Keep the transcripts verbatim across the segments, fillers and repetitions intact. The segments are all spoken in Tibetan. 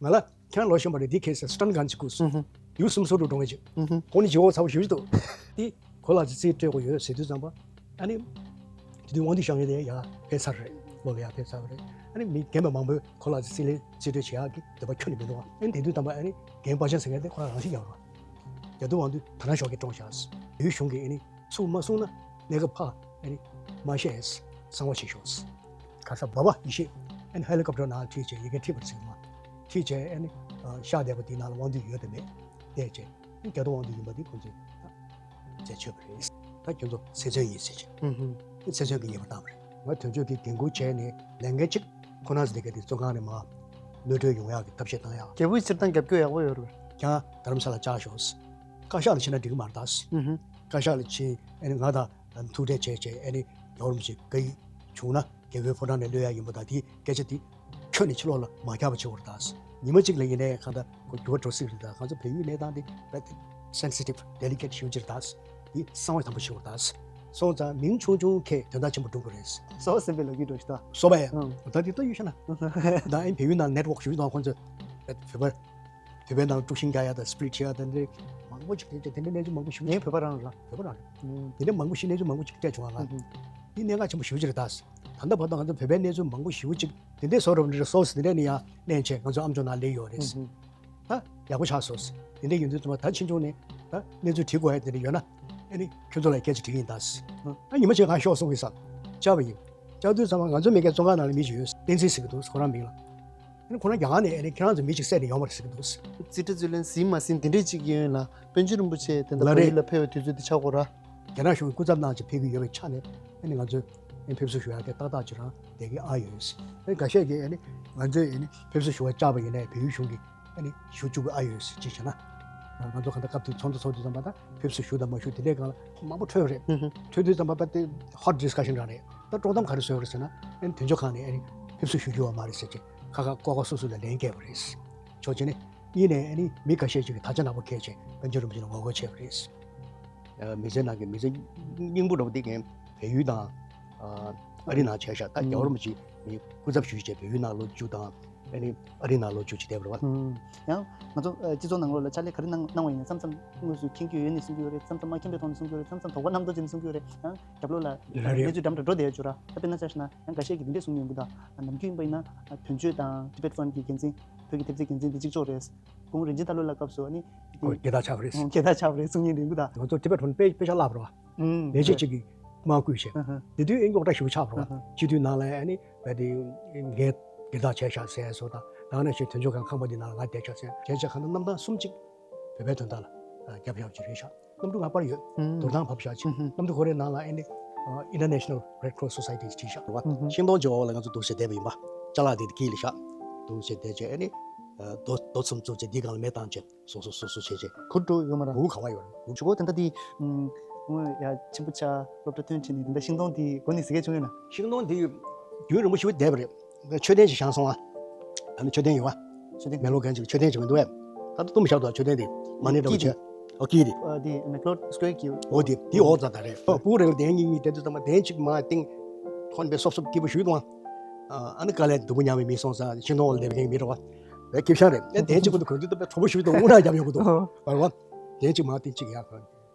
ང་ལ་ཁྱེད་རང་ལོ་གཞོན་པ་རེད། འདི་ཁེ་སི་སི་ཊན་གན་ཅིག་དགོས། ཨུ་ཧུ། ཡུལ་སུམ་སོ་རུ་འགྲོ་མཁན་ཅིག་ཨུ་ཧུ། ཁོང་ནི་ཇི་འོ་ཚ་བོ་ཞུ་ཞུ་འདུག་དེ་ཁོ་ལ་ཙི་ཙི་སྤྲད་དགོས་ཡོད་ཟེར་དུས་ཙམ་པ། ཨ་ནི་དེ་དུས་དབང་འདུས་ཤོག་ངོས་དེ་ཡར་ཕེབས་ཚར་རེད། ལོ་ལ་ཡར་ཕེབས་ཚར་བ་རེད། ཨ་ནི་མི་རྒན་པ་མང་པོས་ཁོ་ལ་ཙི་ཙི་ལེ་རྩིས་སྤྲོད་བྱེད་ཡག་གི་འདོད་པ་ཁྱོན་ནས་མི་འདུག་ཨ་ནི་དེ་དུས་ཙམ་པ་ཨ་ནི་རྒན་པ་ཆེན་ཟེར་མཁན་དེ་ཁོ་རང་རང་བཞིན་ཡག་རོགས། རྒྱ་དུ་དབང་འདུས་ད་ནང་ཤོག་གི་བཀྲོངས་བཞག་ཡུལ་གཞུང་གིས་ཨ་ནི་ཚུར་མ་གསུངས་ན་གནས་སྐབས་ཕར་ཨ་ནི་མ་བཤད། གསང་བ་བྱེད་ཤོག་ག་ས་བ་བ་ཡེ་ཤེས་ཨ་ནི་ཧེ་ལི་ཀོབ་ཊར་ནང་ཁྲིད་བྱས་ཡི་གེ་ཁྲིད་པར་ཟེར་མ་ཁྲིད་བྱས་ཨ་ནི་ཤག་བསྡད་པ་དེའི་ནང་ལ་དབང་འདུས་ཡོད་དམ་མེད་བལྟས་བྱས། རྒྱ་དུ་དབང་འདུས་ཡིན་པ་འདི་ཁོང་ཚོས་རྩད་ཆོད་པ་རེད། ད་ཁྱོད་ཚོ་ཚེ་བཙོན་ཡིན་ཟེར་བྱས། ཨུ་ཧུ། ཚེ་བཙོན་གྱི་ཉེས་པ་བཏང་བ་རེད། ང་དོན་གཅོད་ཀྱི་འགན་འཁུར་བྱས་ནས་ལས་འགན་གཅིག་ཁོ་ན་ཟེར་གི་དེ་བཙོན་ཁང་ནས་མར་གློད་གྲོལ་ཡོང་ཡག་གི་ཐབས་ཤེས་བཏང་ཡག་རྒྱལ་པོའི་སྤྱིར་བཏང་རྒྱབ་སྐྱོར་ཡག་པོ་ཡོད་རེད། ཁྱེད་རྡ་རམ་ས་ལ་བཅར་ཤོག་བཀའ་ཤག་ལ་ཕྱིན་ན་འགྲིག་གི་མ་རེད་ད། ཨུ་ཧུ། བཀའ་ཤག་ལ་ཕྱིན་ཨ་ནི་ང་དང་ཐུག་འཕྲད་བྱས་བྱས་ཨ་ནི་ཡོ་རོབ་ཅིག་བཀའ་ཡིག་བྱུང་ན། རྒྱལ་པོའི་ཕོ་བྲང་ནས་གློད་ཡ་ཡིན་པ་དང་དེའི་སྐད་ཆ་དེ་ཁྱོན་ནས་ཕྱི་ལོགས་ལ་མ་ཁྱབ་པ་བྱེད་དགོས་རེད་ད། ཉི་མ་གཅིག་ལ་ཡིན་ནའི་གང་ལྟར་ཁོ་འགྱུར་བ་འགྲོ་སྲིད་རེད་ད། ང་ཚོ་བལ་ཡུལ་གནས་སྟངས་དེ་དཔེ་སེན་སི་ཊིབ་ཌེ་ལི་ཀེཊ་ཞེ་པོ་ཅིག་རེད་ད། དེ་གསང་བ་དམ་པོ་བྱེད་དགོས་རེད་ད། སོང་ཙང་མིང་ཆུང་ཆུང་ཁྱེད་དོན་དག་ཆེན་པོ་སྒྲུབ་དགོས་རེད། སོ་སོ་སེམས་པའི་ལོ་རྒྱུས་འགྲོ་ཞིག་ད། སོ་པ་ཡ། ཨང་། ད་དེ་ལྟ་ཡོད་ཤ་ན། ད་ཨིན་བལ་ཡུལ་ནང་ནེཊ་ཝོག་ཞུ་དང་ཁོང་ཚོས་བོད་པ། བོད་པའི་ནང་དཀྲུག་ཤིང་རྒྱག་ཡ་དང་སི་པི་ལིཊ་བྱེད་ཡ་དང་དེ་འདྲའི་མང་པོ་ཞིག་རེད་ཅེས་དེ་འདྲའི་གནས་ཚུལ་མང་པོ་ཞིག་ངའི་བོད་པ་རང་རེད། བོད་པ་རང་རེད། ཨུམ། དེ་འདྲའི་མང་པོ་ཞིག་གནས་ཚུལ་མང་པོ་ཞིག་སྤྲད་བྱུང་བ་ལ། ཨུམ། འདི་གནད་འགག་ཆེན་པོ་ཞེ་པོ་ཅིག་རེད་ད། ད་ལྟ་བར་དུ་ང་ཚོ་བོད་པའི་གནས་ཚུལ་མང་པོ་ཞེ་པོ་ཅིག་དེ་འདྲའི་བཟོ་འདྲ་རི་སོར་སི་དེ་འདྲ་ནི་ཡང་ལེན་བྱས་ང་ཚོ་ཨ་མཆོག་ནང་སླེབས་ཡོད་རེད། ཨུམ། ད་ཡག་པོ་ཆགས་སོང་། དེ་འདྲའི་ཡོད་དུས་ཙམ་པ་ད་ཕྱིན་ཆུང་ནས་ད་གནས་ཚུལ་དྲི་དགོས་ཡ་དེ་འདྲ་ཡོད་ན་ཨ་ནི་ཁྱོད་ཚོ་ལ་སྐད་ཆ་དྲི་གི་ཡིན་ད། ཨུམ། ད་ཉི་མ་གཅིག་ང་ཤོག་གསུང་གི་ས་བཅར་བ་ཡིན། བཅར་དུས་ཙམ་པ་ང་ཚོ་མི་སྒེར་བཙོན་ཁང་ནང་ལ་མི་ཅིག་ཡོད། བསྟན་འཛིན་ཟེར་གི་འདུག་ཁོ་རང་མིང་ལ། ཨ་ནི་ཁོ་རང་རྒྱ་གར་ནས་ཨ་ནི་ཁྱེད་རང་ཚོ་མི་གཅིག་བསད་ནས་ཡོང་བ་རེད་ཟེར་གི་འདུག་རྩིས་ཁྲ་རྩིས་ལེན་ཟིན་མ་ཟིན་དེ་འདྲས་ཅིག་ཡིན་ལ་པཎ་ཆེན་རིན་པོ་ཆེ་དེ་འདྲ་ལ་བལ་ཡུལ་ལ་ཕེབས་པའི་དུས་ཚོད་དེ་ཆགས་ཀྱི་ཡོད་རེད། རྒྱ་ནག་གཞུང་གི་སྐུ་ཚབ་གནང་བྱས་ཕེབས་ཀྱི་ཡོད་པའི་ཆ་ནས་ཨ་ནི་ང་ཚོས་ཨ་ནི་ཕེབས་བསུ་ཞུ་ཡག་གི་ཏག་ཏག་ཅིག་རང་བསྡད་ཀྱི་ཨ་ཡོད། ཨ་ནི་འགའ་ཤས་ཀྱིས་ཨ་ནི་ང་ཚོས་ཨ་ནི་ཕེབས་བསུ་ཞུ་བར་བཅར་བ་ཡིན་ནའི་བལ་ཡུལ་གཞུང་གིས་ཨ་ནི་ཞུ་བཅུག་གི་ཨ་ཡོད་ཅེས་བྱས་ན། ང་ཚོ་གང་ལྟར་སྐབས་དེ་ཚོགས་འདུ་ཚོགས་དུས་ཙམ་པ་དང་ཕེབས་བསུ་ཞུ་དང་མ་ཞུ་དེ་འདྲའི་སྒང་ལ་མང་པོ་འཕྲོས་རེད། ཧུམ་ཧུམ། འཕྲོས་དུས་ཙམ་པ་དཔེ་དེ་ཧོ་ཊི་ཌི་སི་ཀ་ཤན་རང་རེད། ད་དཀྲོག་གཏམ་ག་རེ་བཟོས་པ་རེད་ཟེར་ན། ཨ་ནི་དོན་གཅོད་ཁང་ནས་ཨ་ནི་ཕེབས་བསུ་ཞུ་རྒྱུ་བ་མ་རེད་ཟེར་བྱས་ཁ་ཁ་ཀོ་ཀོ་སོ་སོ་ལ་ལན་བསྐྱལ་བ་རེད། ཕྱོགས་གཅིག་ནས། གཉིས་ནས་ཨ་ནི་མི་ཁ་ཤས་ཅིག་གིས་དར་ཆ་ནག་པོ་འཁྱེར་བྱས་པཎ་ཆེན་རིན་པོ་ཆེ་ལ་ངོ་རྒོལ་བྱས་པ་རེད། ཨ། མི་ཚེ་ནང་གི་མི་ཚེ་སྙིང་པོ་འདྲ་པོ་འདི་ངས་བལ་ཡུལ་དང་། ཨ། ཨ་རི་ནང་བྱས་ཤག་ད་རྒྱལ་བ་རིན་པོ་ཆེ་མི་སྐུ་ཚབ་ཞུས་བྱས་བལ་ཡུལ་ནང་ལོ་བཅུ་དང་ཨ་ནི་ཨ་རི་ནང་ལོ་བཅུ་ཅིག་བསྡད་པ་རེད་པ། ཡང་ང་ཚོ་ཨ་སྤྱི་ཚོགས་ནང་ལོགས་ལ་ཕྱག་ལས་ག་རེ་གནང་གནང་བ་ཡིན་ན་མཚམས་མཚམས་དངོས་སུ་མཁྱེན་རྒྱུ་ཡོད་ནས་གསུང་གི་ཡོད་རེད། མཚམས་མཚམས་མ་མཁྱེན་པའི་ཐོག་ནས་གསུང་གི་ཡོད་རེད། མཚམས་མཚམས་དོགས་པ་རྣམ་རྟོག་ཅན་ནས་གསུང་གི་ཡོད་རེད། ཡང་རྒྱབ་ལོགས་ལ་རེད་རེད། གནས་ཚུལ་འདྲ་མི་འདྲ་འགྲོ་བསྡད་ཡོད་རྒྱུ་ར། ད་དཔེར་ན་ཆ་བཞག་ན་ཡང་འགའ་ཤས་ཀྱིས་འདི་འདྲས་གསུང་མྱོང་གི་འདུག་ད་ནམ་རྒྱུན་ཡིན་པ་ཡིན་ན་དོན་གཅོད་དང་ཊི་བེཊ་ཕན་གྱི་འགན་འཛིན། བོད་ཀྱི་ཐེབས་རྩའི་འགན་འཛིན་འདི་གཅིག་ལྕོགས་རེད། སྐུ་ངོ་རིན་ཆེན་རྟ་ལོ་ལགས་སྐབས་སུ་ཨ་ནི། ཁོ་རྒྱལ་དར་ཆགས་པ་རེད། ཨོ། རྒྱལ་དར་ཆགས་པ་རེད་གསུང་མཁན་རེད་འདུག་ད། ང་ཚོ་ཊི་བེཊ་ཕན་དཔེ་དཔེ་ཆ་བཀླགས་པ་རེད་པ། ཨུམ། ལས་བྱེད་ཅིག་གིས་དམག་བསྐུལ་བྱས། ཨ་ཧ། དེ་དུས་ཨེ་རྙོག་དྲ་ཞེ་པོ་ཆགས་པ་རེད་པ། ཨ་ཧ། སྤྱི་འཐུས་ནང་ལ་ཨ་ནི་བལ་དེ་རྒྱལ་དར་བྱས་ཤག་ཟེར་བཟོ་དང་། ད་ནང་བཞིན་དོན་གཅོད་ཁང་ཁང་པ་འདི་ནང་ལ་ང་བསྡད་ཤག་ཟེར་བྱས་བྱས་གང་ལྟར་གནམ་ཐང་གསུམ་གཅིག་བོད་པའི་དོན་དག་ལ་རྒྱབ་ཤག་ཅིག་རེད་ཤག་གནམ་གྲུ་ང་པར་ཡོད། ཨུམ། དོ་དམ་བབས་ཤག་ཅིག་ཨུམ་ཧུམ། གནམ་གྲུ་ཁོ་རའི་ནང་ལ་ཨ་ནི་ཨ་International Red Cross Society བྲིས་ཤག་རེད་པ། ཨུམ་ཧུམ། ཤིང་སྡོང་ཅིག་འོག་ལ་ང་ཚོ་འདུག་སེ་བསྡད་པ་ཡིན་པ། ཅ་ལག་དེ་དཀྱིལ་ལ་བཞག་འདུག་སེ་བསྡད་བྱས་ཨ་ནི་ཨ་རྡོ་རྡོ་གསུམ་བཙུགས་བྱས་འདིའི་སྒང་ལ་མེ་བཏང་བྱས་སོ་སོ་སོ་སོ་བྱས་བྱས། ཁུར་འགྲོ་ཡོད་མ་རེད། མགོ་བོ་ག་པར་ཡོད་རེད། གཞུག་གུ་ད་ལྟ་དེ་ཨུམ་ངོས་ཡ་ཆེན་པོ་ཆགས་སློབ་གྲྭ་ཐོན་བྱས་ནས་དེ་འདྲ་ཤིང་སྡོང་དེ་མགོ་ནས་ཟ་གི་བྱུང་ཡོད་ན། ཤིང་སྡོང་དེ་རྒྱུན་རིང་པོ་ཞིག་བསྡད་པ་རེད། མཆོད་རྟེན་ཞིག་བཞེངས་སོང་ཨ། ད་ནི་མཆོད་རྟེན་ཡོད་པ། མཆོད་རྟེན། མེག་ལོར་གན་ཅིག་མཆོད་རྟེན་ཅིག་མི་འདུག་གས། ད་ལྟ་བཏུམས་བཞག་འདུག་མཆོད་རྟེན་དེ་མ་ཎི་འདྲ་པོ་བྱས། ཨོ་ཀི་དེ། ཨ་དེ་མེག་ལོར་སི་ཀོར་གྱི། ཨོ་དེ་དེའི་འོག་རྩ་ད་རེད། ཨོ་སྤུ་གུ་རེ་ལ་དེ་གཉིས་གཉིས་བསྡད་དུས་ཙམ་པ་དེ་གཅིག་མར་བཏིང་། ཐོན་པའི་སོབ་སོབ་སྐྱིད་པོ་ཞུ་འདུག་ཨ། ཨ་ནི་དཀའ་ལས་སྡུག་པོ་མྱངས་པའི་མི་སོང་ཙང་ཤིང་སྡོང་འོག་ལ་བསྡད་པའི་མི་འདྲ་བ། བས་སྐྱིད་ཤང་རེད། ཨ་དེ་གཅིག་པོ་འདུག་གོན་དུས་ད་དཔེ་དྲོ་པོ་ཞུ་འདུག་དངུལ་ནག་རྒྱབ་ཡོང་གི་འདུག་ཨ། བར་བ། དེ་གཅིག་མར་བཏིང་གཅིག་ཡར་གོན།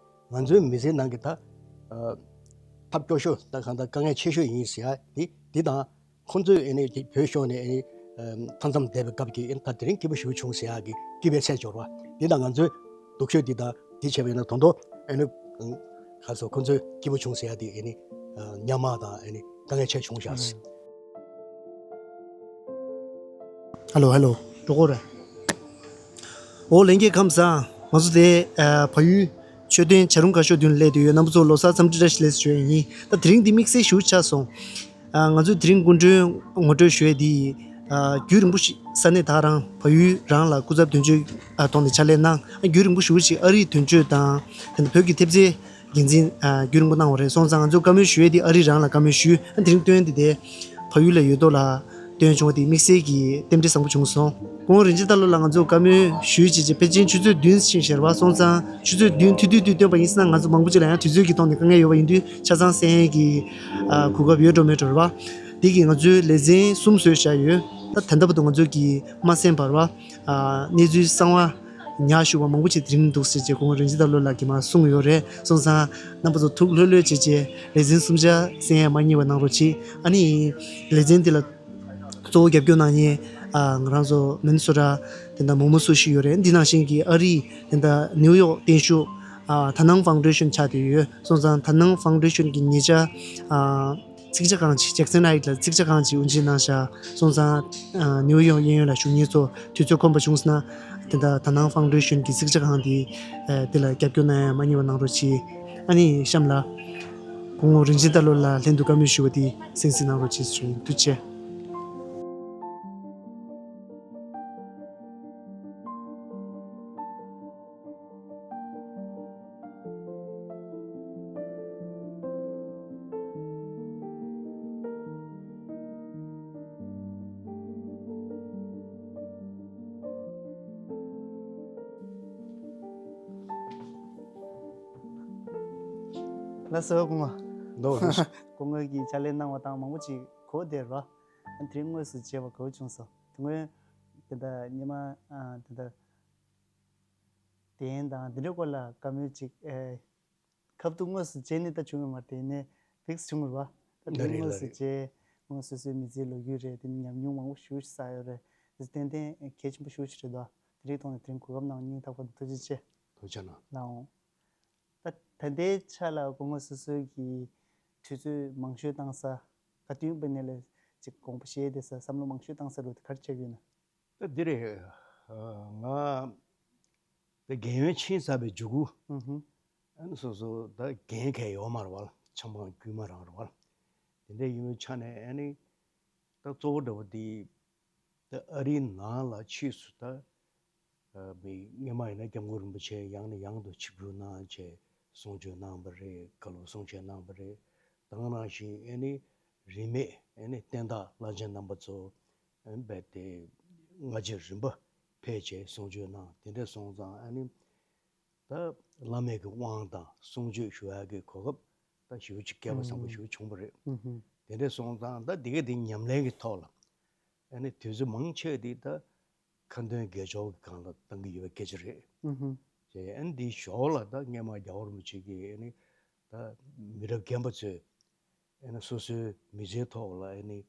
ང་ཚོའི་མི་ཚེའི་ནང་གི་ད། ཨ། ཐབས་སྐྱོ་ཤོས་ད་གང་ལྟར་དཀའ་ངལ་ཆེ་ཤོས་ཡིན་ཟེར་ཡ་དེ་འདི་དང་། ཁོང་ཚོས་ཨ་ནི་བོད་ཤོར་ནས་ཨ་ནི་མཐའ་མཚམས་བསྡད་པའི་སྐབས་ཀྱི་ཨ་ནི་ད་དེ་རིང་སྐྱིད་པོ་ཞེ་པོ་བྱུང་ཟེར་ཡག་གི་སྐྱིད་པའི་ཚད་འབྱོར་བ་འདི་དང་། ང་ཚོའི་སྡུག་ཤོས་འདི་དང་འདི་བྱས་པ་ཡིན་ན་ད་དུང་ཨ་ནི་ག་ཚོད་ཁོང་ཚོས་སྐྱིད་པོ་བྱུང་ཟེར་ཡག་འདི་ཨ་ནི་ཉམས་དང་ཨ་ནི་དཀའ་ངལ་ཆེ་བྱུང་བཞག་ཟེར། ཧ་ལོ་ཧ་ལོ། འགྲོ་གི་རེད། འོ་ལྷན་རྒྱས་ཁམས་བཟང་། ང་ཚོ་དེ་ཨ་བལ་ཡུལ་མཆོད་རྟེན་བྱ་རུང་དགའ་ཤོས་མདུན་ལ་སླེབས་བསྡད་ཡོད། རྣམ་པ་ཚོ་ལོ་གསར་འཚམས་འདྲི་བཀྲ་ཤིས་བདེ་ལེགས་ཞུ་ཡ་ཡིན། ད་དེ་རིང་འདི་དམིགས་བསལ་ཞེ་པོ་ཆགས་སོང་། ཨ་ང་ཚོས་དེ་རིང་སྐུ་མགྲོན་ངོ་སྤྲོད་ཞུ་ཡས་འདི་ཨ་རྒྱུན་རིང་པོ་ཞིག་ས་གནས་ད་རང་བལ་ཡུལ་རང་ལ་སྐུ་ཚབ་དོན་གཅོད་ཨ་ཐོག་ནས་ཕྱག་ལས་གནང་། ཨ་རྒྱུན་རིང་པོ་ཞེ་པོ་ཞིག་ཨ་རིའི་དོན་གཅོད་དང་དེ་ནས་བོད་ཀྱི་ཐེབས་རྩའི་འགན་འཛིན་ཨ་རྒྱུན་རིང་པོ་གནང་བ་རེད། སོང་ཙང་ང་ཚོས་བཀའ་མོལ་ཞུ་ཡས་འདི་ཨ་རི་རང་ལ་བཀའ་མོལ་ཞུས། ཨ་དེ་རིང་སྟོན་འདི་དེ་བལ་ཡུལ་ལ་ཡོད་དོ་ལ། བཏོན་བྱུང་བ་དེ་དམིགས་བསལ་གྱི་རྟེན་འབྲེལ་བཟང་པོ་བྱུང་སོང་། སྐུ་ངོ་རིན་ཆེན་རྟ་ལོ་ལགས་ང་ཚོ་བཀའ་མོལ་ཞུས་བྱས་རྗེས་ཕལ་ཆེར་ཆུ་ཚོད་བདུན་ཕྱིན་ཤེར་བ། སོང་ཙང་ཆུ་ཚོད་བདུན་ཐུག་དུས་དུས་བཏོན་པ་ཡིན་ན་ང་ཚོ་མང་པོ་ཅིག་ལ་ཡང་དུས་ཚོད་ཀྱི་ཐོག་ནས་དཀའ་ངལ་ཡོད་པ་ཡིན་དུས་ཆ་ཚང་གསན་ཡས་ཀྱི་ཨ་གོ་སྐབས་ཡོད་འགྲོ་མེད་འགྲོ་རེད་བ། དེ་གིས་ང་ཚོའི་ལེ་ཚན་གསུམ་བཟོས་བཞག་ཡོད། ད་ད་ལྟ་བར་དུ་ང་ཚོས་ཀྱིས་མ་གསན་པར་བ། ཨ་གནས་ཚུལ་གསང་བ་ཉག་ཞུ་བ་མང་པོ་ཅིག་དེ་རིང་འདུག་ཟེར་བྱས་སྐུ་ངོ་རིན་ཆེན་རྟ་ལོ་ལགས་ཀྱིས་མར་གསུངས་ཡོད་རེད། སོང་ཙང་རྣམ་པ་ཚོ་ཐུགས་ལྷོད་ལྷོད་བྱས་བྱས་ལེ་ཚན་གསུམ་ཆ་གསན་ཡ་མ་བསྙེལ་བ་གནང་རོགས་གྱིས། ཨ་ནི་ལེ་ཚན་འདི་ལ་གཙོ་བོ་རྒྱབ་སྐྱོར་གནང་མཁན་ཨ་ང་རང་ཚོ་མི་ནི་སོ་ཊ་དེ་འདྲ་མང་པོ་སུ་ཞིག་ཡོད་རེད། འདི་ནང་བཞིན་གྱི་ཨ་རིའི་དེ་འདྲ་ནིའུ་ཡོག་བརྟན་བཞུགས་ཨ་དར་ནང་ཕའུན་ཌེ་ཤན་ཆགས་བསྡད་ཡོད། སོང་ཙང་དར་ནང་ཕའུན་ཌེ་ཤན་གྱི་ཉེ་ཆར་ཨ་ཚིག་ཇ་ཁང་ཅིག་ཇེག་སན་ཧའིཊ་ལ་ཚིག་ཇ་ཁང་ཅིག་དབུ་འབྱེད་གནང་ཤག་སོང་ཙང་ཨ་ནིའུ་ཡོག་གཡས་གཡོན་ལ་བཞུགས་མཁན་ཚོ་དུས་ཚོད་ཁོམ་པ་བྱུང་སོང་ན་དེ་འདྲ་དར་ནང་ཕའུན་ཌེ་ཤན་གྱི་ཚིག་ཇ་ཁང་དེ་ཨ་དེ་ལ་རྒྱབ་སྐྱོར་གནང་ཡ་མ་བསྙེལ་བ་གནང་རོགས་གྱིས། ཨ་ནི་གཤམ་ལ་སྐུ་ངོ་རིན་ཆེན་རྟ་ལོ་ལགས་ལྷན་དུ་བཀའ་མོལ་ཞུ་བ་དེ་གསན་གཟིགས་གནང་རོགས་གྱིས་ཞུ་ཡིན། ཐུགས་རྗེ་ཆེ། ལགས་སོ་སྐུ་ངོ། ལགས་སོ། སྐུ་ངོ་གིས་ཕྱག་ལས་གནང་བ་དང་མང་པོ་ཅིག་གོ་བདེ་རོ། དེ་རིང་དངོས་སུ་མཇལ་བ་དགའ་བོ་བྱུང་སོང་། དེ་སྔོན་དེ་འདྲ་སྔོན་མ་ཨ་དེ་འདྲ་དེ་ཡིན་དང་དེ་འདྲའི་སྐོར་ལ་བཀའ་མོལ་ཅིག་ཨེ། ཁ་ཐུག་དངོས་སུ་མཇལ་ནི་ད་བྱུང་ཡོད་མ་རེད། དེ་ནས་ཕིག་སི་བྱུང་ཡོད་རེད་བ། ད་དེ་ལ་རེད་དངོས་ལ་སུ་རེད། མཇལ་དངོས་སུ་སོའི་མི་ཚེའི་ལོ་རྒྱུས་རེད། དེ་ནས་ཉམས་མྱོང་མང་པོ་ཞེ་པོ་ཅིག་བསགས་ཡོད་རེད། དེ་ཏན་ཏན་གལ་ཆེན་པོ་ཞེ་པོ་ཅིག་རེད་དོ། དེ་རིགས་ཐོག་ནས་དེ་རིང་གོ་སྐབས་གནང་སྙིང་ཐག་པ་ནས་ཐུགས་རྗེ་ཆེ། ཐུགས་རྗེ་གནང་། གནང་འོང་། ད་ད་ལྟའི་ཆ་ལ་སྐུ་ངོ་སོ་སོའི་གི་དུས་ཚོད་མང་ཤོས་བཏང་ས། ག་དུས་ཡིན་པ་ནས་ལས་ཅིག་དགོངས་པ་བཞེས་བསྡད་ས། བསམ་བློ་མང་ཤོས་བཏང་ས་རུ་དེ་ག་རེ་ཆགས་ཀྱི་ཡོད་ན། ད་འདི་རེད། ང་ད་རྒན་ཡོལ་ཕྱིན་ཚར་བའི་མཇུག་གུ། ཨུ་ཧུ། ཨ་ནི་སོ་སོ་ད་རྒན་གང་ཡོད་མ་རེད་བ། ཆབ་འབངས་དཀྱུས་མ་རང་རེད་བ། དེ་འདྲ་ཡིན་པའི་ཆ་ནས་ཨ་ནི་ད་གཙོ་བོ་འདྲ་བོ་དེ་ད་ཨ་རིའི་ནང་ལ་ཕྱིས་སུ་ད་མི་སྔོན་མ་ཡིན་ན་སྐྱབས་མགོན་རིན་པོ་ཆེ་ཡང་ནས་ཡང་དུ་ཆིབས་བསྒྱུར་གནང་བྱས་གསུང་ཆོས་གནང་བ་རེད། བཀའ་སློབ་གསུང་ཆོས་གནང་བ་རེད། དེ་ནང་བཞིན་ཨ་ནི་རིས་མེད་ཨ་ནི་བསྟན་བདག་བླ་ཆེན་རྣམ་པ་ཚོ་ཨ་ནི་རྦད་དེ་སྔ་རྗེས་རིམ་པ་ཕེབས་བྱས་གསུང་ཆོས་གནང་། དེ་འདྲ་སོང་ཙང་ཨ་ནི་ད་བླ་མེད་ཀྱི་དབང་དང་གསུང་ཆོས་ཞུ་ཡག་གི་གོ་སྐབས་ད་ཞེ་པོ་ཅིག་སྐལ་པ་བཟང་པོ་ཞེ་པོ་བྱུང་བ་རེད། ཨུ་ཧུ། དེ་འདྲ་སོང་ཙང་ད་འདི་ག་དེ་ཉམས་ལེན་གྱི་ཐོག་ལ་ཨ་ནི་དུས་ཚོད་མང་ཆེ་དེ་ད་ཁ་འདོན་དགེ་སྦྱོར་གྱི་སྒང་ལ་བཏང་གི་ཡོད་པ་སྐད་ཆ་རེད། ཨུ་ཧུ། ཅེས་ཨ་ནི་འདིའི་ཞོར་ལ་ད་སྔོན་མ་རྒྱལ་བ་རིན་པོ་ཆེ་གིས་ཨ་ནི་ད་མི་རབས་རྒན་པ་ཚོས་ཨ་ནི་སོ་སོའི་མི་ཚེའི་ཐོག་ལ་ཨ་ནི་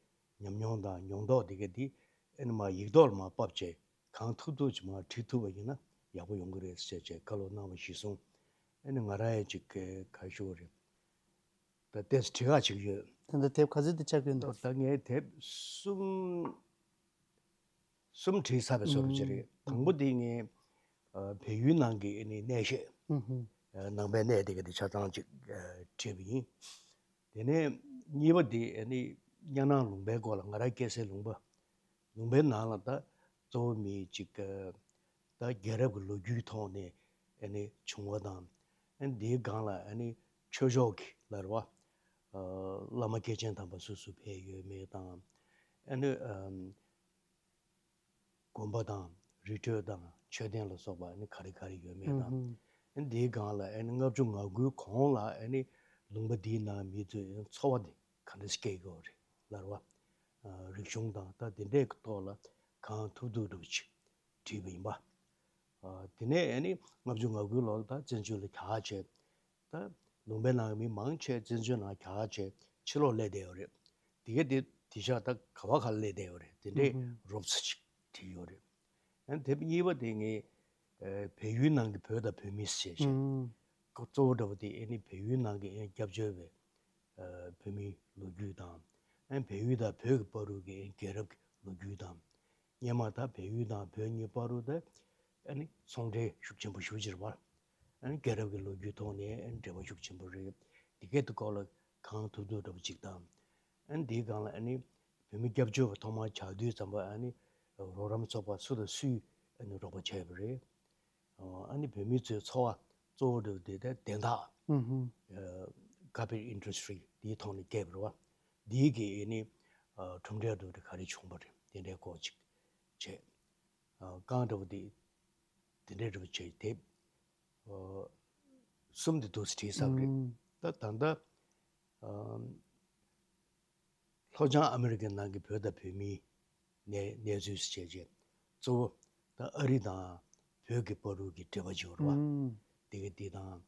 ཉམས་མྱོང་དང་མྱོང་རྟོགས་དེ་ག་དེ་ཨ་ནི་མར་ཡིག་ཐོག་ལ་མར་ཕབ་བྱས་གང་ཐུབ་ཐུབ་ཅིག་མར་བྲིས་ཐུབ་པ་ཡིན་ན་ཡག་པོ་ཡོང་གི་རེད་ཟེར་བྱས་བཀའ་སློབ་གནང་བ་གཞིར་བཟུང་ཨ་ནི་ང་རང་ཡང་ཅིག་ག་ཞུ་བ་རེད། ད་ཏོག་ཙམ་བྲིས་ཁག་ཅིག་ཡོད། ད་ལྟ་དེབ་ག་ཚོད་དེ་ཆགས་ཀྱི་འདུག་ད་ངས་དེབ་གསུམ་གསུམ་བྲིས་ཚར་བའི་བཟོ་འདྲ་ཅིག་རེད། ཨུམ། དང་པོ་དེ་ངས་ཨ་བལ་ཡུལ་ནང་གི་ཨ་ནི་གནས་བཤད། ཨུམ་ཧུམ། ཨ་ནང་པའི་གནས་དེ་ག་དེ་ཆ་ཚང་ཅིག་ཨ་བྲིས་པ་ཡིན། དེ་ནས་གཉིས་པ་དེ་ཨ་ནི་གཉའ་ནང་ལུང་པའི་སྐོར་ལ། ང་རང་སྐྱེས་སའི་ལུང་པ། ལུང་པའི་ནང་ལ་ད་གཙོ་བོ་མི་ཅིག་ཨ་ད་རྒྱལ་རབས་ཀྱི་ལོ་རྒྱུས་ཐོག་ནས་ཨ་ནི་བྱུང་བ་དང་། ཨ་ནི་དེའི་སྒང་ལ་ཨ་ནི་ཆོས་ཕྱོགས་ཀྱི་ལ་རེད་བ། ཨ་བླ་མ་སྐྱེས་ཆེན་དམ་པ་སུ་སུ་ཕེབས་ཡོད་མེད་དང་། ཨ་ནི་ཨམ་དགོན་པ་དང་རི་ཁྲོད་དང་མཆོད་རྟེན་ལ་སོགས་པ་ཨ་ནི་ག་རེ་ག་རེ་ཡོད་མེད་དང་། ཨ་ནི་དེའི་སྒང་ལ་ཨ་ནི་ལྔ་བཅུ་ང་དགུའི་གོང་ལ་ཨ་ནི་ལུང་པ་འདིའི་ནང་མི་ཚོའི་འཚོ་བ་འདི་ག་འདྲ་སྐྱེལ་དགོས་རེད་ལ་རེད་བ། ཨ་རིག་གཞུང་དང་ད་དེ་འདྲའི་ཐོག་ལ་གང་ཐུབ་ཐུབ་འདྲ་བོ་ཅིག་བྲིས་པ་ཡིན་པ། ཨ་དེ་ནས་ཨ་ནི་ལྔ་བཅུ་ང་དགུའི་ལོ་ལ་ད་བཙན་བྱོལ་ལ་གྱར་བྱས། ད་ལུང་པའི་ནང་གི་མི་མང་ཆེ་བཙན་བྱོལ་ནང་གྱར་བྱས་ཕྱི་ལོགས་སླེབས་བསྡད་ཡོད་རེད། དེ་ག་དེ་དེང་སང་ད་ག་བ་ག་ལ་སླེབས་བསྡད་ཡོད་རེད། དེ་འདྲའི་ཨུ་ཧུ། རོབ་ཙམ་ཅིག་བྲིས་ཡོད་རེད། ཨ་ནི་དེབ་གཉིས་པ་དེ་ངས་ཨ་བལ་ཡུལ་ནང་གི་བོད་དང་བོད་མི་ཟེར་བྱས། ཨུ་ཧུ། གཙོ་བོ་འདྲ་བོ་དེ་ཨ་ནི་བལ་ཡུལ་ནང་གི་ཨ་ནི་སྐྱབས་བཅོལ་བའི་ཨ་བོད་མིའི་ལོ་རྒྱུས་དང་། ཨ་ནི་བལ་ཡུལ་དང་བོད་ཀྱི་བར་དུ་གི་ཨ་ནི་རྒྱལ་རབས་ཀྱི་ལོ་རྒྱུས་དང་། སྔོན་མ་ད་བལ་ཡུལ་དང་བོད་གཉིས་བར་དུ་ད་ཨ་ནི་ཚོང་འབྲེལ་ཤུགས་ཆེན་པོ་ཞེ་པོ་ཅིག་རེད་བ། ཨ་ནི་རྒྱལ་རབས་ཀྱི་ལོ་རྒྱུས་ཐོག་ནས་ཨ་ནི་འབྲེལ་བ་ཤུགས་ཆེན་པོ་རེད། དེ་གའི་དེ་སྐོར་ལ་གང་ཐུབ་ཐུབ་འདྲ་པོ་ཅིག་དང་། ཨ་ནི་དེའི་སྒང་ལ་ཨ་ནི་བོད་མི་སྐྱབས་བཅོལ་བ་ཐོག་མར་གྱར་དུས་ཙམ་པ་ཨ་ནི་རོགས་རམ་ཚོགས་པ་སུ་དང་སུས་ཨ་ནི་རོགས་པ་བྱས་པ་རེད། ཨ་ནི་བོད་མི་ཚོའི་འཚོ་བ་གཙོ་བོ་འདྲ་བོ་དེ་ད་དན་རྟགས། ཨུ་ཧུ། ཨ་carpet industry དེའི་ཐོག་ནས་བསྐྱལ་བ་རེད་བ། འདིའི་གི་ཨ་ནི་ཨ་གྲུབ་འབྲས་འདྲ་བོ་དེ་ག་རེ་བྱུང་བ་རེད། དེ་འདྲའི་སྐོར་ཅིག་བྱས། ཨ་རྐང་འདྲ་བོ་དེ་དེ་འདྲའི་འདྲ་བོ་བྱས། དེབ་ཨ་གསུམ་དེ་འདུག་སེ་བྲིས་ཚར་བ་རེད། ཨུ། ད་ད་ལྟ་ཨ་ལྷོ་བྱང་ཨ་མི་རི་ཀའི་ནང་གི་བོད་དང་བོད་མིའི་ གནས་གནས་ཚུལ་བྱས་རྗེས་གཙོ་བོ་ད་ཨ་རི་དང་བོད་ཀྱི་བར་དུ་གི་འབྲེལ་བ་འབྱོར་བ་ཨུམ། དེ་གི་དེ་དང་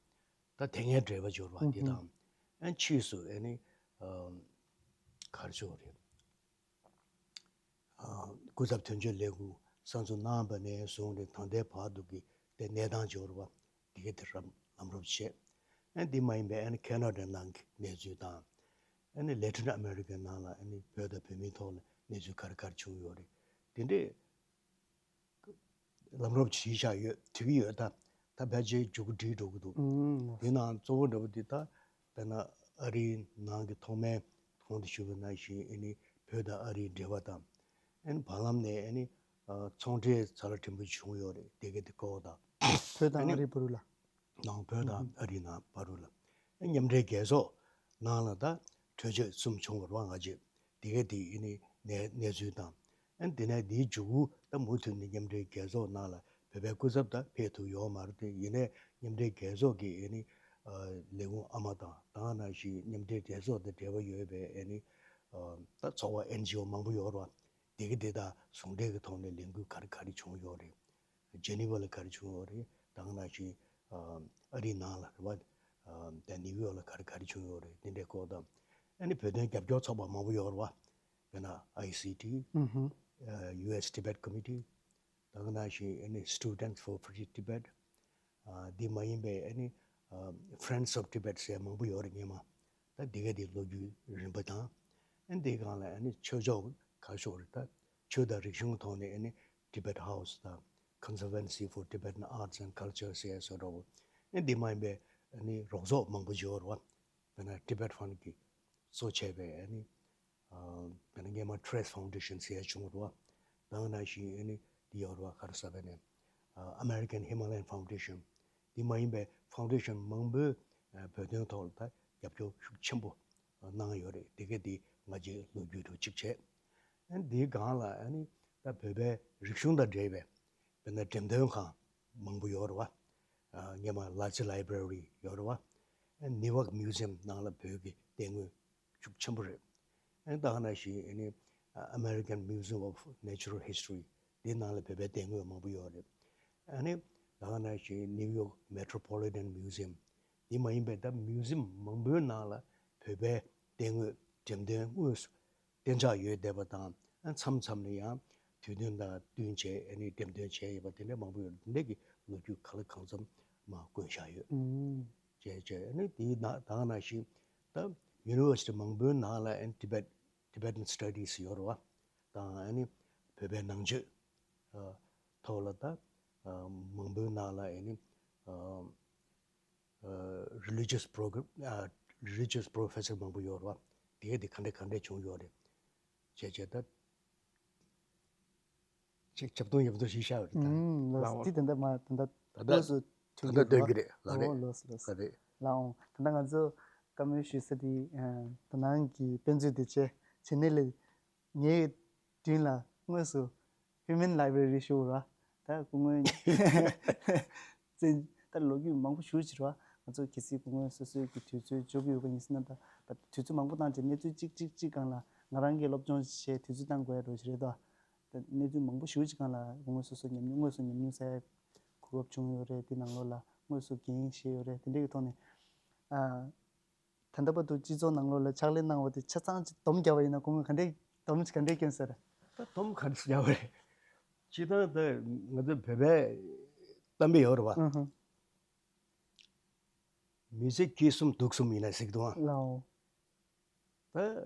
ད་དེ་སྔའི་འབྲེལ་བ་འབྱོར་བ་དེ་ཨུམ། དང་ཨ་ཕྱིས་སུ་ཨ་ནི་ཨ་ག་རེ་ཟེར་དགོས་རེད། ཨ་སྐུ་ཚབ་དོན་གཅོད་ལས་ཁུངས་གསར་འཛུགས་གནང་བ་ནས་བཟུང་སྟེ་ད་ལྟའི་བར་དུ་གི་དེ་གནས་སྟངས་འབྱོར་བ་དེ་གི་དེ་རམ་ལམ་རོབ་བྱས། ཨ་ནི་དེ་མ་ཡིན་པའི་ཨ་ནི་ཁེ་ན་ཌའི་ནང་གི་གནས་ཚུལ་དང་། ཨ་ནི་ལེ་ཊིན་ཨ་མེ་རི་ཀའི་ནང་ལ་ཨ་ནི་བོད་དང་བོད་མིའི་ཐོག་ལ་གནས་ཚུལ་ག་རེ་ག་རེ་བྱུང་ཡོད་རེད། དེ་འདྲས་ལམ་རོབ་ཅིག་བཞག་ཡོད་དུས་ཀྱི་ཡོད་ད། ད་ཕལ་ཆེར་མཇུག་སྒྲིལ་འགྲོ་གི་འདུག་ཨུམ། དེ་ནང་གཙོ་བོ་འདྲ་བོ་དེ་ད་དཔེར་ན་ཨ་རིའི་ནང་གི་ཐོག་མའི་གོང་དུ་ཞུས་པ་ནང་བཞིན་ཨ་ནི་བོད་དང་ཨ་རིའི་འབྲེལ་བ་དང་། ཨ་ནི་བར་ལམ་ནས་ཨ་ནི་ཨ་ཚོང་འབྲེལ་ཚ་ལ་ཕྲན་བུ་བྱུང་ཡོད་རེད། དེ་ག་དེ་སྐོར་དང་། བོད་དང་ཨ་ནི་ཨ་རིའི་བར་ལ། ནང་བོད་དང་ཨ་རིའི་ནང་བར་ལ་མཉམ་འབྲེལ་རྒྱལ་ཚོགས་ནང་ལ་ད་གྲོས་ཆོད་གསུམ་བྱུང་བ་རེད་བ། ང་ཚོས་དེ་ག་དེ་ཨ་ནི་གནས་གནས་ཚུལ་དང་། ཨ་ནི་དེ་ནས་དེའི་མཇུག་གུ་ད་མུ་མཐུད་ནས་མཉམ་འབྲེལ་རྒྱལ་ཚོགས་ནང་ལ་བོད་པའི་སྐུ་ཚབ་ད་ཕེབས་ཐུབ་ཡོད་མ་རེད་དེ། ཡིན་ནའི་མཉམ་འབྲེལ་རྒྱལ་ཚོགས་ཀྱི་ཨ་ནི་ཨ་ལས་ཁུངས་ཨ་མ་དང་ད་ག་ནང་བཞིན་མཉམ་འབྲེལ་རྒྱལ་ཚོགས་དང་འབྲེལ་བ་ཡོད་པའི་ཨ་ནི་ཨ་ད་ཚོགས་པ་ཨེན་ཇི་ཨོ་མང་པོ་ཡོད་རེད་བ། དེ་ག་དེ་དང་ཟུང་འབྲེལ་གྱི་ཐོག་ནས་ལས་འགུལ་ག་རེ་ག་རེ་བྱུང་ཡོད་རེད། ཇེ་ནི་ཝ་ལ་ག་རེ་བྱུང་ཡོད་རེད། ད་ག་ནང་བཞིན་ཨ་ཨ་རིའི་ནང་ལ་རེད་བ། ཨ་ད་ནིའུ་ཡོག་ལ་ག་རེ་ག་རེ་བྱུང་ཡོད་རེད། དེ་འདྲའི་སྐོར་དང་། ཨ་ནི་བོད་དོན་རྒྱབ་སྐྱོར་ཚོགས་པ་མང་པོ་ཡོད་རེད་བ། དཔེར་ན་ཨའི་སི་ཊི། ཨུ་ཧུ། ཨ་ཡུ་ཨེས་ཊི་བེཊ་ཀོ་མི་ཊི། ད་ག་ནང་བཞིན་ཨ་ནི་Students for Free Tibet། ཨ་འདི་མ་ཡིན་པའི་ཨ་ནི་ཨ་Friends of Tibet ཟེར་མང་པོ་ཡོད་རེད། སྔོན་མ་ད་འདི་ག་དེ་ལོ་རྒྱུས་རིམ་པ་དང་། ཨ་འདིའི་སྒང་ལ་ཨ་ནི་ཆོས་ཕྱོགས་ག་ཤོག་རེད། ད་ཆོས་དང་རིག་གཞུང་གི་ཐོག་ནས་ཨ་ནི་Tibet House དང་Conservancy for Tibetan Arts and Culture ཟེར་བཟོ་འདྲ་བོ། ཨ་འདི་མ་ཡིན་པའི་ཨ་ནི་རོགས་ཚོགས་མང་པོ་ཡོད་རེད་བ། དཔེར་ན་Tibet Fund གིས་གཙོ་བྱས་པའི་ཨ་ནི་ཨ་དཔེར་ན་སྔོན་མ་Trace Foundation ཟེར་ཡ་བྱུང་བ་རེད་བ། ད་ག་ནང་བཞིན་ཨ་ནི་འདི་ཡོད་རེད་བ། ག་རེ་ཟེར་བ་ནས་ཨ་American Himalayan Foundation། འདི་མ་ཡིན་པའི་ཕའུན་ཌེ་ཤན་མང་པོས་ཨ་བོད་དོན་ཐོག་ལ་ད་རྒྱབ་སྐྱོར་ཤུགས་ཆེན་པོ་གནང་ཡོད་རེད། དེ་ག་དེ་ང་ཚོས་ལོ་རྒྱུས་ཐོག་གཅིག་བྱས། ཨ་ནི་འདིའི་སྒང་ལ་ཨ་ནི་ད་བོད་པའི་རིག་གཞུང་དང་འབྲེལ་བའི་དཔེར་ན་འགྲེམས་སྟོན་ཁང་མང་པོ་ཡོད་རེད་བ། ཨ་སྔོན་མ་ལ་ཙི་Library ཡོད་རེད་བ། ཨ་Newark Museum ནང་ལ་བོད་ཀྱི་ལྟད་མོ་ཤུགས་ཆེན་པོ་རེད། ཨ་ནི་ད་ག་ནང་བཞིན་ཨ་ནི་American Museum of Natural History འདི་ནང་ལ་བོད་པའི་ལྟད་མོ་མང་པོ་ཡོད་རེད། ཨ་ནི་ད་ག་ནང་བཞིན་New York Metropolitan Museum འདི་མ་ཡིན་པའི་ད་museum མང་པོའི་ནང་ལ་བོད་པའི་ལྟད་མོ་འགྲེམས་སྟོན་དངོས་སུ་གཏན་འཇགས་ཡོད་བསྡད་པ་དང་། ཨ་མཚམས་མཚམས་ལ་ཡང་དུས་སྟོན་དང་བསྟུན་བྱས་ཨ་ནི་འགྲེམས་སྟོན་བྱས་ཡོད་པ་དེ་འདྲ་མང་པོ་ཡོད། འདི་འདྲ་གི་ལོ་རྒྱུས་གང་ལ་གང་འཚམ་མར་བཀོད་བཞག་ཡོད། ཨུམ། བྱས་བྱས་ཨ་ནི་དེའི་ནང་ད་ག་ནང་བཞིན་ད་University མང་པོའི་ནང་ལ་ཨ་ནི་Tibet Tibetan Studies ཡོད་རེད་བ། དང་ཨ་ནི་བོད་པའི་ནང་ཆོས་ཨ་ཐོག་ལ་ད་ཨ་མང་པོའི་ནང་ལ་ཨ་ནི་ཨ་ཨ་religious program ཨ་religious professor མང་པོ་ཡོད་རེད་བ། དེ་ག་དེ་ག་འདྲ་ག་འདྲ་བྱུང་ཡོད་རེད། བྱས་བྱས་ད་ཅིག་ཁྱབ་སྟོང་ཡག་པོ་ཞིག་ཤར་བ་རེད་ད། ཨུམ། ལགས་འོང་། འདི་དེ་འདྲ་མ་དེ་འདྲ་ད་ལྟ་དངོས་སུ་ཐོན་ད་ལྟ་གྱི་ཡོད་ཐོན་གྱི་རེད། རེད་ལགས་རེད། ཨོ་ལགས་སོ་ལགས་སོ། ལགས་རེད། ལགས་འོང་། ད་ལྟ་ང་ཚོ་བཀའ་མོལ་ཞུ་ས་དེ་ཨ་ད་ནང་གི་དཔེ་མཛོད་དེ་བྱས་བྱས་ནས་ལས། ངའི་མདུན་ལ་དངོས་སུ་Human Library ཞུ་ར། ད་སྐུ་ངོ་ད་ལོ་རྒྱུས་མང་པོ་ཞུ་ཅི་ར། ང་ཚོ་གལ་སྲིད་སྐུ་ངོ་སོ་སོའི་གི་དུས་ཚོད་འཇོག་གི་ཡོད་པ་ཡིན་ཟེར་ན། ད་ད་དུས་ཚོད་མང་པོ་བཏང་རྗེས་གནས་ཚུལ་གཅིག་གཅིག་གཅིག་སྒང་ལ་ང་རང་གིས་སློབ་སྦྱོང་བྱས་དུས་ཚོད་བཏང་དགོས་ཡ་འགྲོ་ཞིག་རེད་དོ། ད་གནས་ཚུལ་མང་པོ་ཞུ་ཅི་སྒང་ལ་སྐུ་ངོ་སོ་སོ་ཉམས་མྱོང་དངོས་སུ་ཉམས་མྱོང་བསགས་ཡ་གོ་སྐབས་བྱུང་ཡོད་རེད། དེ་ནང་ལོགས་ལ་དངོས་སུ་འགན་བཞེས་ཡོད་རེད། དེ་འདྲའི་གི་ཐོག་ནས་ཨ། ད་ལྟ་བར་དུ་སྤྱི་ཚོགས་ནང་ལོགས་ལ་ཕྱག་ལས་གནང་བ་དེ་ཆ་ཚང་ཅིག་སྡོམ་བརྒྱབ་པ་ཡིན་ན་སྐུ་ངོས་ག་འདྲས་སྡོམ་ག་འདྲས་སྐྱོན་ས་རེད། ད་སྡོམ་ག་འདྲས་བརྒྱབ་པ་རེད། སྤྱིར་བཏང་ད་ང་ཚོ་བོད་པའི་གཏམ་དཔེ་ཡོད་རེད་བ། ཨུ་ཧུ། མི་ཚེ་སྐྱིད་གསུམ་སྡུག་གསུམ་ཡིན་ན་ཟེར་གི་འདུག་ཨ། ལའོ། ད་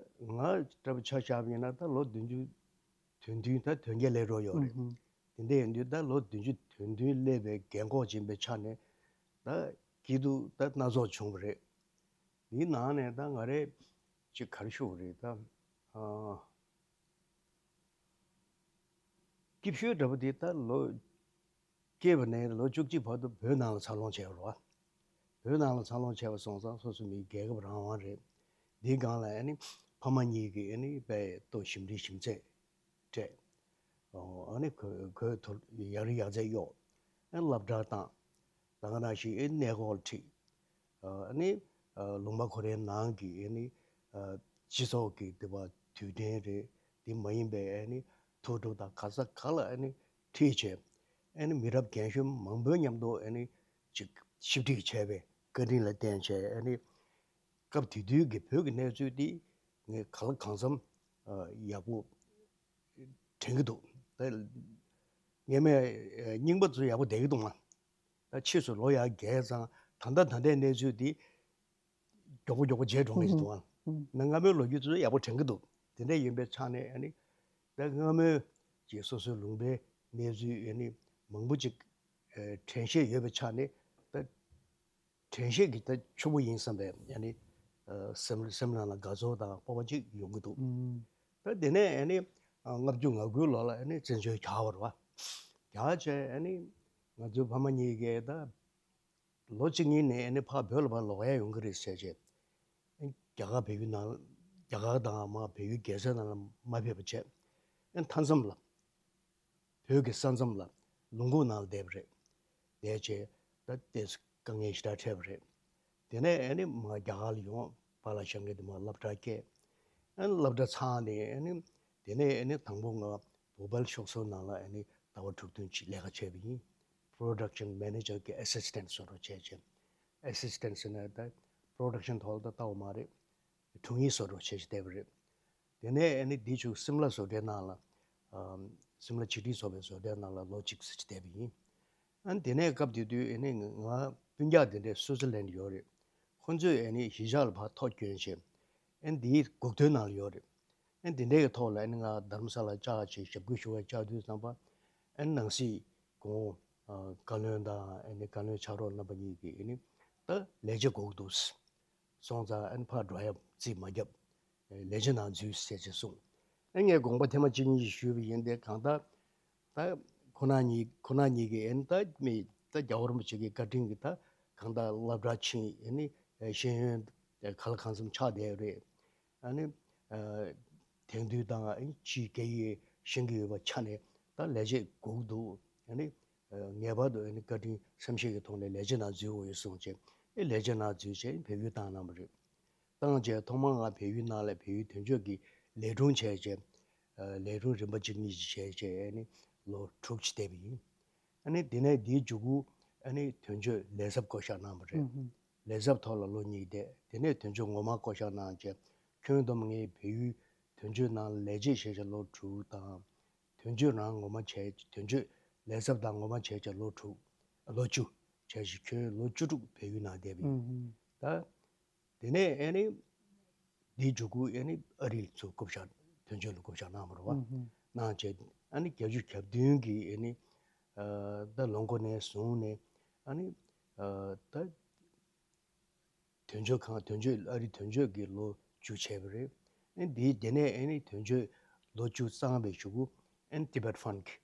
ང་འདྲ་པོ་ཆ་བཞག་པ་ཡིན་ན་ད་ལོ་བདུན་ཅུ་དོན་བདུན་ད་དོན་བརྒྱད་སླེབས་རོགས་ཡོད་རེད། ཨུ་ཧུ། དེ་འདྲ་ཡིན་དུས་ད་ལོ་བདུན་ཅུ་དོན་བདུན་སླེབས་པའི་རྒན་གོག་ཅིག་ཡིན་པའི་ཆ་ནས་ད་སྐྱིད་སྡུག་ད་སྣ་ཚོགས་བྱུང་བ་རེད། འདིའི་ནང་ནས་ད་ང་རེ་ཅིག་ག་རེ་ཞུ་དགོས་རེད་ད། ཨ། སྐྱིད་ཤོས་འདྲ་པོ་དེ་ད་ལོ་སྐྱེས་པ་ནས་ལོ་བཅུ་གཅིག་བར་དུ་བོད་ནང་ལ་འཚར་ལོངས་བྱས་པ་རེད་བ། བོད་ནང་ལ་འཚར་ལོངས་བྱས་པ་སོང་ཙང་སོ་སོ་མི་རྒྱལ་ཁབ་རང་དབང་རེད། འདིའི་སྒང་ལ་ཨ་ནི་ཕ་མ་གཉིས་ཀྱིས་ཨ་ནི་དཔེ་ལྟོ་ཞིམ་འདྲིས་ཞིམ་ཚད་སྤྲད། ཨ་ནི་གོས་གོས་ཐུར་ཡག་རིགས་ཡག་རྫས་གཡོག་ཨ་ནི་སློབ་གྲྭར་བཏང་། ད་ག་ནང་བཞིན་ཨ་ནི་གནས་སྐོར་ཁྲིད། ཨ་ནི་ཨ་ལུང་པ་ཁོ་རའི་ནང་གི་ཨ་ནི་ཨ་སྤྱི་ཚོགས་ཀྱི་དེ་བ་དུས་དྲན་རེད། དེ་མ་ཡིན་པའི་ཨ་ནི་ ཐུགས་སྒྲུབ་དང་ག་ས་ག་ལ་ཨ་ནི་ཁྲིད་བྱས། ཨ་ནི་མི་རབས་རྒན་གཞོན་མང་པོའི་མཉམ་དུ་ཨ་ནི་ཅིག་ཞིབ་ཁྲིད་བྱས་པའི་བཀའ་དྲིན་ལ་བརྟེན་བྱས། ཨ་ནི་སྐབས་དེ་དུས་ཀྱི་བོད་ཀྱི་གནས་ཚུལ་འདི་ངས་གང་ལ་གང་འཚམ་ཡག་པོ་དྲན་གྱི་འདུག་ད་ངས་མེད་རྙིང་པ་ཚོ་ཡག་པོ་བསྡད་ཀྱི་འདུག་མ། ད་ཕྱིས་སུ་ལོ་ཡར་རྒས་ཙང་ད་ལྟ་ད་ལྟའི་གནས་ཚུལ་འདི་མགྱོགས་པོ་མགྱོགས་པོ་བརྗེད་འགྲོ་མཁན་ཞིག་འདུག་ཨང་། ད་སྔ་མོའི་ལོ་རྒྱུས་ཚོ་ཡག་པོ་དྲན་གྱི་འདུག་དེ་འདྲ་ཡིན་པའི་ཆ་ནས་ཨ་ནི་ད་སྔ་མོའི་ཀྱི་སོ་སོའི་ལུང་པའི་གནས་ཚུལ་ཨ་ནི་མང་པོ་ཅིག་ཨ་དྲན་ཤེས་ཡོད་པའི་ཆ་ནས། ད་དྲན་ཤེས་ཀྱི་ད་ཕྱུག་པོ་ཡིན་བསམ་པའི་ཨ་ནི་ཨ་སེམས་སེམས་ནང་ལ་དགའ་ཚོར་དང་སྤོབས་པ་ཅིག་ཡོང་གི་འདུག་ད་དེ་ནས་ཨ་ནི་ཨ་ལྔ་བཅུ་ང་དགུའི་ལོ་ལ་ཨ་ནི་བཙན་བྱོལ་གྱར་བ་རེད་བ། གྱར་བྱས་ཨ་ནི་ང་ཚོའི་ཕ་མ་གཉིས་ཀས་ད་ལོ་གཅིག་གཉིས་ནས་ཨ་ནི་ཕར་བོད་ལ་ཕར་ལོག་ཡ་ཡོང་གི་རེད་ཟེར་བྱས། རྒྱ་གར་བལ་ཡུལ་ནང་རྒྱ་གར་དང་མར་བལ་ཡུལ་རྒྱལ་ས་ནང་ལ་མ་ཕེབས་པ་བྱས། ཨ་མཐའ་མཚམས་ལ་བོད་ཀྱི་ས་མཚམས་ལ་ལུང་ཁུག་ནང་ལ་བསྡད་པ་རེད། བསྡད་བྱས་ད་ཏོག་ཙམ་དཀའ་ངལ་ཞེ་དྲག་འཕྲད་པ་རེད། དེ་ནས་ཨ་ནི་མར་རྒྱ་གར་ལ་ཡོང་། པཱ་ལགས་བཞུགས་མཁན་དེ་མར་སློབ་གྲྭར་བསྐྱལ། ཨ་ནི་སློབ་གྲྭ་ཚར་ནས་ཨ་ནི་དེ་ནས་ཨ་ནི་དང་པོ་ང་བྷོ་པལ་ཤོག་ཚོགས་ནང་ལ་ཨ་ནི་ཟླ་བ་དྲུག་བདུན་ཅིག་ལས་ཀ་བྱས་པ་ཡིན། Production Manager གྱི་Assistant བཟོ་འདྲ་བྱས་བྱས། Assistant ཟེར་ན་ད་Production ཐོག་ལ་ད་ལྟ་བ་མ་རེད། དྲུང་ཡིག་བཟོ་འདྲ་བྱས་བྱས་བསྡད་པ་རེད། དེ་ནས་ཨ་ནི་འདི་བྱུང་སིམ་ལ་བཟོ་གྲྭའི་ནང་ལ། ཨམ། སིམ་ལ་ཆིག་སྒྲིལ་ཚོགས་པའི་བཟོ་གྲྭའི་ནང་ལ་ལོ་གཅིག་ཙམ་བསྡད་པ་ཡིན། ཨ་ནི་དེ་ནས་སྐབས་དེ་དུས་ཨ་ནི་ང་སྤུན་ཀྱག་དེ་འདྲས་སུའུ་ཙི་ལན་ཡོད་རེད། ཁོ་ཚོས་ཨ་ནི་གཞིས་ཆགས་ལ་ཕར་ཐོ་བསྐྱོན་བྱས། ཨ་ནི་འདིའི་འགོ་ཁྲིད་ནང་ལ་ཡོད་རེད། ཨ་ནི་དེ་འདྲའི་གི་ཐོག་ལ་ཨ་ནི་ང་རྡ་རམ་ས་ལ་བཅར་བྱས་ཞབས་སྐུལ་ཞུ་བར་བཅར་དུས་ཙམ་པ། ཨ་ནི་ནང་སྲིད་གོང་ཨ་བཀའ་བློན་དང་ཨ་ནི་བཀའ་བློན་ཕྱག་རོགས་རྣམ་པ་གཉིས་ཀྱིས་ཨ་ནི་ད་ལས་བྱེད་དགོས་ཀྱི་འདུག་སོང་ཙང་ཨ་ནི་ཕར་འགྲོ་ཡ་རྩིས་མ་བརྒྱབ། ལས་བྱེད་ནང་འཛུལ་ཟེར་བྱས་གསུངས། ཨ་ངས་དགོངས་པ་ཐེངས་མ་གཅིག་གཉིས་ཞུས་པ་ཡིན་ཏེ། གང་ལྟར་ད་ཁོ་ན་གཉིས་ཁོ་ན་གཉིས་ཀྱིས་ཨ་ནི་ད་མི་ད་རྒྱལ་བ་རིན་པོ་ཆེ་གི་བཀའ་དྲིན་གྱིས་ད་གང་ལྟར་སློབ་གྲྭར་ཕྱིན། ཨ་ནི་ཤེས་ཡོན་ག་ལ་གང་འཚམ་ཆགས་བསྡད་ཡོད་རེད། ཨ་ནི་ཨ་དེང་དུས་དང་ཨ་ནི་ཕྱིའི་སྐད་ཡིག་ཤེས་ཀྱི་ཡོད་པ་ཆ་ནས་ད་ལས་བྱེད་དགོས་ཀྱི་འདུག་ཨ་ནི་ཨ་ངེས་པར་དུ་ཨ་ནི་བཀའ་དྲིན་བསམ་ཤེས་ཀྱི་ཐོག་ནས་ལས་བྱེད་ནང་འཛུལ་དགོས་ཡོད་གསུངས་བྱས། ཨེ་ལས་བྱེད་ནང་འཛུལ་བྱས་བལ་ཡུལ་བཏང་གནང་བ་རེད། བཏང་བྱས་ཐོག་མར་ང་བལ་ཡུལ་ནང་ལ་བལ་ཡུལ་དོན་གཅོད་ཀྱི་ལས་དྲུང་བྱས་བྱས། ཨ་ལས་དྲུང་རིམ་པ་གཅིག་གཉིས་ཅིག་བྱས་བྱས་ཨ་ནི་ལོ་དྲུག་ཅིག་བསྡད་པ་ཡིན། ཨ་ནི་དེ་ནས་དེའི་མཇུག་གུ་ཨ་ནི་དོན་གཅོད་ལས་ཚབ་བསྐོ་བཞག་གནང་བ་རེད། ཨུ་ཧུ། ལས་ཚབ་ཐོག་ལ་ལོ་གཉིས་བསྡད། དེ་ནས་དོན་གཅོད་ངོ་མ་བསྐོ་བཞག་གནང་བྱས། ཁྱོན་བསྡོམས་ངས་བལ་ཡུལ་དོན་གཅོད་ནང་ལ་ལས་བྱེད་བྱས་བྱས་ལོ་དྲུག་དང་། དོན་གཅོད་རང་ངོ་མ་བྱས། དོན་གཅོད་ལས་ཚབ་དང་ངོ་མ་བྱས་བྱས་ལོ་དྲུག་ལོ་བཅུ་བྱས་བྱས་ཁྱོན་ལོ་བཅུ་དྲུག་བལ་ཡུལ་ནང་བསྡད་པ་ཡིན། ཨུ་ཧུ། ད་དེ་ནས་ཨ་ནི་དེའི་མཇུག་གུ་ཨ་ནི་ཨ་རི་ཚུར་བསྐོ་བཞག་དོན་གཅོད་ལ་བསྐོ་བཞག་གནང་བ་རེད་བ། ཨུ་ཧུ། གནང་བྱས་ཨ་ནི་བརྒྱད་ཅུ་གྱ་བདུན་གྱི་ཨ་ནི་ཨ་ད་ལོ་འགོ་ནས་བཟུང་ནས་ཨ་ནི་ཨ་ད་དོན་གཅོད་ཁང་དོན་གཅོད་ཨ་རི་དོན་གཅོད་ཀྱི་ལོ་བཅུ་བྱས་པ་རེད། ཨ་ནི་དེའི་དེ་ནས་ཨ་ནི་དོན་གཅོད་ལོ་བཅུ་གཙང་བའི་གཞུག་གུ་ཨ་ནི་Tibet Fund གི་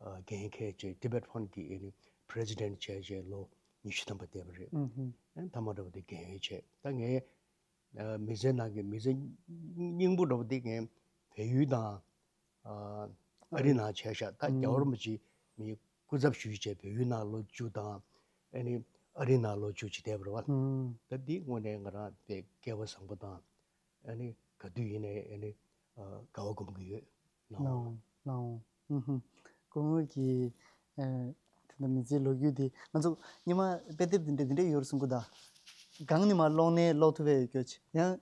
ཨ་འགན་འཁྱེར་བྱས། Tibet Fund གི་ཨ་ནི་President བྱས་བྱས་ལོ་ཉི་ཤུ་ཐམ་པ་བསྡད་པ་རེད། ཨུ་ཧུ། ཨ་ནི་མཐའ་མ་འདྲ་བོ་དེ་རྒན་ཡོལ་བྱས། ད་ངའི་ཨ་མི་ཚེ་ནང་གི་མི་ཚེ་སྙིང་པོ་འདྲ་བོ་དེ་ངས་བལ་ཡུལ་དང་ཨ་ཨ་རི་ནང་བྱས་ཤག་ད་རྒྱལ་བ་རིན་པོ་ཆེ་མི་སྐུ་ཚབ་ཞུས་བྱས་བལ་ཡུལ་ནང་ལོ་བཅུ་དང་ཨ་ནི་ཨ་རི་ནང་ལོ་བཅུ་ཅིག་བསྡད་པ་རེད་བ། ཨུ། ད་འདི་དངོས་གནས་ང་རང་དཔེ་སྐལ་བ་བཟང་པོ་དང་། ཨ་ནི་ག་དུས་ཡིན་ནའི་ཨ་ནི་ཨ་དགའ་བ་སྒོམ་གྱི་ཡོད། ལའོ། ལའོ། ལའོ། ཨུ་ཧུ། སྐུ་ངོ་གི་ཨ་དེ་འདྲ་མི་ཚེའི་ལོ་རྒྱུས་དེ་ང་ཚོ་སྔོན་མ་དཔེ་དེབ་དེ་འདྲ་དེ་འདྲ་ཡོད་རེད་གསུང་གི་འདུག་སྒང་ནས་མར་ཀློག་ནའི་ཀློག་ཐུབ་པ་ཡོད་རྒྱུ་ཅིག་ཡང་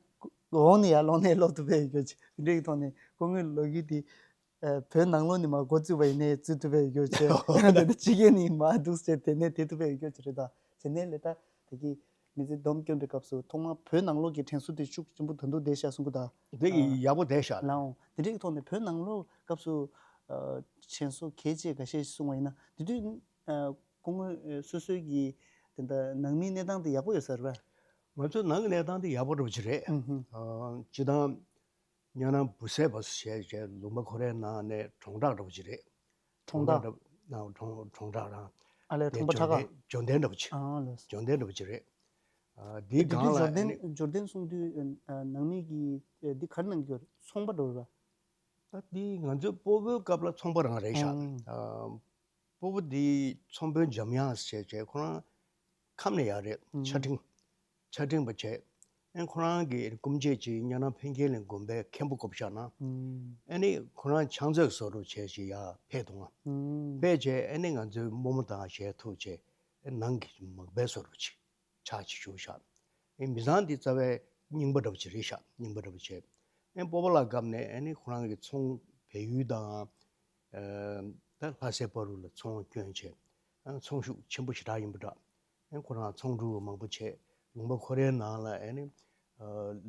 འོག་ནས་ཡར་ཀློག་ནའི་ཀློག་ཐུབ་པ་ཡོད་རྒྱུ་ཅིག་དེ་འདྲའི་ཐོག་ནས་སྐུ་ངོའི་ལོ་རྒྱུས་དེ་ཨ་བོད་ནང་ལོགས་ནས་མར་འགོ་བཙུགས་པ་ཡིན་ནའི་བཙུགས་ཐུབ་པ་ཡོད་རྒྱུ་ཅིག་ཡང་དེ་འདྲ་ཕྱི་རྒྱལ་ནས་མར་འདུག་སེ་དེ་ནས་དེད་ཐུབ་པ་ཡོད་རྒྱུ་ཅིག་རེད་ད། དེ་ནས་ལས་ད་དེ་གི་མི་ཚེ་སྡོམ་སྐྱོན་པའི་སྐབས་སུ་ཐོག་མར་བོད་ནང་ལོགས་ཀྱི་དྲན་གསོ་དེ་ཤུགས་ཆེན་པོ་ད་དུང་བསྡད་ཤག་གསུང་གི་འདུག་དེ་གི་ཨ་ཡག་པོ་བསྡད་ཤག་ལའོ། དེ་འདྲའི་ཐོག་ནས་བོད་ནང་ལོགས་སྐབས་སུ་ཨ་དྲན་གསོ་གལ་ཆེ་འགའ་ཤས་གསུང་བ་ཡིན་ན། དེ་དུས་ཨ་སྐུ་ངོ་ཨ་སོ་སོའི་གི་དེ་འདྲ་ནང་མིའི་གནས་སྟངས་དེ་ཡག་པོ་ཡོད་ས་རེད་པས། ང་ཚོའི་ནང་གི་གནས་སྟངས་དེ་ཡག་པོ་འདྲ་པོ་ཅིག་རེད། ཨུ་ཧུ། ཨ་སྤྱིར་བཏང་གཉའ་ནང་བུ་ཟས་པ་ཞེས་བྱས་ལུང་པ་ཁོ་རའི་ནང་ནས་གྲོང་བརྡལ་འདྲ་པོ་ཅིག་རེད། གྲོང་བརྡལ། གྲོང་བརྡལ་འདྲ་གྲོང་གྲོང་བརྡལ་རང་། ཨ་ལས་གྲོང་པ་ཁྲ་ཁ། འབྱོར་ལྡན་འབྱོར་ལྡན་འདྲ་པོ་ཅིག་ཨ་ལས། འབྱོར་ལྡན་འདྲ་པོ་ཅིག་རེད། ཨ་དེ་དུས་སྒང་ལ་འབྱོར་ལྡན་ཨ་ནི་འབྱོར་ལྡན་གསུང་དུས་ཨ་ནང་མི་གིས་ཨ་འདི་ག་རེ་གནང་གི་ཡོད་རེད། ཚོང་པ་འདྲ་པོ་རེད་པ། ད་འདི་ང་ཚོའི་སྤོ་བོའི་སྐབས་ལ་ཚོང་པ་རང་རེད་ཤག་ཨང་། ཨ་སྤོ་བོ་འདི་ཚོང་དཔོན་འཇམ་དབྱངས་ཟེར་བྱས་ཁོ་རང་ཁམས་ནས་ཡོད་རེད། ཨང་། ཆ་འཕྲིན་ཆ་འཕྲིན་པ་བྱས། ཨེ་ཁོ་རང་གི་སྐུ་མཆེད་ཅིག་གཉའ་ནང་འཕན་རྒྱལ་གླིང་དགོན་པའི་མཁན་པོ་བསྐོ་བཞག་ན། ཨེ་ནི་ཁོ་རང་ཕྱག་མཛོད་བཟོ་འདྲ་བྱས་ཅིག་ཡར་ཕེབས་འདུག་ཨ། ཕེབས་བྱས་ཨེ་ནི་ང་ཚོའི་རྨོ་མོ་དང་ཞལ་ཐུག་བྱས་ཨེ་ནང་གི་མག་པའི་བཟོ་འདྲ་ཅིག་ཕྱག་ཅིག་ཞུ་བཞག་ཨེ་མི་ཚང་འདི་རྩ་བའི་རྙིང་པ་འདྲ་པོ་ཅིག་རེད་ཤག་རྙིང་པ་འདྲ་པོ་བྱས། ཨེ་སྤོ་བོ་ལགས་སྐབས་ནས་ཨེ་ནི་ཁོ་རང་གི་ཚོང་བལ་ཡུལ་དང་། ཨ་ད་ལྷ་སའི་བར་དུ་ལ་ཚོང་བསྐྱོན་བྱས། ཨ་ཚོང་ཤུགས་ཆེན་པོ་ཞེ་དྲག་ཡིན་པ་འདྲ། ཨ་ཁོ་རང་ཚོང་འབྲུ་མང་པོ་བྱས། ལུང་པ་ཁོ་རའི་ནང་ལ་ཨ་ནི་ཨ་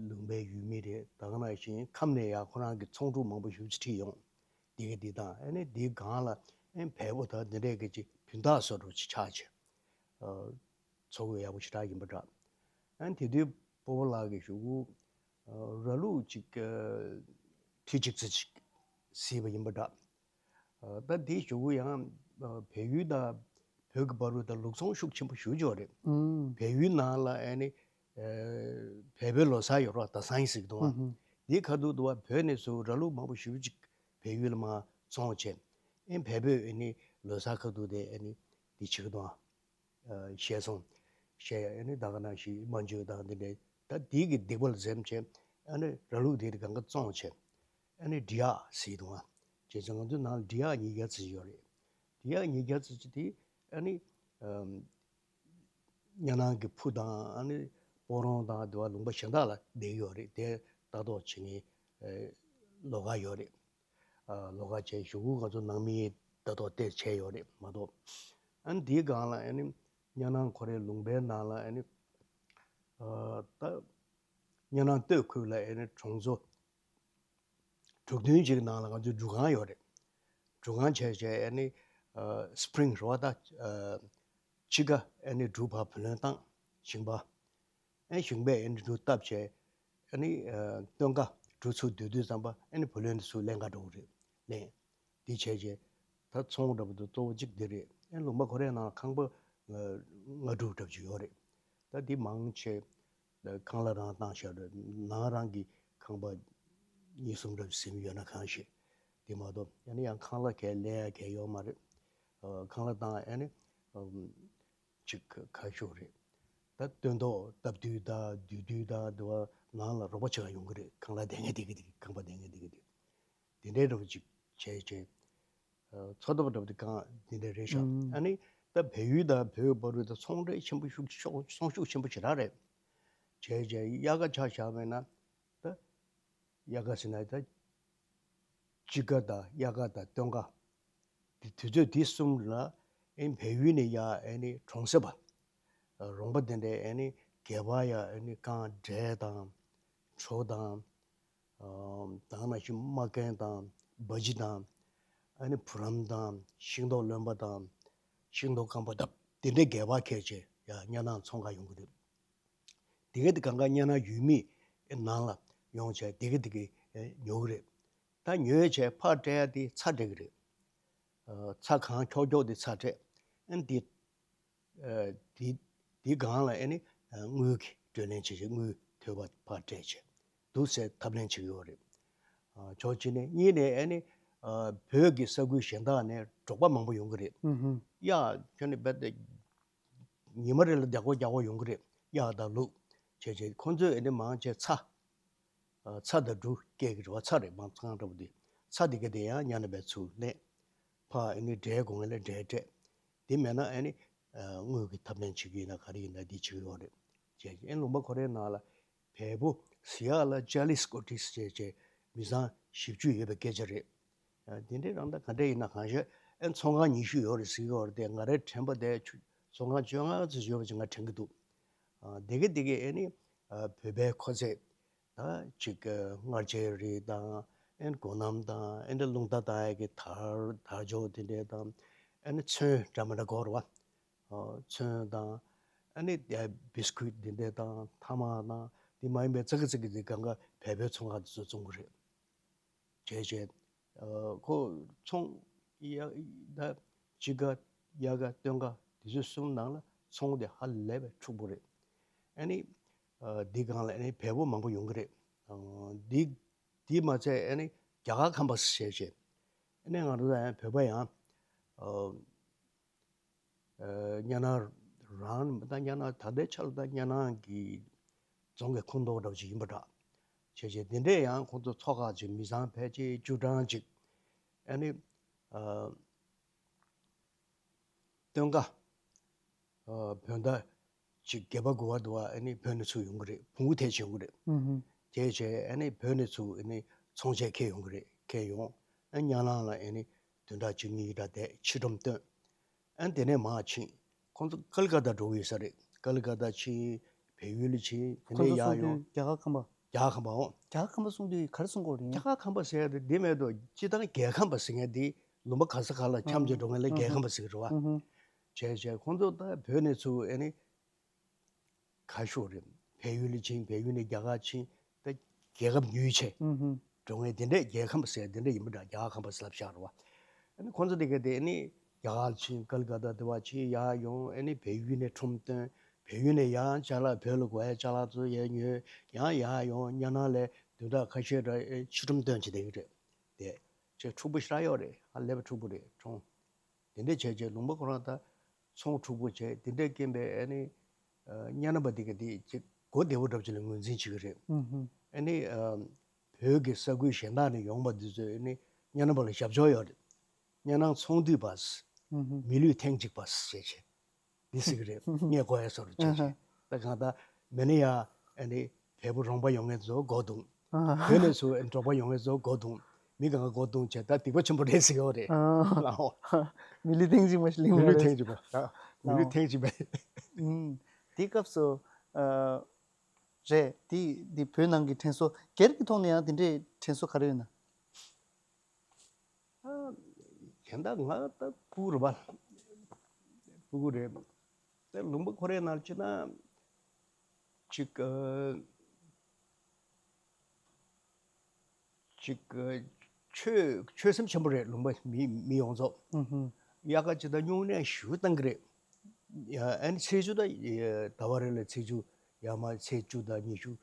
ལུང་པའི་ཡུལ་མི་རེད། ད་ག་ནང་བཞིན་ཁམས་ནས་ཡང་ཁོ་རང་གི་ཚོང་འབྲུ་མང་པོ་ཞེ་པོ་ཅིག་ཁྲིད་ཡོང་། འདི་ག་འདི་དང་ཨ་ནི་འདིའི་སྒང་ལ་ཨ་བལ་པོ་དང་འདི་འདྲས་ཀྱི་ཅིག་བུན་བདག་བཟོ་འདྲ་ཅིག་ཆགས་བྱས། ཨ་ཚོ་བོད་ཡག་པོ་ཞེ་དྲག་ཡིན་པ་འདྲ། ཨ་ནི་དེ་དུས་སྤོ་བོ་ལགས་ཀྱིས་ཞུ་གུ་ཨ་ར་ལུག་ཅིག་ཨ་ཁྲི་གཅིག་ཙམ་ཅིག་བཟས་པ་ཡིན་པ་འདྲ། ཨ་ད་དེའི་གཞུག་གུ་ཡང་ཨ་བལ་ཡུལ་དང་བོད་ཀྱི་བར་དུ་ད་ལུག་ཚོང་ཤུགས་ཆེན་པོ་ཞེ་པོ་ཅིག་ཡོད་རེད། ཨུམ། བལ་ཡུལ་ནང་ལ་ཨ་ནི་ཨ་བལ་པོའི་ལོ་གསར་ཡོད་རེད་པ། ད་སང་ཡིན་ཟེར་གྱི་འདུག་པ། ཨུམ། དེའི་ཁ་ཐུག་ཏུ་བ་བོད་ནས་ཚུར་ར་ལུག་མང་པོ་ཞེ་པོ་ཅིག་བལ་ཡུལ་ལ་མར་བཙོང་བྱས། ཨ་བལ་པོས་ཨ་ནི་ལོ་གསར་ཁ་ཐུག་དེ་ཨ་ནི་དེ་བྱེད་ཀྱི་འདུག་པ། ཨ་བཤས་ཚོང་བཤས། ཨ་ནི་ད་ག་ནང་བཞིན་མ་འཇོག་དང་འདི་འདྲའི་ད་དེའི་གི་སྡིག་པ་ལ་འཛེམ་བྱས། ཨ་ནི་ར་ལུག་དེ་གང་ག་བཙོང་བྱས། ཨ་ནི་འབྲི་གཡག་ཟེར་འདུག་པ། བྱས་ཙང་ང་ཚོའི་ནང་ལ་འབྲི་གཡག་ཉིས་བརྒྱ་ཙམ་ཡོད་རེད། འབྲི་གཡག་ཉིས་བརྒྱ་ཙམ་ཅིག་དེ་ཨ་ནི་ཨམ་གཉའ་ནང་གི་ཕུ་དང་ཨ་ནི་སྤོ་རོང་དང་དེ་བ་ལུང་པ་གཞན་དག་ལ་བསྡད་ཡོད་རེད། དེ་ལྟ་རྟོག་བྱེད་མཁན་ཨ་ལོགས་ཀ་ཡོད་རེད། ཨ་ལོགས་ཀ་བྱས་གཞུག་གུ་ང་ཚོ་ནང་མིའི་ལྟ་རྟོག་དེ་བྱས་ཡོད་རེད་མ་གཏོགས། ཨ་ནི་དེའི་སྒང་ལ་ཨ་ནི་གཉའ་ནང་ཁོ་རའི་ལུང་པའི་ནང་ལ་ཨ་ནི་ཨ་ད་གཉའ་ནང་སྟོད་ཁུལ་ལ་ཨ་ནི་གྲོང་ཚོ་དྲུག་བདུན་ཅིག་ནང་ལ་ང་ཚོའི་འབྲུ་ཁང་ཡོད་རེད། འབྲུ་ཁང་བྱས་བྱས་ཨ་ནི་ཨ་སི་པི་རིང་རེད་པ། ད་ཨ་དཔྱིད་ཀ་ཨ་ནི་འབྲུ་ཕར་བུ་ལོན་བཏང་། ཞིང་པ། ཨ་ཞིང་པས་ཨ་ནི་འབྲུ་བཏབ་བྱས། ཨ་ནི་ཨ་སྟོན་ཁ་འབྲུ་ཚུར་བསྡུ་དུས་ཙམ་པ་ཨ་ནི་བུ་ལོན་དེ་ཚུར་ལེན་ག་འགྲོ་གི་རེད། ལེན། འདི་བྱས་བྱས། ད་ཚོང་འདྲ་པོ་དེ་གཙོ་བོ་གཅིག་འདི་རེད། ཨ་ལུང་པ་ཁོ་རའི་ནང་ཁང་པ་ཨ་ལྔ་དྲུག་འདྲ་པོ་ཅིག་ཡོད་རེད། ད་འདི་མང་ཆེ་ཁང་གླ་རང་བཏང་བཞག་རེད། ནང་རང་གི་ཁང་པ་གཉིས་གསུམ་འདྲ་པོ་ཟིན་ཡོད་ན་གང་ཤེས། དེ་མ་གཏོགས་ཨ་ནི་ཡང་ཁང་གླ་གས་ལེན་ཡ་གས་ཡོད་མ་རེད། ཨ་ཁང་གླ་བཏང་ཨ་ནི་ཨམ་ཅིག་ཁ་ཤོར་རེད། ད་སྟོན་ཐོག་བཏབ་དུས་དང་སྡུད་དུས་དང་དེ་བ་ནང་ལ་རོགས་པ་བྱེད་ག་ཡོང་གི་རེད། ཁང་གླ་དེ་ངས་དེ་གི་དེ་གི་ཁང་པ་དེ་ངས་དེ་གི་དེ་དེ་འདྲའི་འདྲ་པོ་ཅིག་བྱས་བྱས། ཨ་འཚོ་ཐབས་འདྲ་པོ་དེ་གང་དེ་འདྲ་རེད་ཤག་ཨ་ནི་ད་བལ་ཡུལ་དང་བོད་བར་དུ་ད་ཚོང་འབྲེལ་ཆེན་པོ་ཤུགས་ཤོག་ཚོང་ཤུགས་ཆེན་པོ་ཞེ་དྲག་རེད། བྱས་བྱས་དབྱར་ཁ་ཆ་བཞག་པ་ཡིན་ན་ད། དབྱར་ཁ་ཟེར་ན་ད་དཔྱིད་ཀ་དང་དབྱར་ཁ་དང་སྟོན་ཁ། དེ་དུས་ཚོད་དེ་གསུམ་ལ་ཨེ་བལ་ཡུལ་ནས་ཡར་ཨེ་ནི་གྲོང་གསེབ་པ། རོང་པ་དེ་འདྲའི་ཨེ་ནི་སྒལ་པར་ཡ་ཨེ་ནི་རྐང་འབྲས་དང་གྲོ་དང་། ཨ་ད་ག་ནང་བཞིན་མ་ཀན་དང་སྦ་ཇི་དང་། ཨེ་ནི་བུ་རམ་དང་ཤིང་ཏོག་རློན་པ་དང་། ཤིང་ཏོག་རྐང་པ་བཏབ་དེ་འདྲའི་སྒལ་པར་འཁྱེར་བྱས་ཡ་གཉའ་ནང་ཚོང་ག་ཡོང་གི་རེད། དེ་ག་དེ་གང་ག་གཉའ་ནང་ཡུལ་མི་ནང་ལ་ཡོང་བྱས་དེ་ག་དེ་ག་ཉོ་གི་རེད། ད་ཉོས་བྱས་ཕར་སྤྲད་ཡ་དེ་ཚྭ་སྤྲད་གི་རེད། ཨ་ཚྭ་གང་ཁྱོག་ཁྱོག་དེ་ཚྭ་སྤྲད། ཨ་ནི་དེ་ཨ་དེ་དེ་སྒང་ལ་ཨ་ནི་ཨ་དངུལ་གྱི་སྤྲོད་ལེན་བྱེད་བྱེད་དངུལ་ཐོལ་པ་ཕར་སྤྲད་བྱས་འདུག་ཟེར་ཐབས་ལེན་བྱེད་ཀྱི་ཡོད་རེད། ཨ་ཕྱོགས་གཅིག་ནས། གཉིས་ནས་ཨ་ནི་ཨ་བོད་ཀྱི་ས་ཁུལ་གཞན་དག་ནས་འབྲོག་པ་མང་པོ་ཡོང་གི་རེད། ཨུ་ཧུ། ཡ་ཁྱོད་ནི་རྦད་དེ། ཉི་མ་རེ་ལ་བརྒྱ་སྐོར་བརྒྱ་སྐོར་ཡོང་གི་རེད། གཡག་དང་ལུག་བྱས་བྱས་ཁོང་ཚོས་ཨེ་ནི་མང་ཆེ་ཚྭ། ཨ་ཚྭ་དང་འབྲུ་སྐྱེལ་གི་རེད་པ། ཚྭ་རེད་མང་ཚང་འདྲ་པོ་དེ། ཚྭ་དེ་ག་དེ་ཡང་གཉའ་ནང་བས་ཚུར་ལེན། ཕར་ཨེ་ནི་འབྲས་དགོས་མཁན་ལ་འབྲས་སྤྲད། དེ་མེད་ན་ཨེ་ནི་ཨ་དངུལ་གྱི་ཐབས་ལེན་བྱེད་ཀྱི་ཡིན་ན་ག་རེ་ཡིན་ན་དེ་བྱེད་ཀྱི་ཡོད་རེད། བྱས་བྱས་ཨེ་ལུང་པ་ཁོ་རའི་ནང་ལ་བལ་པོ་ཟེར་ཡག་ལ་ཅཱ་ལིས་ཀོ་ཊིས་བྱས་བྱས་མི་ཚང་བཞི་བཅུ་ཡོད་པའི་སྐད་ཆ་རེད། ཨ་དེ་འདྲའི་རང་ད་ག་འདྲ་ཡིན་ན་གང་ཤེས། ཨེ་ཚོང་ཁང་ཉི་ཤུ་ཡོད་རེད་ཟེར་གྱི་ཡོད་རེད་དེ། ང་རའི་དྲན་པ་དེ་ཆུ་ཚོང་ཁང་བཅོ་ལྔ་ཙམ་ཡོད་པ་ཅིག་ང་དྲན་གྱི་འདུག་ཨ་དེ་ག་དེ་ག་ཨེ་ནི་ཨ་བོད་པའི་མཁོ་ཆས་ད་ཅིག་ཨ་མངར་ཆའི་རིགས་དང་། ཨེ་ནི་སྒོ་སྣམ་དང་། ཨེ་ནི་རླུང་རྟ་བཏང་ཡག་གི་དར་དར་ལྕོག་དེ་འདྲའི་དང་། ཨེ་ནི་ཚོན་འདྲ་མི་འདྲ་དགོས་རེད་པ། ཨ་ཚོན་དང་། ཨ་ནི་ཨ་བིས་ཀུད་འདི་འདྲ་དང་ཐ་མག་དང་། དེ་མ་ཡིན་པའི་ཙག་གི་ཙིག་གི་དེ་གང་ག་བལ་པོའི་ཚོང་ཁང་དེ་ཚོ་བཙོང་གི་རེད། བྱས་བྱས་ཨ་ཁོ་ཚོང་ཡ་ད་དཔྱིད་ཀ་དབྱར་ཁ་སྟོན་ཁ་དེ་ཚོའི་གསུམ་ནང་ལ་ཚོང་དེ་ཧ་ལས་པའི་འཁྲུག་པོ་རེད། ཨ་ནི་ཨ་འདི་སྒང་ལ་ཨ་ནི་བལ་པོ་མང་པོ་ཡོང་གི་རེད། ཨ་འདི་འདི་མ་ཚད་ཨ་ནི་རྒྱ་གར་ཁམས་པ་བྱས་བྱས། ཨ་ནི་ང་རང་ཚོ་ཡང་བོད་པ་ཡང་ཨ་ཨ་གཉའ་ནང་རང་ད་གཉའ་ནང་ད་ལྟའི་ཆར་ལ་ད་གཉའ་ནང་གི་ རྫོང་གི་ཁོངས་གཏོགས་འདྲ་བོ་ཅིག་ཡིན་པ་འདྲ། བྱས་བྱས་དེ་འདྲས་ཡང་ཁོང་ཚོ་ཚོགས་ཁག་ཅིག་མི་ཚང་ཕལ་ཆེར་བཅུ་གྲངས་ཅིག་ཨ་ནི་ཨ་སྟོན་ཁ་ཨ་བོད་ཟླ་ཅིག་བརྒྱད་པ་དགུ་པ་དུ་བ་ཨ་ནི་བོད་ནས་ཚུར་ཡོང་གི་རེད། བོང་བུ་ཐེལ་ཅིག་ཡོང་གི་རེད། ཨུ་ཧུ། དེ་བྱས་ཨ་ནི་བོད་ནས་ཚུར་ཨ་ནི་ཚོང་ཆས་འཁྱེར་ཡོང་གི་རེད། འཁྱེར་ཡོང་། ཨ་ཉ་ནང་ལ་ཨ་ནི་བདུན་ཕྲག་བཅུ་གཉིས་འདྲ་བསྡད། ཕྱི་སྒྲོམ་སྟོན། ཨ་དེ་ནས་མར་ཕྱིན། ཁོང་ཚོ་ཀལ་ཀ་ཏ་འགྲོ་གི་ཡོད་ས་རེད། ཀལ་ཀ་ཏ་ཕྱིན། བལ་ཡུལ་ལ་ཕྱིན། དེ་ཁོང་ནས་ཚོ་ཡར་གསུང་ཡོང་། དུས་རྒྱ་གར་ཁམས་པ། རྒྱ་གར་ཁམས་པའོ། རྒྱ་གར་ཁམས་པ་གསུང་དུས་ག་རེ་གསུང་གི་ཡོད་རེད། རྒྱ་གར་ཁམས་པ་ཟེར་ཡ་དེ་འདི་མེད་དོ། སྤྱིར་བཏང་རྒྱལ་ཁམས་པ་ཟེར་མཁན་དེ་ལུང་པ་ག་ས་ག་ལ་འཁྱམས་བྱས་འགྲོ་མཁན་ལ་རྒྱལ་ཁམས་པ་ཟེར་གི་རེད་བ། ཨུ་ཧུ། བྱས་བྱས་ཁོང་ཚོ་ད་བོད་ནས་ཚུར་ཨ་ནི་ག་ཤོག་རེད། བལ་ཡུལ་ལ་ཕྱིན། བལ་ཡུལ་ནས་རྒྱ་གར་ཕྱིན། ད་རྒྱལ་ཁབ་ཉུལ་བྱས་ཨུ་ཧུ། འགྲོ་མཁན་དེ་འདྲས་རྒྱལ་ཁམས་པ་ཟེར་དེ་འདྲས་ཡིན་པ་འདྲ། རྒྱ་གར་ཁམས་པ་ཟེར་ལབ་བཞག་རེད་བ། ཨ་ནི་ཁོང་ཚོ་དེ་ག་དེ་ཨ་ནི་རྒྱ་གར་ཕྱིན། ཀལ་ཀ་ཏ་དེ་བ་ཕྱིན། ཡར་ཡོང་། ཨ་ནི་བལ་ཡུལ་ནས་ཁྲོམ་སྟོན། བལ་ཡུལ་ནས་ཡང་ཅ་ལག་བོད་ལ་དགོས་ཡ་ཅ་ལག་ཚོ་ཡར་ཉོས། ཡང་ཡར་ཡོང་། ཉ་ནང་ལ་བདུན་ཕྲག་ཁ་ཤས་འདྲ་ཕྱི་ཁྲོམ་སྟོན་བྱས་བསྡད་ཀྱི་རེད། དེ་ཅིག་འཁྲུག་པོ་ཞེ་དྲག་ཡོད་རེད། ཧ་ལས་པ་འཁྲུག་པོ་རེད། གྲོང་དེ་འདྲས་བྱས་བྱས་ལུང་པ་ཁོ་རང་ད་ཚོང་འཁྲུག་པོ་བྱས། དེ་འདྲས་རྐྱེན་པས་ཨ་ནི་ཨ་ཉ་ནང་པ་དེ་ག་དེ་ཅིག་གོ་བདེ་བོ་འདྲ་པོ་ཅིག་ལ་ངོས་འཛིན་བྱེད་ཀྱི་རེད། ཨུ་ཧུ། ཨ་ནི་ཨ་བོད་ཀྱི་ས་ཁུལ་གཞན་དག་ནས་ཡོང་པ་འདི་ཚོས་ཨ་ནི་ཉ་ནང་པ་ལ་ཞབས་ཕྱོགས་ཡོད་རེད། ཉ་ནང་ཚོང་འདུས་པ། ཨུ་ཧུ། མི་ལུས་ཐེངས་གཅིག་པ་ཞེས་བྱས། འདི་ཟེར་གི་རེད། ངས་གོ་ཡ་སོ་རུ་ཅེས་བྱས། ད་གང་ལྟར་མི་ནི་ཡ་ཨ་ནི་བལ་པོ་རོང་པ་ཡོང་མཁན་ཚོ་མགོ་རྡུང་། བོད་ནས་ཚུར་འབྲོག་པ་ཡོང་མཁན་ཚོ་མགོ་རྡུང་། མི་གང་ག་མགོ་རྡུང་བྱས། ད་སྡིག་པ་ཆེན་པོ་རེད་ཟེར་གི་རེད། ལའོ། མི་ལུས་ཐེངས་གཅིག་མ་ཞིག་ལིང་མི་ལུས་རེད། ཐེངས་གཅིག་པ། མི་ལུས་ལའོ། ཐེངས་གཅིག་པ། དེའི་སྐབས་སུ་ཨ་རེད། དེ་དེ་བོད་ནང་གི་དྲན་གསོ། སྒེར་གྱི་ཐོག་ནས་ཡང་དེ་འདྲའི་དྲན་གསོ་ག་རེ་ཡོད་ན། ཨ་གཞན་དག་ང་ད་ཕྲུ་གུ་རེད་པ། ཕྲུ་གུ་རེད། དེ་ལུང་པ་ཁོ་རའི་ནང་ཕྱིན་ན་ཅིག་ཨ་ཅིག་ཨ་ཆོས་ཆོས་སེམས་ཆེན་པོ་རེད། ལུང་པ་མི་མི་ཡོངས་རྫོགས། ཨུ་ཧུ། དབྱར་ཁ་ཅིག་ད་སྨྱུང་གནས་ཞུ་བཏང་གི་རེད། ཡ་ཨ་ནི་ཚེས་བཅུ་ད་ཟླ་བ་རེ་ལ་ཚེས་བཅུ། ཡར་མར་ཚེས་བཅུ་དང་ཉི་ཤུ།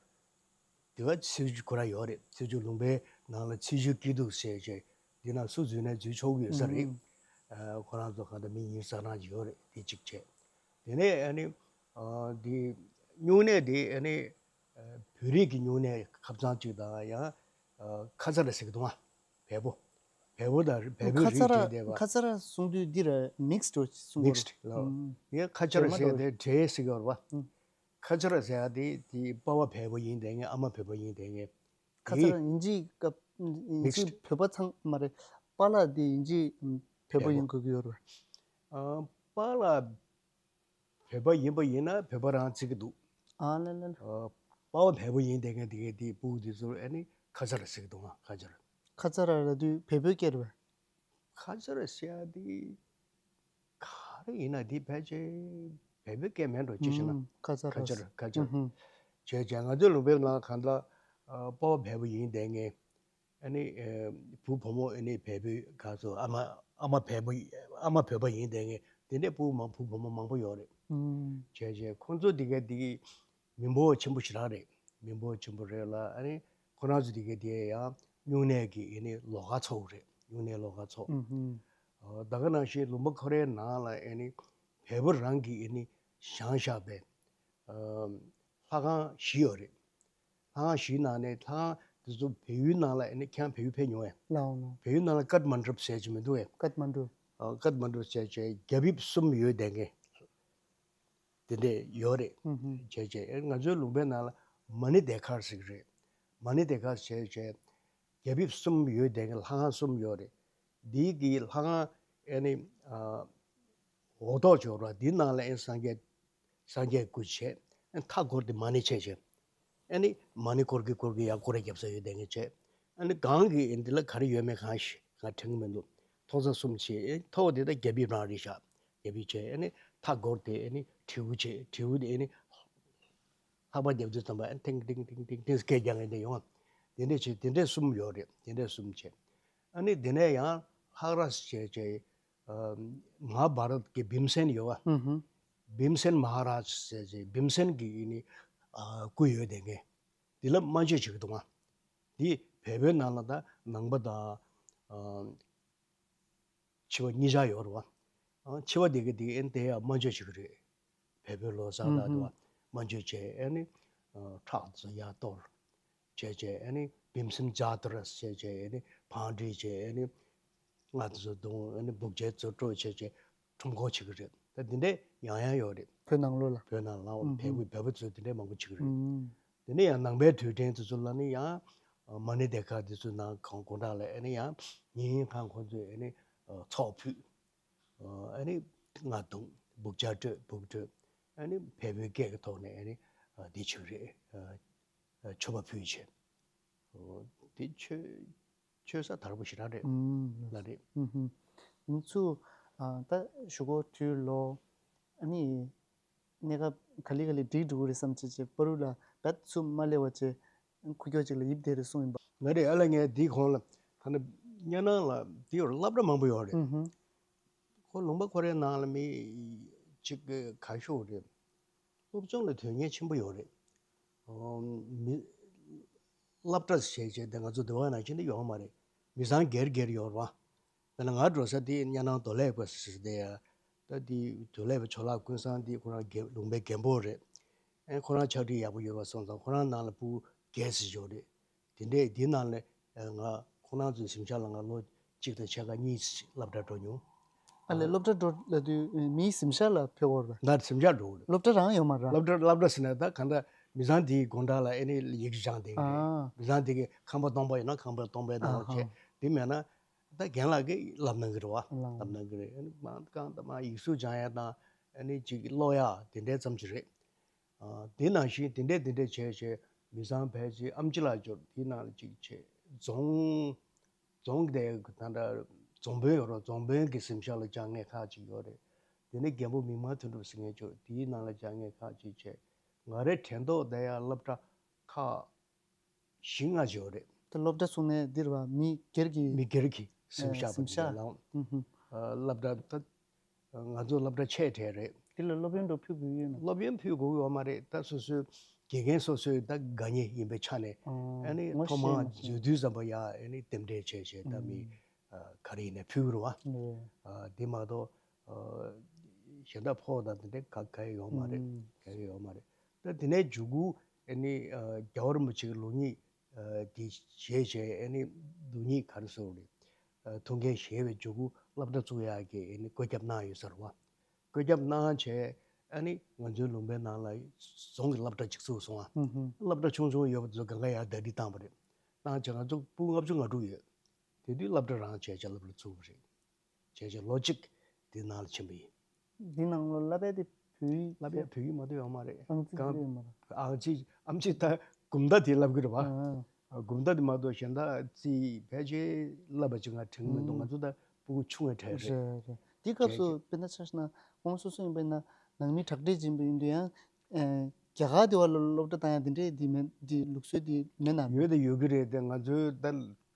དེ་ག་ཚེས་བཅུ་ཁོ་རང་ཡོད་རེད། ཚེས་བཅུ་ལུང་པའི་ནང་ལ་ཚེས་བཅུའི་སྐྱིད་སྡུག་ཟེར་བྱས་འདི་ནང་སུ་འཛུལ་ནའི་འཛུལ་ཆོག་གི་ཡོད་ས་རེད། ཨུ། ཨ་ཁོ་རང་ཚོ་གང་ལྟར་མི་ཉིས་བརྩེགས་གྲངས་ཅིག་ཡོད་རེད། དེ་གཅིག་བྱས། དེ་ནས་ཨ་ནི་ཨ་འདི་སྨྱུང་གནས་དེ་ཨ་ནི་ཨ་བོད་རིགས་ཀྱི་སྨྱུང་གནས་ཁབ་ཚང་ཅིག་དང་ཡང་ཨ་ཁ་ཚ་ར་ཟེར་གི་འདུག་ཨ། བལ་པོ། བལ་པོ་དང་བལ་པོའི་ཁ་ཚ་ར་རིགས་བྲལ་བསྡད་པ། ཁ་ཚ་ར་གསུང་དུས་འདི་ར་མིག་སི་འགྲོ་གསུང་གི་མིག་སི་རེད། ལའོ། ཨུ། ཡང་ཁ་ཆར་ཟེར་དེ་བྲལ་ཟེར་གི་ཡོད་རེད་པ། ཨུ། ཁ་ཆར་ཟེར་ཡ་དེ་དེ་པ་ཕ་བལ་པོ་ཡིན་བསྡད་མཁན། ཨ་མ་བོད་པ་ཡིན་བསྡད་མཁན། ཁ་ཚ་ར་དེ་ཡིན་གཅིག་སྐབས་ཡིན་མིག་སི། གཅིག་བོད་པ་ཚང་མ་རེད། པཱ་ལགས་དེ་ཡིན་གཅིག་བོད་པ་བལ་པོ་ཡིན་དགོས་ཀྱི་ཡོད་རེད། ཨ་པཱ་ལགས་བོད་པ་ཡིན་པ་ཡིན་ན་བོད་པ་རང་བརྩི་གི་འདུག་ཨ་ལེ་ལེ་ལེ། ཨ་པཱ་ཕ་བལ་པོ་ཡིན་བསྡད་མཁན་དེ་གའི་དེ་ཕྲུ་གུ་དེ་ཚོར་ཨ་ནི་ཁ་ཚ་ར་ཟེར་གི་འདུག་ཨ་ཁ་ཆར། ཁ་ཚ་ར་ལབ་དུས་བལ་པོའི་སྐད་རེད་པས། ཁ་ཆར་ཟེར་ཡ་དེ་ག་རེ་ཡིན་ན་དེ་ཕལ་ཆེར་བལ་པོའི་སྐད་མིན་འགྲོ། ཅི་ཞེ་ན། ཨུམ། ཁ་ཚ་ར། ཁ་ཆར་ཁ་ཆར། ཨུ་ཧུམ། བྱས་བྱས་ང་ཚོའི་ལུང་པའི་ནང་གང་ལྟར་ཨ་པ་ཕ་བལ་པོ་ཡིན་བསྡད་མཁན། ཨ་ནི་ཨ་བུ་བུ་མོ་ཨ་ནི་བལ་པོའི་ག་ཚོད། ཨ་མ་ཨ་མ་བལ་པོ། ཨ་མ་བོད་པ་ཡིན་བསྡད་མཁན་དེ་འདྲའི་ཕྲུ་གུ་མང་། བུ་བུ་མོ་མང་པོ་ཡོད་རེད། ཨུམ། བྱས་བྱས་ཁོང་ཚོ་དེ་ག་དེ་གི་མི་འབོར་ཆེན་པོ་ཞེ་དྲག་རེད། མི་འབོར་ཆེན་པོ་རེད་ལ། ཨ་ནི་ཁོ་རང་ཚོ་དེ་གའི་དེ་ཡང་སྨྱུང་གནས་ཀྱི་ཨ་ནི་ལོགས་ཀ་ཚོགས་རེད། སྨྱུང་གནས་ལོགས་ཀ་ཚོགས། ཨུ་ཧུམ། ཨ་ད་ག་ནང་བཞིན་ལུང་པ་ཁོ་རའི་ནང་ལ་ཨ་ནི་བལ་པོ་རང་གི་ཨ་ནི་བཞེངས་བཞག་པའི་ཨ་ལྷ་ཁང་བཞི་ཡོད་རེད། ལྷ་ཁང་བཞིའི་ནང་ནས་ལྷ་ཁང་དེ་ཚོ་བལ་ཡུལ་ནང་ལ་ཨ་ནི་ཁྱེད་རང་བལ་ཡུལ་ཕེབས་མྱོང་ངས། ལའོ་ལའོ། བལ་ཡུལ་ནང་ལ་ཀཏ་མན་ཌུ་ཟེར་གྱི་མི་འདུག་གས། ཀཏ་མན་ཌུ། ཨ་ཀཏ་མན་ཌུ་ཟེར་བྱས་རྒྱ་ཕིབས་གསུམ་ཡོད་བསྡད་མཁན་དེ་འདྲས་ཡོད་རེད། ཨུ་ཧུ། བྱས་བྱས་ཨེ་ང་ཚོའི་ལུང་པའི་ནང་ལ་མ་ཎི་སྡེ་མཁར་ཟེར་གྱི་རེད། མ་ཎི་སྡེ་མཁར་བྱས་བྱས་རྒྱ་ཕིབས་གསུམ་ཡོད་བསྡད་མཁན་ལྷ་ཁང་གསུམ་ཡོད་རེད། འདི་གི་ལྷ་ཁང་ཨེ་ནི་ཨ་འོག་ཐོག་ཅིག་ཡོད་རེད། འདིའི་ནང་ལ་ཨེ་སངས་རྒྱས་སངས་རྒྱས་སྐུ་བྱས། ཨ་མཐའ་བསྐོར་ཏེ་མ་ཎི་བྱས་བྱས། ཨ་ནི་མ་ཎི་བསྐོར་གི་བསྐོར་གི་ཡར་སྐོར་ར་རྒྱབ་ས་ཡོད་བསྡད་མཁན་བྱས། ཨ་ནི་སྒང་གི་ཨེ་འདི་ལ་ག་རེ་ཡོད་མེད་གང་ཤེས། ང་དྲན་གི་མི་འདུག་མཐོ་ས་གསུམ་བྱས། ཨེ་མཐོ་བ་དེ་ད་རྒྱ་ཕིབས་རང་རེད་ཤག་རྒྱ་ཕིབས་བྱས། ཨ་ནི་མཐའ་བསྐོར་ཏེ་ཨ་ནི་དྲེའུ་བྱས། དྲེའུ་དེ་ཨ་ནི་ལྷགས་པ་རྒྱབ་དུས་ཙམ་པ་ཨ་ནི་ཏིང་ཏིང་ཏིང་ཏིང་ཏིང་སྐད་རྒྱག་མཁན་དེ་ཡོང་། དེ་འདྲས་བྱས། དེ་འདྲས་གསུམ་ཡོད་རེད། དེ་འདྲས་གསུམ་བྱས། ཨ་ནི་དེ་ནས་ཡང་ལྷག་ར་བྱས་བྱས། ཨ་མ་ཧཱ་བྷ་རད་ཀྱི་བིམ་སེན་ཡོད་པ། ཨུ་ཧུ། བིམ་སེན་མ་ཧཱ་རཱཇ་ཟེར་བྱས་བིམ་སེན་གྱི་ཨ་ནི་ཨ་སྐུ་ཡོད་བསྡད་མཁན། འདི་ལ་སྨན་བཅོས་བྱེད་ཀྱི་འདུག་ཨ། འདི་བལ་པོའི་ནང་ལ་ད་ནང་པ་དང་ཨ་འཆི་བ་གཉིས་ཆར་ཡོད་རེད་བ། ཨ་འཆི་བ་དེ་ག་དེ་ཨེ་དེ་ཡང་སྨན་བཅོས་བྱེད་ཀྱི་རེད། བལ་པོའི་ལོ་གསར་དང་དུ་བ་སྨན་བཅོས་བྱས། ཨ་ནི་ ཨ་ཁྲག་ཚོ་ཡར་གཏོར་བྱས་བྱས། ཨ་ནི་བིམ་སེམས་ཇཱ་ཏུ་ར་བྱས་བྱས། ཨ་ནི་བང་སྒྲིག་བྱས། ཨ་ནི་རྔ་ཚོ་བརྡུང་། ཨ་ནི་སྦུག་ཆལ་ཚོ་དཀྲོལ་བྱས་བྱས། ཁྲོམ་སྐོར་བྱེད་ཀྱི་རེད། ད་འདི་འདྲས་ཡང་ཡང་ཡོད་རེད། བོད་ནང་ལོགས་ལ། བོད་ནང་ལ། ཨུ་བལ་པོ་བལ་པོ་ཚོས་འདི་འདྲས་མང་པོ་བྱེད་ཀྱི་རེད། ཨུ། དེ་ནས་ཡང་ནང་པའི་དུས་དྲན་དེ་ཚོ་ལ་ནི་ཡང་མ་ཎི་སྡེར་ཁ་དེ་ཚོའི་ནང་གང་དགོང་དག་ལ་ཨ་ནི་ཡང་ཉིན་གང་ཁོང་ཚོས་ཨ་ནི་ཚོགས་ཕུད། ཨ་ནི་རྔ་བརྡུང་། སྦུག་ཆལ་དཀྲོལ། སྦུག་དཀྲོལ། ཨ་ནི་བལ་པོའི་སྐད་ཀྱི་ཐོག་ནས་ཨ་ནི་འདི་བྱེད་ཀྱི་རེད། མཆོད་པ་ཕུལ་བྱས། འདི་ཆོས་ཆོས་ས་དར་པོ་ཞེ་དྲག་རེད། ཨུམ། ལ་རེད། ཨུམ་ཧུམ། ང་ཚོ་ཨ་ད་གཞུག་གུ་དུས་ལོ་ཨ་ནི་གནས་སྐབས་ག་ལེ་ག་ལེ་འགྲིག་འགྲོ་གི་རེད་བསམ་བྱས་བྱས། བར་དུ་ལ་བད་ཚུབ་མ་སླེབས་པ་བྱས། ཁུ་ཁྱོ་ཅིག་ལ་ཡིབ་བསྡད་རེད་གསུངས་ཡིན་པ། ང་རེད། ཨ་ལ་ངས་འདིའི་གོང་ལ་ཐ་ན་གཉའ་ནང་ལ་འདི་ཡོད་སློབ་གྲྭ་མང་པོ་ཡོད་རེད། ཨུ་ཧུ། ཁོ་ལུང་པ་ཁོ་རའི་ནང་ལ་མི་གཅིག་ག་ཤོག་རེད། སློབ་སྦྱོང་ལ་དོན་གཉེར་ཆེན་པོ་ཡོད་རེད། ཨོ། མི་སློབ་གྲྭ་ཞེས་བྱས་ཏེ་ང་ཚོ་འདི་བ་ནང་བཞིན་དུ་ཡོད་མ་རེད། མི་ཚང་སྒེར་སྒེར་ཡོད་རེད་བ། དཔེར་ན་ང་འགྲོ་ས་དེ་གཉའ་ནང་རྡོ་ལེབ་པ་ཟེར་དེ་ཡ། ད་དེ་རྡོ་ལེབ་པ་ཇོ་ལགས་ཀུན་བཟང་དེ་ཁོ་རང་དགེ་ལུང་པའི་རྒན་པོ་རེད། ཨེ་ཁོ་རང་ཕྱག་བྲིས་ཡག་པོ་ཡོད་པ་སོང་ཙང་ཁོ་རང་ནང་ལ་ཕྲུ་གུ་བརྒྱད་ཙམ་ཡོད་རེད། དེ་འདྲས་དེ་ནང་ལ་ང་ཁོ་རང་ཚོའི་གཟིམ་ཤག་ལ་ང་ལོ་གཅིག་དང་ཕྱེད་ཀ་གཉིས་སློབ་གྲྭ་འགྲོ་མྱོང་། ཨ་ལས། སློབ་གྲྭ་འགྲོ་ལབ་དུས་མིའི་གཟིམ་ཤག་ལ་ཕེབས་ཡོད་རེད་པས། ང་གཟིམ་ཤག་འགྲོ་གི་རེད། སློབ་གྲྭ་རང་ཡོད་མ་རེད། སློབ་གྲྭ་སློབ་གྲྭ་ཟེར་ན་ད་གང་ལྟར་མི་ཚང་དེའི་སྒོ་འགྲམ་ལ་ཨ་ནི་ཡིག་སྦྱང་བསྡད་ཀྱི་རེད། ཨ། མི་ཚང་དེ་གི་ཁང་པ་སྟོང་པ་ཡོད་ན་ཁང་པ་སྟོང་པའི་ནང་ལ་ཨ་ཧ། བྱས། དེ་མེད་ན་ད་རྒན་ལགས་ཀྱིས་བསླབ་གནང་གི་རེད་བ། བསླབ་གནང་གི་རེད། ཨ་ནི་མང་གང་ལྟར་མང་ཡིག་གཟུགས་སྦྱང་ཡ་དང་ཨ་ནི་ཅིག་ཀློག་ཡ་དེ་འདྲའི་ཙམ་ཅིག་རེད། ཨ། དེ་ནང་བཞིན་དེ་འདྲས་དེ་འདྲས་བྱས་བྱས། མི་ཚང་ཕལ་ཆེར་ཨེམ་ཆི་ལགས་འབྱོར་དེའི་ནང་ལ་གཅིག་བྱས། རྫོང་རྫོང་དེ་ད་ལྟ་རྫོང་དཔོན་ཡོད་རེད། རྫོང་དཔོན་གྱི་གཟིམ་ཤག་ལ་སྦྱང་མཁན་ཁག་ཅིག་ཡོད་རེད། དེ་ནས་རྒན་པོ་མིག་དམར་དོན་གྲུབ་ཟེར་མཁན་འབྱོར་དེའི་ནང་ལ་སྦྱང་མཁན་ཁག་ཅིག་བྱས། ང་རའི་དྲན་ཐོག་བསྡད་ཡ་སློབ་གྲྭ་ཁག་བཞི་ལྔ་ཅིག་ཡོད་རེད། ད་སློབ་གྲྭ་གསུངས་ནས་འདིར་བ་མི་སྒེར་གྱི། མི་སྒེར་གྱི་གཟིམ་ཤག་པ་གཟིམ་ཅིག་ཤག་ལའང་། ཨུ་ཧུ། ཨ། སློབ་གྲྭ་ད་ང་ཚོ་སློབ་གྲྭ་ཆེ་གྲས་རེད། འདི་ལ་སློབ་ཡོན་འགྲོ་ཕུལ་དགོས་ཡོད་ན། སློབ་ཡོན་ཕུལ་དགོས་ཡོད་མ་རེད། ད་སོ་སོའི་དགེ་རྒན་སོ་སོའི་ད་དགའ་ཉེ་ཡིན་པའི་ཆ་ནས། ཨ། ཨ་ནི་ངོ་ཐོག་མར་ཤེས་ན་འཛུལ་དུས་ཙམ་པ་ཡ་ཨ་ནི་རྟེན་འབྲེལ་བྱས་བྱས་ད་མི། ཨ། ག་རེ་ཡིན་ནའི་ཕུལ་གི་རེད་བ། ཨ། དེ་མ་གཏོགས། ཨ། གཞན་དག་ཕོགས་དང་དེ་འདྲའི་ག་ག་ཡོད་མ་རེད། ག་ཡོད་མ་རེད། ད་དེ་ནས་མཇུག་གུ་ཨ་ནི། ཨ། རྒྱལ་བ་རིན་པོ་ཆེ་གི་ལུགས་གཉིས། ཨ། དེ་བཞེས་བྱས། ཨ་ནི་ལུགས་གཉིས་ག་རེ་ཟེར་དགོས་རེད། ཨ། ཐུགས་འགན་བཞེས་པའི་མཇུག་གུ་སློབ་གྲྭ་བཙུགས་ཡག་གི་ཨ་ནི་བཀོད་ཁྱབ་གནང་ཡོད་ས་རེད་བ། བཀོད་ཁྱབ་གནང་བྱས། ཨ་ནི་ང་ཚོའི་ལུང་པའི་ནང་ལ་རྫོང་གི་སློབ་གྲྭ་གཅིག་བཙུགས་སོང་ཨ། ཨུ་ཧུ། སློབ་གྲྭ་ཆུང་ཆུང་ཡོད་པ་དེ་ཚོ་གང་ག་ཡར་ཟླ་སྒྲིལ་བཏང་བ་རེད། བཏང་བྱས་ང་ཚོ་ཕྲུ་གུ་ལྔ་བཅུ་ང་དྲུག་ཡོད། དེ་དུས་སློབ་གྲྭ་རང་བྱས་བྱས་སློབ་གྲྭ་བཙུགས་པ་རེད། བྱས་བྱས་ལོ་གཅིག་དེ་ནང་ལ་ཕྱིན་པ་ཡིན། འདི་ནང་ལོ་བསླབ་པའི་དེ་བོད་ཡིག་བསླབ་པའི་བོད་ཡིག་མ་གཏོགས་ཡོད་མ་རེད། ཨང་རྩིས་གང་ཡོད་མ་རེད། ཨང་རྩིས་ཨམ་ཆི་ད་གོམ་བརྡ་དེ་བསླབ་གི་རེད་བ། ཨ། གོམ་བརྡ་དེ་མ་གཏོགས་གཞན་དག་རྩིས་ཕལ་ཆེར་བསླབ་པ་ཅིག་ང་དྲན་གི་མི་འདུག་ང་ཚོ་ད་ཕྲུ་གུ་ཆུང་བའི་གྲས་རེད། རེད་རེད། དེ་སྐབས་སུ་དཔེར་ན་ཆ་བཞག་ན་ཁོང་སོ་སོ་ཡིན་པས་ན་ནང་མི་དྲག་གྲས་ཅིག་ཡིན་པ་ཡིན་དུས་ཡང་། ཨ། རྒྱ་གར་དེ་བ་ལ་སློབ་གྲྭ་བཏང་ཡ་དེ་འདྲས་དེ་མེད། དེ་ལུགས་སྲོལ་དེ་མེད་ན། ཡོད་དེ་ཡོད་གི་རེད་དེ། ང་ཚོའི་ད་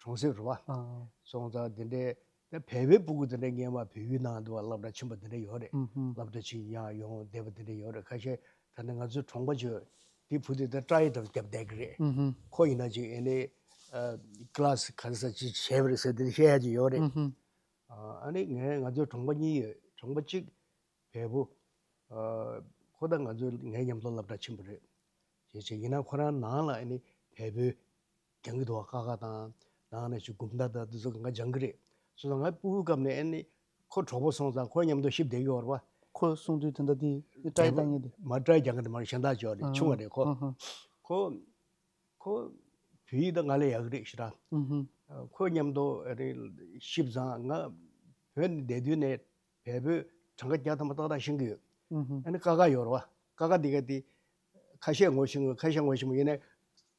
གྲོང་གསེབ་རེད་བ། ཨ། སོང་ཙང་དེ་འདྲས། ད་བལ་པོའི་ཕྲུ་གུ་དེ་འདྲ་སྔོན་མ་བལ་ཡུལ་ནང་དུ་བ་སློབ་གྲྭ་ཕྱིན་པ་དེ་འདྲ་ཡོད་རེད། ཨུ་ཧུ། སློབ་གྲྭ་ཕྱིན་ཡང་ཡོང་བསྡད་པ་དེ་འདྲ་ཡོད་རེད། ཁ་ཤས་ད་ནི་ང་ཚོའི་གྲོང་པ་ཅིག་ཡོད། དེ་བུ་དེ་ད་ཊའི་དང་རྒྱབ་བསྡད་ཀྱི་རེད། ཨུ་ཧུ། ཁོ་ཡིན་ན་ཅིག་ཨ་ནི། ཨ། ཀི་ལ་སི་ག་རེ་ཟེར་ཅིག་བྱས་པ་རེད་ཟེར་དེ་བཤད་ཡ་ཅིག་ཡོད་རེད། ཨུ་ཧུ། ཨ་ནི་ངས་ང་ཚོའི་གྲོང་པ་གཉིས་ཡོད། གྲོང་པ་གཅིག་བལ་པོ། ཨ། ཁོ་ད་ང་ཚོའི་ངའི་མཉམ་དུ་སློབ་གྲྭ་ཕྱིན་པ་རེད། བྱས་བྱས་ཡིན་ན་ཁོ་རང་ནང་ལ་ཨ་ནི་བལ་པོའི་སྦྱང་གི་འདུག་བ། ཀ་ཁ་དང་ནང་ནས་ཞུ་གུམ་ད་ད་འདི་ཚོ་གང་ག་སྦྱང་གི་རེད། སོང་ཙང་ང་ཕྲུ་གུའི་སྐབས་ནས་ཨ་ནི་ཁོ་གྲོགས་པོ་སོང་ཙང་ཁོ་མཉམ་དུ་གཤིབ་བསྡད་ཀྱི་ཡོད་རེད་བ། ཁོ་གསུང་དུས་དེ་འདྲ་དེ་ཊའི་བཏང་ངེས་དེ། མ་ཊའི་སྦྱང་གི་རེད་མ་རེད། གཞན་དག་ཅིག་ཡོད་རེད། ཨ། ཆུང་བ་རེད་ཁོ། ཨ་ཧ། ཁོ་ཁོ་བོད་ཡིག་ད་ང་ལས་ཡག་གི་རེད་ཞེ་དྲག་ཨུ་ཧུ། ཁོ་མཉམ་དུ་ཨ་ནི་གཤིབ་ཙང་ང་བོད་ནས་བསྡད་དུས་ནས་བལ་པོའི་གྲངས་ཀ་བརྒྱ་ཐམ་པ་ཏག་ཏག་ཤེས་ཀྱི་ཡོད། ཨུ་ཧུ། ཨ་ནི་ཀ་ཁ་ཡོད་རེད་བ། ཀ་ཁ་འདི་ག་དེ་ཁ་ཤས་ངོ་ཤེས་ཀྱི་ཡོད། ཁ་ཤས་ངོ་ཤེས་མ་ཡིན་ནའི་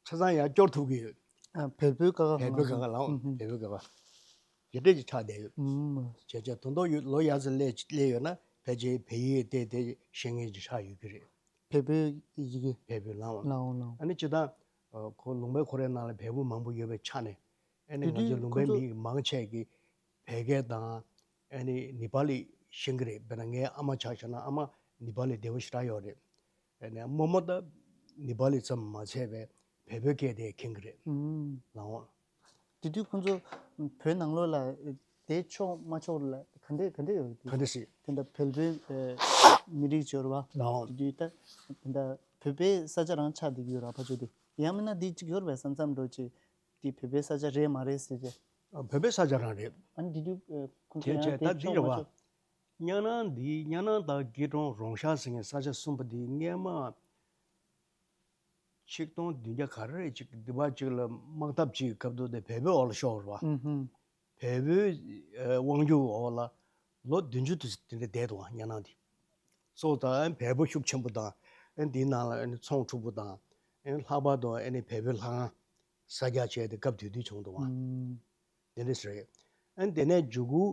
ཆ་ཚང་ཡར་སྐྱོར་ཐུབ་ཀྱི་ཡོད། ཨ། བལ་པོའི་ཀ་ཁ། བལ་པོའི་ཀ་ཁ་ལའང་། ཨུ་ཧུ། བལ་པོའི་ཀ་ཁ་དེ་འདྲས་ཀྱི་ཆགས་བསྡད་ཡོད། ཨུ། བྱས་བྱས་དོན་དུ་ཡོད་ལོ་ཡར་ཙམ་སླེབས་སླེབས་ཡོད་ན་ཕལ་ཆེར་བལ་ཡིག་དེ་དེ་ཤེས་མཁན་ཅིག་ཆགས་ཡོད་ཀྱི་རེད། བལ་པོའི་ཡི་གེ། བལ་པོའི་ལའང་། ལའང་ལའང་། ཨ་ནི་སྤྱིར་བཏང་ཁོ་ལུང་པའི་ཁོ་རའི་ནང་ལ་བལ་པོ་མང་པོ་ཡོད་པའི་ཆ་ནས། ཨ་ནི་དེ་ང་ཚོའི་དུས་ལུང་པའི་ཁོ་ཚོ་མི་མང་ཆེ་གིས་བལ་སྐད་དང་ཨ་ནི་ནི་པ་ལི་ཤེས་ཀྱི་རེད། དཔེར་ན་ངའི་ཨ་མ་ཆ་བཞག་ན་ཨ་མ་ནི་པ་ལི་བདེ་པོ་ཞེ་དྲག་ཡོད་རེད། ཨ་ནི་རྨོ་མོ་ད་ནི་པ་ལི་ཙམ་མ་ཚད་པའི་བལ་པོའི་སྐད་དེ་མཁྱེན་གྱི་རེད། ཨུམ། ལའང་། དེ་དུས་ཁོང་ཚོ་བོད་ནང་ལོགས་ལ་བསྡད་ཆོག་མ་ཆོག་ལ་ག་འདྲས་ག་འདྲས་ཡོད་རེད། ག་འདྲས་སྲིད། དེ་འདྲ་བལ་པོའི་ཨེ་མི་རིགས་ཅིག་ཡོད་རེད་བ། ལའང་། དེ་དུས་ད་དེ་འདྲ་ བོད་པའི་ས་ཆ་རང་ཆགས་བསྡད་ཀྱི་ཡོད་ར། ཕ་ཆོས་དེ་ཡང་མིན་ན་འདི་གཅིག་ཡོད་རེད་པས། ས་མཚམས་འགྲོ་ཅིག་འདི་བོད་པའི་ས་ཆ་རེད་མ་རེད་ཟེར་ཅེ། ཨ། བོད་པའི་ས་ཆ་རང་རེད། ཨ་ནི་འདི་དུས་ཁོང་ཚོ་དེ་ཡང་བྱས་དེ་ད་འདི་ཆོག་རེད་མ་བ། ཆོག་གཉའ་ནང་འདི་གཉའ་ནང་དང་སྐྱིད་གྲོང་རོང་ཤར་ཟེར་མཁན་ས་ཆ་གསུམ་པོ་འདི་སྔས་མ་ཆིག་སྟོང་བདུན་བརྒྱ་ག་རེ་རེད་ཅིག་འདི་བ་ཅིག་ལ་དམག་འཐབ་ཅིག་སྐབས་དུ་དེ་བལ་པོའི་འོག་ལ་ཤོར་བ། ཨུ་ཧུམ། བལ་པོའི་ཨ་དབང་སྒྱུར་འོག་ལ་ལོ་བདུན་ཅུ་དུ་དེ་འདྲ་བསྡད་འདུག་བ། གཉའ་ནང་འདི་སོ་ད་བལ་པོ་ཤུགས་ཆེན་པོ་དང་ཨ་འདིའི་ནང་ལ་ཨ་ནི་ཚོང་འཁྲུག་པོ་དང་ཨ་ལྷག་པར་དུ་ཨ་ནི་བལ་པོའི་ལྷ་ཁང་ས་རྒྱག་བྱས་ཏེ་སྐབས་དེ་དུས་བྱུང་འདུག་བ། ཨུམ། དེ་འདྲ་ཞིག་རེད། ཨ་ནི་དེ་ནས་མཇུག་གུ་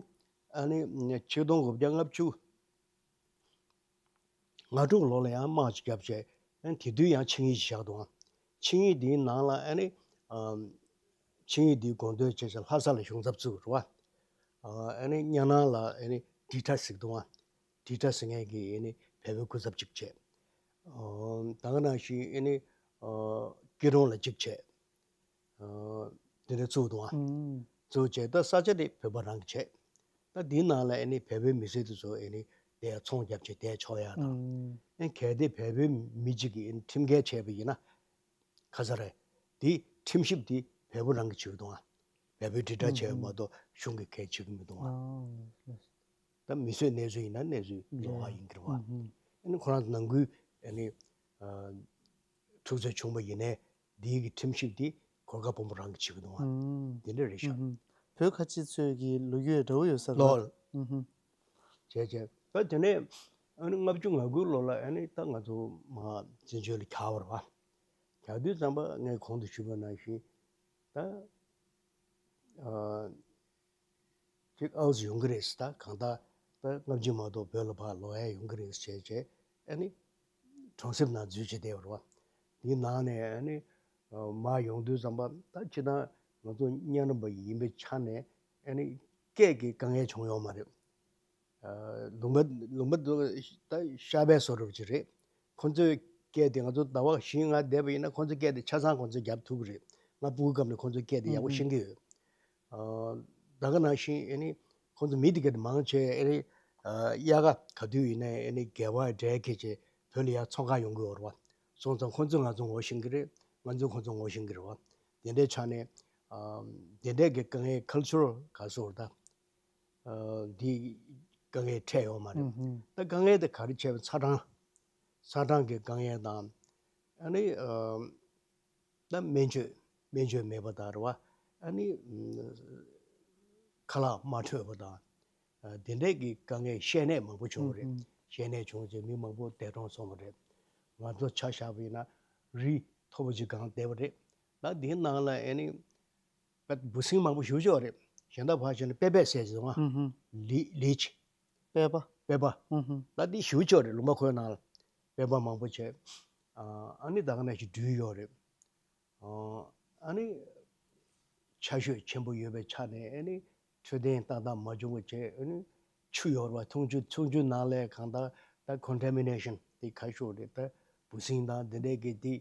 ཨ་ནི་ཆིག་སྟོང་དགུ་བརྒྱ་ལྔ་བཅུ་ང་དྲུག་ལོ་ལ་ཡང་དམག་ཅིག་བརྒྱབ་བྱས། ཨ་ནི་དེ་དུས་ཡང་ཆིངས་ཡིག་ཅིག་བཞག་འདུག་ཨང་། ཆིངས་ཡིག་འདིའི་ནང་ལ་ཨ་ནི་ཨམ་ཆིངས་ཡིག་འདིའི་དགོངས་དོན་བྱས་ཙང་ལྷ་ས་ལ་གཞུང་ཚབ་བཙུགས་རེད་བ། ཨ་ནི་གཉའ་ནང་ལ་ཨ་ནི་ཌི་ཊ་ཟེར་འདུག་ཨང་། ཌི་ཊ་ཟེར་མཁན་གྱི་ཨ་ནི་བལ་པོའི་སྐུ་ཚབ་ཅིག་བྱས། ཨ་ད་ག་ནང་བཞིན་ཨ་ནི་ཨ་སྐྱིད་གྲོང་ལ་གཅིག་བྱས། ཨ་དེ་འདྲ་བཙུགས་འདུག་ཨང་། ཨུམ། བཙུགས་བྱས་ད་ས་ཆ་དེ་བོད་པ་རང་གི་བྱས། ད་དེའི་ནང་ལ་ཨ་ནི་བལ་པོའི་མི་སེར་དེ་ཚོ་ཨ་ནི་དེ་ཚོང་རྒྱབ་བྱས་བསྡད་ཆོག་ཡ་དང་། ཨུམ། ཨ་གལ་ཏེ་བལ་པོའི་མི་གཅིག་གིས་ཨ་ནི་ཁྲིམས་འགལ་བྱས་པ་ཡིན་ན། ཁ་ས་རེད། དེ་ཁྲིམས་ཞིབ་དེ་བལ་པོ་རང་གིས་བྱེད་ཀྱི་འདུག་ཨང་། བལ་པོའི་དྲིལ་བསྒྲགས་བྱས་པ་མ་གཏོགས་གཞུང་གིས་གལ་བྱེད་ཀྱི་མི་འདུག་ཨང་། ཨ། ད་མི་གསོད་གནས་ཚུལ་ཡིན་ན་གནས་ཚུལ་ལོགས་ཀ་ཡིན་གྱི་རེད་བ། ཨ་ནི་ཁོ་རང་ནང་ཁུལ་ཨ་ནི་ཨ་འཁྲུག་རྩོད་བྱུང་བ་ཡིན་ནའི་འདིའི་གི་ཁྲིམས་ཞིབ་འདི་གོར་ཁ་སྤོམ་པོ་རང་གིས་བྱེད་ཀྱི་འདུག་ཨང་། ཨུམ། དེ་འདྲ་རེད་ཤག་ཨུམ། བོད་ཁ་ཆེ་ཚོས་ཀྱི་ལོ་རྒྱུས་འདྲ་བོ་ཡོད་ས་རེད་ལོ། བ། ཨུམ། བྱས་བྱས་ད་དེ་ནས་ཨ་ནི་ལྔ་བཅུ་ང་དགུ་ལོ་ལ་ཨ་ནི་ད་ང་ཚོ་མ་བཙན་བྱོལ་ལ་གྱར་བ་རེད་བ། གྱར་དུས་ཙམ་པ་ངས་གོང་དུ་ཞུས་པ་ནང་བཞིན་ད་ཨ་ཅིག་ཨའུ་ཡོང་གི་རེད་ཟེར། ད་གང་ལྟར་ད་སྔ་ཕྱི་མ་གཏོགས་བོད་ལ་ཕར་ལོག་ཡ་ཡོང་གི་རེད་ཟེར་བྱས་བྱས་ཨ་ནི་གྲོང་གསེབ་ནང་འཛུལ་བྱས་བསྡད་པ་རེད་བ། དེའི་ནང་ནས་ཨ་ནི་མར་ཡོང་དུས་ཙམ་པ་ད་སྤྱིར་བཏང་ང་ཚོ་གཉའ་ནང་པ་ཡིན་པའི་ཆ་ནས་ཨ་ནི་སྐད་ཀྱི་དཀའ་ངལ་བྱུང་ཡོད་མ་རེད། ལུང་པ་ལུང་པ་དུ་ད་ཤར་པའི་བཟོ་འདྲ་ཅིག་རེད། ཁོ་ཚོའི་སྐད་དེ་ང་ཚོ་ཟླ་བ་བཞི་ལྔ་བསྡད་པ་ཡིན་ན་ཁོ་ཚོའི་སྐད་དེ་ཆ་ཚང་ཁོ་ཚོས་རྒྱབ་ཐུབ་ཀྱི་རེད། ང་སྤུ་གུའི་སྐབས་ནས་ཁོ་ཚོའི་སྐད་དེ་ཡག་པོ་ཤེས་ཀྱི་ཡོད། ད་ག་ནང་བཞིན་ཨ་ནི་ཁོ་ཚོ་མི་དེ་ག་དེ་མང་ཆེ་ཨ་ནི་དབྱར་ཁ་ག་དུས་ཡིན་ནའི་ཨ་ནི་སྒེར་པ་གྲལ་འཁེལ་བྱས་བོད་ལ་ཡར་ཚོང་ཁང་ཡོང་གི་ཡོད་རེད་བ། སོང་ཙང་ཁོ་ཚོས་ང་ཚོ་ངོ་ཤེས་ཀྱི་རེད། ང་ཚོས་ཁོ་ཚོ་ངོ་ཤེས་ཀྱི་རེད་བ། དེ་འདྲའི་ཆ་ནས་དེ་འདྲའི་གི་དཀའ་ངལ་ཁལ་ཆར་ག་ཟེར་ད། འདི་དཀའ་ངལ་འཕྲད་ཡོད་མ་རེད། ཨུ་ཧུམ། ད་དཀའ་ངལ་དེ་ག་རེ་བྱས་པ། ཚ་གྲང་། ཚ་གྲང་གི་དཀའ་ངལ་དང་། ཨ་ནི་ད་སྨན་བཅོས་སྨན་བཅོས་མེད་པ་དང་རེད་བ། ཨ་ནི་ཁ་ལག་མ་འཕྲོད་པ་དང་། དེ་འདྲས་ཀྱི་དཀའ་ངལ་བཤལ་ནད་མང་པོ་བྱུང་བ་རེད། ཨུ་ཧུམ། བཤལ་ནད་བྱུང་རྗེས་མི་མང་པོ་འདས་གྲོངས་སོང་བ་རེད། ང་ཚོ་ཆ་བཞག་པ་ཡིན་ན་རི་མཐོ་པོ་ཅིག་སྒང་བསྡད་པ་རེད། ད་དེའི་ནང་ལ་ཨ་ནི། པད་འབུ་སྲིན་མང་པོ་ཞེ་པོ་ཅིག་ཡོད་རེད། གཞན་དག་ཕར་བཞག་ན་པད་པད་ཟེར་ཅིག་འདུག་ཨ། ཧུམ་ཧུམ། ལི་ལིཆ། པད་པ། པད་པ། ཧུམ་ཧུམ། ད་འདི་ཞེ་པོ་ཅིག་ཡོད་རེད། ལུང་པ་ཁོའི་ནང་ལ་པད་པ་མང་པོ་བྱས། ཨ་ནི་ད་ག་ནང་བཞིན་སྦྲུལ་ཡོད་རེད། ཨ་ནི་ཆར་ཞོད་ཆེན་པོ་ཡོད་པའི་ཆ་ནས་ཨ་ནི་འཕྲོད་བསྟེན་ཏག་ཏག་མ་བྱུང་བ་བྱས། ཨ་ནི་ཆུ་ཡོད་རེད་བ། འཐུང་ཆུ་འཐུང་ཆུ་ནང་ལ་གང་ལྟར་ད་ཀོན་ཊ་མི་ནེ་ཤན་དེ་ཁ་ཤོར་རེད། ད་འབུ་སྲིན་དང་འདི་འདྲས་ཀྱི་དེ།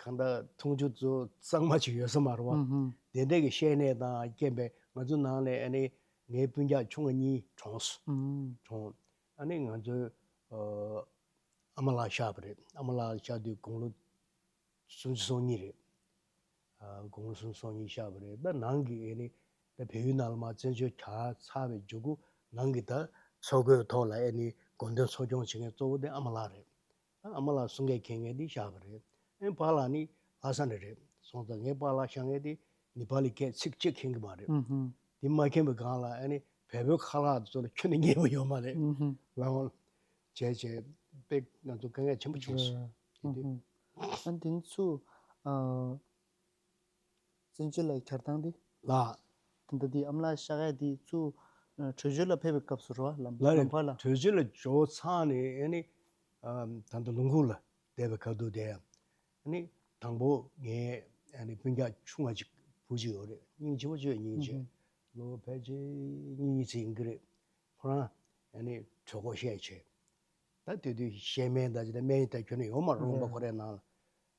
གང་ལྟར་འཐུང་ཆུ་ཚོ་གཙང་མ་ཅིག་ཡོད་ས་མ་རེད་བ། ཨུ་ཧུམ། དེ་འདྲས་ཀྱི་བཤལ་ནད་དང་རྐྱེན་པས་ང་ཚོ་ནང་ལ་ཨ་ནི་ངའི་སྤུན་ཀྱག་ཆུང་བ་གཉིས་གྲོངས་སོང་། ཨུམ། གྲོངས། ཨ་ནི་ང་ཚོའི་ཨ་མ་ལགས་གཤགས་པ་རེད། ཨ་མ་ལགས་གཤགས་དུས་དགུང་ལོ་སུམ་ཅུ་སོ་གཉིས་རེད། ཨ་དགུང་ལོ་སུམ་ཅུ་སོ་གཉིས་གཤགས་པ་རེད། ད་ནང་གི་ཨ་ནི་ད་བལ་ཡུལ་ནང་ལ་མར་བཙན་བྱོལ་གྱར་ཚར་བའི་མཇུག་གུ་ནང་གི་ད་འཚོ་གོས་ཐོག་ལ་ཨ་ནི་དགོས་འདུན་འཚོ་སྐྱོང་བྱེད་མཁན་གཙོ་བོ་དེ་ཨ་མ་ལགས་རེད། ཨ་མ་ལགས་གསུང་སྐད་མཁྱེན་མཁན་དེ་གཤགས་པ་རེད། ཨ་ནི་པཱ་ལགས་ནི་ལྷ་ས་ནས་རེད། སོང་ཙང་ངའི་པཱ་ལགས་གཤགས་མཁན་དེ་ནི་པ་ལི་སྐད་ཚིག་གཅིག་མཁྱེན་གྱི་མ་རེད། ཨུ་ཧུམ། དེ་མ་མཁྱེན་པའི་སྒང་ལ་ཨ་ནི་བལ་པོའི་ཁ་ལག་དེ་ཚོ་ལ་ཁྱོན་ནས་ཉན་པ་ཡོད་མ་རེད། ཨུ་ཧུམ། ལམ་བྱས་བྱས་དཔེ་ང་ཚོ་དཀའ་ངལ་ཆེན་པོ་བྱུང་སོང་། རེད། དེ་དུས། ཨུ་ཧུམ། ཨ་དེ་ཚོ་ཨ། བཙན་བྱོལ་ལ་གྱར་སྟངས་དེ། ལགས། ད་ལྟ་དེ་ཨ་མ་ལགས་གཤགས་ཡ་དེ་ཚུར་བྲོས་བྱོལ་ལ་ཕེབས་པའི་སྐབས་སུ་རེད་བ། ལམ་ལགས་རེད། ལམ་བར་ལ། བྲོས་བྱོལ་ལ་འབྱོར་ཚར་ནས་ཨ་ནི་ཨ་ད་ལྟ་ལུང་ཁུག་ལ་བསྡད་པའི་སྐབས་དུས་དེ། ཨ་ནི་དང་པོ་ངའི་ཨ་ནི་སྤུན་ཀྱག་ཆུང་བ་ཅིག་བུ་ཅིག་ཡོད་རེད། སྙིང་རྗེ་པོ་ཅིག་ཡོད། སྙིང་རྗེ། ཨུ་ཧུམ། ལོ་ཕལ་ཆེར་གཉིས་ཙམ་ཡིན་གྱི་རེད། ཁོ་རང་ཨ་ནི་གྲོད་ཁོག་བཤལ་བྱས། ད་དེ་དུས་བཤལ་སྨན་ད་ཅི་ད་སྨན་ད་ཁྱོན་ནས་ཡོད་མ་རེད། ལུང་པ་ཁོ་རའི་ནང་ལ།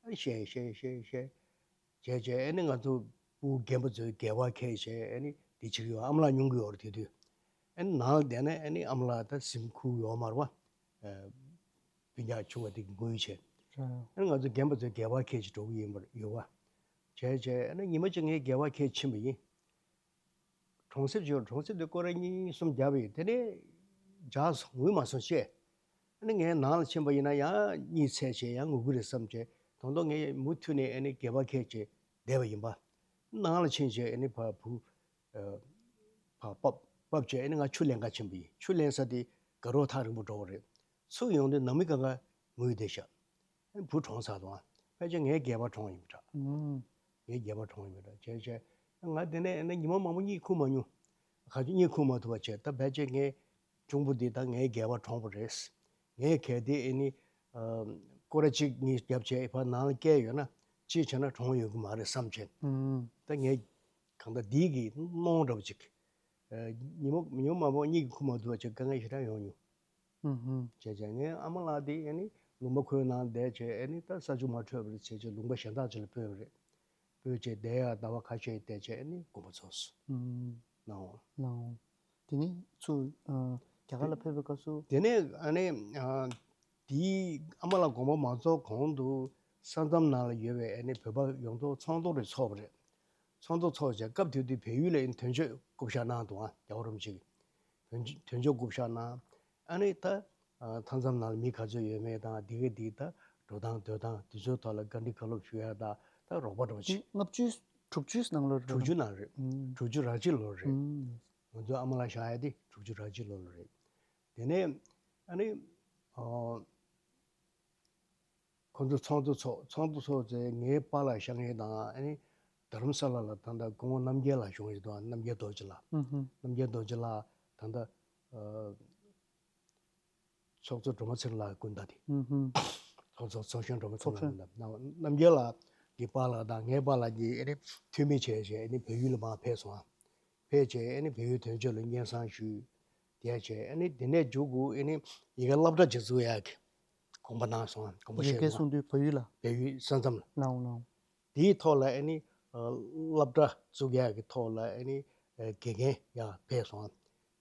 ཨ་བཤལ་བཤལ་བཤལ་བཤལ་བྱས་བྱས། ཨ་ནི་ང་ཚོ་སྤུ་རྒན་པ་ཚོའི་སྒལ་པར་འཁྱེར་བྱས་ཨ་ནི་དེ་བྱེད་ཀྱི་ཡོད། ཨ་མ་ལགས་སྙུང་གི་ཡོད་རེད་དེ་དུས། ཨ་ནི་ནང་ལ་བསྡད་ན་ཨ་ནི་ཨ་མ་ལགས་ད་གཟིམ་ཁུག་ཡོད་མ་རེད་བ། ཨ་སྤུན་ཀྱག་ཆུང་བ་དེ་གི་ངུས་བྱས། ཨ་ནི་ང་ཚོ་རྒན་པ་ཚོའི་སྒལ་པར་འཁྱེར་ཅིག་འགྲོ་གི་ཡིན་པར་ཡོད་བ། བྱས་བྱས་ཨ་ནི་ཉི་མ་གཅིག་ངས་སྒལ་པར་འཁྱེར་ཕྱིན་པ་ཡིན། གྲོང་གསེབ་ཅིག་ཡོད། གྲོང་གསེབ་དེ་སྐོར་ར་གཉིས་གསུམ་བརྒྱབ་པ་ཡིན། དེ་ནས་འཇགས་སོང་། ངུས་མ་སོང་བྱས། ཨ་ནི་ངས་ནང་ལ་ཕྱིན་པ་ཡིན་ན་ཡང་གཉིད་སད་བྱས་ཡང་ངུ་གི་རེད་བསམ་བྱས། ད་དུང་ངས་མུ་མཐུད་ནས་ཨ་ནི་སྒལ་པར་འཁྱེར་བྱས་བསྡད་པ་ཡིན་པ། ནང་ལ་ཕྱིན་བྱས་ཨ་ནི་ཕར་བུ་ཨ་ཕར་ཕབ་ཕབ་བྱས། ཨ་ནི་ང་ཆུ་ལེན་ག་ཕྱིན་པ་ཡིན། ཆུ་ལེན་ས་དེ་དགའ་རོགས་ཐག་རིང་པོ་འགྲོ་བ་རེད། ཚུར་ཡོང་དུས་ནང་མི་གང་ག་ངུས་བསྡད་ཤག་ཨ་ནི་བུ་གྲོངས་ཚར་འདུག་ཨ་ཕལ་ཆེར་ངའི་སྒལ་པར་གྲོངས་ཡིན་པ་འདྲ། ངའི་སྒལ་པར་གྲོངས་ཡིན་པ་འདྲ་བྱས་བྱས། ང་དེ་ནས་ཨ་ནི་ཉི་མ་མང་པོ་གཉིད་ཁུག་མ་མྱོང་། ག་ཚོད་གཉིད་ཁུག་མ་ཐུབ་པ་བྱས། ད་ཕལ་ཆེར་ངའི་གཅུང་པོ་འདི་ད་ངའི་སྒལ་པར་གྲོངས་པ་རེད། ངས་གལ་ཏེ་ཨ་ནི་ཨ་སྐོར་ར་གཅིག་གཉིས་བརྒྱབ་བྱས་ཕར་ནང་ལ་བསྐྱལ་ཡོད་ན་ཅིག་བྱས་ན་གྲོངས་ཡོང་གི་མ་རེད་བསམ་བྱས། ད་ངས་གང་ལྟར་འདི་གི་གནོང་འདྲ་པོ་ཅིག་ཨ་ཉི་མ་ཉི་མ་མང་པོ་གཉིད་ཀྱིས་ཁུག་མ་ཐུབ་པ་ཅིག་དཀའ་ངལ་ཞེ་དྲག་ཡོང་མྱོང་། ཧུམ་ཧུམ། བྱས་བྱས་ངའི་ཨ་མ་ལགས་དེ་ཨ་ནི་ལུང་པ་ཁོའི་ནང་བསྡད་བྱས། ཨ་ནི་ད་ས་ཆུ་མ་འཕྲོད་པ་རེད་བྱས་བྱས་ལུང་པ་གཞན་དག་ཅིག་ལ་སྤོས་པ་རེད། སྤོས་བྱས་བསྡད་ཡག་ཟླ་བ་ཁ་ཤས་བསྡད་བྱས་ཨ་ནི་དགོངས་པ་རྫོགས་སོང་། ཧུམ། ནའོ། ནའོ། དེ་ནས་ཚུར་ཨ་རྒྱ་གར་ལ་ཕེབས་པའི་སྐབས་སུ། དེ་ནས་ཨ་ནི་ཨ་དེའི་ཨ་མ་ལགས་དགོངས་པ་མ་རྫོགས་གོང་དུ་ས་མཚམས་ནང་ལ་ཡོད་པའི་ཨ་ནི་བོད་པ་ཡོངས་རྫོགས་ཚོགས་འདུ་རེ་ཚོགས་པ་རེད། ཚོགས་འདུ་ཚོགས་བྱས་སྐབས་དེ་དུས་བལ་ཡུལ་ལ་ཨ་ནི་དོན་གཅོད་རྐུབ་བཞག་གནང་འདུག་ཨ་རྒྱལ་བ་རིན་པོ་ཆེ་གིས། དོན་དོན་གཅོད་རྐུབ་བཞག་གནང་། ཨ་ནི་ད་ཨ་མཐའ་མཚམས་ནང་ལ་མི་ག་ཚོད་ཡོད་མེད་དང་། འདི་ག་འདི་ད་འགྲོ་སྟངས་སྡོད་སྟངས་དེ་ཚོའི་ཐོག་ལ་བཀའ་འདྲི་བཀའ་སློབ་ཞུ་ཡ་དང་། ད་རོགས་པ་འདྲ་བོ་བྱེད། ལྔ་བཅུ་དྲུག་ཅུའི་ནང་ལོ་རེད། དྲུག་ཅུ་ནང་རེད། ཨུམ། དྲུག་ཅུ་རེ་གཅིག་ལོ་རེད། ཨུམ། ང་ཚོའི་ཨ་མ་ལགས་བཞག་ཡ་དེ་དྲུག་ཅུ་རེ་གཅིག་ལོ་ལ་རེད། དེ་ནས་ཨ་ནི་ཨ་ཁོ་ཚོ་ཚོགས་འདུ་ཚོགས། ཚོགས་འདུ་ཚོགས་ཚེ་ངའི་པཱ་ལགས་ཤར་མཁན་དང་། ཨ་ནི་དྷ་རམ་ས་ལ་ལ་ད་ལྟ་སྐུ་ངོ་རྣམ་རྒྱལ་ལགས་བཞུགས་ཡོད་དོ། རྣམ་རྒྱལ་རྡོ་རྗེ་ལགས། ཨུ་ཧུ། རྣམ་རྒྱལ་རྡོ་རྗེ་ལགས་ད་ལྟ་ཨ་ཚོགས་གཙོ་སྒྲོལ་མ་ཚེ་རིང་ལགས་སྐུ་ཟླ་དེ། ཨུ་ཧུ། ཚོགས་གཙོ་ཚོགས་གཞོན་སྒྲོལ་མ་ཚེ་རིང་ལགས་སྐུ་ཟླ། རྣམ་རྒྱལ་ལགས་ཀྱི་པཱ་ལགས་དང་ངའི་པཱ་ལགས་ཀྱིས་ཨ་ནི་འཐུས་མི་བྱས་བྱས་ཨ་ནི་བལ་ཡུལ་ལ་མར་ཕེབས་སོང་ཨ། ཕེབས་བྱས་ཨ་ནི་བལ་ཡུལ་དོན་གཅོད་ལ་སྙན་སེང་ཞུས། དེ་བྱས་ཨ་ནི་དེ་ནས་མཇུག་གུ་ཨ་ནི་ཡ་གི་སློབ་གྲྭ་ཅིག་བཙུགས་ཡག་གི་དགོངས་པ་གནང་སོང་། དགོངས་པ་ཡ་གི་བཞེས་སོང་། གསུང་དུས་བལ་ཡུལ་ལ། བལ་ཡུལ་ས་མཚམས་ལ། ལའོ་ལའོ། དེའི་ཐོག་ལ་ཨ་ནི་ཨ་སློབ་གྲྭ་བཙུགས་ཡག་གི་ཐོག་ལ་ཨ་ནི་ཨ་དགེ་རྒན་ཡར་ཕེབས་སོང་།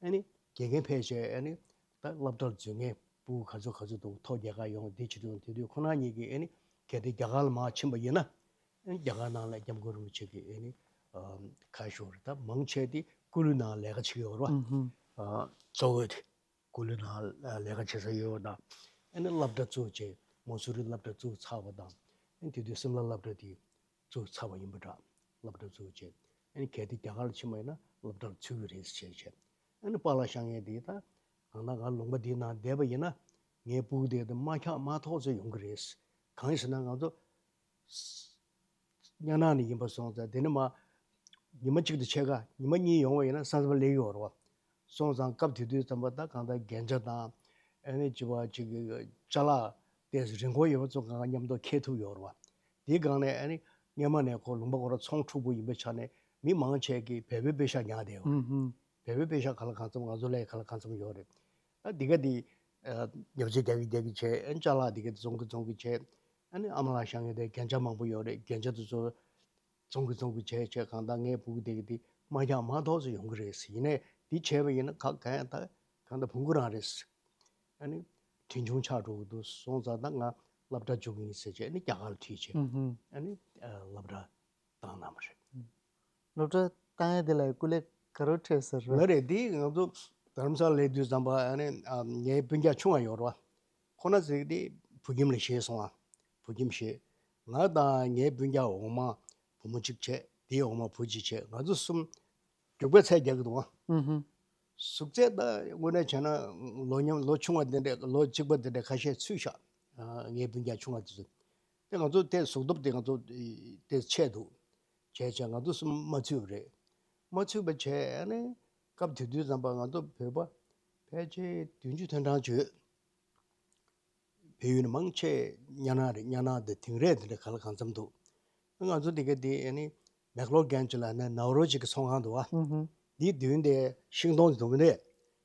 ཨ་ནི་དགེ་རྒན་ཕེབས་བྱས་ཨ་ནི་ད་སློབ་གྲྭར་འཛུལ་མཁན་ཕྲུ་གུ་ག་ཚོད་ག་ཚོད་འདུག་ཐོ་རྒྱག་ག་ཡོང་། དེ་བྱེད་དུས་དེ་དུས་ཁོ་རང་གཉིས་ཀྱིས་ཨ་ནི་གལ་ཏེ་རྒྱ་གར་ལ་མར་ཕྱིན་པ་ཡིན་ན། ཨ་ནི་རྒྱ་གར་ནང་ལ་སྐྱབས་མགོན་རིན་པོ་ཆེ་གི་ཨ་ནི་ཨ་ཁ་ཤོར་ད་མང་ཆེ་དེ་སྐུ་ལུས་ནང་ལས་ཀ་བྱེད་ཀྱི་ཡོད་རེད་བ། ཨུ་ཧུ། ཨ་གཙོ་བོ་དེ་སྐུ་ལུས་ནང་ལས་ཀ་བྱེད་ས་ཡོད་དང་། ཨ་ནི་སློབ་གྲྭ་བཙུགས་བྱས་མོ་སུ་རི་སློབ་གྲྭ་བཙུགས་ཚར་བ་དང་། ཨ་ནི་དེ་དུས་སིམ་ལ་སློབ་གྲྭ་དེ་བཙུགས་ཚར་བ་ཡིན་པ་འདྲ། སློབ་གྲྭ་བཙུགས་བྱས་ཨ་ནི་གལ་ཏེ་རྒྱ་གར་ལ་ཕྱིན་པ་ཡིན་ན་སློབ་གྲྭར་ཚུད་ཀྱི་རེད་ཟེར་བྱས། ཨ་ནི་པཱ་ལགས་ཤར་མཁན་དེ་ད་གང་ལྟར་ང་ལུང་པ་འདིའི་ནང་བསྡད་པ་ཡིན་ན་ངའི་སྤུ་གུ་དེ་དེ་མ་འཁྱག་མ་ཐོག་ཚོད་ཡོང་གི་རེད། གང་ཡིན་ཟེར་ན་ང་ཚོ་སྙན་ནང་ནས་ཡིན་པ་སོང་ཙང་དེ་ནི་མ་ཉི་མ་གཅིག་ཏུ་ཕྱེད་ཀ་ཉི་མ་གཉིས་ཡོང་བ་ཡིན་ན་ས་མཚམས་སླེབས་ཡོད་རེད་བ། སོང་ཙང་སྐབས་དེ་དུས་ཙམ་པ་ད་གང་ལྟར་རྒྱན་ཆ་དང་ཨ་ནི་ཅི་བ་ཅིག་ཅ་ལག་དེ་རིན་གོང་ཡོད་པ་ཚོ་གང་ག་མཉམ་དུ་འཁྱེར་ཐུབ་ཡོད་རེད་བ། དེའི་སྒང་ནས་ཨ་ནི་སྔོན་མ་ནས་ཁོ་ལུང་པ་ཁོ་རང་ཚོང་འཁྲུག་པོ་ཡིན་པའི་ཆ་ནས་མི་མང་ཆེ་གིས་བལ་པོའི་པེ་ཤག་ཉར་བསྡད་ཡོད་རེད། ཨུ་ཧུ། བལ་པོའི་པེ་ཤག་ག་ལ་གང་འཚམ་ང་ཚོ་ལས་ག་ལ་གང་འཚམ་ཡོད་རེད། ད་འདི་ག་འདི་ཨ་ཉོ་ཆ་རྒྱག་གི་རྒྱག་གི་བྱས། ཨ་ནི་ཅ་ལག་འདི་ག་འདི་བཙོང་གི་བཙོང་གི་བྱས། ཨ་ནི་ཨ་མ་ལགས་ཤར་མཁན་དེ་རྒྱན་ཆ་མང་པོ་ཡོད་རེད། རྒྱན་ཆ་དེ་ཚོ་བཙོང་གི་བཙོང་གི་བྱས་བྱས་གང་ལྟར་ངའི་སྤུ་གུ་དེ་གི་དེ་མ་འཁྱག་མ་ཐོག་ཚོད་ཡོང་གི་རེད་ཟེར། ཡིན་ནའི་འདི་བྱས་པ་ཡིན་ན་ག་ག་ཡང་ད་གང་ལྟར་བོང་གུ་རང་རེད་ཟེར། ཨ་ནི་གྲོན་ཆུང་ཆགས་འགྲོ་གི་འདུག་སོང་ཙང་ད་ང་སློབ་གྲྭ་འཇུག་གི་ཡིན་ཟེར་བྱས་ཨ་ནི་རྒྱ་གར་ལ་ཁྲིད་བྱས། ཨུ་ཧུ། ཨ་ནི་ཨ་སློབ་གྲྭ་བཏང་གནང་བ་རེད། སློབ་གྲྭ་བཏང་ཡས་དེ་ལ་སྐུ་ལས་ག་རེ་འཕྲད་ཟེར་བ། ལ་རེད། དེ་ང་ཚོ་དྷ་རམ་ས་ལ་སླེབས་དུས་ཙམ་པ་ཨ་ནི་ཨ་ངའི་སྤུན་ཀྱག་ཆུང་བ་ཡོད་རེད་བ། ཁོ་ན་ཟེར་དེ་བོད་ཁྱིམ་ལ་བཞེས་སོང་བ། བོད་ཁྱིམ་བཞེས། ང་དང་ངའི་སྤུན་ཀྱག་འོག་མ་བུ་མོ་གཅིག་བྱས། དེའི་འོག་མ་བུ་གཅིག་བྱས། ང་ཚོ་གསུམ་རྒྱུག་པའི་ཚད་རྒྱག་གི་འདུག་བ། ཨུ་ཧུ། གཟུགས་ཚད་ད་དངོས་གནས་བྱས་ན་ལོ་མཉམ་ལོ་ཆུང་བ་དེ་འདྲས་ལོ་གཅིག་པ་དེ་འདྲས་ཁ་ཤས་ཚུད་ཤག་ཨ་ངའི་སྤུན་ཀྱག་ཆུང་བ་དེ་ཚོ། དེ་ང་ཚོ་དེ་གཟུགས་སྟོབས་དེ་ང་ཚོ་དེ་ཆེ་འདུག་བྱས་བྱས་ང་ཚོ་གསུམ་མ་ཚུད་པ་རེད། མ་ཚུད་པ་བྱས་ཨ་ནི་སྐབས་དེ་དུས་ཙམ་པ་ང་ཚོ་བོད་པ་ཕལ་ཆེར་བདུན་ཅུ་དོན་གྲངས་ཡོད། བལ་ཡུལ་ནས་མང་ཆེ་ཉ་ནང་རེད། ཉ་ནང་དེ་དིང་རི་དེ་འདྲ་ག་ལ་གང་འཚམ་འདུག་ང་ཚོ་དེ་ག་དེ་ཨ་ནི་མེག་ལོར་གྷན་ཇི་ལ་ནི་ནའོ་རོ་ཅིག་གི་ཚོང་ཁང་འདུག་བ། ཨུ་ཧུ། དེའི་མདུན་དེ་ཤིང་སྡོང་ཅིག་འདུག་མི་འདུག་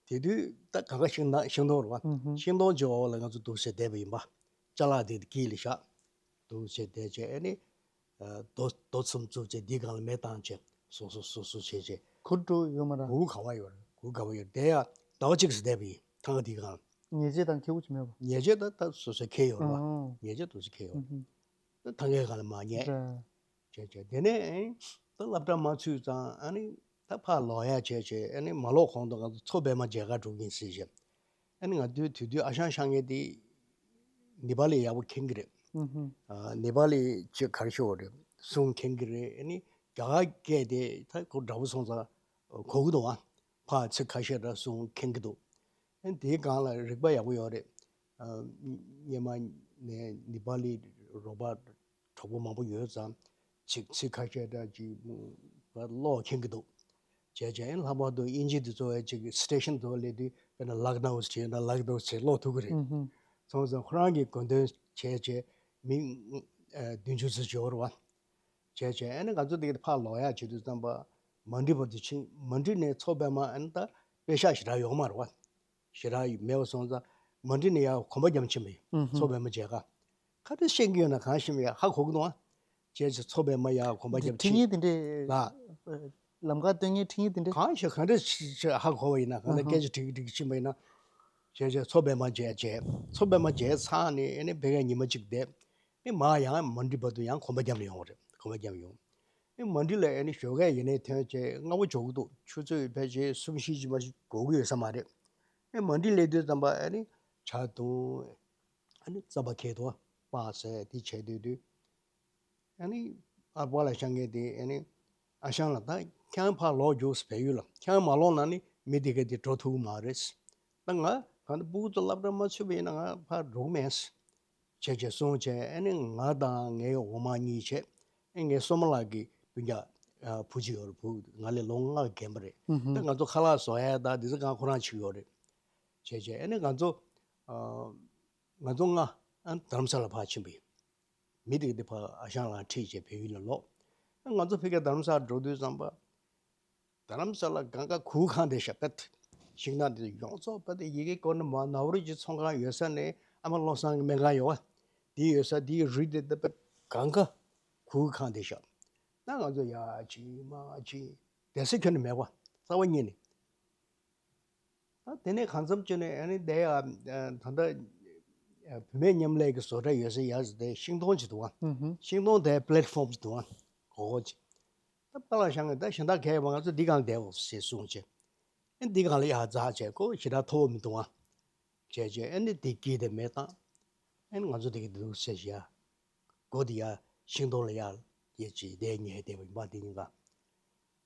དེ་དུས་ད་གང་ག་ཤིང་ན་ཤིང་སྡོང་རེད་བ། ཨུ་ཧུ། ཤིང་སྡོང་ཅིག་འོག་ལ་ང་ཚོ་འདུག་སེ་བསྡད་པ་ཡིན་པ། ཅ་ལག་དེ་དཀྱིལ་ལ་བཞག་འདུག་སེ་བསྡད་བྱས་ཨ་ནི་ཨ་རྡོ་རྡོ་གསུམ་བཙུགས་བྱས་དེའི་སྒང་ལ་མེ་བཏང་བྱས་སོ་སོ་སོ་སོ་བྱས་བྱས། གུར་དྲུག་ཡོད་མ་རེད། གུར་ག་བ་ཡོད་རེད། གུར་ག་བ་ཡོད་རེད། དེ་ཡང་ཟླ་བ་གཅིག་ཙམ་བསྡད་པ་ཡིན། ཐང་ག་དེའི་སྒང་ལ། ཉེས་ཆད་དང་ཁེ་པོ་ཅིག་མེད་པ། ཉེས་ཆད་ད་ད་སོ་སོ་ཁེ་ཡོད་རེད་བ། ཨང་། ཉེས་ཆད་སོ་སོ་ཁེ་ཡོད་ཨུ་རེད། ཧུམ། ད་ཐང་གའི་སྒང་ལ་མ་ཉེས། རེད། བྱས་བྱས་དེ་ནས་ད་སློབ་གྲྭ་མ་ཚུད་ཙང་ཨ་ནི་ད་ཕར་ལོག་ཡ་བྱས་བྱས་ཨ་ནི་མ་ལོག་གོང་དུ་ང་ཚོ་མཚོ་པད་མ་མཇལ་ཁ་འགྲོ་གིན་ཟེར་བྱས། ཨ་ནི་ང་དུས་དུས་དུས་ཨ་ཞང་ཤང་ངེ་དེ་ནེ་པ་ལི་ཡག་པོ་མཁྱེན་གི་རེད། ཨུ་ཧུམ། ཨ་ནེ་པ་ལི་ཅིག་ག་རེ་ཞུ་དགོས་རེད། གསུང་མཁྱེན་གི་རེད། ཨ་ནི་རྒྱ་གར་སྐད་དེ་ད་ཁོ་འདྲ་པོ་སོང་ཙང་གོ་གི་འདུག་ཨ། ཕར་ཚིག་ཁ་ཤས་འདྲ་གསུང་མཁྱེན་གི་འདུག་ཨ་ནི་དེའི་སྒང་ལ་རིག་པ་ཡག་པོ་ཡོད་རེད། ཨ། སྔོན་མ་ནས་ནེ་པ་ལི་རོགས་པ་གྲོགས་པོ་མང་པོ་ཡོད་ཙང་ཚིག་ཚིག་ཁ་ཤས་འདྲ་ཅིག་ཀློག་མཁྱེན་གི་འདུག་བྱས་བྱས་ལྷག་པར་དུ་དབྱིན་ཇི་དེ་ཚོ་བས་ཅིག་སི་ཊེ་ཤན་དུ་སླེབས་དུས་དཔེར་ན་ལག་ནའུ་བྱས་ན་ལག་ནའུ་བྱས་ཀློག་ཐུབ་ཀྱི་རེད། ཨུ་ཧུམ། སོང་ཙང་ཁོ་རང་གིས་དགོས་འདོན་བྱས་བྱས་མི་ཨ་བདུན་ཅུ་ཙམ་ཡོད་རེད་བ། བྱས་བྱས་ཨ་ནི་ང་ཚོ་དེ་ག་ཕར་ལོག་ཡག་བྱེད་དུས་ཙམ་པ་མན་ཌི་བར་དུ་ཕྱིན། མན་ཌི་ནས་མཚོ་པད་མ་ཨ་ནི་ད་པེ་ཤག་ཞེ་དྲག་ཡོད་མ་རེད་བ། ཞེ་དྲག་མེད་པ་སོང་ཙང་མན་ཌི་ནས་ཡར་གོམ་པ་རྒྱབ་ཕྱིན་པ་ཡིན། ཨུ་ཧུམ། མཚོ་པད་མ་མཇལ་ཁ། ག་རེ་བཤད་ཀྱི་ཡོད་ན་གང་ཤེས་མེད་ཡ་ཧ་གོ་གི་འདུག་ཨ། བྱས་ཙང་མཚོ་པད་མ་ཡར་གོམ་པ་འདི་རྒྱབ་ཁྲིད་ཕྱིན། ཡིག་དེ་འདྲས་ལ། ལམ་ཁ་སྟོན་མཁན་ཁྲིད་ཡིག་དེ་འདྲས། གང་ཤེས་ག་འདྲས་ཧ་གོ་བ་ཡིན་ན་གང་ལྟར་ཨ་ཧ། སྐད་ཆ་དྲིས་དྲིས་ཕྱིན་པ་ཡིན་ན། བྱས་བྱས་མཚོ་པད་མ་མཇལ་བྱས། མཚོ་པད་མ་མཇལ་ཚར་ནས་ཨ་ནི་ཕ་གིར་ཉི་མ་གཅིག་བསྡད། ཨ་ནི་མར་ཡང་མན་ཌི་བར་དུ་ཡང་གོམ་པ་རྒྱབ་ནས་ཡོང་བ་རེད། གོམ་པ་རྒྱབ་ཡོང་། ཨ་ནི་མན་ཌི་ལ་ཨ་ནི་ཞོགས་ཀས་ཡིན་ནའི་ཐོན་བྱས་སྔ་པོ་འཇོག་གི་འདུག་ཆུ་ཚོད་ཕལ་ཆེར་གསུམ་བཞི་ཅིག་མ་གཏོགས་འགོར་གི་ཡོད་ས་མ་རེད། ཨ་ནི་མན་ཌི་སླེབས་དུས་ཙམ་པ་ཨ་ནི་ཇ་འཐུང་། ཨ་ནི་རྩམ་པ་འཁྱེར་འདུག་པ་ཟས་དེ་བྱས་སྡོད་དུས། ཨ་ནི་ཨ་པཱ་ལགས་ཤང་ངེ་དེ་ཨ་ནི་ཨ་ཞང་ལགས་ད་ཁྱེད་ཕར་ལོག་རྒྱུགས་བས་ཡུལ་ལ། ཁྱེད་མ་ལོག་ན་ནི་མི་དེ་ག་དེ་འགྲོ་ཐུབ་ཀྱི་མ་རེད། ད་ང་གང་ལྟར་སྤུ་གུ་ཚོ་སློབ་གྲྭ་མ་ཚུད་པ་ཡིན་ན་ང་ཕར་འགྲོ་གི་མེད། བྱས་བྱས་གསུངས་བྱས་ཨ་ནི་ང་དང་ངའི་འོག་མ་གཉིས་བྱས། ཨ་ངའི་སྲུ་མོ་ལགས་ཀྱི་སྤུན་ཀྱག་ཨ་བུ་གཅིག་ཡོད་རེད། བུ་ང་ལས་ལོ་ལྔ་རྒན་པ་རེད། ཨུ་ཧུམ། ད་ང་ཚོ་ཁ་ལག་བཟོ་ཡ་ད་འདི་ཚོ་གང་ཁོ་རང་བྱེད་ཀྱི་ཡོད་རེད། བྱས་བྱས་ཨ་ནི་ང་ཚོ་ཨ་ང་ཚོ་ལྔ་ཨ་རྡ་རམ་ས་ལ་ཕར་ཕྱིན་པ་ཡིན། མི་དེ་ག་དེ་ཕར་ཨ་ཞང་ལགས་ཁྲིད་བྱས་བལ་ཡུལ་ལ་ལོག་ཨ་ང་ཚོ་ཕ་གིར་རྡ་རམ་ས་ལ་འགྲོ་དུས་ཙམ་པ། རྡ་རམ་ས་ལ་གང་ག་གུར་ཁང་དེ་ཤ་པད། ཤིང་ནགས་དེ་ཡོངས་རྫོགས་པད་དེ་ཡི་གེ་སྐོར་ནས་མ་ནའོ་རི་ཀྱི་ཚོང་ཁང་ཡོད་ས་ནས་ཨ་མ་བློ་བཟང་གི་སྨན་ཁང་ཡོད་བ། དེ་ཡོད་ས་དེའི་རི་དེ་ད་པད་གང་ག་གུར་ཁང་དེ་ཤ། ད་ང་ཚོ་ཡ་ཅི་མ་ཅི་བསྡད་ས་ཁྱོན་ནས་མེད་བ། རྩ་བ་ཉིད་ནས། ད་དེ་ནས་གང་འཚམ་བྱས་ནས་ཨ་ནི་དེ་ཡ་ད་ལྟ་བུད་མེད་མཉམ་ལས་ཀྱི་བཟོ་གྲྭ་ཡོད་ས་ཡ་ཟེར་དེ་ཤིང་སྡོང་ཅིག་འདུག་བ། ཨུ་ཧུ། ཤིང་སྡོང་དེ་པི་ལེ་ཊི་ཕོམ་ཅིག་འདུག་བ། གོ་གོ་ཅིག་ད་པཱ་ལགས་ཤང་ངེ་ད་གཞན་དག་གས་ང་ཚོ་འདི་སྒང་བསྡད་འོ་ཟེར་གསུངས་བྱས། ཨ་ནི་འདི་སྒང་ལ་ཡར་འཛེགས་བྱས་ཁོ་ཞེ་དྲག་མཐོ་བོ་མི་འདུག་ཨ། བྱས་བྱས་ཨ་ནི་འདི་དཀྱིལ་དེ་མེ་བཏང་། ཨ་ནི་ང་ཚོ་འདི་གི་འདུག་ཟེར་བྱས་ཡ། སྒོ་དེ་ཡ་ཤིང་སྡོང་ལ་ཡ་ཡེ་ཅིག་བསྡད་ཉལ་བསྡད་པ་ཡིན་པ་འདི་ཡིན་ག་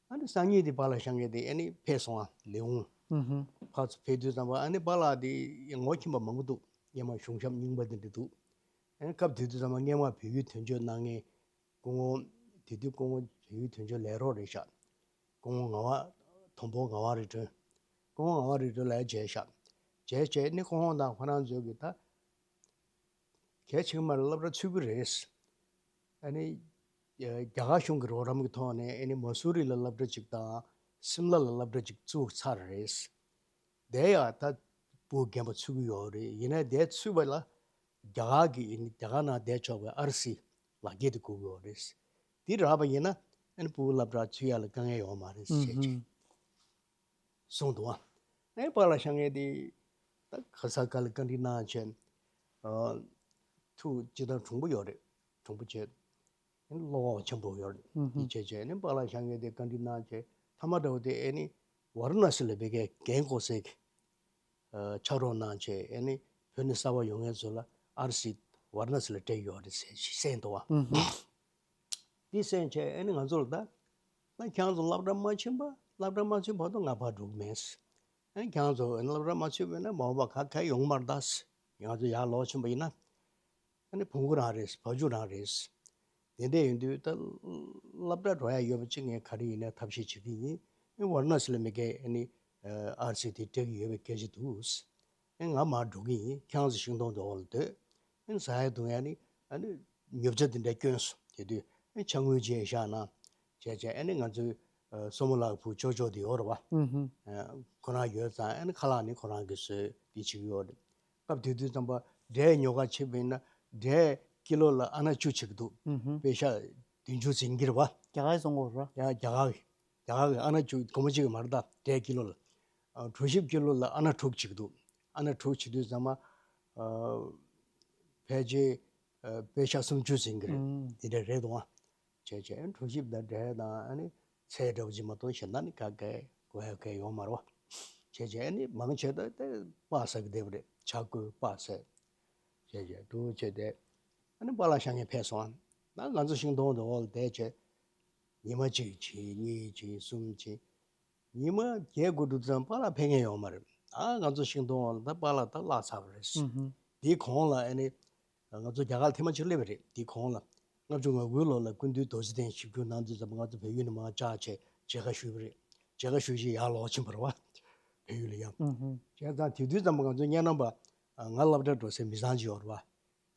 ཨ་ནི་སང་ཉིན་དེ་པཱ་ལགས་ཤང་ངེ་དེ་ཨ་ནི་ཕེབས་སོང་ཨ་ལེའུ། ཨུ་ཧུ། ཕར་ཚུར་ཕེབས་དུས་ཙམ་པ་ཨ་ནི་པཱ་ལགས་དེ་ངོ་ཁྱིམ་པ་མང་པོ་འདུག་སྔོན་མ་གཞུང་ཞབས་རྙིང་པ་དེ་འདྲ་འདུག་ཨ་ནི་སྐབས་དེ་དུས་ཙམ་པ་སྔོན་མ་བལ་ཡུལ་དོན་གཅོད་གནང་མཁན། སྐུ་ངོ་། དེ་དུས་སྐུ་ངོ་བལ་ཡུལ་དོན་གཅོད་ལས་རོགས་རེད་ཤག་སྐུ་ངོ་ངག་དབང་། དོམ་པོ་ངག་དབང་རི་སྒྲོན། སྐུ་ངོ་ངག་དབང་རི་སྒྲོན་ལགས་མཇལ་ཤག་བྱས་བྱས་ནི་སྐུ་ངོ་དང་ཁོ་རང་ཚོས་ཀྱི་ད། གལ་ཆེ་གི་མ་རེད། སློབ་གྲྭ་ཚུད་ཀྱི་རེད། ཨ་ནི། རྒྱ་གར་གཞུང་གི་རོགས་རམ་གྱི་ཐོག་ནས་ཨ་ནི་མ་སུ་རི་ལ་སློབ་གྲྭ་གཅིག་དང་སིམ་ལ་ལ་སློབ་གྲྭ་གཅིག་བཙུགས་ཚར་རེད། དེ་ཡང་ད་སྤུ་གུ་རྒན་པ་ཚུད་ཀྱི་ཡོད་རེད། ཡིན་ན་དེ་ཚུད་པ་ལ་རྒྱ་གར་གྱི་ཨ་ནི་རྒྱ་གར་ནང་བསྡད་ཆོག་པའི་ཨར་སི་ལག་འཁྱེར་དེ་དགོས་ཀྱི་ཡོད་རེད། དེ་རག་པ་ཡིན་ན་ཨ་ནི་སྤུ་གུ་སློབ་གྲྭ་ཚུད་ཡ་ལ་དཀའ་ངལ་ཡོད་མ་རེད་ཟེར་བྱས། གསུངས་འདུག་ཨ། ཨེ་པཱ་ལགས་ཤང་ངེ་དེ་ད་ག་ས་ག་ལ་བཀའ་འདྲི་གནང་བྱས། ཨ། ཐུགས་ཅི་ལྟར་གྲུང་པོ་ཡོད་རེད། གྲུང་པོ་བྱས། ཨེ་བློ་ཁོག་ཆེན་པོ་ཡོད་རེད། ཨུ་ཧུ། དེ་བྱས་བྱས་ནས་པཱ་ལགས་ཤང་ངེ་དེ་བཀའ་འདྲི་གནང་བྱས་མཐའ་མ་འདྲ་བོ་དེ་ཨེ་ནི་ཝཱ་ར་ཎ་སི་ལ་ཕ་གིར་རྒན་གོ་སའི་གི་ཨ། ཕྱག་རོགས་གནང་བྱས་ཨེ་ནི་བོད་ནས་གསར་པ་ཡོང་མཁན་ཚོ་ལ་ཨར་སི་ཝཱ་ར་ཎ་སི་ལ་སྤྲད་ཡོད་རེད་ཟེར་གསན་འདུག་ཨ། ཨུ་ཧུ། དེ་གསན་བྱས་ཨ་ནི་ང་ཚོ་ལ་ད། ད་ཁྱེད་རང་ཚོ་སློབ་གྲྭ་མ་ཕྱིན་པ་སློབ་གྲྭ་མ་ཚུད་བར་དུ་ང་ཕར་འགྲོ་གི་མེད། ཨ་ནི་ཁྱེད་རང་ཚོ་སློབ་གྲྭ་མ་ཚུད་པ་ཡིན་ན་མ་འོངས་པ་ག་ག་ཡོང་མ་རེད་ད། ང་ཚོ་ཡར་ལོག་ཕྱིན་པ་ཡིན་ན། ཨ་ནི་བོང་གུ་རང་རེད། བ་ཕྱུགས་རང་རེད། དེ་འདྲ་ཡིན་དུས་ད་སློབ་གྲྭ་འགྲོ་ཡ་ཡོད་པ་གཅིག་ངས་ག་རེ་ཡིན་ན་ཐབས་ཤེས་བྱེད་ཀྱི་ཡིན། ཨ་ནི་ཝཱ་ར་ཎ་སི་ལ་མ་གི་ཨ་ནི་ཨར་སི་དེ་སྤྲད་ཀྱི་ཡོད་པའི་སྐད་ཆ་འདུག་ཨེ་ང་མར་འགྲོ་གི་ཡིན། ཁྱེད་རང་ཚོ་ཤིང་སྡོང་དེ་འོག་ལ་སྡོད། ཨེ་ཟ་ཡ་འཐུང་ཡ་ནི་ཨ་ནི་ཉོ་ཆ་དེ་འདྲ་སྐྱོན་སོང་། དེ་དུས་ཨེ་ཕྱག་དངུལ་བརྗེས་བཞག་ན། བྱས་བྱས་ཨ་ནི་ང་ཚོའི་ཨ་སྲུ་མོ་ལགས་བུ་ཅོ་ཅོ་དེ་ཡོད་རེད་བ། ཨུ་ཧུ། ཨ་ཁོ་རང་ཡོད་ཙང་ཨ་ནི་ཁ་ལག་ནི་ཁོ་རང་གིས་བཟོས་དེ་བྱེད་ཀྱི་ཡོད་རེད། སྐབས་དེ་དུས་ཙམ་པ་འབྲས་ཉོ་ག་ཕྱིན་པ་ཡིན་ན་འབྲས་ཀི་ལོ་ལ་ཨ་ན་བཅུ་བྱེད་ཀྱི་འདུག་ཨུ་ཧུ། པེ་ཤ་བདུན་ཅུ་ཟིན་གྱི་རེད་བ། རྒྱ་གར་གྱི་བཙོང་གོ་ར། ཡ་རྒྱ་གར་གྱི། རྒྱ་གར་གྱི་ཨ་ན་བཅུ་སྒོར་མོ་གཅིག་གི་མ་རེད་ད། འབྲས་ཀི་ལོ་ལ། ཨ་གྲོ་ཞིབ་ཀི་ལོ་ལ་ཨ་ན་དྲུག་བྱེད་ཀྱི་འདུག་ཨ་ན་དྲུག་བྱེད་དུས་ཙམ་པ་ཨ་ཕལ་ཆེར་ཨ་པེ་ཤ་སུམ་ཅུ་ཟིན་གི་རེད། ཨུམ། དེ་འདྲ་རེད་དོ། བྱས་བྱས་གྲོ་ཞིབ་དང་འབྲས་དང་ཨ་ནི་ཚལ་འདྲ་བོ་ཅིག་མ་གཏོགས་གཞན་དག་ནི་ག་གེ་དགོས་ཡ་གེ་ཡོད་མ་རེད་བ། བྱས་བྱས་ཨ་ནི་མང་ཆེ་ད་དེ་པགས་ཟ་གི་བསྡད་པ་རེད། ཇ་བསྐོལ་པགས་ཟ། བྱས་བྱས་འདུག་བྱས་ཏེ་ཨ་ནི་པཱ་ལགས་ཤ་ངས་ཕེབས་སོང་། ད་ང་ཚོ་ཤིང་སྡོང་དེ་འོག་ལ་བསྡད་བྱས་ཉི་མ་གཅིག་བྱས་གཉིས་བྱས་གསུམ་བྱས། ཉི་མ་བརྒྱད་དགུ་འགྲོ་ཙམ་པཱ་ལགས་ཕེབས་མཁན་ཡོད་མ་རེད། ཨ་ང་ཚོ་ཤིང་སྡོང་འོག་ལ་ད་པཱ་ལགས་ད་བརླག་ཚར་བ་རེད། ཨུ་ཧུ། དེའི་གོང་ལ་ཨ་ནི་ང་ཚོ་རྒྱ་གར་ལ་ཐེངས་མ་གཅིག་སླེབས་པ་རེད། དེའི་གོང་ལ་ལྔ་བཅུ་ང་དགུའི་ལོ་ལ་སྐུ་མདུན་རྡོ་རྗེ་གདན་ཞིབ་བསྒྱུར་གནང་དུས་ཙམ་པ་ང་ཚོ་བལ་ཡུལ་ནས་མར་བཅར་བྱས་མཇལ་ཁ་ཞུས་པ་རེད། མཇལ་ཁ་ཞུས་བྱས་ཡར་ལོག་ཕྱིན་པ་རེད་བ། བལ་ཡུལ་ལ་ཡང་། ཨུ་ཧུ། བྱས་ཙང་དེ་དུས་ཙམ་པ་ང་ཚོ་སྙེ་ནམ་པ་ང་སློབ་གྲྭ་འགྲོ་སའི་མི་ཚང་ཅིག་ཡོད་རེད་བ།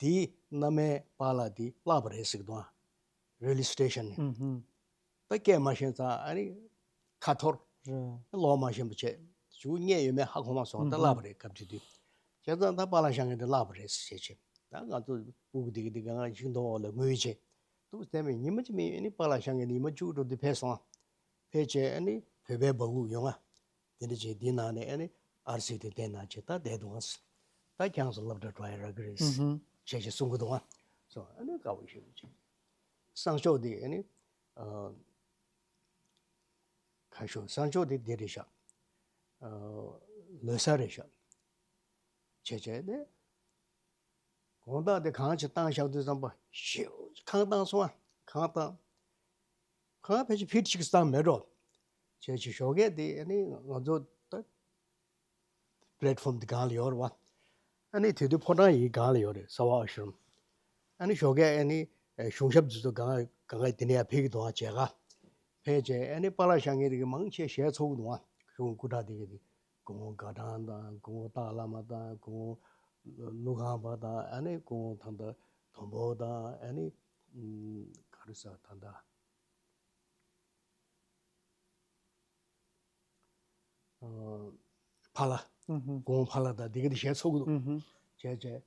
དེའི་མནའ་མའི་པཱ་ལགས་དེ་བརླགས་པ་རེད་ཟེར་གི་འདུག་ཨ། རེལ་ཝེ་སི་ཊེ་ཤན་ནས། ཨུ་ཧུ། ད་སྐད་མ་ཤེས་ཙང་ཨ་ནི་ཁ་འཐོར། རེད། ལོག་མ་ཤེས་པ་བྱས། ཞུ་རྙེད་ཡོད་མེད་ཧ་གོ་མ་སོང་། ད་ཨུ་ཧུ། བརླགས་པ་རེད་སྐབས་དེ་དུས། བྱས་ཙང་ད་པཱ་ལགས་ཤ་ངས་དེ་བརླགས་པ་རེད་ཟེར་བྱས། ད་ང་ཚོ་སྤུ་གུ་དེ་གི་དེ་ག་ང་ཤིང་སྡོང་འོག་ལ་ངུས་བྱས་འདུག་བསྡད་པས། ཉི་མ་གཅིག་མིན་ཨ་ནི་པཱ་ལགས་ཤ་ངས་དེ་ཉི་མ་བཅུ་འགྲོ་དུས་ཕེབས་སོང་། ཕེབས་བྱས་ཨ་ནི་བོད་པའི་སྦ་ཁུག་ཡོང་ང་། དེ་འདྲ་བྱས་དེའི་ནང་ནས་ཨ་ནི་ཨར་སི་དེ་བསྟན་གནང་བྱས་ད་བསྡད་འདུག་ཨ། ད་ཁྱེད་ཚོ་སློབ་གྲྭ་འགྲོ་ཡ་རག་གི་རེད། ཨུ་ཧུ། བྱས་བྱས་གསུང་གི་འདུག་ཨ། སོང་ཨ་ནི་དགའ་པོ་ཞེ་པོ་བྱས། སང་ཞོགས་དེ་ཨ་ནི་ཨ་ཁ་ཤོ་སང་ཞོགས་དེ་དེ་རེད་ཤག་ཨ་ལོ་གསར་རེད་ཤག་བྱས་བྱས་ནས་དགོང་དག་དེ་གང་ཅིག་བཏང་བཞག་དུས་ཙམ་པ་ཞེ་པོ་ཅིག་ཁང་བཏང་སོང་ཨ། ཁང་བཏང་། ཁང་ཕལ་ཆེར་ཕིཊ་གཅིག་བཏང་མེད་འགྲོ། བྱས་བྱས་ཞོགས་ཀས་དེ་ཨ་ནི་ང་ཚོ་ད་པི་ལེ་ཊི་ཕོམ་དེ་སྒང་ལ་ཡོད་རེད་བ། ཨ་ནི་དེ་དུས་ཕོ་བྲང་ཡི་སྒང་ལ་ཡོད་རེད། སརྦ་ཨ་ཤྲམ། ཨ་ནི་ཞོགས་ཀས་ཨ་ནི་གཞུང་ཞབས་དེ་ཚོ་སྒང་སྒང་ག་དེ་ནས་ཡར་ཕེབས་ཀྱི་འདུག་ཨ། མཇལ་ཁ་ཕེབས་བྱས་ཨ་ནི་པཱ་ལགས་ཤ་ངས་དེ་གི་མང་ཆེ་ཞལ་འཚོ་གི་འདུག་ཨ། གཞུང་སྐུ་དྲག་དེ་གི་དེ། སྐུ་ངོ་དགའ་ཐང་དང་། སྐུ་ངོ་སྟག་བླ་མ་དང་། སྐུ་ངོ་ཀླུ་ཁང་པ་དང་། ཨ་ནི་སྐུ་ངོ་ད་ལྟ་དོམ་པོ་དང་། ཨ་ནི་ཨམ་ག་རེ་ཟེར་ད་ལྟ་ཨ་ཕ་ལ། ཨུ་ཧུ། སྐུ་ངོ་ཕ་ལ་དང་དེ་ག་དེ་ཞལ་འཚོ་གི་འདུག་ཨུ་ཧུ། བྱས་བྱས།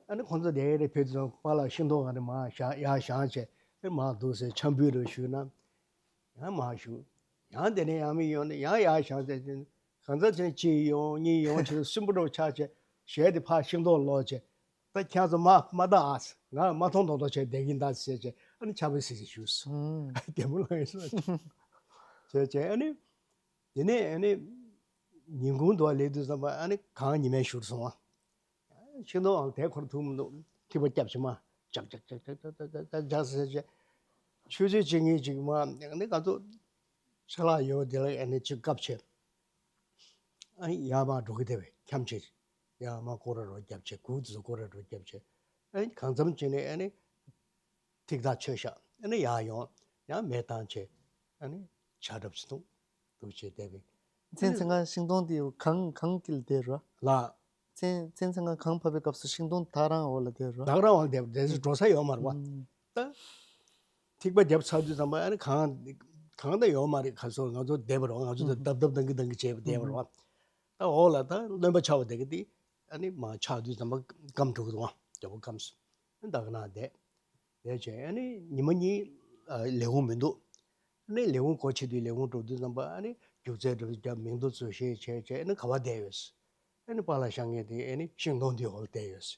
ཨ་ནི་ཁོང་ཚོ་དེ་རེ་ཕེབས་དུས་པཱ་ལགས་ཤིང་སྡོང་སྒང་ནས་མར་བཞེངས། ཡར་བཞེངས་བྱས་ཨེ་མར་འདུག་ཟེར། ཕྱག་འབུལ་རེ་ཞུས་ན། ཡང་མར་བཞུགས། ཡང་དེ་ནས་ཡང་མི་ཡོང་ནས་ཡང་ཡར་བཞེངས་ཏེ། གང་ཟག་ཅན་གཅིག་ཡོང་གཉིས་ཡོང་བྱས་སུན་པོ་འདྲ་བོ་ཆགས་བྱས། ཞལ་དེ་ཕར་ཤིང་སྡོང་ལོག་བྱས། ད་ཁྱེད་ཚོ་མ་མ་ལྟ་ཨ། ང་མ་མཐོང་མཐོང་མཐོང་བྱས་བསྡད་ཀྱིན་གདའ་ཟེར་བྱས། ཨ་ནི་ཕྱག་དཔེ་གཟིགས་གཟིགས་བཞུགས་སོང་། ཨུམ། བདེ་མོ་ལངས་སོང་། བྱས་བྱས་ཨ་ནི། དེ་ནས་ཨ་ནི་ཉིན་གུང་དུ་སླེབས་དུས་ཙམ་པ་ཨ་ནི་གངས་ཉི་མས་བཞུར་སོང་བ། ཤིང་སྡོང་དེ་འཁོར་ཐུབ་མི་འདུག་ཐིགས་པ་རྒྱབ་བྱས་མར་ཇག་ཇག་ཇག་ཇག་ཟེར་བྱས། ཆུ་ཚོད་གཅིག་གཉིས་ཅིག་མར་ཨ་ནི་ང་ཚོ་ཆ་ལག་ཡོད་དེ་ལ་ཨ་ནི་ཅིག་བཀབ་བྱས། ཨ་ནི་ཡར་མར་འགྲོ་གི་བསྡད་པས་འཁྱམས་བྱས། ཡར་མར་སྐོར་ར་རོ་རྒྱབ་བྱས། གུར་དེ་ཚོ་སྐོར་ར་རོ་རྒྱབ་བྱས། ཨ་ནི་གང་འཚམ་བྱས་ནས་ཨ་ནི་ཐིག་ཐག་ཆོད་ཤག་ཨ་ནི་ཡར་ཡོང་། ཡང་མེ་བཏང་བྱས། ཨ་ནི་ཇ་སྒྲབ་ཅིག་འཐུང་། འདུག་བྱས་བསྡད་པས། མཚན་མཚན་གང་ཤིང་སྡོང་དེ་གངས་གངས་དཀྱིལ་བསྡད་རོ། ལགས། མཚན་མཚན་མཚན་གང་གངས་བབས་པའི་སྐབས་སུ་ཤིང་སྡོང་ཐག་རང་འོག་ལ་བསྡད་རོ། ཐག་རང་འོག་ལ་བསྡད། དེ་ཚོ་འགྲོ་ས་ཡོད་མ་རེད་བ། ཨུམ། ད་ཐིགས་པ་བརྒྱབ་ཚར་དུས་ཙམ་པ་ཨ་ནི་གངས་གངས་ད་ཡོད་མ་རེད། ག་ཚོད་ང་ཚོ་བསྡད་པ་རེད་བ། ང་ཚོ་ད་ཨུམ། རྡབ་རྡབ་ལྡང་གི་ལྡང་གི་བྱས་པ་བསྡད་པ་རེད་བ། ཨུམ། ད་འོག་ལ་ད་རློན་པ་ཆགས་པ་དེ་གི་དེ་ཨ་ནི་མར་ཆགས་དུས་ཙམ་པ་སྐམ་འགྲོ་གི་འདུག་བ། རྒྱལ་པོ་སྐམ་སོང་། ཨ་ནི་ད་ག་ན་བསྡད། བྱས་བྱས་ཨ་ནི་ཉི་མ་གཉིས་ཨ་ལས་ཁུངས་མི་འདུག་ཨ་ནི་ལས་ཁུངས་སྒོ་ཕྱེ་དུས་ལས་ཁུངས་འགྲོ་དུས་ཙམ་པ་ཨ་ནི་རྒྱུགས་རྩལ་འགྲོ་དུས་རྒྱབ་མིང་ཐོ་ཚུར་བཤད་བྱས་བྱས་ཨ་ནི་ག་པར་བསྡད་ཡོད། ཨ་ནི་པཱ་ལགས་ཤ་ངས་དེ་ཨ་ནི་ཤིང་སྡོང་འདིའི་འོག་ལ་བསྡད་ཡོད།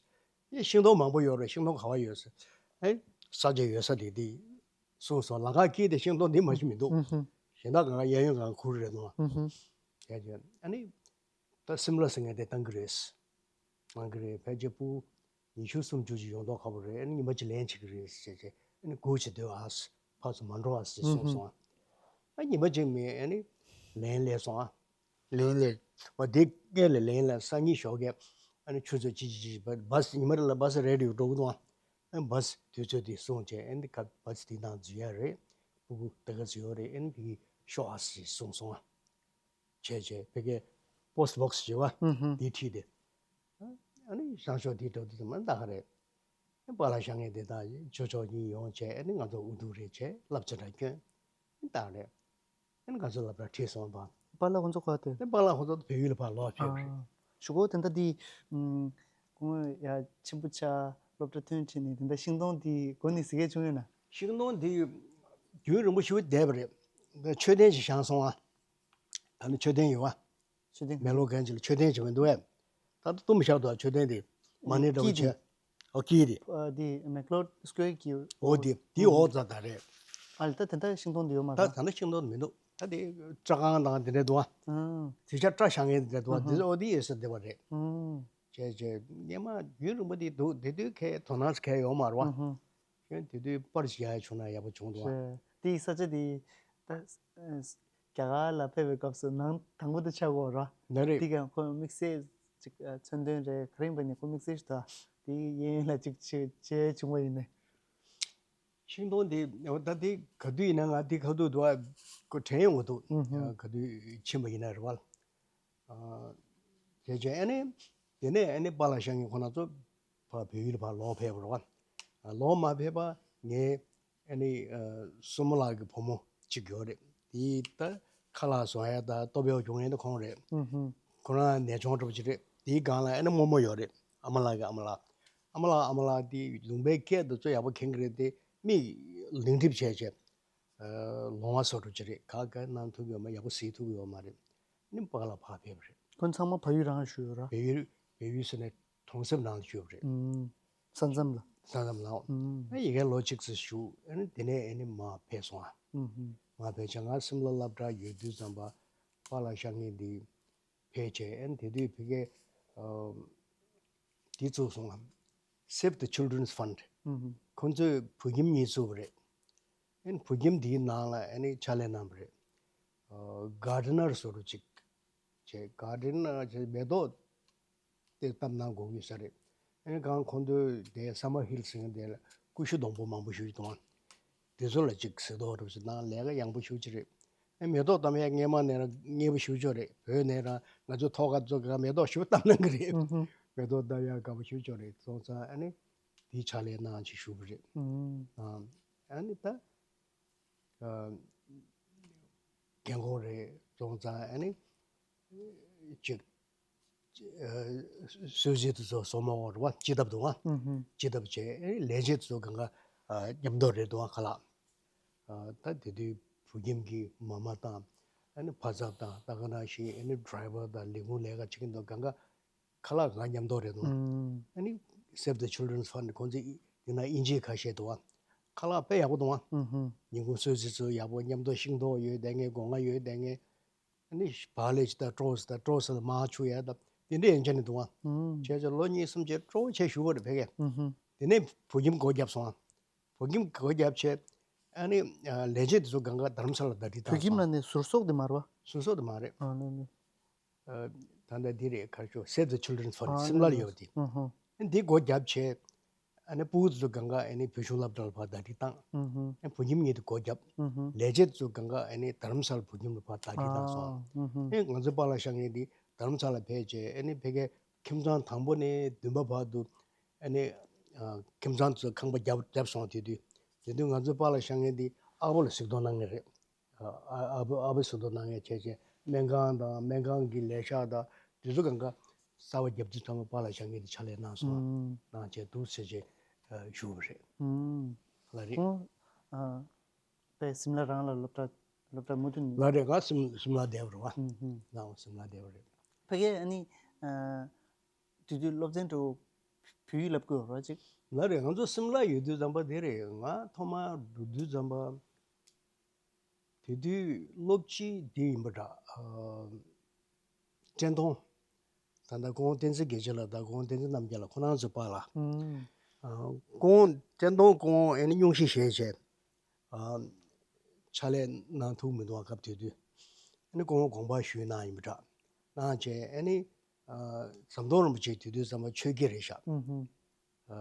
ཨེ་ཤིང་སྡོང་མང་པོ་ཡོད་རེད། ཤིང་སྡོང་ག་པར་ཡོད། ཨེ་ས་ཆ་ཡོད་ས་དེ་དེ་གསུངས་སོང་། ལམ་ཁ་དཀྱིལ་དེ་ཤིང་སྡོང་འདི་མ་གཞི་མི་འདུག་ཨུ་ཧུ། གཞན་དག་གང་ག་གཡས་གཡོན་གང་ག་ཁུར་རེད་འདུག་ཨུ་ཧུ། བྱས་བྱས་ཨ་ནི་ད་སིམ་ལ་ཟེར་མཁན་དེ་བཏང་གི་རེད། གནང་གི་རེད། ཕལ་ཆེར་ཕྲུ་གུ་ཉི་ཤུ་སུམ་ཅུ་ཅིག་ཡོང་མདོག་ཁ་པོ་རེད། ཨ་ནི་ཉི་མ་གཅིག་ལེན་བྱེད་ཀྱི་རེད་ཟེར་བྱས། ཨ་ནི་སྒུག་བྱས་སྡོད་ཨ། ཕར་ཚུར་མ་འགྲོ་ཨ་ཟེར་གསུངས་སོང་ཨ། ཨ་ཉི་མ་གཅིག་མིན་ཨ་ནི་ལེན་སླེབས་སོང་ཨ། ལེན་སླེབས། འོ་དེ་སྔས་ལ་ལེན་སླེབས། སང་ཉིན་ཞོགས་ཀས་ཨ་ནི་ཆུ་ཚོད་གཅིག་གཅིག་བྱས་བྱས་བཱ་སི། ཉི་མ་རེ་ལ་བཱ་སི་རེ་རེ་འགྲོ་གི་འདུག་ཨ། ཨ་ནི་བཱ་སི་དུས་ཚོད་དེ་སོང་བྱས། ཨ་ནི་ཁ་བཱ་སི་དེའི་ནང་འཛུལ་ཡ་རེད། ཕྲུ་གུ་ད་ག་ཚོད་ཡོད་རེད། ཨ་ནི་ཕ་གིར་ཤོག་ཨ་ཟེར་གསུངས་སོང་ཨ། བྱས་བྱས་ཕ་གིའི་པོ་སི་ཊི་བོག་སི་ཡོད་པ། ཨུ་ཧུ། དེ་ཁྲིད་དེ། ཨ་ནི་སང་ཞོགས་དེ་འགྲོ་དུས་ཙམ་པ་ད་ག་རེད། ཨ་པཱ་ལགས་ཤ་ངས་དེ་དག་ཇོ་ཇོ་གཉིས་ཡོང་བྱས། ཨ་ནི་ང་ཚོ་འུ་ཐུག་རེ་བྱས། བསླབ་བྱ་འདྲ་བསྐྱོན། ཨ་ནི་ད་ག་རེད། ཨ་ནི་ང་ཚོ་སློབ་གྲྭ་ཁྲིད་སོང་བ། པཱ་ལགས་ཁོང་ཚོ་ག་པར་བསྡད། ཨ་པཱ་ལགས་ཁོང་ཚོ་བལ་ཡུལ་ལ་ཕར་ལོག་ཕེབས་རེད། ཨ། གཞུག་གུ་དེ་འདྲ་དེ། ཨུམ། སྐུ་ངོ་ཡ་ཆེན་པོ་ཆགས། སློབ་གྲྭ་ཐོན་ཁྲིད་ནས་དེ་འདྲ་ཤིང་སྡོང་དེ་མགོ་ནས་གཟིགས་མཁན་བྱུང་ཡོད་ན། ཤིང་སྡོང་དེ་རྒྱུན་རིང་པོ་ཞིག་བསྡད་པ་རེད། མཆོད་རྟེན་ཞིག་བཞེངས་སོང་ཨ། ད་ནི་མཆོད་རྟེན་ཡོད་པ། མཆོད་རྟེན། མེག་ལོར་གན་ཇི་ལ་མཆོད་རྟེན་ཅིག་མི་འདུག་གས། ད་ལྟ་བཏུམ་བཞག་འདུག་མཆོད་རྟེན་དེ་མ་ཎི་འདྲ་བོ་ཀི་དེ། བྱས། ཨོ་ཀི་དེ། ཨ་དེ་མེག་ལོར་སྐོར་གྱི། ཨོ་དེ་དེ་འོག་རྩ་དང་རེད། ཨ་ལ་ད་དེ་འདྲ་ཤིང་སྡོང་དེ་ཡོད་མ་ད་རེད། ད་ལྟ་ཤིང་སྡོང་མི་འདུག་ད་དེ་སྐྲ་ཁང་དང་དེ་འདྲ་འདུག་ཨ། ཨང་། དེ་ཆ་སྐྲ་བཞེངས་མཁན་དེ་འདྲ་འདུག་ཨ། ཨང་། དེ་ཚོ་ཨོ་དེ་ཡོད་ས་བསྡད་པ་རེད། ཨང་། བྱས་བྱས་སྔས་མ་རྒྱུན་རིང་པོ་དེ་འདུག་དེ་དུས་ཁའི་དོ་སྣང་ཁའི་ཡོད་མ་རེད་བ། ཨང་ཧང་། གཞན་དེ་དུས་པར་ཞིག་ཡག་བྱུང་ན་ཡག་པོ་བྱུང་འདུག་ཨ། རེད། དེའི་ས་ཆ་དེ་ད་ཨ་རྒྱ་གར་ལ་ཕེབས་པའི་སྐབས་སུ་ནང་དང་པོ་དེ་ཆགས་ཀྱི་ཡོད་རེད་བ། ན་རེད། དེ་ག་ཁོ་དམིགས་བསལ་ཅིག་ཨ་མཚོན་དོན་རེད་ག་རེ་ཡིན་པ་ནི་ཁོ་དམིགས་བསལ་ཞིག་འདུག་ཨ། དེ་གཡས་གཡོན་ལ་ཅིག་བྱས་བྱས་བྱུང་བ་ཡིན་ནའི། ཤིང་སྡོང་དེ་འོ་ད་དེ་ག་དུས་ཡིན་ན་ང་དེ་ཁ་ཐུག་འདུག་ཨ། ཁོ་དྲན་ཡོང་གི་འདུག་ཨུ་ཧུ། ག་དུས་ཕྱིན་པ་ཡིན་ན་རེད་བ། ཨ། དེ་བྱས་ཨ་ནི་དེ་ནས་ཨ་ནི་པཱ་ལགས་ཤག་ངེད་ཁོ་ན་ཚོ་ཕར་བལ་ཡུལ་ཕར་ལོག་ཕེབས་པ་རེད་བ། ཨ། ལོག་མ་ཕེབས་པ་ངའི་ཨ་ནི་ཨ་སྲུ་མོ་ལགས་ཀྱི་བུ་མོ་གཅིག་ཡོད་རེད། དེ་ད་ཁ་ལག་བཟོ་ཡ་ད་ལྟོ་ཕད་བྱུང་ཡ་ད་ཁོང་རེད། ཨུ་ཧུ། ཁོ་རང་ནད་གཅོང་འདྲ་པོ་ཅིག་རེད། དེའི་སྒང་ལ་ཨ་ནི་རྨོ་མོ་ཡོད་རེད། ཨ་མ་ལགས་ཀྱི་ཨ་མ་ལགས། ཨ་མ་ལགས་ཨ་མ་ལགས་དེ་ལུང་པའི་སྐད་དེ་ཚོ་ཡག་པོ་མཁྱེན་གྱི་རེད་དེ་མིག་ལིང་ཁྲིབ་བྱས་བྱས། ལོང་བ་བཟོ་འདྲ་ཅིག་རེད། ག་ག་གནང་ཐུབ་ཡོད་མ་ཡག་པོ་གཟིགས་ཐུབ་ཡོད་མ་རེད། ནི་པཱ་ལགས་ཕར་ཕེབས་པ་རེད། ཁོང་ཚང་མ་བལ་ཡུལ་རང་ལ་བཞུགས་ཡོད་ར། བལ་ཡུལ་བལ་ཡུལ་ཟེར་ནས་གྲོང་གསེབ་ནང་ལ་བཞུགས་པ་རེད། ཨུམ། ས་མཚམས་ལ། ས་མཚམས་ལ། ཨུམ། ཨ་ཡི་གེ་ལོ་གཅིག་ཙམ་བཞུགས་ཨ་ནི་དེ་ནས་ཨ་ནི་མར་ཕེབས་སོང་ཨ། ཨུམ་ཧུམ། མར་ཕེབས་བྱས་ང་སིམ་ལ་སློབ་གྲྭ་ཡོད་དུས་ཙམ་པ་པཱ་ལགས་ཤག་ངེད་འདི་ཕེབས་བྱས་ཨ་ནི་དེ་དུས་ཕ་གིའི་ཨ། དེ་བཙུགས་སོང་ངམ། Save the Children's Fund། ཨུ་ཧུ། ཁོང་ཚོས་བོད་ཁྱིམ་གཉིས་བཙུགས་པ་རེད། ཨ་ནི་བོད་ཁྱིམ་དེའི་ནང་ལ་ཨ་ནི་ཕྱག་ལས་གནང་བ་རེད། ཨ། གར་ཌེ་ནར་བཟོ་འདྲ་ཅིག་བྱས། གར་ཌེ་ནར་བྱས་མེ་ཏོག་དེ་བཏབ་གནང་དགོས་ཀྱི་ས་རེད། ཨ་ནི་གང་ཁོང་ཚོས་དེ་སམ་མར་ཧིལ་ཟེར་མཁན་དེ་ལ་ཀུ་ཤུ་སྡོང་པོ་མང་པོ་ཞིག་གཏོང་། དེ་ཚོ་ལ་ཅིག་གཟིགས་རྟོག་འདྲ་པོ་ཞིག་གནང་ལས་ཀ་ཡག་པོ་ཞེ་པོ་ཅིག་རེད། ཨ་མེ་ཏོག་བཏབ་ཡག་སྔས་མ་ནས་རང་མཉེས་པོ་ཞེ་པོ་ཅིག་རེད། བོད་ནས་རང་ང་ཚོ་ཐོག་ཁ་ཚོ་ག་མེ་ཏོག་ཞེ་པོ་བཏབ་གནང་གི་རེད། ཨུ་ཧུ། མེ་ཏོག་བཏབ་ཡག་དགའ་པོ་ཞེ་པོ་ཅིག་རེད། སོང་ཙང་ཨ་ནི་དེའི་ཕྱག་ལས་གནང་ཅིག་ཞུ་གི་རེད། ཨུ། ཨ་ཨ་ནི་ད་ཨ་རྒན་གོག་རེད། སོང་ཙང་ཨ་ནི་ཅིག་ཨ་གསོལ་ཚིགས་དེ་ཚོ་སོ་མ་འོག་རེད་བ། སྤྱི་ཐབ་འདུག་བ། ཨུ་ཧུ། སྤྱི་ཐབ་བྱས་ཨེ་ལས་བྱེད་དེ་ཚོ་གང་ག་ཨ་མཉམ་དུ་རེད་འདུག་བ་ཁ་ལག་ཨ་ད་དེ་དུས་བོད་ཁྱིམ་གྱི་མ་མ་དང་ཨ་ནི་ཕ་ཚབ་དང་ད་ག་ནང་བཞིན་ཨ་ནི་ཌི་རའི་ཝར་དང་ལས་ཁུངས་ལས་ཀ་བྱེད་མཁན་དེ་ཚོ་གང་ག་ཁ་ལག་གང་ག་མཉམ་དུ་རེད་འདུག་བ། ཨུ། ཨ་ནི་Save the Children's Fund ཁོང་ཚོས་དེ་ན་དབྱིན་ཇི་ཁ་ཤས་འདུག་བ། ཁ་ལག་དཔེ་ཡག་པོ་འདུག་བ། ཨུ་ཧུ། ཉིན་གུང་གསོལ་ཚིགས་ཚོ་ཡག་པོ་མཉམ་དུ་ཤིང་ཏོག་ཡོད་བསྡད་མཁན་སྒོ་ང་ཡོད་བསྡད་མཁན། ཨ་ནི་བག་ལེབ་ཅིག་དང་སྤྲོ་ཟེར་དང་སྤྲོ་ཟེར་ལ་མར་ཆུ་ཡ་དང་དེ་འདྲ་ཡན་ཆད་ནས་འདུག་ཨ། ཨུམ། བྱས་ཙང་ལོ་གཉིས་གསུམ་བྱས་སྤྲོ་བོ་བྱས་བཞུགས་པ་རེད་ཕ་གིར། ཨུ་ཧུ། དེ་ནས་བོད་ཁྱིམ་སྒོ་བརྒྱབ་སོང་ཨ། བོད་ཁྱིམ་སྒོ་བརྒྱབ་བྱས་ཨ་ནི་ལས་བྱེད་དེ་ཚོ་གང་ག་རྡ་རམ་ས་ལ་ཟླ་སྒྲིལ་བཏང་སོང་། བོད་ཁྱིམ་ལ་ནི་ཟུར་གསོག་དེ་མ་རེད་བ། ཟུར་གསོག་དེ་མ་རེད། ཨ་ནི་ནི། ཨ་ད་ལྟ་འདི་རེད་ག་རེ་ཞུ། Save the Children's Fund ཨ་སིམ་ལ་ལ་ཡོད་པ་དེ། ཨུ་ཧུ། འདི་སྒོ་བརྒྱབ་བྱས། ཨ་ནི་ཕྲུ་གུ་དེ་ཚོ་གང་ག་ཨ་ནི་བོད་གཞུང་སློབ་གྲྭ་ལ་ཕར་ཟླ་སྒྲིལ་བཏང་། ཨུ་ཧུ། ཨ་བོད་ཁྱིམ་གཉིས་དེ་སྒོ་བརྒྱབ། ཨུ་ཧུ། ལས་བྱེད་དེ་ཚོ་གང་ག་ཨ་ནི་རྡ་རམ་ས་ལ་བོད་ཁྱིམ་ལ་ཕར་ཟླ་སྒྲིལ་བཏང་སོང་། ཨ་ཨུ་ཧུ། ཨ་ང་ཚོ་པཱ་ལགས་ཤག་ངེད་འདི་རྡ་རམ་ས་ལ་ཕེབས་བྱས་ཨ་ནི་ཕ་གིའི་ཁྱིམ་ཚང་དང་པོ་ནས་བདུན་པ་བར་དུ་ཨ་ནི་ཨ་ཁྱིམ་ཚང་དེ་ཚོ་ཁང་པ་བརྒྱབ་བརྒྱབ་སོང་། དེ་དུས་དེ་དུས་ང་ཚོ་པཱ་ལགས་ཤག་ངེད་འདི་ཨ་ཕོ་ལ་གཟིགས་གཏོང་གནང་མཁན་རེད། ཨ་ཨ་ཕོ་ཨ་ཕོ་གཟིགས་གཏོང་གནང་མཁན་བྱས་བྱས་སྨན་ཁང་དང་སྨན་ཁང་གི་ལས་ཤག་དང་དེ་ཚོ་གང་ག་གསར་པ་བརྒྱབ་དུས་ཚང་མ་པཱ་ལགས་ཤག་ངེད་འདི་ཕྱག་ལས་གནང་སོང་། ཨུམ། གནང་བྱས་འདུག་ཟེར་བྱས་ཨ་ཞུ་བ་རེད། ཨུམ། ལགས་རེད། ཁོང་ཨ་པའི་སིམ་ལ་རང་ལ་སློབ་གྲྭ་སློབ་གྲྭ་མུ་མཐུད་ནས། ལགས་རེད། ང་སིམ་སིམ་ལ་བསྡད་པ་རེད་བ། ཨུམ་ཧུམ། ང་སིམ་ལ་བསྡད་པ་རེད། ཕ་གིར་ཨ་ནི་ཨ་དེ་དུས་སློབ་ཚན་འདྲ་བོ་བོད་ཡིག་བསླབ་དགོས་རེད་ཅིག་ལགས་རེད། ང་ཚོ་སིམ་ལ་ཡོད་དུས་ཙམ་པ་དེ་རེད། ང་ཐོག་མར་འགྲོ་དུས་ཙམ་པ། དེ་དུས་སློབ་སྤྱི་འདི་ཡིན་པ་འདྲ། ཨ་བཀྲས་མཐོང་། ད་ལྟ་སྐུ་ངོ་བསྟན་འཛིན་དགེ་ཆེ་ལགས་དང་སྐུ་ངོ་བསྟན་འཛིན་རྣམ་རྒྱལ་ལགས་ཁོང་རྣམ་ཚོའི་པཱ་ལགས། ཨུམ། ཨ་སྐུ་ངོ་བཀྲས་མཐོང་སྐུ་ངོ་ཨེ་ནི་སྙུང་གཞི་བཞེས་བྱས། ཨ་ཕྱག་ལས་གནང་ཐུབ་མི་འདུག་བ། སྐབས་དེ་དུས་ཨེ་ནི་སྐུ་ངོ་དགོངས་པ་ཞུས་གནང་ཡིན་པ་འདྲ། གནང་བྱས་ཨེ་ནི་ཨ་ཟམ་གདོང་རིན་པོ་ཆེ་དེ་དུས་ཙམ་པ་ཆོས་དགེ་རེད་ཤག་ཨུམ་ཧུམ། ཨ་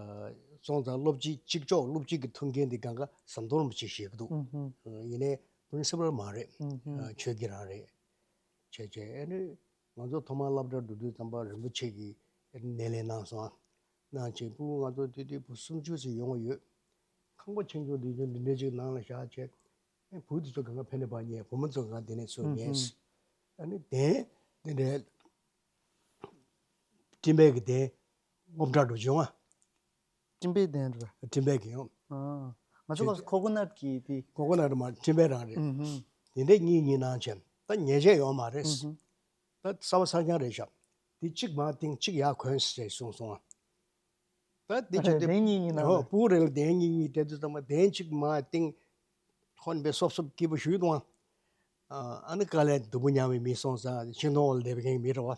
སོང་ཙང་སློབ་སྤྱི་གཅིག་ལྕོགས་སློབ་སྤྱི་གི་ཐུགས་འགན་འདི་གང་ག་ཟམ་གདོང་རིན་པོ་ཆེ་བཞེས་ཀྱི་འདུག་ཨུམ་ཧུམ། ཡིན་ནའི་པི་རིན་སི་པལ་མ་རེད། ཨུམ་ཧུམ། ཨ་ཆོས་དགེ་རང་རེད། བྱས་བྱས་ཨེ་ནི་ང་ཚོ་ཐོག་མར་སློབ་གྲྭར་འགྲོ་དུས་ཙམ་པ་རིན་པོ་ཆེ་གིས་སྣེ་ལེན་གནང་སོང་། གནང་བྱས་ཕྲུ་གུ་ང་ཚོ་དེ་དུས་བུ་སུམ་ཅུ་ཙམ་ཡོང་གི་ཡོད། ཁང་པ་ཆུང་ཆུང་འདི་ཚོ་འདི་འདྲ་ཅིག་ནང་ལ་བཞག་བྱས། ཨེ་བུ་དེ་ཚོ་གང་ག་ཕ་ནས་ཕར་ཉལ། བུ་མོ་ཚོ་གང་ག་དེ་ནས་ཚུར་ཉལ། ཨུམ་ཧུམ། ཨ་ནི་གདན་དེ་འདྲའི་སྤྲིན་པའི་གི་གདན་སྔོ་འདྲ་འགྲོ་བྱུང་ཨ། སྤྲིན་པའི་གདན་རེད། སྤྲིན་པའི་གི་ཡང་། ཨ་ང་ཚོ་སྐབས་སུ་ཁོ་ཁོ་ནཊ་གི་དེ། ཁོ་ཁོ་ནཊ་མ་སྤྲིན་པའི་རང་རེད། ཨུམ་ཧུམ། དེ་འདྲའི་གཉིས་གཉིས་གནང་བྱས་ད་ཉལ་ཆས་ཡོད་མ་རེད། ཨུམ་ཧུམ། ད་གསར་པ་གསར་རྐྱང་རེད་ཤག་དེ་གཅིག་མར་བཏིང་གཅིག་ཡར་གོན་ཟེར་གསུངས་སོང་ཨ། ད་དེ་ཅི་དེ་གདན་གཉིས་ཡིན་ན་ཨོ་ལ། སྤུ་གུ་རེ་ལ་གདན་གཉིས་གཉིས་སྤྲད་དུས་ཙམ་པ་གདན་གཅིག་མར་བཏིང་ཁོ་ནི་པའི་སོབ་སོབ་སྐྱིད་པོ་ཞུས་དང་། ཨ་ནི་དཀའ་ལས་སྡུག་པོ་མྱངས་པའི་མི་སོང་ཙང་ཤིང་སྡོང་འོག་ལ་བསྡད་པའི་མཁན་མི་རེད་བ།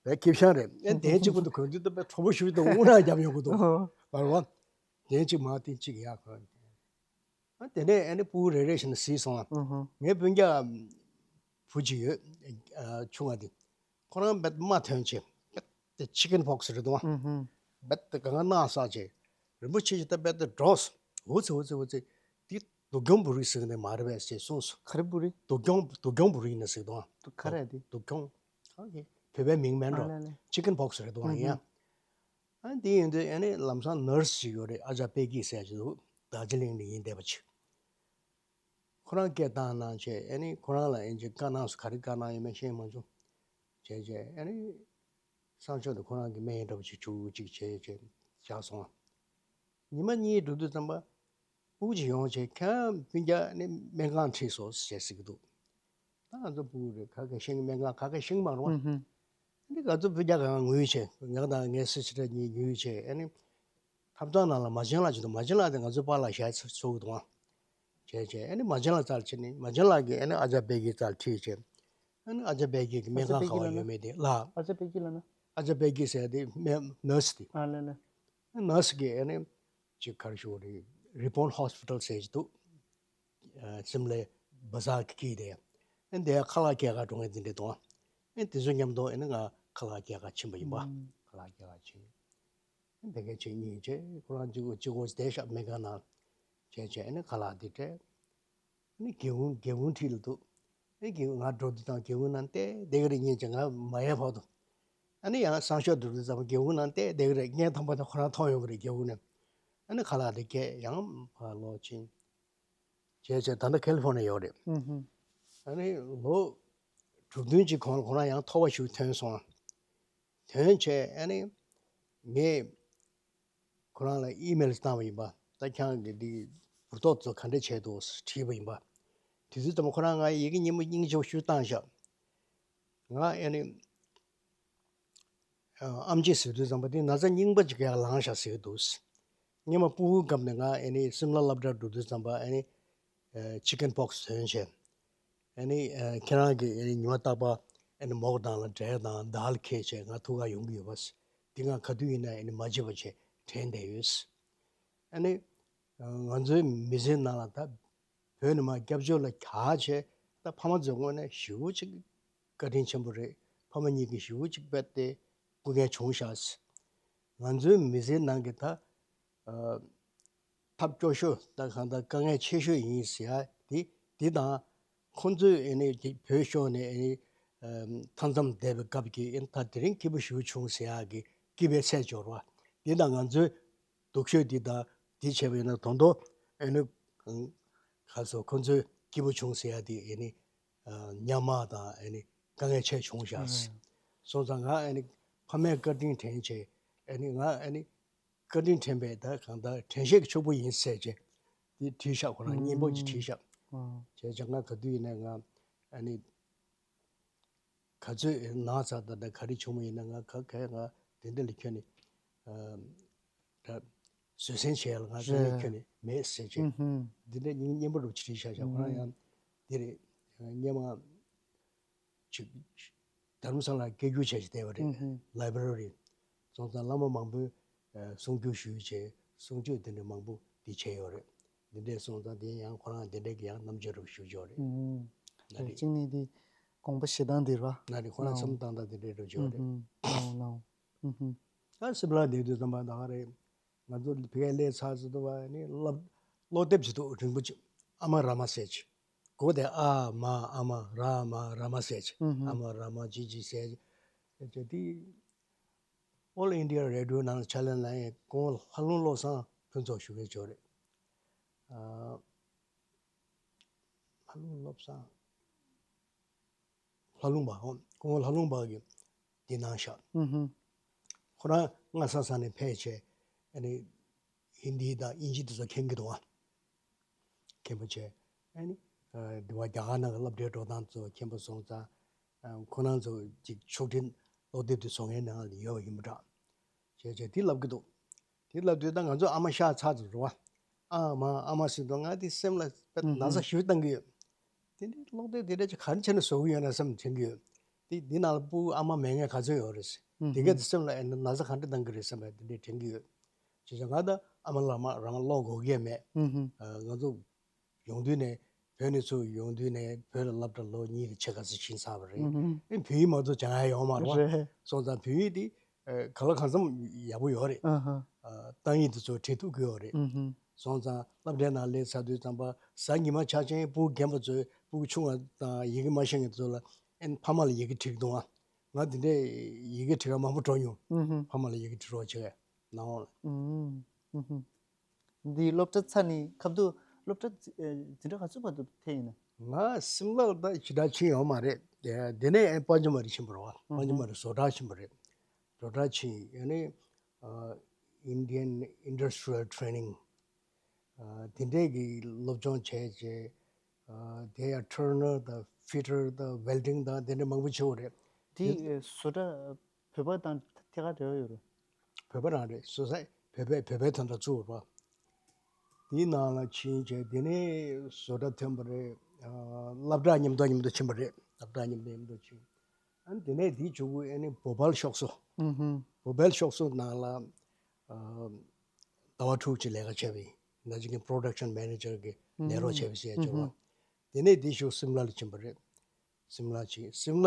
བས་ཁེབས་ཤང་རེད་ཨ་གདན་གཅིག་པོ་དུ་གོན་དུས་ད་པའི་གྲོགས་པོ་ཞུས་དང་དབུ་ནག་རྒྱབ་ཡོང་གི་འདུག་ཨོ། བར་བ། གདན་གཅིག་མར་བཏིང་གཅིག་ཡར་གོན། ཨ་དེ་ནས་ཨ་ནི་སྤུ་གུ་རེ་རེ་བཞིན་གཟིགས་སོང་ཨ། ཨུ་ཧུ། ངའི་སྤུན་ཀྱག་བུ་གཅིག་ཡོད། ཨ་ཆུང་བ་དེ། ཁོ་རང་རྦད་དམར་ཐོན་བྱས། རྦད་དེ་ཆི་ཀན་པོག་སི་རེད་འདུག་ཨ། ཨུ་ཧུ། རྦད་དེ་གང་ག་ནག་ཟག་བྱས། རིན་པོ་ཆེ་ཞིག་ད་རྦད་དེ་འགྲོ། འུ་ཚེ་འུ་ཚེ་འུ་ཚེ། འདི་སྡུག་གྱོང་བུ་རིགས་ཟེར་གི་ནས་མ་རེད་པས་ཞེས་གསུངས་སོང་། ག་རེ་བུ་རིགས། སྡུག་གྱོང་སྡུག་གྱོང་བུ་རིགས་ནས་ཟེར་འདུག་ཨ། སྡུག་ག་རེ་དེ། སྡུག་གྱོང་། ཨ་ཡེ། བོད་པའི་མིང་མིན་འགྲོ། ཨ་ལེ་ལེ། ཆི་ཀན་པོག་སི་རེད་འདུག་ཨ། ཨུ་ཡ། ཧུ། ཨ་འདི་ཡིན་དུས་ཨ་ནི་ལམ་སང་ནར་སི་ཞིག་ཡོད་རེད། ཨ་ཅག་པེ་ཀི་ཟེར་ཅིག་འདུག་རྡོ་རྗེ་གླིང་ནས་ཡིན་བསྡད་པ་ཅིག་ཁོ་རང་སྐད་བཏང་གནང་བྱས་ཨ་ནི་ཁོ་རང་ལ་ཨིན་ཇི་བཀའ་གནང་སོང་། ག་རེ་བཀའ་གནང་ཡོད་མེད་ཤེས་མ་བྱུང་། བྱས་བྱས་ཨ་ནི་སང་ཕྱོགས་དུ་ཁོ་རང་གི་སྨན་འདྲ་པོ་ཅིག་བྱུག་ཅིག་བྱས་བྱས་བཞག་སོང་། ཉི་མ་གཉིས་འགྲོ་དུས་ཙམ་པ་སྤུ་གུ་ཅིག་ཡོང་བྱས་ཁྱེད་རང་སྤུན་ཀྱག་ནི་སྨན་ཁང་ཁྲིད་སོང་ཞེས་ཟེར་གྱི་འདུག་ད་ང་ཚོ་སྤུ་གུ་རེད་ག་གེ་ཤེས་ཀྱི་སྨན་ཁང་ག་གེ་ཤེས་ཀྱི་མ་རེད་བ། ཨུ་ཧུ། ཨ་ནི་ང་ཚོ་སྤུན་ཀྱག་གང་ངུས་བྱས་ང་དང་ངའི་སི་སི་ཊར་གཉིས་ངུས་བྱས་ཨ་ནི་ཐབ་ཚང་ནང་ལ་མ་བྱན་ལགས་ཅིག་འདུག་མ་བྱན་ལགས་དེ་ང་ཚོའི་པཱ་ལགས་ཞལ་ཚ་ཚོགས་འདུག་བྱས་བྱས་ཨ་ནི་མ་བྱན་ལགས་རྩར་ཕྱིན་ནས་མ་བྱན་ལགས་ཀྱིས་ཨ་ནི་ཨ་ཅག་པེ་ཀི་རྩར་ཁྲིད་བྱས་ཨ་ནི་ཨ་ཅག་པེ་ཀི་གི་སྨན་ཁང་ག་བ་ཡོད་མེད་དེ་ལ། ཨ་ཅག་པེ་ཀི་ལ་ན། ཨ་ཅག་པེ་ཀི་ཟེར་དེ་སྨན་ནར་སི་དེ། ཨ་ལེ་ལེ། ནར་སི་གིས་ཨ་ནི་ཅིག་ག་རེ་ཞུ་དགོས་རེད། རི་བོན་ཧོ་སི་པི་ཊལ་ཟེར་གྱི་འདུག་ཨ་སིམ་ལའི་བ་ཟར་གྱི་དཀྱིལ་དེ། ཨ་ནི་དེ་ཁ་ལག་སྐྱེལ་ག་འགྲོ་མཁན་དེ་འདྲ་འདུག་ཨ་ནི་དེ་ཚོ་མཉམ་དུ་ཨ་ནི་ང་ཁ་ལག་སྐྱེལ་ག་ཕྱིན་པ་ཡིན་པ། ཨུམ། ཁ་ལག་སྐྱེལ་ག་ཕྱིན། ཨ་ནི་དེ་ག་ཕྱིན་གཉིས་བྱས་ཁོ་རང་གཅིག་པོ་གཅིག་པོ་བསྡད་ཤག་སྨན་ཁང་ནང་བྱས་བྱས་ཨ་ནི་ཁ་ལག་དེ་སྤྲད། ཨ་ནི་སྒེའུ་ཁུང་སྒེའུ་ཁུང་འཁྲིས་ལ་འདུག་ཨ་ནི་སྒེའུ་ང་འགྲོ་དུས་དང་སྒེའུ་ཁུང་ནང་བལྟས་བསྡད་ཀྱི་རེད། ཉིན་གཅིག་ང་མ་ཡལ་བར་དུ། ཨ་ནི་ཡང་སང་ཞོགས་འགྲོ་དུས་ཙམ་སྒེའུ་ཁུང་ནང་བལྟས་བསྡད་ཀྱི་རེད། ངས་ཐང་པ་དེ་ཁོ་རང་མཐོང་ཡོང་གི་རེད་སྒེའུ་ཁུང་ནས། ཨ་ནི་ཁ་ལག་དེ་སྐྱེལ་ཡང་ཕར་ལོག་ཕྱིན། བྱས་བྱས་ད་ལྟ་ཁ་ལི་ཧྥོར་ནི་ཡ་ཡོད་རེད། ཨུ་ཧུ། ཨ་ནི་ལོ་དྲུག་བདུན་གྱི་གོང་ལ་ཁོ་རང་ཡང་ཐོ་བ་ཞིག་ཐོན་སོང་། དོན་བྱས་ཨ་ནི་ངས་ཁོ་རང་ལ་ཨི་མེལ་བཏང་བ་ཡིན་པ། ད་ཁྱེད་རང་གིས་འདི་འབུར་ཏོག་ཚོ་ག་འདྲ་བྱས་འདུག་དྲིས་པ་ཡིན་པ། དེ་དུས་ཙམ་ཁོ་རང་ང་ཡི་གེ་སྙན་མོ་སྙིང་རྗེ་པོ་ཞིག་བཏང་ཤག་ང་ཨ་ནི་ཨམ་ཆི་ཟེར་དུས་ཙམ་པ་དེ་ན་ཚ་རྙིང་པ་ཅིག་ཡར་ལངས་ཤག་ཟེར་གྱི་འདུག་སྔོན་མ་སྤུ་གུའི་སྐབས་ནས་ང་ཨ་ནི་སིམ་ལ་སློབ་གྲྭར་འགྲོ་དུས་ཙམ་པ་ཨ་ནི་ཆི་ཀན་པོག་སི་ཐོན་བྱས། ཨ་ནི་ཨ་ཁྱེད་རང་གིས་ཨ་ནི་ཉི་མ་རྟག་པར་ཨ་ནི་མོག་དང་ལ་འབྲས་དང་དཱལ་འཁྱེར་བྱས་ང་ཐུག་ག་ཡོང་གི་ཡོད་པ། འདི་ང་ག་དུས་ཡིན་ན་ཨ་ནི་མ་བརྗེད་པ་བྱས་དྲན་བསྡད་ཡོད། ཨ་ནི་ང་ཚོའི་མི་ཚེའི་ནང་ལ་ད་བོད་ནས་མར་སྐྱབས་བཅོལ་ལ་གྱར་བྱས་ད་ཕ་མ་ཚོའི་ངོས་ནས་ཞེ་པོ་ཅིག་བཀའ་དྲིན་ཆེན་པོ་རེད། ཕ་མ་གཉིས་ཀྱིས་ཞེ་པོ་ཅིག་དཔེ་དེ་སྐུ་ངལ་བྱུང་ཤག་ང་ཚོའི་མི་ཚེའི་ནང་གི་ད་ཨ་ཐབས་སྐྱོ་ཤོས་ད་གང་ལྟར་དཀའ་ངལ་ཆེ་ཤོས་ཡིན་ཟེར་ཡ་དེ་དེ་དང་ཁོང་ཚོས་ཨ་ནི་བོད་ཕྱོགས་ནས་ཨ་ནི་ཨ་མཐའ་མཚམས་བསྡད་པའི་སྐབས་ཀྱི་ཨ་ནི་ད་དེ་རིང་སྐྱིད་པོ་ཞེ་པོ་བྱུང་ཟེར་ཡ་གི་སྐྱིད་པའི་ཚལ་འབྱོར་བ་དེ་དང་ང་ཚོའི་སྡུག་ཤོས་འདི་དང་འདི་བྱས་པ་ཡིན་ན་ད་དུང་ཨ་ནི་ག་ཚོད་ཁོང་ཚོའི་སྐྱིད་པོ་བྱུང་ཟེར་ཡ་དེ་ཨ་ནི་ཨ་ཉམ་ང་དང་ཨ་ནི་དཀའ་ངལ་ཆེ་བྱུང་ཤག་ཨ་སོང་ཙང་ང་ཨ་ནི་ཕ་མའི་བཀའ་དྲིན་དྲན་བྱས་ཨ་ནི་ང་ཨ་ནི་བཀའ་དྲིན་དྲན་པའི་ད་གང་ལྟར་དྲན་ཤེས་ཀྱི་ཕྱུག་པོ་ཡིན་ཟེར་བྱས་དེ་བྲིས་ཤག་ཁོ་རང་སྙན་པོ་ཅིག་བྲིས་ཤག་ཨ་བྱས་ཙང་ང་ག་དུས་ཡིན་ན་ང་ཨ་ནི། ག་ཚོད་ན་ཚ་དང་ད་ག་རེ་བྱུང་བ་ཡིན་ན་ང་ག་གས་ང་དེ་འདྲ་ལ་ཁྱོན་ནས་ཨ་ད་བཟོད་བསྲན་བྱས་ལ་ང་དེ་འདྲ་ཁྱོན་ནས་མེད་ཟེར་བྱས་ཨུ་ཧུམ། འདི་འདྲ་སྙིང་སྙན་པོ་རུ་བྲིས་བཞག་བཞག་ཁོ་རང་ཡང་འདི་རེད། སྔོན་མ་ཅིག་དྷ་རམ་ས་ལར་སྐད་སྒྱུར་བྱས་བྱས་བསྡད་པ་རེད། ཨུ་ཧུམ། ལའི་བྷ་རེ་རི། སོང་ཙང་བླ་མ་མང་པོས་ཨ་གསུང་སྒྱུར་ཞུས་བྱས་གསུང་ཆོས་དེ་འདྲ་མང་པོ་འདི་བྱས་ཡོད་རེད། འདི་འདྲས་སོང་ཙང་དེ་ཡང་ཁོ་རང་འདི་འདྲས་ཀྱི་ཡང་རྣམ་དཔྱོད་རུ་ཞུ་ཆོག་རེད། ཨུམ། ན་རེད། གཅིག་ནི་འདི་དགོངས་པ་བཞེས་སྟངས་འདི་ར། ན་རེད་ཁོ་རང་ལའོ། བསམ་བཏང་སྟངས་འདི་འདྲས་རུ་ཆོག་རེད། ཨུམ་ལའོ་ལའོ། ཨུམ། ཨ་སིབ་ལ་འདས་དུས་ཙམ་པ་ད་ག་རེད། ང་ཚོ་བོད་སྐད་ལས་ཚར་ཚུལ་དུ་བ་ནི་སློབ་སློབ་དེབ་ཅིག་འདུག་རིང་པོ་ཅིག་ཨ་མ་ར་མ་ཟེར་ཅིག་གོ་དེ་ཨ་མ་ཨ་མ་ར་མ་ར་མ་ཟེར་ཅིག་ཨུམ། ཨ་མ་ར་མ་ཅི་ཅི་ཟེར་ཅིག་ཅེ་དེ། All India Radio ནང་ལ་ཕྱག་ལས་གནང་མཁན་སྐུ་ངོ་ལྷ་ལུང་བློ་བཟང་ཕུན་ཚོགས་ཞུ་མཁན་ཅིག་ཡོད་རེད། ཨ། ལྷ་ལུང་བློ་བཟང་། ལྷ་ལུང་པ་ཧོ། སྐུ་ངོ་ལྷ་ལུང་པ་གིས་འདི་གནང་ཤག་ཨུ་ཧུ། ཁོ་རང་སྔ་ས་ས་ནས་ཕེབས་བྱས་ཨ་ནི་ཧིན་དི་དང་དབྱིན་ཇི་དེ་ཚོ་མཁྱེན་གྱི་འདུག་ཨ། མཁྱེན་པོ་བྱས། ཨ་ནི། ཨ་འདི་བ་རྒྱ་གར་ནང་གི་སློབ་གྲྭའི་འགྲོ་སྟངས་ཚོ་མཁྱེན་པོ་སོང་ཙང་། ཨ་ཁོ་རང་ཚོ་ཅིག་ཕྱོགས་སྒྲིག་ ཀློག་དེབ་དེ་བཟོ་མཁན་ནང་ལ་ཡོད་པ་ཡིན་པ་འདྲ། བྱས་བྱས་དེ་ལབ་ཀྱི་འདུག་དེ་ལབ་དུས་ད་ང་ཚོ་ཨ་མ་ཤ་ཚ་དུ་རུ་བ། ཨ་མ་ཨ་མ་ཟེར་དུས་ང་དེ་སེམས་ལ་དཔེ་ན་ཚ་ཞེ་པོ་བཏང་གི་ཡོད། དེ་འདྲའི་ཀློག་དེབ་དེ་འདྲ་ཅིག་ག་རེ་བྱས་ནས་བཟོ་གི་ཡོད་ན་བསམ་དྲན་གི་ཡོད། དེ་འདི་ནང་ལ་སྤུ་གུ་ཨ་མ་མེད་མཁན་ག་ཚོད་ཡོད་རེད། དེ་གས་དེ་སེམས་ལ་ཨེ་ན་ཚ་ག་འདྲ་བཏང་གི་རེད་བསམ་པ་དེ་འདྲ་དྲན་གི་ཡོད། བྱས་ཙང་ང་ད་ཨ་མ་ལགས་མ་རང་ཀློག་དགོས་ཀྱི་མེད། ཨ་ང་ཚོ་ཡོང་དུས་ནས་བོད་ནས་ཚུར་ཡོང་དུས་ནས་བོད་ལ་སློབ་གྲྭ་ལོ་གཉིས་ལ་ཕྱེད་ཀ་ཙམ་ཕྱིན་ཚར་བ་རེད། ཨེ་བོད་ཡིག་མ་གཏོགས་སྦྱང་ཡ་ཡོད་མ་རེད་བ། རེད། སོང་ཙང་བོད་ཡིག་དེ་ཨ་གང་ལ་གང་འཚམ་ཡག་པོ་ཡོད་རེད། ཨ་ཧ། ཨ་གཏམ་ཡིག་དེ་ཚོ་བྲིས་ཐུབ་ཀྱི་ཡོད་རེད། སོང་ཙང་སློབ་གྲྭའི་ནང་སླེབས་ཚར་དུས་ཙམ་པ་གཟའ་ཉི་མ་ཆ་ཆེན་སྤུ་གུ་རྒན་པ་ཚོས་སྤུ་གུ་ཆུང་བ་དང་ཡི་གེ་མ་ཤེས་མཁན་ཚོ་ལ་ཨེ་ཕ་མ་ལ་ཡི་གེ་བྲིས་འདུག་ཨ་ང་དེ་འདྲས་ཡི་གེ་བྲིས་ཡ་མང་པོ་འགྲོ་མྱོང་། ཕ་མ་ལ་ཡི་གེ་བྲིས་རོགས་བྱེད་ནའོ། འདི་སློབ་གྲྭ་ཚར་ནས་ཁ་བསྡུ་སློབ་གྲྭ་འཛིན་གྲྭ་ག་ཚོད་བར་དུ་ཐེན་ཡིན་ན། ང་སིམ་ལར་ད་ཞེ་དྲག་ཕྱིན་ཡོད་མ་རེད། དེ་ནས་པོན་ཇི་མ་རི་ཕྱིན་པ་རེད་བ། པོན་ཇི་མ་རི་བཟོ་གྲྭ་ཕྱིན་པ་རེད། བཟོ་གྲྭ་ཕྱིན་ཡོད་ནས་Indian Industrial Training དེ་འདྲས་ཀྱི་སློབ་སྦྱོང་བྱས་རྗེས་དེ་ཡང་turner དང་fitter དང་welding དང་དེ་འདྲས་མང་པོ་བྱས་པ་རེད། དེ་བཟོ་གྲྭ་བོད་པ་དང་ཐད་ཀར་འབྲེལ་བ་ཡོད་རེད། བོད་པ་རང་རེད། བཟོ་ས་བོད་པའི་བོད་པའི་དོན་དག་བཙུགས་པ། དེའི་ནང་ལ་ཕྱིན་བྱས་དེ་ནས་བཟོ་གྲྭ་ཐོན་པ་རེད། སློབ་གྲྭ་མཉམ་དུ་མཉམ་དུ་ཕྱིན་པ་རེད། སློབ་གྲྭ་མཉམ་དུ་མཉམ་དུ་ཕྱིན། ཨ་ནི་དེ་ནས་དེའི་མཇུག་གུ་ཨ་ནི་བོ་པལ་ཤོག་སོ། བོ་པལ་ཤོག་སོ་ནང་ལ་ཟླ་བ་དྲུག་ཅིག་ལས་ཀ་བྱས་པ་ཡིན། ན་ཅིག་གི་production manager གི་ལས་རོགས་བྱས་པ་ཟེར་ཡ་ཅིག་རེད། དེ་ནས་དེའི་མཇུག་སིམ་ལ་ལ་ཕྱིན་པ་རེད། སིམ་ལ་ཕྱིན། སིམ་ལ་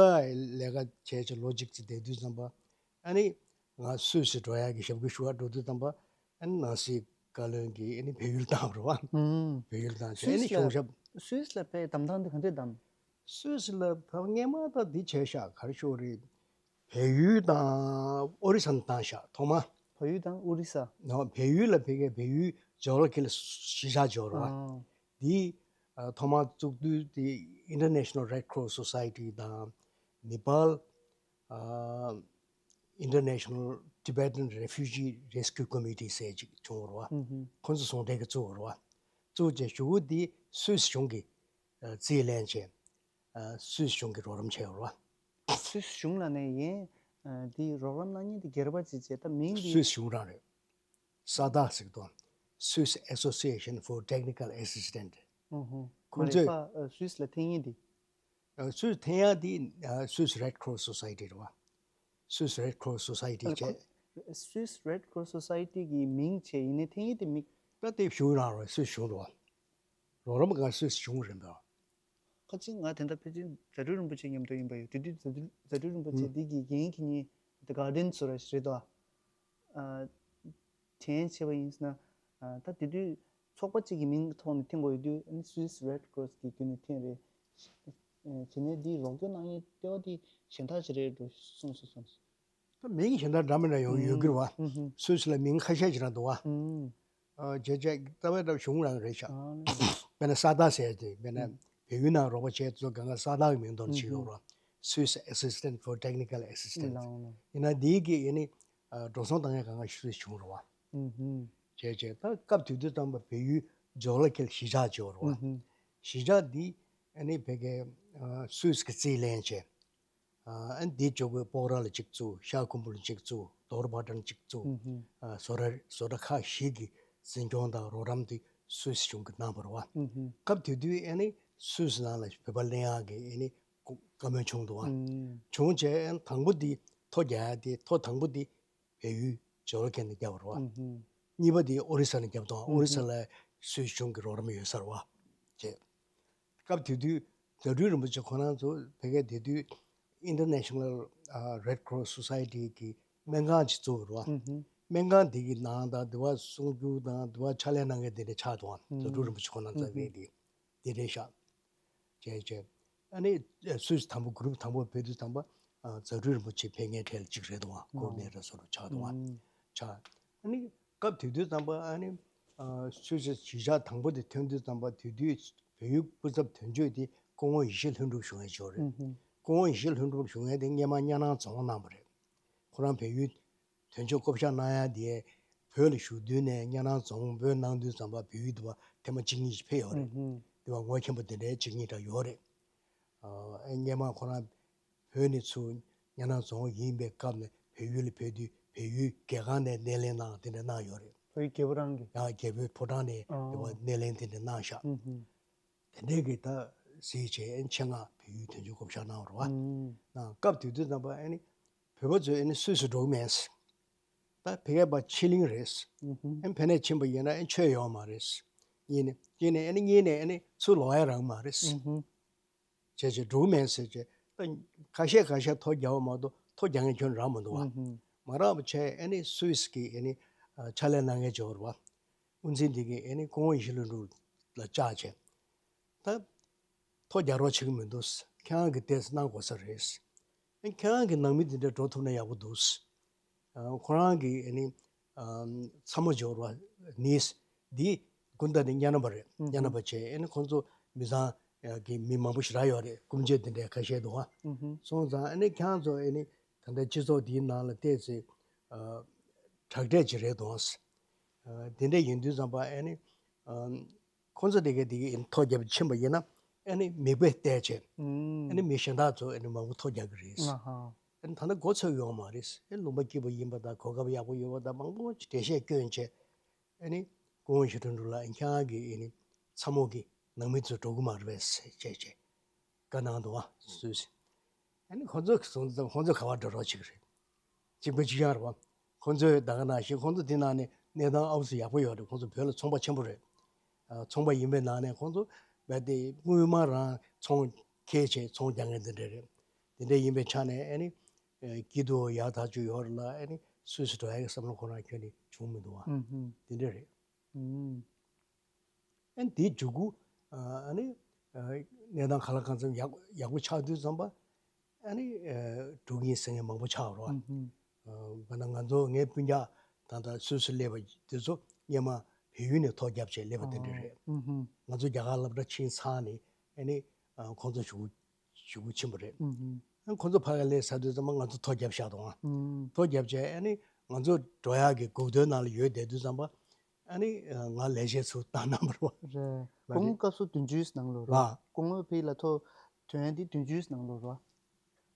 ལས་ཀ་བྱས་བྱས་ལོ་གཅིག་ཙམ་བསྡད་དུས་ཙམ་པ། ཨ་ནི་ང་སུད་སི་འགྲོ་ཡག་གི་ཞབས་སྐུལ་ཞུ་བར་འགྲོ་དུས་ཙམ་པ། ཨ་ནི་ནང་སྲིད་བཀའ་བློན་གྱིས་ཨ་ནི་བལ་ཡུལ་བཏང་བ་རེད་བ། བལ་ཡུལ་བཏང་བྱས་ཨ་ནི་གཞུང་ཞབས། སུད་སི་ལ་ཕའི་གདམ་ཐང་དེ་ག་འདྲས་གདམ། སུད་སི་ལ་ཕ་སྔས་མ་ད་འདི་བྱས་ཤག་ག་རེ་ཞུ་རེད། བལ་ཡུལ་དང་ཨོ་རི་ས་ནས་བཏང་ཤག་ཐོག་མ། བལ་ཡུལ་དང་ཨོ་རི་ས། ནོ་བལ་ཡུལ་ལ་ཕ་གིའི་བལ་ཡུལ་ཇོ་གྷ་ར་ཕི་ཀལ་གཞིས་ཆགས་ཅིག་ཡོད་རེད་བ། ཨ། འདི་ཨ་ཐོག་མ་བཙུགས་དུས་དེ་International Red Cross Society དང་ནེ་པཱལ་ཨ་International Tibetan Refugee Rescue Committee ཟེར་ཅིག་བྱུང་བ་རེད་བ། ཁོང་ཚོ་ཟུང་འབྲེལ་གྱིས་བཙུགས་པ་རེད་བ། བཙུགས་རྗེས་གཞུག་གུ་འདི་སུད་སི་གཞུང་གིས་ཨ་རྩིས་ལེན་བྱས་ཨ་སུད་སི་གཞུང་གིས་རོགས་རམ་བྱས་པ་རེད་བ། སུད་སི་གཞུང་ལ་ནས་ཡིན། ཨ་འདི་རོགས་རམ་གནང་མཁན་དེ་སྒེར་པ་ཅིག་བྱས་ད་མིང་འདི། སུད་སི་གཞུང་རང་རེད། ས་ད་ཟེར་གི་འདུག Swiss Association for Technical Assistance། ཁོང་ཚོས་མ་རེད་པ། ཨ་སུད་སི་ལ་འཐེན་ཡིན་འདི། ཨ་སུད་སི་འཐེན་ཡག་འདི་ཨ་Swiss Red Cross Society རེད་བ། Swiss Red Cross Society བྱས། Swiss Red Cross Society གི་མིང་བྱས་ཡིན་ནའི་འཐེན་ཡིན་དེ་མིང་། ད་དེ་གཞུང་རང་རེད། སུད་སི་གཞུང་རེད་བ། རོགས་རམ་གང་སུད་སི་གཞུང་རེད་བ། ཁ་ཅིག་ང་དེ་འདྲ་ཕལ་ཆེར་ཛ་དྲུག་རིན་པོ་ཆེ་མཉམ་དུ་ཡིན་པ་ཡོད། དེ་དུས་ཛ་དྲུག་ཛ་དྲུག་རིན་པོ་ཆེ་ཨུ། འདི་གི་འགན་འཁྱེར་མཁན་The Guardian ཟེར་བ་ཞིག་རེད་དོ། ཨ་དྲན་བྱས་པ་ཡིན་ཟེར་ན། ཨ་ད་དེ་དུས་ཚོགས་པ་གཅིག་གི་མིང་གི་ཐོག་ནས་འཐེན་དགོས་ཡོད་དུས་ཨ་ནི་Swiss Red Cross གི་བརྒྱུད་ནས་འཐེན་རེད། ཨ་བྱས་ནས་འདི་རོགས་སྐྱོར་གནང་མཁན་ལྟེ་བ་འདི་གཞན་དག་ཅིག་རེད་འགྲོ་གསུངས་སོང་། ད་མིང་གཞན་དག་འདྲ་མི་འདྲ་ཡོང་ཡོད་ཀྱི་རེད་བ། སུད་སི་ལ་མིང་ཁ་ཤས་ཅིག་རང་འདུག་བ། ཨ་བྱས་བྱས་ལྟ་བའི་འདྲ་གཞུང་རང་རེད་ཤག་དཔེར་ན་ས་ད་ཟེར་ཏེ་དཔེར་ན་བལ་ཡུལ་ནང་རོགས་པ་བྱས་ཚོ་གང་ག་ས་ད་གི་མིང་ཐོག་ནས་ཕྱིན་ཡོད་རེད་བ། Swiss Assistant for Technical Assistance ཡིན་ན་འདིའི་གི་ཡིན་ནི་ཨ་འགྲོ་སོང་བཏང་ཡ་གང་ག་སུད་སི་གཞུང་རེད་བ། བྱས་བྱས་ད་སྐབས་དེ་དུས་ཙམ་པ་བལ་ཡུལ་ཇོ་ལ་ཁེལ་གཞིས་ཆགས་ཅིག་ཡོད་རེད་བ། གཞིས་ཆགས་འདི་ཨ་ནི་བོད་སྐད་ཨ་སུད་སི་གི་རྩིས་ལེན་བྱས། ཨ་འདི་ཇོ་གོས་སྤོག་ར་ལ་གཅིག་བཙུགས། ཤར་ཁུམ་བུ་ལ་གཅིག་བཙུགས། དོར་བྷ་ཏན་གཅིག་བཙུགས། ཨ་བཟོ་གྲྭ་བཟོ་གྲྭ་ཁག་བཞི་གི་འཛིན་སྐྱོང་དང་རོགས་རམ་དེ་སུད་སི་གཞུང་གིས་གནང་བ་རེད་བ། སྐབས་དེ་དུས་ཨ་ནི་སུད་སི་ནང་ལ་བོད་པ་ལེན་ཡག་གི་ཨ་ནི་བཀའ་མོལ་བྱུང་འདུག་བ། བྱུང་བྱས་དང་པོ་དེ་ཐོ་རྒྱག་ཡག་དེ་ཐོ་དང་པོ་དེ་བལ་ཡུལ་ཇོ་ལ་ཁེལ་ནས་བརྒྱབ་པ་རེད་བ། གཉིས་པ་དེ་ཨོ་རི་ས་ནས་བརྒྱབ་འདུག་ཨོ་རི་ས་ལ་སུད་སི་གཞུང་གི་རོགས་རམ་ཡོད་ས་རེད་བ། བྱས། སྐབས་དེ་དུས་ཛ་དྲུག་རིན་པོ་ཆེ་ཁོ་རང་ཚོ་བོད་སྐད་དེ་དུས་International ཨ་Red Cross Society གི་སྨན་ཁང་ཅིག་བཙུགས་པ་རེད་བ། སྨན་ཁང་དེ་གི་ནང་དང་དེ་བ་གསུང་རྒྱུ་དང་དེ་བ་ཕྱག་ལས་གནང་མཁན་དེ་འདྲ་ཆགས་འདུག་བ། ཛ་དྲུག་རིན་པོ་ཆེ་ཁོ་རང་ཚོ་བས་དེ་དེ་རེད་ཤག་བྱས་བྱས། ཨ་ནི་སུད་སི་དང་པོ་གུ་རུབ་དང་པོ་ཕེབས་དུས་ཙམ་པ་ཨ་ཛ་དྲུག་རིན་པོ་ཆེ་ཕེབས་མཁན་གྲས་ལ་གཅིག་རེད་འདུག་བ། ཀོ་ཨོར་ཌི་ནེ་ཊར་བཟོ་འདྲ་ཆགས་འདུག་བ། ཆགས། ཨ་ནི་སྐབས་དེ་དུས་ཙམ་པ་ཨ་ནི་ཨ་སུད་སི་གཞིས་ཆགས་དང་པོ་དེ་ཐོན་དུས་ཙམ་པ་དེ་དུས་བལ་ཡུལ་སྐུ་ཚབ་དོན་གཅོད་དེ་སྐུ་ངོ་ཡེ་ཤེས་ལྷུན་གྲུབ་བཞུགས་མཁན་ཅིག་ཡོད་རེད། སྐུ་ངོ་ཡེ་ཤེས་ལྷུན་གྲུབ་བཞུགས་མཁན་དེ་སྔས་མ་གཉའ་ནང་རྫོང་གནང་བ་རེད། ཁོ་རང་བལ་ཡུལ་དོན་གཅོད་བསྐོ་བཞག་གནང་ཡ་དེ་བོད་ལ་བཞུགས་དུས་ནས་གཉའ་ནང་རྫོང་དཔོན་གནང་དུས་ཙམ་པ་བལ་ཡུལ་དུ་བ་ཐེངས་མ་གཅིག་གཉིས་ཤིག་ཕེབས་ཡོད་རེད། དེ་བ་ངོ་མཁན་པོ་དེ་འདྲའི་གཅིག་གཉིས་འདྲ་ཡོད་རེད། ཨ་སྔས་མ་ཁོ་རང་བོད་ནས་ཚུར་ གཉའ་ནང་རྫོང་ཡིན་པའི་སྐབས་ནས་བལ་ཡུལ་ལ་ཕེབས་དུས་བལ་ཡུལ་རྒྱལ་ཁང་ནས་སྣེ་ལེན་གནང་དེ་འདྲ་གནང་ཡོད་རེད། བལ་ཡུལ་རྒྱལ་པོ་རང་གིས། ཡང་རྒྱལ་པོའི་ཕོ་བྲང་ནས་ཨ། དེ་བ་སྣེ་ལེན་དེ་འདྲ་གནང་ཤག་ཨུ་ཧུ། དེ་འདྲའི་གི་ད་གཟིགས་བྱས་ཨ་ནི་ཆེད་མངགས་བལ་ཡུལ་དོན་གཅོད་བསྐོ་བཞག་གནང་བ་རེད་བ། ཨུ། ན་སྐབས་དེ་དུས་ཙམ་པ་ཨ་ནི་བོད་པ་ཚོས་ཨ་ནི་སུད་སི་འགྲོ་གི་མེད། ད་ཕ་གིར་ཕར་ཕྱི་གླིང་རེད། ཨུ་ཧུ། ཨ་ནི་ཕ་ནས་ཕྱིན་པ་ཡིན་ན་ཨ་ནི་ཆོས་ཡོད་མ་རེད། གཉིས་ནས་གཅིག་ནས་ཨ་ནི་གཉིས་ནས་ཨ་ནི་ཚུར་ལོག་ཡ་རག་མ་རེད། ཨུ་ཧུ། བྱས་བྱས་འགྲོ་གི་མེད་ཟེར་བྱས་ད་ཁ་ཤས་ཁ་ཤས་ཐོ་རྒྱག་པ་མ་གཏོགས་ཐོ་རྒྱག་མཁན་ཁྱོན་རག་མི་འདུག་བ། ཨུ་ཧུ། མ་རག་པ་བྱས་ཨ་ནི་སུད་སི་གི་ཨ་ནི་ཕྱག་ལས་གནང་མཁན་ཅིག་ཡོད་རེད་བ། དབུ་འཛིན་དེ་གིས་ཨ་ནི་སྐུ་ངོ་ཡེ་ཤེས་ལྷུན་གྲུབ་ལ་བཅར་བྱས། ད་ཐོ་རྒྱག་རོགས་བྱེད་ཀྱི་མི་འདུག་ཁྱེད་རང་གིས་ཏོག་ཙམ་གནང་དགོས་ས་རེད། ཨ་ཁྱེད་རང་གི་ནང་མི་དེ་འདྲ་འགྲོ་ཐུབ་ན་ཡག་པོ་འདུག་ཨ་ཁོ་རང་གི་ཨ་ནི་ཨ་ཚ་མོ་འབྱོར་བ་ནིས་འདི་སྐུ་ཟླ་ནི་གཉའ་ནང་པ་རེད། ཨུ་ཧུ། གཉའ་ནང་པ་བྱས་ཨ་ནི་ཁོང་ཚོ་མི་ཚང་གི་མི་མང་པོ་ཞེ་དྲག་ཡོད་རེད། སྐུ་མཆེད་དེ་འདྲ་ཁ་ཤས་འདུག་ཨ། ཨུ་ཧུ། སོང་ཙང་ཨ་ནི་ཁྱེད་རང་ཚོ་ཨ་ནི་ད་ལྟ་སྤྱི་ཚོགས་འདིའི་ནང་ལ་བལྟས་ཚེ་ཨ་དྲག་གྲས་ཅིག་རེད་འདུག་ཨ། དེ་འདྲ་ཡིན་དུས་ཙམ་པ་ཨ་ནི་ཨ། ཁོང་ཚོ་དེ་གའི་དེ་གའི་ཐོ་བརྒྱབ་ཕྱིན་པ་ཡིན་ན་ཨ་ནི་མིག་དཔེ་བལྟས་བྱས་ཨ་ནི་མི་གཞན་དག་ཚོ་ཨ་ནི་མང་པོ་ཐོ་རྒྱག་གི་རེད། ཨ་ཧ། ཨ་ནི་ད་ལྟ་མགོ་ཚོས་ཡོང་མ་རེད། ཨ་ནི་ལུང་པ་སྐྱིད་པོ་ཡིན་པ་དང་གོ་སྐབས་ཡག་པོ་ཡོད་པ་དང་མང་པོ་འགྲེལ་བཤད་བསྐྱོན་བྱས་ཨ་ནི་སྐུ་ངོ་ཡེ་ཤེས་ལྷུན་གྲུབ་ལགས་ཁྱེད་རང་གི་ཨ་ནི་ཚ་མོ་གི་ནང་མི་ཚོ་འགྲོ་གི་མ་རེད་པས་ཟེར་བྱས་བྱས་བཀའ་གནང་འདུག་ཨ། སུད་སི། ཨ་ནི་ཁོང་ཚོ་གསུང་ཙང་ཁོང་ཚོ་ག་པར་འགྲོ་རོགས་བྱེད་ཀྱི་རེད། གཅིག་པ་གཅིག་རྐྱང་རེད་བ། ཁོང་ཚོས་ད་ག་ནང་བཞིན་ཁོང་ཚོ་དེ་ནང་ནས་གནས་སྟངས་ཨའུ་ཚོ་ཡག་པོ་ཡོད་རེད། ཁོང་ཚོ་བོད་ལ་ཚོང་པ་ཆེན་པོ་རེད། ཨ་ཚོང་པ་ཡིན་པའི་ནང་ནས་ཁོང་ཚོ་རྦད་དེ་དངུལ་སྨར་རང་ཚོང་འཁྱེར་བྱས་ཚོང་རྒྱག་མཁན་དེ་འདྲ་རེད། དེ་འདྲ་ཡིན་པའི་ཆ་ནས་ཨ་ནི་སྐྱིད་སྡུག་ཡག་ཐག་ཆོད་ཡོད་རེད་ལ་ཨ་ནི་སུད་སི་འགྲོ་ཡག་གི་བསམ་བློ་ཁོ་རང་ཁྱོན་ནས་བྱུང་མི་འདུག་བ། ཨུ་ཧུ། དེ་འདྲ་རེད། ཨུ། ཨ་ནི་དེའི་མཇུག་གུ་ཨ་ནི་གནས་སྟངས་གང་ལ་གང་འཚམ་ཡག་ཡག་པོ་ཆགས་དུས་ཙམ་པ་ཨ་ནི་འགྲོ་གི་ཡིན་ཟེར་མཁན་མང་པོ་ཆགས་རོགས། ཨུ་ཧུ། དཔེར་ན་ང་ཚོ་ངའི་སྤུན་ཀྱག་ད་ལྟ་སུད་སི་སླེབས་པ་དེ་ཚོ་སྔོན་མ་བལ་ཡུལ་ནས་ཐོ་བརྒྱབ་བྱས་སླེབས་པ་དེ་འདྲ་རེད། ཨུ་ཧུ། ང་ཚོ་རྒྱ་གར་སློབ་གྲྭ་ཕྱིན་ཚར་ནས་ཨ་ནི་ཁོང་ཚོ་གཞུག་གུ་གཞུག་གུ་ཕྱིན་པ་རེད། ཨུ་ཧུ། ཁོང་ཚོ་ཕ་གིར་སླེབས་ཚར་དུས་ཙམ་པ་ང་ཚོ་ཐོ་བརྒྱབ་བཞག་འདུག་ཨ། ཨུ། ཐོ་བརྒྱབ་བྱས་ཨ་ནི་ང་ཚོ་འགྲོ་ཡག་གི་སྒུག་སྡོད་ནང་ལ་ཡོད་བསྡད་དུས་ཙམ་པ་ཨ་ནི་ང་ལས་བྱེད་ཚུར་བཏང་གནང་བ་རེད་བ། རེད། མ་སྐུ་ངོ་རེད། སྐབས་སུ་བདུན་ཅུའི་ནང་ལོགས་རེད་བ། ལ། སྐུ་ངོ་ཕ་གི་ལ་ཐོ་ཐོན་ཡག་དེ་བདུན་ཅུའི་ནང་ལོགས་རེད་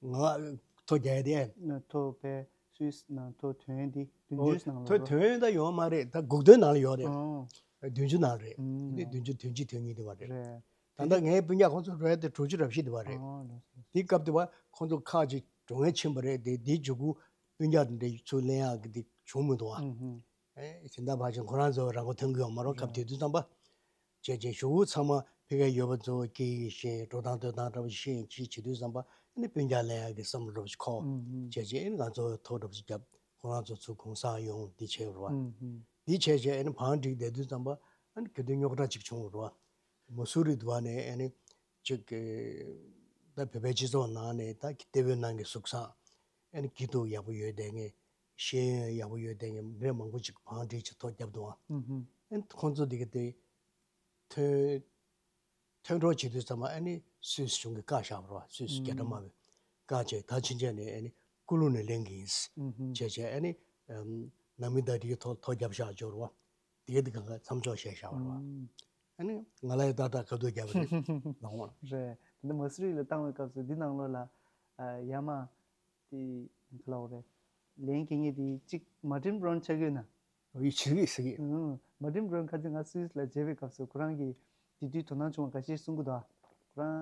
བ། ང་ཐོ་རྒྱག་ཡག་དེ་ཨེ། ཐོ་ཕ་གི་སུད་སི་ནང་ཐོ་ཐོན་ཡག་དེ་བདུན་ཅུའི་ནང་ལོགས་ཐོ་རེད་བ། ཐོན་ཡག་ད་ཡོད་མ་རེད། ད་སྒུག་སྡོད་ནང་ལ་ཡོད་རེད། ཨོ། བདུན་ཅུ་ནང་རེད། ཨུ། དེ་བདུན་ཅུ་བདུན་ཅུ་དོན་གཉིས་དེ་བ་རེད། རེད། ད་ལྟ་ངའི་སྤུན་ཀྱག་ཁོང་ཚོ་འགྲོ་ཡག་དེ་དྲུག་ཅུ་རེ་བཞི་དེ་བ་རེད། ཨོ་ལགས་སོ། དེའི་སྐབས་དེ་བ་ཁོང་ཚོ་ཁག་ཅིག་འགྲོ་མཁན་ཕྱིན་པ་རེད་དེ། དེའི་མཇུག་གུ་སྤུན་ཀྱག་དེ་འདྲ་ཚུར་ལེན་ཡག་གི་དེ་བྱུང་མི་འདུག་ཨ། ཨུ་ཧུ། ཨེ་དེ་འདྲ་བ་ཅིག་ཁོ་རང་ཚོ་རང་མགོ་ཐོན་གི་ཡོད་མ་རེད། སྐབས་དེ་དུས་ཙམ་པ། བྱས་རྗེས་གཞུག་གུ་ཚང་མ་ཕ་གིར་ཡོད་པ་ཚོ་སྐད་ཡིག་ཤེས། འགྲོ་སྟངས་སྡོད་སྟངས་འདྲ་པོ་ཤེས་ཅིག་བྱེད་དུས་ཙམ་པ་ཨ་ནི་སྤུན་ཀྱག་ལེན་ཡག་གི་བསམ་བློ་འདྲ་པོ་ཞིག་འཁོར། ཨུ་ཧུ། བྱས་རྗེས་ཨ་ནི་ང་ཚོ་ཐོ་འདྲ་པོ་ཞིག་བརྒྱབ། ཁོ་རང་ཚོ་ཚུར་གུང་སེང་ཡོང་འདི་བྱས་པ་རེད་བ། ཨུ་ཧུ། འདི་བྱས་རྗེས་ཨ་ནི་བང་བསྒྲིགས་བསྡད་དུས་ཙམ་པ་ཨ་ནི་གྱོད་དོན་རྙོག་དྲ་ཅིག་བྱུང་བ་རེད་བ། མ་སུ་རི་དུ་བ་ནས་ཨ་ནི་ཅིག་གི་ད་བོད་པའི་སྤྱི་ཚོགས་ནང་ནས་ད་ལྟེ་བའི་ནང་གི་གཟུགས་བཟང་ཨ་ནི་སྐྱིད་སྡུག་ཡག་པོ་ཡོད་བསྡད་མཁན། ཤེས་ཡོན་ཡག་པོ་ཡོད་བསྡད་མཁན་མི་མང་པོ་ཅིག་བང་བསྒྲིགས་ཅིག་ཐོ་བརྒྱབ་འདུག་བ། ཨུ་ཧུ། ཨ་ནི་ཁོང་ཚོ་འདི་གི་དེ་ཐོན་ཐོན་འགྲོ་བྱེད་དུས་ཙམ་པ་ཨ་ནི་སུད་སི་གཞུང་གིས་བཀག་བཞག་པ་རེད་བ། སུད་སི་རྒྱལ་ཁྲིམས་དམར་པོས་བཀག་བྱས། ད་ཕྱིན་ཆད་ནས་ཨ་ནི་སྐུ་ལུགས་ནས་ལེན་གྱི་ཡིན། ཨུ་ཧུ། བྱས་བྱས་ཨ་ནི་ནང་མི་དང་དེའི་ཐོ་ཐོ་བརྒྱབ་བཞག་འབྱོར་བ། དེ་ག་དེ་གང་ག་མཚམས་འཇོག་བྱས་བཞག་པ་རེད་བ། ཨུ། ཨ་ནི་ང་ལ་ཡང་ཏག་ཏག་ཁ་ཐུག་བརྒྱབ་པ་རེད་ལགས་འོང་། རེད། དེ་འདྲ་མ་སུ་རི་ལ་བཏང་བའི་སྐབས་སུ་འདི་ནང་ལོགས་ལ་ཡ་མ། དེ་ག་ལབ་དགོས་རེད། ལན་སྐྱེལ་མཁན་དེ་གཅིག་མར་ཏིན་བྷི་རའུན་ཆགས་ཀྱི་ཡོད་ན། འོ་ཡིན་ཆགས་ཀྱི་ཟེར་གྱི། ཨང་། མར་ཏིན་བྷི་རའུན་ཁ་སང་ང་སུད་སི་ལ་མཇལ་བའི་སྐབས་སུ་ཁོ་རང་གིས་དེ་དུས་དོ་སྣང་བྱུང་བ་འགའ་ཤས་གསུང་གི་འདུག་ཁོ་རང་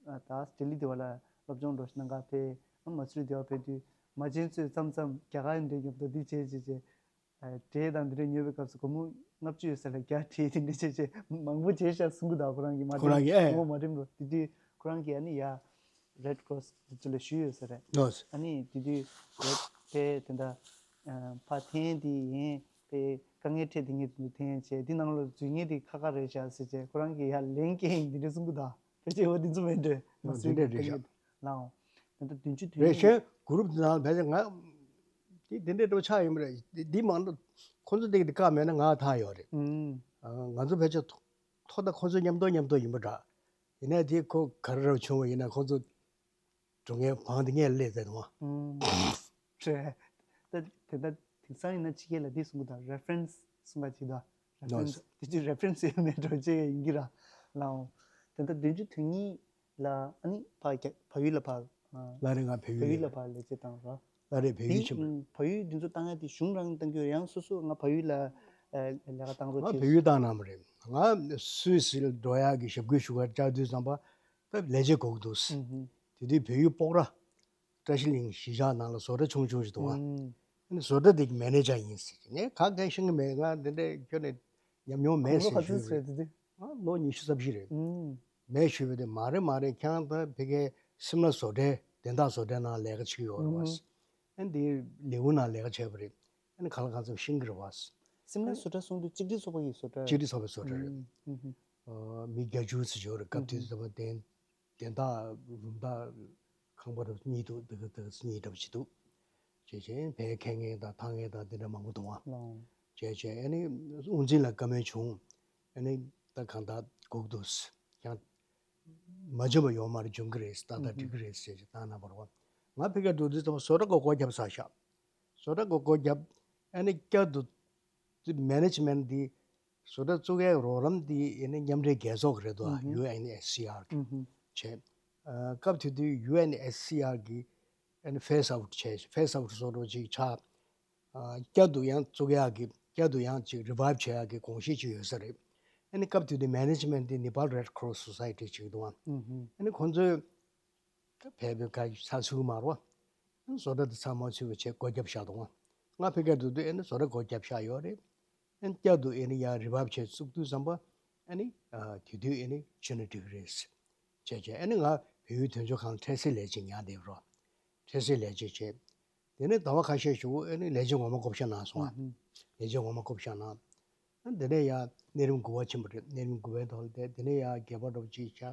ཨ་ད་ལྡི་ལི་དེ་བ་ལ་སློབ་སྦྱོང་འགྲོ་ཞིག་གནང་ག་ཕེབས། ཨ་མ་སུ་རི་དེ་བ་ཕེབས་དུས་མ་བྱན་ཚོས་མཚམས་མཚམས་རྒྱ་གར་འདྲ་མཉམ་དུ་འདི་བྱས་བྱས་བྱས། ཨ་འབྲས་དང་འདི་འདྲ་ཉོ་བའི་སྐབས་སུ་སྒོར་མོ་ལྔ་བཅུ་ཡོད་ས་ལ་བརྒྱ་སྤྲད་དེ་འདྲ་བྱས་བྱས་མང་པོ་བྱས་ཤག་གསུང་གི་འདུག་ཁོ་རང་གིས་མ། ཁོ་རང་གིས་ཨེ། སྒོར་མོ་མར་ཏིན་བྷི་རའུན་དེ་དུས་ཁོ་རང་གིས་ཨ་ནི་ཡ། རེད་ཀོ་རོ་སི་དེ་ཚོ་ལ་ཞུས་ཡོད་ས་རེད། ཨ་ནི་དེ་དུས་རེད་པས་དེ་འདྲ་ཕར་འཐེན་དེ་ཡིན་པས་དཀའ་ངལ་འཕྲད་དེ་ངས་དེ་འདྲ་འཐེན་བྱས་འདི་ནང་ལ་འཛུལ་མཁན་དེ་ཁག་ཁག་རེད་ཤག་ཟེར་བྱས་ཁོ་རང་གིས་ཡ་ལན་སྐྱེལ་ཡིན་དེ་འདྲ་གསུང་གི་འདུག་ཕལ་ཆེར་འོ་དེ་ཚོ་མེད་འདྲ་མ་ཟེར་དེ་འདྲ་རེད་ཤག་ལའོ། དེ་འདྲ་བདུན་ཅུ་དོན་རེད་གཉིས། གཞན་གུ་རུབ་དེ་ནང་ཕལ་ཆེར་ང་དེ་དེ་འདྲའི་འགྲོ་ཆགས་ཡིན་པ་རེད། འདི་མང་ལོ་ཁོ་ཚོ་དེ་གི་དེ་བཀག་མེད་ན་ང་ཐག་ཡོད་རེད། ང་ཚོ་ཕལ་ཆེར་ཐོ་ཐོ་ད་ཁོ་ཚོ་མཉམ་དུ་མཉམ་དུ་ཡིན་པ་འདྲ། ཡིན་ནའི་དེ་ཁོ་ག་རེ་རེ་བྱུང་བ་ཡིན་ན་ཁོ་ཚོ་འགྲོ་མཁན་བང་དེ་ངས་སླེབས་ཚར་འདུག་ཨང་། རེད། ད་དེ་ད་དེང་སང་ཡིན་ན་ཕྱི་རྒྱལ་ལ་འདི་གསུང་གི་འདུག reference་གསུང་ག་ཅིག་འདུག reference་དེ་ཅིག་reference་ཡོད་མེད་འགྲོ་བྱེད་ཡིན་གྱི་ར་ལའོ། དེ་ད་བདུན་ཅུ་དོན་གཉིས་ལ་ཨ་ནི་ཕ་རྒྱ་བལ་ཡུལ་ལ་ཕར་ ལ་རེ་ང་བལ་ཡུལ་བལ་ཡུལ་ལ་ཕར་ལས་བྱེད་བཏང་ར། ལ་རེ་བལ་ཡུལ་ཕྱིན་པ། བལ་ཡུལ་འདི་ཚོ་བཏང་ཡ་དེ་གཞུང་རང་བཏང་གི་ཡོད། ཡང་སོ་སོ་ང་བལ་ཡུལ་ལ་ལས་ཀ་བཏང་རོགས་ང་བྱེད། བལ་ཡུལ་བཏང་གནང་བ་རེད། ང་སུད་སི་ལ་འགྲོ་ཡག་གི་ཞབས་སྐུལ་ཞུ་གར་བཅར་དུས་ཙམ་པ་ད་ལས་བྱེད་དགོས་ཀྱི་འདུག་དེ་དུས་བལ་ཡུལ་སྤོག་ར། བཀྲ་ཤིས་གླིང་གཞིས་ཆགས་ནང་ལ་བཟོ་གྲྭ་ཆུང་ཆུང་ཞིག་འདུག་ཨ། ཨ་ནི་བཟོ་གྲྭ་དེ་གི་མེ་ནེ་ཇར་ཡིན་ཟེར་གྱི། ངས་ག་གེ་ཤེས་ཀྱི་མེད། ང་འདི་འདྲའི་ཁྱོན་ནས་ཉམས་མྱོང་མེད་ཟེར་ཞུས་པ་རེད། ང་ལོ་ཉི་ཤུ་རྩ་བཞི་རེད། མེད་ཞུས་པ་དེ་མ་རེད་མ་རེད། ཁྱེད་རང་ད་ཕ་གིའི་སིམ་ལ་བཟོ་གྲྭའི་དན་རྟགས་བཟོ་གྲྭའི་ནང་ལས་ཀ་བྱེད་ཀྱི་ཡོད་རེད་བ། ཨ་ནི་དེའི་ལས་ཁུངས་ནང་ལས་ཀ་བྱས་པ་རེད། ཨ་ནི་གང་ལ་གང་འཚམ་ཤེས་ཀྱི་རེད་བ། སིམ་ལ་བཟོ་གྲྭ་གསུང་དུས་གཅིག་སྒྲིལ་ཚོགས་པ་ཡི་བཟོ་གྲྭ། གཅིག་སྒྲིལ་ཚོགས་པའི་བཟོ་གྲྭ་རེད། མི་བརྒྱད་ཅུ་ཙམ་ཡོད་རེད། སྐབས་དེ་དུས་ད་དན་དན་རྟགས་རུམ་བཏགས་ཁང་པ་རུ་གཉིས་འདུག་དེ་ག་དེ་ག་གཉིས་འདྲ་པོ་ཅིག་འདུག་བྱས་བྱས་ཕའི་མཁས་མཁན་དང་ཐང་མཁན་དང་དེ་འདྲ་མང་པོ་འདུག་ཨང་། བྱས་བྱས་ཨ་ནི་དབུ་འཛིན་ལ་བཀའ་མོལ་བྱུང་། ཨ་ནི་ད་གང་ལྟར་སྒུག་འདུག་ཀྱང་མ་འཇོན་པ་ཡོད་མ་རེད། འཇོན་གི་རེད། ཏག་ཏག་འགྲིག་གི་རེད་ཟེར་ཅིག་བཏང་གནང་བ་རེད་བ། ང་ཕ་གིར་འགྲོ་དུས་ཙམ་པ་བཟོ་གྲྭ་སྒོ་སྒོ་བརྒྱབ་ཚར་ཤག་བཟོ་གྲྭ་སྒོ་སྒོ་བརྒྱབ། ཨ་ནི་བསྐྱར་དུ་དེ་མེ་ནེ་ཇི་མེན་ཊི་འདི་བཟོ་གྲྭ་བཙུགས་ཡའི་རོགས་རམ་འདི་ཨ་ནི་མཉམ་འབྲེལ་རྒྱལ་ཚོགས་ཀྱི་རེད་དོ། ཨུ་ཧུ། ཡུ་ཨེན་ཨེཆ་སི་ཨར་གི་ཨུ་ཧུ། བྱས། ཨ་སྐབས་དེ་དུས་ཡུ་ཨེན་ཨེཆ་སི་ཨར་གི་ཨ་ནི་ཕེ་སི་ཨའུཊ་བྱས། ཕེ་སི་ཨའུཊ་བཟོ་འདྲ་ཅིག་ཆགས། ཨ་བསྐྱར་དུ་ཡང་བཙུགས་ཡག་གི་བསྐྱར་དུ་ཡང་ཅིག་རི་བའིབ་བྱེད་ཡག་གི་དགོངས་བཞེས་ཅིག་ཡོད་ས་རེད། ཨ་ནི་སྐབས་དེ་དུས་མེ་ནེ་ཇི་མེན་ཊི་འདི་ནེ་པཱལ་རེཌ་ཀོ་རོ་སི་སོ་སའི་ཊི་ཅིག་འདུག་ཨང་། ཨུ་ཧུ། ཨ་ནི་ཁོང་ཚོས་ད་བལ་བོད་ག་ས་ཚུགས་མ་རོ། བཟོ་གྲྭ་དེ་ཚང་མ་ཚུད་པ་བྱས་སྒོ་བརྒྱབ་བཞག་འདུག་ང་། ང་ཕ་གིར་འདུག་དུས་ཨ་ནི་བཟོ་གྲྭ་སྒོ་བརྒྱབ་བཞག་ཡོད་རེད། ཨ་ནི་བསྐྱར་དུ་ཨ་ནི་ཡང་རི་བའིབ་བྱས་བཙུགས་དུས་ཙམ་པ་ཨ་ནི་དེ་དུས་ཨ་ནི་ཕྱིན་ན་འགྲིག་གི་རེད་བྱས་བྱས། ཨ་ནི་ང་བལ་ཡུལ་དོན་གཅོད་ཁང་ལ་འཕྲལ་སེལ་ལས་བྱེད་ཉར་བསྡད་རོ། འཕྲལ་སེལ་ལས་བྱེད་བྱས། དེ་ནས་ཟླ་བ་ཁ་ཤས་ཤིག་ཨ་ནི་ལས་བྱེད་ངོ་མ་བསྐོ་བཞག་གནང་སོང་ང་། ལས་བྱེད་ངོ་མ་བསྐོ་བཞག་གནང་། དེ་ནས་ཡང་གནས་རིམ་དགུ་པ་ཕྱིན་པ་རེད། གནས་རིམ་དགུ་པའི་ཐོག་ལ་བསྡད། དེ་ནས་ཡང་བརྒྱད་པ་འདྲ་པོ་ཅིག་བཞག་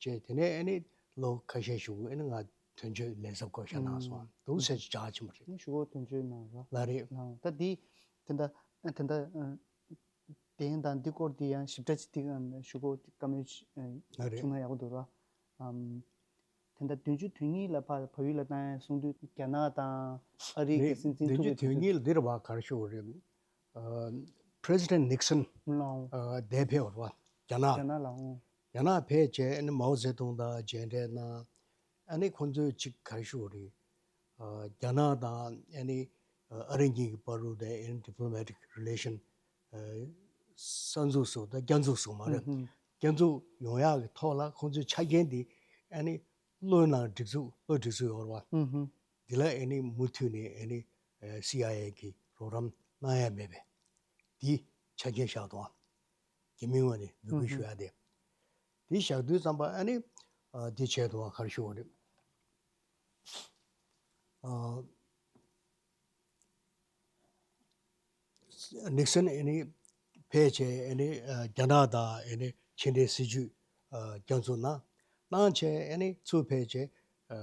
བྱས། དེ་ནས་ཨ་ནི་ལོ་ཁ་ཤས་ཤིག་ཨ་ནི་ང་དོན་གཅོད་ལས་ཚབ་བསྐོ་བཞག་གནང་སོང་ང་། འདུག་སེ་བྱས་ཕྱིན་པ་རེད། ཨ་ནི་གཞུག་གུ་དོན་གཅོད་གནང་རོགས། ལགས་རེད། ལགས་ད་འདི་དེ་འདྲ་དེ་འདྲ་དེ་ཡིན་དང་འདི་སྐོར་འདི་ཡང་ཞིབ་ཕྲ་ཅིག་འདི་གཞུག་གུ་བཀའ་མོལ་ལགས་རེད། བྱུང་ན་ཡག་པོ་འདུག་ར། ཨམ། དེ་འདྲ་བདུན་ཅུ་དོན་གཉིས་ལ་ཕར་བལ་ཡུལ་ལ་བཏང་ཡ་གསུང་དུས་རྒྱ་ནག་དང་ཨ་རི་གི་རེད། སྲིད་འཛིན་བདུན་ཅུ་ཐུག་དོན་གཉིས་ལ་འདི་རེད་བ། ག་རེ་ཞུ་དགོས་རེད། ཨ་President Nixon ལའང་ཨ་འདིར་ཕེབས་པ་རེད་བ། རྒྱ་ནག་རྒྱ་ནག་ལའང་། རྒྱ་ནག་ཕེབས་བྱས་ཨ་ནི་མའོ་ཙེ་ཏུང་དང་མཇལ་འཕྲད་གནང་། ཨ་ནི་ཁོང་ཚོས་ཅིག་ག་རེ་ཞུ་དགོས་རེད། ཨ་རྒྱ་ནག་དང་ཨ་ནི་ཨ་རི་གཉིས་ཀྱི་བར་དུ་དེ་ཨ་ནི་ཌི་པི་ལོ་མེ་ཊིག་རི་ལེ་ཤན་ཨ་གསར་འཛུགས་སུ་དང་བསྐྱར་འཛུགས་སུ་མ་རེད། ཨུ་ཧུམ། བསྐྱར་འཛུགས་ཡོང་ཡག་གི་ཐོག་ལ་ཁོང་ཚོའི་ཆ་རྐྱེན་དེ་ཨ་ནི་བློ་ནང་སྒྲིག་འཛུགས་བློ་སྒྲིག་འཛུགས་ཡོད་རེད་བ། ཨུ་ཧུམ། འདི་ལ་ཨ་ནི་མུ་མཐུད་ནས་ཨ་ནི་ཨ་སི་ཨའི་ཨེ་གི་རོགས་རམ་གནང་ཡ་མེད་པས། འདི་ཆ་རྐྱེན་བཞག་འདུག་བ། རྒྱ་མིའི་ངོས་ནས་འབོད་སྐུལ་ཞུ་ཡ་དེ། འདི་བཞག་དུས་ཙམ་པ་ཨ་ནི་ཨ་འདི་བྱས་འདུག་བ། ག་རེ་ཞུ་དགོས་རེད། ཨ་ནིག་སན་ཨ་ནི་ཕེབས་བྱས་ཨ་ནི་ཨ་རྒྱ་ནག་དང་ཨ་ནི་ཕྱི་འབྲེལ་སྲིད་ཇུས་ཨ་བསྐྱར་འཛུགས་གནང་། གནང་བྱས་ཨ་ནི་ཚུར་ཕེབས་བྱས་ཨ་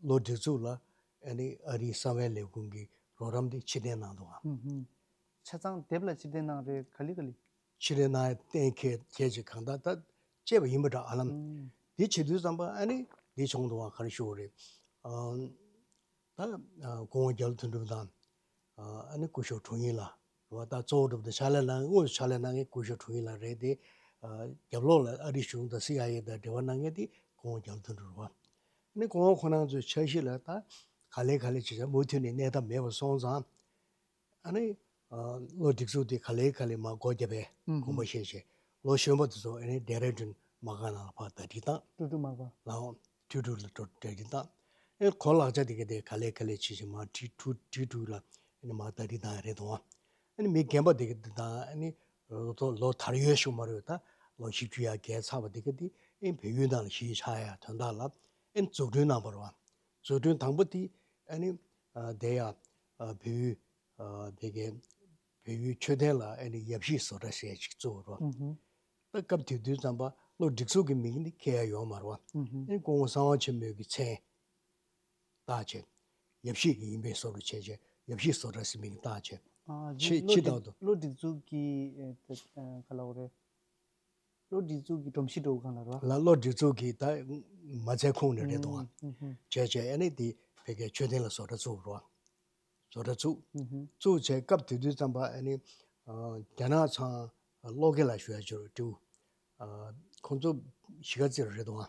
བློ་སྒྲིག་འཛུགས་ལ་ཨ་ནི་ཨ་རིའི་གསང་བའི་ལས་ཁུངས་ཀྱི་རོགས་རམ་དེ་ཕྱིར་འཐེན་གནང་འདུག་བ། ཧུམ་ཧུམ། ཆ་ཚང་དེབ་ལ་ཕྱིར་འཐེན་གནང་རེད། ག་ལེ་ག་ལེ། ཕྱིར་འཐེན་གནང་ཡ་གཏན་འཁེལ་འཁེལ་བྱས་གང་ལྟར་ད་བཅད་པ་ཡིན་པ་འདྲ། ཨ་ལམ། ཨུམ། འདི་བྱེད་དུས་ཙམ་པ་ཨ་ནི་འདི་བྱུང་འདུག་བ། ག་རེ་ཞུ་དགོས་རེད། ཨ་ད་ཨ་སྐུ་ངོ་རྒྱ་ལོ་དོན་གྲུབ་དང་ཨ་ནི་སྐུ་ཞབས་དྲུང་ཡིག་ལགས་རེད་བ། ད་གཙོ་བོ་གྲུབ་དང་ཕྱག་ལས་གནང་། དངོས་སུ་ཕྱག་ལས་གནང་མཁན་སྐུ་ཞབས་དྲུང་ཡིག་ལགས་རེད་དེ། ཨ་རྒྱབ་ལོགས་ལ་ཨ་རིའི་གཞུང་དང་སི་ཨའི་ཨེ་དང་འབྲེལ་བ་གནང་མཁན་དེ་སྐུ་ངོ་རྒྱ་ལོ་དོན་གྲུབ་རེད་བ། ཨ་ནི་སྐུ་ངོ་ཁོ་རང་ཚོའི་འཆར་གཞི་ལ་ད་ག་ལེ་ག་ལེ་བྱེད་བྱ་མུ་མཐུད་ནས་གནས་ཐབས་མེད་པ་སོང་ཙང་། ཨ་ནི་ཨ་བློ་སྒྲིག་འཛུགས་དེ་ག་ལེ་ག་ལེ་མར་སྒོ་བརྒྱབ་པའི་ཨུ་ཧུམ། དགོངས་པ་བཞེས་བྱས། ལོ་གཞོན་པ་དེ་ཚོ་ཨ་ནི་ཌེ་ར་ཌུན་མ་ག་ནང་ལ་ཕར་ཟླ་སྒྲིལ་བཏང་། ཀྲུ་ཀྲུ་མ་ག། ལའོ། ཀྲུ་ཀྲུ་ལ་ཀྲུ་ཟླ་སྒྲིལ་བཏང་། ཨ་ནི་ཁོ་ལག་ཆ་དེ་ག་དེ་ག་ལེ་ག་ལེ་བྱེད་བྱེད་མར་ཀྲི་ཀྲུ་ཀྲི་ཀྲུ་ལ་ཨ་ནི་མར་ཟླ་སྒྲིལ་བཏང་ཡ་རེད་དོ། ཨ་ནི་མི་རྒན་པ་དེ་ག་དེ་དང་ཨ་ནི་ལོ་ཐོ་ལོ་དར་ཡོད་ཤོས་མ་རེད། ད་ལོ་བཞི་བཅུ་ཡར་རྒལ་ཚར་བ་དེ་ག་དེ་ཨ་ནི་བལ་ཡུལ་ནང་ལ་གཞིས་ཆགས་ཡ་དོན་དག་ལ་ཨ་ནི་འཛུགས་སྐྲུན་གནང་བ་རེད་བ། འཛུགས་སྐྲུན་དང་པོ་དེ་ཨ་ནི་ཨ་དེ་ཡ་ཨ་བལ་ཡུལ་ཨ་དེ་གའི་བལ་ཡུལ་མཆོད་རྟེན་ལ་ཨ་ནི་ཡབ་གཞིས་བཟོ་གྲྭ་ཟེར་ཡ་ཅིག་བཙུགས་རོགས། ཨུ་ཧུ། ད་སྐབས་དེ་དུས་ཙམ་པ་བློ་སྒྲིག་འཛུགས་ཀྱི་མིང་འདི་འཁྱེར་ཡ་ཡོད་མ་རེད་བ། ཨུ་ཧུ། ཨ་ནི་སྐུ་ངོ་གསང་བ་ཆེན་མོའི་གི་མཚན་བཏགས་བྱས། ཡབ་གཞིས་ཀྱི་ཡིན་པའི་བཟོ་འདྲ་བྱས་བྱས་ཡབ་གཞིས་བཟོ་གྲྭ་ཟེར་མིང་བཏགས་བྱས། ཨ་ཕྱི་བློ་ཕྱི་སྒྲིག་ལྟར་དུ། བློ་སྒྲིག་འཛུགས་ཀྱི་ཨེ་ད་ཨ་ག་ལབ་དགོས་རེད། བློ་སྒྲིག་འཛུགས་ཀྱི་སྒྲོམ་གཞི་འགྲོ་གང་ལ་རོ། ལ་བློ་སྒྲིག་འཛུགས་ཀྱི་ད་མ་རྩའི་ཁུངས་ནས་རེད་དོ། ཨུ་ཧུ། བྱས་བྱས་ཨ་ནི་དེ་ཕ་གིའི་མཆོད་རྟེན་ལ་བཟོ་གྲྭ་བཙུགས་རོ། བཟོ་གྲྭ་བཙུགས། ཨུ་ཧུ། བཙུགས་བྱས་སྐབས་དེ་དུས་ཙམ་པ་ཨ་ནི་ཨ་རྒྱ་ནག་ཚང་བློ་དགེ་ལ་ཞུ་ཡ་ཅིག་ཡོད་རེད་དྲིའུ། ཨ་ཁོང་ཚོ་གཞིས་ཀ་རྩེ་རུ་རེད་དོ། ཨ་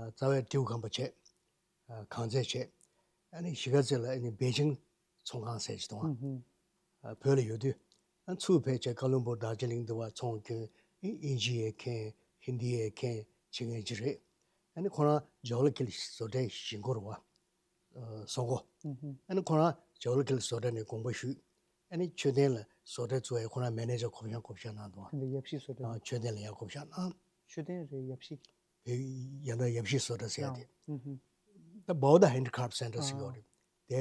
རྩ་བའི་དྲིའུ་ཁང་པ་བྱས། གང་མཛད་བྱས། ཨ་ནི་གཞིས་ཀ་རྩེ་ལ་ཨ་ནི་པེ་ཅིང་ཚོང་ཁང་ཟེར་ཞིག་འདུག་ཨ། བོད་ལ་ཡོད་དུས། ཨ་ཚུར་ཕེབས་བྱས་ཀ་ལོན་སྦུག་དར་ཇི་ལིང་འདི་བ་ཚོང་གྱོན། ཨིན་ཇི་ཡང་མཁྱེན། ཧིན་དི་ཡང་མཁྱེན་བྱེད་མཁན་ཅིག་རེད། ཨ་ནི་ཁོ་རང་ཇོ་ལ་ཁེལ་བཟོ་གྲྭའི་གཞིས་འགོ་རེད་བ། བཟོ་འགོ། ཨ་ནི་ཁོ་རང་ཇོ་ལ་ཁེལ་བཟོ་གྲྭ་ནས་དགོངས་པ་ཞུས། ཨ་ནི་མཆོད་རྟེན་ལ་བཟོ་གྲྭ་བཙུགས་ཡས་ཁོ་རང་མེ་ནེ་ཇར་བསྐོ་བཞག་བསྐོ་བཞག་གནང་འདུག་ཨ། དེ་འདྲ་ཡབ་གཞིས་བཟོ་གྲྭ། མཆོད་རྟེན་ལ་ཡར་བསྐོ་བཞག་གནང་། མཆོད་རྟེན་རེད་ཡབ་གཞིས། བོད་ཡ་ད་ཡབ་གཞིས་བཟོ་གྲྭ་ཟེར་ཡ་དེ། ད་Bauda Handicraft Center ཟེར་གྱི་ཡོད་རེད། དེ་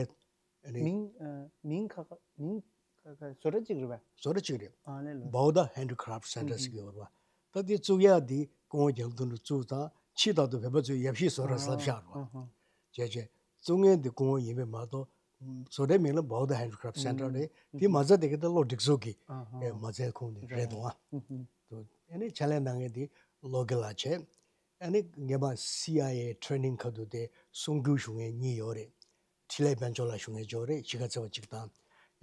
ཨ་ནི་མིང་ཨ་མིང་ཁ་ཁ་མིང་ཁ་ཁ་བཟོ་གྲྭ་གཅིག་རེད་པས། བཟོ་གྲྭ་གཅིག་རེད། ཨ་ལེ་ལོ། Bauda Handicraft Center ཟེར་གྱི་ཡོད་རེད་པ། ད་དེ་བཙུགས་ཡག་དེ་སྐུ་ངོ་རྒྱ་ལོ་དོན་གྲུབ་བཙུགས་དང་ཕྱིས་ད་དུང་བོད་པ་ཚོས་ཡབ་གཞིས་བཟོ་གྲྭ་ཟེར་བཞག་རེད་པ། བྱས་བྱས་བཙུགས་མཁན་དེ་སྐུ་ངོ་ཡིན་པས་མ་གཏོགས། བཟོ་གྲྭའི་མིང་ལ་Bauda Handicraft Center རེད། དེ་མ་རྩ་དེ་ག་ད་བློ་སྒྲིག་འཛུགས་ཀྱི་མ་རྩའི་ཁོངས་ནས་རེད་འདུག་ཨ། དེ་ཨ་ནི་ཕྱག་ལས་གནང་མཁན་དེ་བློ་དགེ་ལགས་བྱས། ཨ་ནི་སྔོན་མ་སི་ཨའི་ཨེ་ཊེ་ནིང་ཁ་ཐུག་དེ་གསུང་སྒྱུར་ཞུ་མཁན་གཉིས་ཡོད་རེད། འཕྲིན་ལས་དཔལ་འབྱོར་ལགས་ཞུ་མཁན་ཅིག་ཡོད་རེད། གཞིས་ཀ་རྩེ་བ་གཅིག་དང་།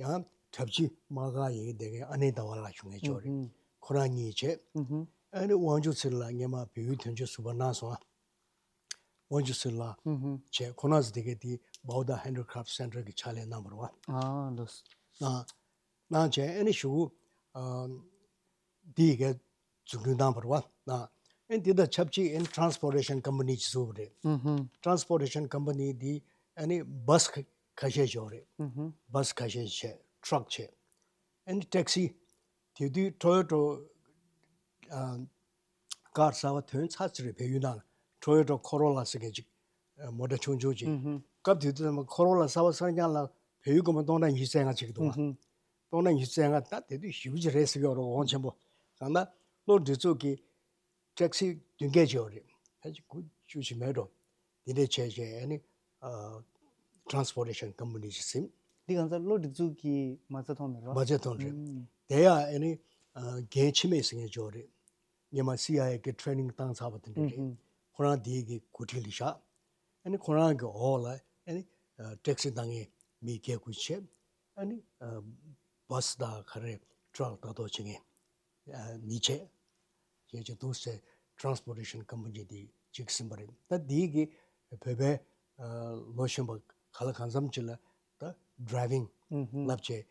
ཡང་གྲྭ་བཞི་དམག་སྒར་ཡིན་བསྡད་མཁན་ཨ་ནེ་ཟླ་བ་ལགས་ཞུ་མཁན་ཅིག་ཡོད་རེད། ཁོ་རང་གཉིས་བྱས། ཨ་ནི་དབང་ཕྱུག་ཚེ་རིང་ལགས་སྔོན་མ་བལ་ཡུལ་དོན་གཅོད་ཟུར་པ་གནང་སོང་ཨ། དབང་ཕྱུག་ཚེ་རིང་ལགས་བྱས། ཁོ་རང་ཚོ་དེ་གའི་དེ་Bauda Handicraft Center གི་ཕྱག་ལས་གནང་བ་རེད་པ། ཨ་ལོས། གནང་། གནང་བྱས་ཨ་ནི་གཞུག་གུ་ཨ་འདི་ཡི་གེ་འཛུགས་སྐྲུན་བཏང་བ་རེད་པ། ཨ་ནི་འདི་དང་ཆབས་ཅིག་ཨ་ནི་Transportation Company ཅིག་བཙུགས་པ་རེད། Transportation Company འདི་ཨ་ནི་བྷ་སི་ཁ་ཁ་ཤས་ཅིག་ཡོད་རེད། བྷ་སི་ཁ་ཤས་བྱས། ཊྲག་བྱས། ཨ་ནི་ཊེག་སི། དེ་དུས་ཊོ་ཡོ་ཊོ་ཨ་ཀར་གསར་པ་ཐོན་ཚར་ཚར་རེད། བལ་ཡུལ་ནང་ལ་ཊོ་ཡོ་ཊོ་ཁོ་རོ་ལ་ཟེར་མཁན་ཅིག་ཨ་མོ་ཊ་ཆུང་ཆུང་ཅིག་སྐབས་དེ་དུས་ཙམ་པ་ཁོ་རོ་ལ་གསར་པ་གསར་རྐྱང་ལ་བལ་ཡུལ་སྒོར་མོ་སྟོང་ཕྲག་ཉི་ཤུ་རྩ་ལྔ་བྱེད་ཀྱི་འདུག་ཨ། སྟོང་ཕྲག་ཉི་ཤུ་རྩ་ལྔ་ད་དེ་དུས་ཞེ་པོ་ཅིག་རེད་ཟེར་གྱི་ཡོད་རེད། དབང་ཆེན་པོ། གང་ལྟར་བློ་སྒྲིག་འཛུགས་ཀྱི་ཊེག་སི་བདུན་བརྒྱད་ཅིག་ཡོད་རེད། ཕལ་ཆེར་དགུ་བཅུ་ཞིག་མེད་འགྲོ། དེ་འདྲས་བྱས་བྱས་ཨ་ནི་ཨ་Transportation Company ཞིག་ཟིན། འདི་གང་ཟག་བློ་སྒྲིག་འཛུགས་ཀྱི་མ་རྩ་ཐོག་ནས་རེད་པ། མ་རྩ་ཐོག་ནས་རེད། ཨུམ། དེ་ཡང་ཨ་ནི་ཨ་རྒན་འཆི་མེད་ཟེར་མཁན་ཅིག་ཡོད་རེད། སྔོན་མ་སི་ཨའི་ཨེ་གི་ཊེ་ནིང་བཏང་ཚར་བ་དེ་འདྲ་རེད། ཨུམ། ཁོ་རང་དེའི་གི་འགོ་ཁྲིད་ལ་བཞག་ཨ་ནི་ཁོ་རང་གི་འོག་ལ་ཨ་ནི་ཨ་ཊེག་སི་བཏང་མཁན་མི་བརྒྱད་དགུ་བྱས། ཨ་ནི་ཨ་བྷ་སི་དང་ག་རེ་ཊྲག་ལྟ་རྟོག་བྱེད་མཁན་ཨ་མི་བྱས། བྱས་བྱས་འདུག་སེ་Transportation Company དེ་གཅིག་ཟིན་པ་རེད། ད་འདི་གི་བོད་པའི་ཨ་ལོ་གཞོན་པ་ག་ལ་གང་འཚམ་ཅིག་ལ་ད་ཌ་རའི་ཝིང་ཨུམ་ཧུམ། བསླབ་བྱས།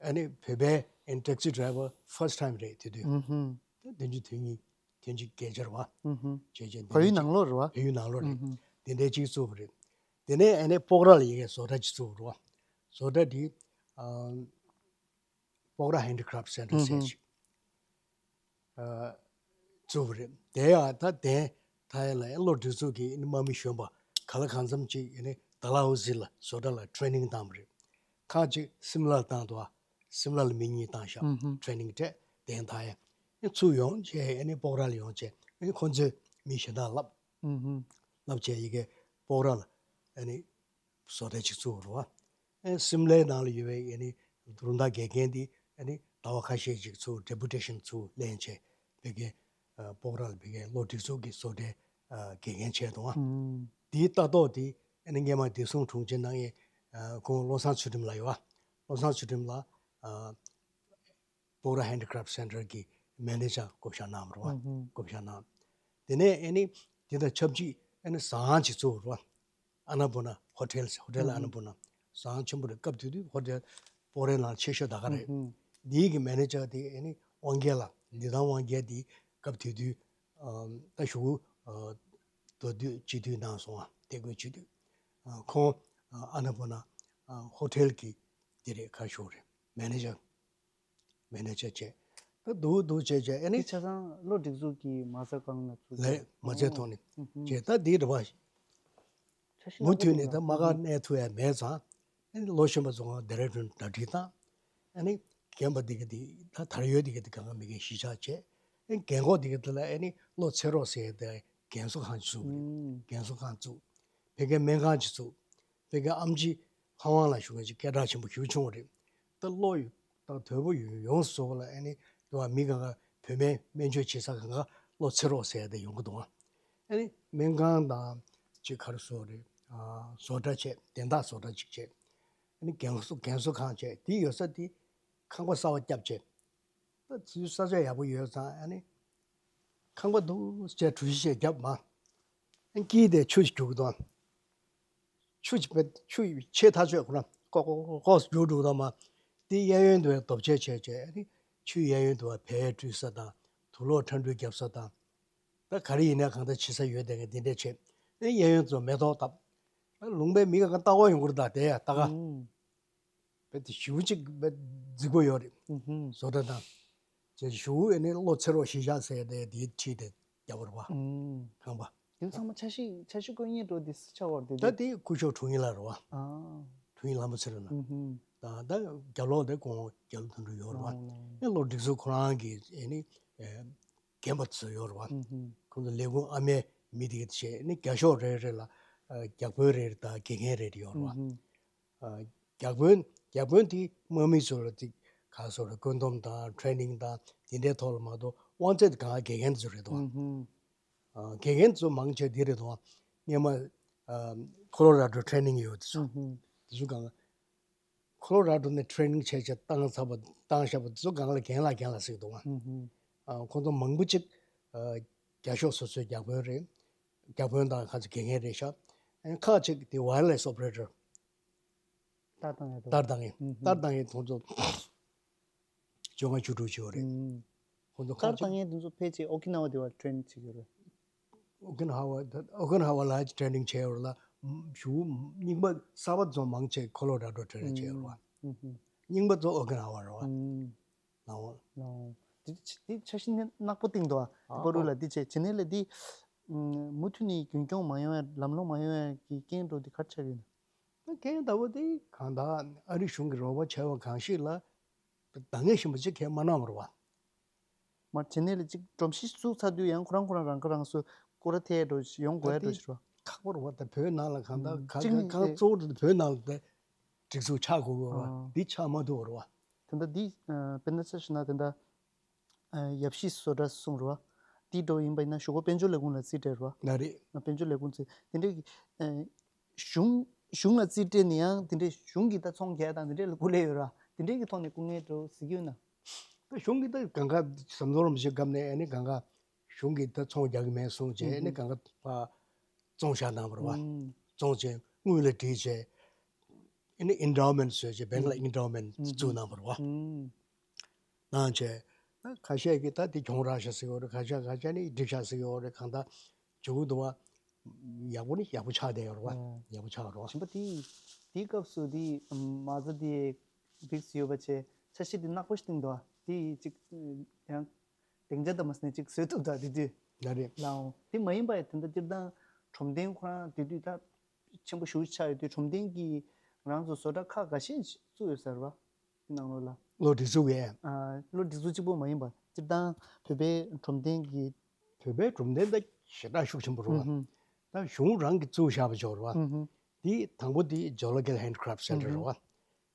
ཨ་ནི་བོད་པའི་ཨ་ནི་ཊེག་སི་ཌ་རའི་ཝར་ཕར་སི་ཊི་ཊའིམ་རེད་དེ་དུས། ཨུམ་ཧུམ། ད་བདུན་ཅུ་དོན་གཉིས་དོན་གཅིག་བརྒྱད་ཅར་བ། ཨུམ་ཧུམ། བྱས་བྱས་བོད་ཡིག་ནང་ལོགས་རེད་པ། བོད་ཡིག་ནང་ལོགས་རེད། ཨུམ་ཧུམ། དེ་འདྲའི་གཅིག་བཙུགས་པ་རེད། དེ་ནས་ཨ་ནི་སྤོག་ར་ལ་ཡི་གེ་བཟོ་གྲྭ་གཅིག་བཙུགས་པ་རེད་པ། བཟོ་གྲྭ་དེ་ཨ་སྤོག་ར་Handicraft Center ཟེར་ཅིག་ཨ་བཙུགས་པ་རེད། དེ་ཡང་ད་དེ་ད་ཡ་ལ་ཡ་བློ་སྒྲིག་འཛུགས་ཀྱི་དམག་མི་གཞོན་པ་ག་ལ་གང་འཚམ་ཅིག་ཨ་ནི་ཌལ་ཧོ་ཟི་ལ་བཟོ་གྲྭ་ལ་ཊེ་རེ་ནིང་བཏང་བ་རེད། ཁག་ཅིག་སིམ་ལ་ལ་བཏང་འདུག་ཨ། སིམ་ལ་ལ་མི་གཉིས་བཏང་ཤག་ཨུམ་ཧུམ། ཊེ་རེ་ནིང་སྤྲད་དེ་ད་ཡ་ཨ་ཚུར་ཡོང་བྱས་ཨ་ནི་སྤོག་ར་ལ་ཡོང་བྱས་ཨ་ནི་ཁོ་ཚོས་མི་གཞན་དག་བསླབ། ཨུམ་ཧུམ། བསླབ་བྱས་ཡི་གེ་སྤོག་ར་ལ་ཨ་ནི་བཟོ་གྲྭ་ཅིག་བཙུགས་རོ། ཨེ་སིམ་ལའི་ནང་ལ་ཡོད་པའི་ཨེ་ནི་རུ་སྟར་དགེ་རྒན་འདི་ཨེ་ནི་ཟླ་བ་ཁ་ཤས་ཅིག་ཚུར་ཌེ་པུ་ཊེ་ཤན་ཚུར་ལེན་བྱས་ཕ་གིའི་ཨ་སྤོག་ར་ལ་ཕ་གིའི་བློ་སྒྲིག་འཛུགས་ཀྱི་བཟོ་གྲྭའི་ཨ་དགེ་རྒན་བྱས་འདུག་ཨ། ཨུམ། འདིའི་ལྟ་རྟོག་འདི་ཨེ་ནི་སྔོན་མ་བདེ་སྲུང་དྲུང་ཆེ་གནང་མཁན་ཨ་ཁོང་བློ་བཟང་ཚུལ་ཁྲིམས་ལགས་ཡོད་ཨ། བློ་བཟང་ཚུལ་ཁྲིམས་ལགས་ཨ་སྤོག་ར་ཧན་ཌི་ཀེ་རེཕ་ཊི་སེན་ཊར་གྱི་མེ་ནེ་ཇར་བསྐོ་བཞག་གནང་བ་རེད་བ། ཨུ་ཧུམ། བསྐོ་བཞག་གནང་། དེ་ནས་ཨེ་ནི་དེ་དང་ཆབས་ཅིག་ཨེ་ནི་ཟ་ཁང་ཅིག་བཙུགས་པ་རེད་བ། ཨ་ན་པུར་ན་ཧོ་ཊེལ་ཟེར། ཧོ་ཊེལ་ཨ་ན་པུར་ན། ཟ་ཁང་ཆེན་པོ་རེད། སྐབས་དེ་དུས་ཧོ་ཊེལ་སྤོག་རའི་ནང་ཆེ་ཤོས་ད་ག་རེད། ཨུ་ཧུམ། འདིའི་གི་མེ་ནེ་ཇར་དེ་ཨེ་ནི་དབང་རྒྱལ་ལགས། ལི་ཐང་དབང་རྒྱལ་དེ་སྐབས་དེ་དུས་ཨ་ད་གཞུག་གུ་ཨ་མདོ་སྟོད་སྤྱི་འཐུས་གནང་སོང་བ། དེ་སྐོས་སྤྱི་འཐུས། ཨ་ཁོང་ཨ་ཨ་ན་པུར་ན་ཨ་ཧོ་ཊེལ་གི་དེ་རེད། ག་ཞུ་རེད། མེ་ནེ་ཇར། མེ་ནེ་ཇར་བྱས། ད་འདུག་འདུག་བྱས་བྱས་ཨེ་ནི། དེ་ཆ་ཚང་བློ་སྒྲིག་འཛུགས་ཀྱི་མ་རྩ་སྒང་ལ་བཙུགས་ལས་མ་རྩའི་ཐོག་ནས་ཨུ་ཧུམ། བྱས། ད་འདི་རེད་བ། ཆ་ཤས་མུ་མཐུད་ནས་ད་དམག་སྒར་གནས་ཐུབ་ཡ་མེད་ཙང་། ཨེ་ནི་ལོ་གཞོན་པ་ཚོ་ང་ཌའི་རེག་ཊོར་གྲ་སྒྲིག་བཏང་། ཨེ་ནི་རྒན་པ་འདི་ག་འདི་ད་དར་ཡོལ་འདི་ག་འདི་གང་ག་མེད་མཁན་གཞིས་ཆགས་བྱས། ཨེ་ནི་རྒན་གོག་འདི་ག་འདི་ལ་ཨེ་ནི་བློ་འཚེ་རོགས་ཟེར་ཏེ་རྒན་གསོ་ཁང་བཙུགས་པ་རེད། ཨུ། རྒན་གསོ་ཁང་བཙུགས། ཕ་གིའི་སྨན་ཁང་ཅིག་བཙུགས། ཕ་གིའི་ཨེམ་ཆི་ལྷ་དབང་ལགས་ཞུ་མཁན་ཅིག་སྐད་གྲགས་ཆེན་པོ་ཞེ་པོ་བྱུང་བ་རེད། ད་བློ་ཡོད་དང་དོད་པོ་ཡོད་ཡོངས་སུ་རྫོགས་ལ་ཨེ་ནི་དུ་བ་མི་གང་ག་བོད་སྨན་སྨན་བཅོས་བྱེད་ས་གང་ག་བློ་འཚེ་རོགས་ཟེར་ཏེ་ཡོང་གི་འདུག་ཨ། ཨེ་ནི་སྨན་ཁང་དང་ཅིག་ག་རེ་ཟེར་དགོས་རེད། ཨ་བཟོ་གྲྭ་བྱས། དན་རྟགས་བཟོ་གྲྭ་ཅིག་བྱས། ཨེ་ནི་རྒན་གསོ་རྒན་གསོ་ཁང་བྱས། དེ་ཡོད་ས་དེ་ཁང་པ་གསར་པ་བརྒྱབ་བྱས། ད་དེ་ས་ཆ་ཡག་པོ་ཡོད་ཙང་ཨ་ནི་ཁང་པ་འདུག་སེ་གྲུ་བཞི་ཅིག་བརྒྱབ་མ། ཨ་དཀྱིལ་དེ་ཆུ་ཞིག་རྒྱུག་གི་འདུག་ཆུ་ཆུ་ཆུ་ཆེ་ཐག་ཆོད་ཁོ་རང་ཀོག་ཀོག་ཀོག་ཀོག་རྒྱུག་འགྲོ་དང་མ། དེ་གཡས་གཡོན་དུ་ལྡོག་ཕྱོགས་བྱས་བྱས་ནི་ཆུ་གཡས་གཡོན་དུ་བལ་བཀྲུ་ས་དང་དུག་ལོག་ཁྲ་འབྲུ་རྒྱབ་ས་དང་། ད་ག་རེ་ཡིན་ན་གང་ལྟར་བྱེད་ས་ཡོད་དེ་ག་དེ་འདྲས་བྱས། ཨེ་གཡས་གཡོན་ཚོ་མེ་ཏོག་བཏབ། ཨ་ལུང་པའི་མི་ག་ག་ལྟ་བ་ཡོང་གི་རེད། ད་དེ་ཡ་ལྟ་ག་ཨུམ། བེད་ཞུ་གཅིག་བེད་རྫིག་པོ་ཡོད་རེད། ཨུམ་ཧུམ། བཟོ་གྲྭ་དང་། བྱས་ཞུ་ཨེ་ནི་བློ་འཚེར་བ་ཞིག་བཞག་ཟེར་ཏེ་དེའི་ཁྲིད་དེ་རྒྱབ་པ་རེད་བ། ཨུམ། ཁང་པ། དེ་ཚང་མ་འཆར་གཞི་འཆར་གཞི་བཀོད་མཁན་འགྲོ་དེ་སུ་ཆགས་པ་རེད་དེ། ད་དེ་སྐུ་ཞབས་དྲུང་ཡིག་ལགས་རེད་བ། ཨ། དྲུང་ཡིག་ལྷ་མོ་ཚེ་རིང་ལགས། ཨུམ་ཧུམ། ད་ད་རྒྱབ་ལོགས་དེ་ཁོང་རྒྱབ་ལོགས་དོན་གྲུབ་ཡོད་རེད་བ། ཨོ། ཨེ་བློ་སྒྲིག་འཛུགས་ཁོ་རང་གི་ཨེ་ནི་ཨེ་རྒན་པ་ཚོ་ཡོད་རེད་བ། ཨུམ་ཧུམ། ཁོང་ཚོ་ལས་ཁུངས་ཨ་མའི་མི་དེ་ག་བྱས་ནི་རྒྱབ་ཤོག་རེ་རེ་ལ་ཨ་བརྒྱ་དཔོན་རེ་རེ་དང་དགེ་རྒན་རེ་རེ་ཡོད་རེད་བ། ཨུམ་ཧུམ། ཨ་བརྒྱ་དཔོན་བརྒྱ་དཔོན་དེ་དམག་མི་ཚོ་ལ་དེ་ག་སོ་རེ་བཀོད་འདོམས་དང་ཊེ་རེ་ནིང་དང་དེ་འདྲའི་ཐོག་ལ་མ་གཏོགས་དབང་ཚད་གང་དགེ་རྒན་ཚོ་རེད་དོ། ཨུམ་ཧུམ། ཨ་དགེ་རྒན་ཚོ་མང་ཆེ་དེ་རེད་དོ། སྔོན་མ་ཨ་ཁོ་ལོ་ར་ཌོ་ཊེ་རེ་ནིང་ཡོད་དེ་ཚོ། ཨུམ་ཧུམ། དེ་ཚོ་གང་ཁོ་ལོ་ར་ཌོ་ནས་ཊེ་རེ་ནིང་བྱས་བྱས་བཏང་ཚར་བ་བཏང་བཞག་པ་དེ་ཚོ་གང་ལ་རྒན་ལགས་རྒན་ལགས་ཟེར་གི་འདུག་ཨ། ཨུམ་ཧུམ། ཨ་ཁོང་ཚོ་མང་པོ་ཅིག་ཨ་རྒྱབ་ཤོག་སོ་སོའི་བརྒྱ་དཔོན་རེད། བརྒྱ་དཔོན་དང་ཁ་ཚ་དགེ་རྒན་རེད་ཤག་ཨ་ཁག་ཅིག་དེ་ཝ་ཡར་ལེ་སི་ཨོ་པ་རེ་ཊར། ཏར་བཏང་ཡ་དང་། ཏར་བཏང་ཡིན། ཨུམ་ཧུམ། ཏར་བཏང་ཡིན། ཁོང་ཚོ་བཅོ་ལྔ་བཅུ་དྲུག་བྱས་ཡོད་རེད། ཨུམ། ཁོང་ཚོ་ཏར་ཁག་ཅིག་བཏང་ཡིན། དེ་ཚོ་ཕལ་ཆེར་ཨོ་ཀི་ན་ཝ་དེ་བ་ཊེ་རེ་ནིང་བྱེད་ཀྱི་ཡོད་རེད། ཨོ་ཀི་ན་ཝ་ཨོ་ཀི་ན་ཝ་ལ་ཊེ་རེ་ནིང་བྱས་ཡོད་རེད་ལ། ཞུ་རྙིང་པ་གསར་པ་ཚོ་མང་ཆེ་ཁོ་ལོ་ར་ཌོ་ཊེ་རེ་ནིང་བྱས་ཡོད་རེད་བ། ཨུམ་ཧུམ། རྙིང་པ་ཚོ་ཨོ་ཀི་ན་ཝ་རེད་བ། ཨུམ། ལའོ། ལའོ། དེ་དེ་འཆར་གཞི་ནི་ནག་པོ་བཏིང་འདུག་ཨ། ཨ་པ་རུ་ལ་འདི་བྱས་བྱེད་ནས་ལས་འདི། ཨུམ། མུ་མཐུད་ནས་རྒྱུན་སྐྱོང་མ་ཡོང་ཡ་ལམ་ལྷོང་མ་ཡོང་ཡ་གི་རྐྱེན་འགྲོ་འདི་ག་རེ་ཆགས་ཀྱི་ཡོད་ན། ད་རྐྱེན་ལྟ་བུ་དེ་གང་ལྟར་ཨ་རི་གཞུང་གི་རོགས་པ་བྱས་པ་གང་ཞིག་ལ་འདང་ངེས་ཤིང་པ་ཅིག་གས་མ་གནང་བ་རེད་བ། མར་བྱེད་ནས་ལས་ཅིག་སྒྲོམ་གཞི་བཙུགས་ཚར་དུས་ཡང་ཁོ་རང་ཁོ་རང་རང་ཁ་རང་གསོ་སྐོར་ར་ཐེ་འགྲོ་ཡོང་དགོས་ཡ་འགྲོ་ཞིག་རེད་བ། ཁག་པོ་རེད་བ། ད་བོད་ནང་ལ་གང་ལྟར་ཨུམ། ག་གཅིག་གང་གང་དེ་གཙོ་བོ་དེ་བོད་ནང་ལ་དེ་སྒྲིག་འཛུགས་ཆགས་དགོས་དགོས་རེད་བ། ཨ། འདི་ཆགས་མ་ཐུབ་པ་རེད་བ། དེ་འདྲ་འདི་ཨ་དཔེར་ན་ཆ་བཞག་ན་དེ་འདྲ་ཨ་ཡབ་གཞིས་བཟོ་གྲྭ་གསུངས་རེད་བ། འདི་འགྲོ་ཡིན་པ་ཡིན་ན་གཞུག་གུ་དཔལ་འབྱོར་ལས་ཁུངས་ལ་རྩིས་སྤྲད་རེད་བ། ལགས་རེད། ཨ་དཔལ་འབྱོར་ལས་ཁུངས་རྩིས་དེ་འདྲའི་ཨ་གཞུང་གཞུང་ལ་རྩིས་སྤྲད་ནས་ཡང་དེ་འདྲའི་གཞུང་གིས་ད་ཚོང་རྒྱག་དང་དེ་འདྲའི་ལ་སྐུ་ལས་ཡོད་ར། དེ་འདྲའི་གི་ཐོག་ནས་སྐུ་ངལ་འགྲོ་ཟེར་གྱི་ཡོད་ན། ད་གཞུང་གིས་ད་གང་ག་ཟམ་གདོང་རིན་པོ་ཆེའི་སྐབས་ནས་ཨ་ནི་གང་ག་གཞུང་གིས་ད་ཚོང་རྒྱག་གི་མེད་གསུངས་བྱས་ཨ་ནི་ཨུམ། གང་ག་ཕར་བཙོང་བཞག་གནང་བ་རེད་བ། ཨུམ། བཙོང་བྱས་དངུལ་ལ་བསྒྲིལ་བྱས་ཨ་ནི་ཨེན་ཌའོ་མེན་ཊི་བཟོས་བྱས་བེང་ལ་ཨུམ། ཨེན་ཌའོ་མེན་ཊི་ཨུམ། བཙུགས་གནང་བ་རེད་བ། ཨུམ། གནང་བྱས་ད་ཁ་ཤས་ཀྱིས་ད་དེ་གྱོང་རག་ཤག་ཟེར་གྱི་ཡོད་རེད། ཁ་ཤས་ཁ་ཤས་ནི་འགྲིག་ཤག་ཟེར་གྱི་ཡོད་རེད། གང་ལྟར་བྱུང་འདུག་བ། ཡག་པོ་ནི་ཡག་པོ་ཆགས་བསྡད་ཡོད་རེད་བ། ཨོ། ཡག་པོ་ཆགས་རེད་བ། གཞན་པ་དེ་དེའི་སྐབས་སུ་དེ་མ་རྩ་དེ་བིགས་ཡོད་པ་བྱས་འཆར་གཞི་དེ་ནག་པོ་ཞིག་བཏིང་འདུག་བ། དེ་ཅིག་ཡང་སྡིངས་ཆ་དང་མ་ཟིན་ཅིག་བཟོས་འདུག་ད་དེ་དུས་ལ་རེད། ལའོ། དེ་མ་ཡིན་པ་ཡང་དེ་འདྲ་སྤྱིར་བཏང་ཁྲོམ་སྡེ་ཁོ་རང་དེ་དུས་ད་ཆེན་པོ་ཞེ་པོ་ཆགས་ཡོད་དུས་ཁྲོམ་སྡེ་གི་རང་ཚོ་བཟོ་གྲྭ་ཁག་འགའ་ཤས་བཙུགས་ཡོད་ས་རེད་བ། དེ་ནང་ལོགས་ལ། བློ་སྒྲིག་འཛུགས་ཀྱི། ཨ། བློ་སྒྲིག་འཛུགས་གཅིག་པོ་མ་ཡིན་པ་སྤྱིར་བཏང་བོད་པའི་ཁྲོམ་སྡེ་གི། བོད་པའི་ཁྲོམ་སྡེ་འདི་ཞེ་དྲག་ཤུགས་ཆེན་པོ་རེད་བ། ཨུ་ཧུམ། ད་གཞུང་རང་གིས་བཙུགས་བཞག་པ་ཅིག་རེད་བ། ཨུ་ཧུམ། དེ་དང་པོ་དེ་ཇོ་ལོ་ཀལ་ཧེན་ཌི་ཀ་རབ་སེན་ཊར་རེད་བ། ཨུ་ཧུམ།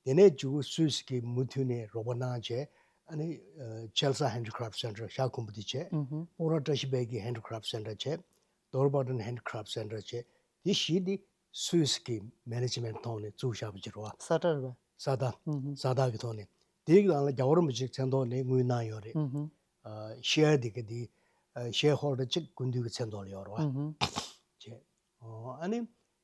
དེ་ནས་མཇུག་སུད་སི་གིས་མུ་མཐུད་ནས་རོགས་པ་གནང་བྱས། ཨ་ནི་ཨ་ཅལ་ས་ཧེན་ཌི་ཀ་རབ་སེན་ཊར་ཤར་ཁུམ་བུ་དེ་བྱས། ཨུ་ཧུམ། སྤོག་ར་བཀྲ་ཤིས་དཔལ་གྱི་ཧེན་ཌི་ཀ་རབ་སེན་ཊར་བྱས། དོལ་པ་ཊོན་ཧེན་ཌི་ཀ་རབ་སེན་ཊར་བྱས། དེ་བཞི་དེ་སུད་སི་གི་མེ་ནེ་ཇི་མེན་ཊི་ཐོག་ནས་བཙུགས་བཞག་པ་ཅིག་རེད་བ། ས་ཏྲ་རེད་བ། ས་ཏྲ། ཨུ་ཧུམ། ས་ཏྲ་གི་ཐོག་ནས། དེའི་ནང་ལ་རྒྱལ་བ་རིན་པོ་ཆེའི་མཚན་ཐོག་ནས་དངུལ་གནང་ཡོད་རེད། ཨུ་ཧུམ། ཨ་ཤེར་དེ་ག་དེ་ཨ་ཤེར་ཧོལ་ཌར་གཅིག་སྐུ་མདུན་གྱི་མཚན་ཐོག་ལ་ཡོད་རེད་བ། ཨུ་ཧུམ། བྱས། ཨོ། ཨ་ནི་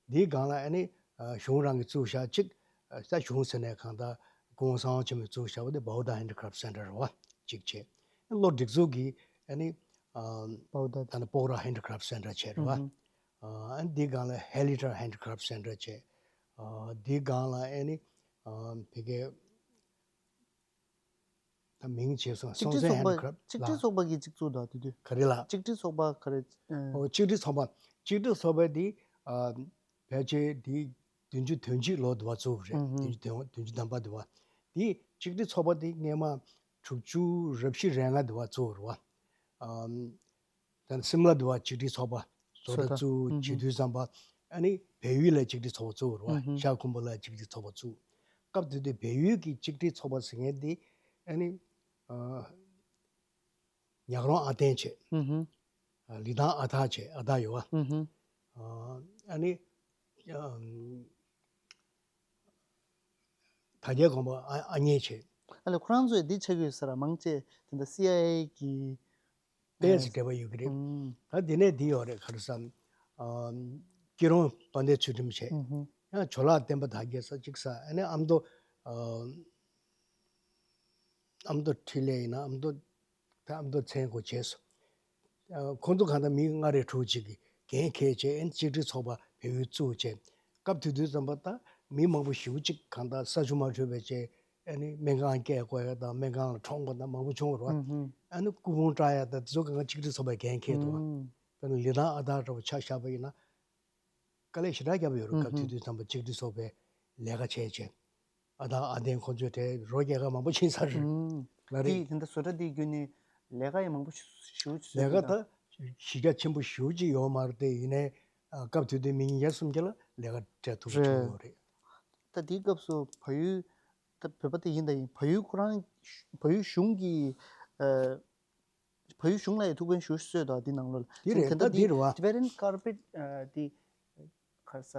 འདིའི་སྒང་ལ་ཨ་ནི་ཨ་གཞུང་རང་གིས་བཙུགས་བཞག་གཅིག་ཨ་ད་གཞུང་ཟེར་ནས་གང་ལྟར་སྐུ་ངོ་གསང་བ་ཆེན་པོས་བཙུགས་བཞག་པ་དེ་བྷའོ་ཐ་ཧེན་ཌི་ཀ་རབ་སེན་ཊར་རེད་བ། གཅིག་བྱས། བློ་སྒྲིག་འཛུགས་ཀྱིས་ཨ་ནི་ཨ་བྷའོ་ཐ། ད་ནི་སྤོག་ར་ཧེན་ཌི་ཀ་རབ་སེན་ཊར་བྱས་རེད་བ། ཨུ་ཧུམ། ཨ་ནི་འདིའི་སྒང་ལ་ཧེ་ལི་ཊར་ཧེན་ཌི་ཀ་རབ་སེན་ཊར་བྱས། ཨ་འདིའི་སྒང་ལ་ཨ་ནི་ཨ་ཕ་གིའི་ད་མིང་བརྗེད་སོང་། གཅིག་སྲོང་བཙན་ཧེན་ཌི་ཀ་རབ་ལ། གཅིག་སྒྲིལ་ཚོགས་པ་གིས་གཅིག་བཙུགས་འདུག་དེ་དུས། ག་རེ་ལ། གཅིག་སྒྲིལ་ཚོགས་པ་ག་རེ། ཨ། ཨོ་གཅིག་སྒྲིལ་ཚོགས་པ། གཅིག་སྒྲིལ་ཚོགས་པ་དེ་ཨ་ཕལ་ཆེར་དེ་བདུན་ཅུ་དོན་གཅིག་ལོ་དུ་བ་བཙུགས་རེད། ཨུ་ཧུམ། བདུན་ཅུ་དོན་བདུན་ཅུ་ཐམ་པ་དུ་བ། དེ་གཅིག་སྒྲིལ་ཚོགས་པ་དེ་སྔས་མ་དྲུག་ཅུ་རེ་བཞི་རེ་ལྔ་དུ་བ་བཙུགས་རེད་བ། ཨམ། ད་སིམ་ལ་དུ་བ་གཅིག་སྒྲིལ་ཚོགས་པ་བཟོ་གྲྭ་བཙུགས་བྱེད་དུས་ཙམ་པ། ཨ་ནི་བལ་ཡུལ་ལ་གཅིག་སྒྲིལ་ཚོགས་པ་བཙུགས་རེད་བ། ཤར་ཁུམ་བུ་ལ་གཅིག་སྒྲིལ་ཚོགས་པ་བཙུགས། སྐབས་དེ་དུས་བལ་ཡུལ་གྱི་གཅིག་སྒྲིལ་ཚོགས་པ་ཟེར་མཁན་དེ་ཨ་ནི་ཨ་ཉག་རོང་ཨ་བརྟན་བྱས། ཨ་ལི་ཐང་ཨ་ཐར་བྱས། ཨ་ཐར་ཡོད་བ། ཨ་ནི་ཨ་དར་རྒྱས་དགོན་པ་ཨ་ཨ་མྱེས་བྱས། ཨ་ལས་ཁོ་རང་ཚོས་འདི་ཆགས་ཀྱི་ཡོད་ས་ར། མང་ཆེ་དེ་འདྲ་སི་ཨའི་ཨེ་གི་ཏོག་ཙམ་འབྲེལ་བ་ཡོད་ཀྱི་རེད། ཨུམ། ད་དེ་ནས་འདི་ཡོད་རེད། ག་རེ་ཟེར། ཨམ། སྐྱིད་རོང་དཔལ་ལྡན་ཚུལ་ཁྲིམས་བྱས། ཨུམ། ཡང་ཇོ་ལགས་བསྟན་པ་དར་རྒྱས་ས་གཅིག་ས་ཨ་ནི་ཨ་མདོ་ཨ་ཨ་མདོ་འཕྲིན་ལས་ཡིན་ན་ཨ་མདོ་ད་ཨ་མདོ་མཚན་གོ་བྱས་སོ། ཨ་ཁོང་ཚོ་གང་ལྟར་མི་ལྔ་རེ་དྲུག་ཅིག་གིས་འགན་འཁྱེར་བྱས་ཨ་ནི་གཅིག་སྒྲིལ་ཚོགས་པ་བལ་ཡུལ་བཙུགས་བྱས། སྐབས་དེ་དུས་ཙམ་པ་ད་མི་མང་པོ་ཞེ་པོ་ཅིག་གང་ལྟར་ས་ཆུ་མ་འཕྲོད་པའི་བྱས་ཨ་ནི་སྨན་ཁང་སྐྱེལ་དགོས་ཡ་དང་སྨན་ཁང་ལ་འཁྲུངས་དགོས་དང་མང་པོ་བྱུང་བ་རེད་བ། ཨ་ནི་སྐུ་ཕུང་བཀྲ་ཡ་དང་དེ་ཚོ་གང་ག་གཅིག་སྒྲིལ་ཚོགས་པའི་འགན་འཁྱེར་འདུག་བ། དཔེར་ན་ལི་ཐང་ཨ་སྟག་འདྲ་བོ་ཆ་བཞག་པ་ཡིན་ན། དཀའ་ལས་ཞེ་དྲག་བརྒྱབ་ཡོད་རེད། སྐབས་དེ་དུས་ཙམ་པ་གཅིག་སྒྲིལ་ཚོགས་པའི་ལས་ཀ་བྱས་བྱས། ཨ་ད་ཨ་དན་ཁོང་ཚོས་དེ་རོ་རྒྱག་ག་མང་པོ་ཕྱིན་ཚར་རེད། ལ་རེད། དེ་དེ་འདྲ་བཟོ་གྲྭ་དེའི་བརྒྱུད་ནས་ལས་ཀ་ཡང་མང་པོ་ཞུ་ཞུ་ལས་ཀ་ད་གཞི་རྒྱ་ཆེན་པོ་ཞེ་པོ་ཅིག་ཡོད་མ་རེད་དེ་ཡིན་ནའི་སྐབས་དེ་དུས་མི་ཉིས་བརྒྱ་སུམ་བརྒྱ་ལ་ལས་ཀ་སྤྲད་ཐུབ་པ་བྱུང་ཡོད་རེད། ད་དེའི་སྐབས་སུ་བལ་ཡུལ་ད་བོད་པ་དེ་ཡིན་ད་ཡིན་བལ་ཡུལ་ཁོ་རང་བལ་ཡུལ་གཞུང་གི་ཨ། བལ་ཡུལ་གཞུང་ལ་ཡང་ཐུགས་ཕན་ཞུ་སྲོལ་དང་འདི་ནང་ལོགས་ལ་འདི་རེད། ད་འདི་རེད་བ། Tibetan carpet ཨ་འདི་ག་རེ་ཟ།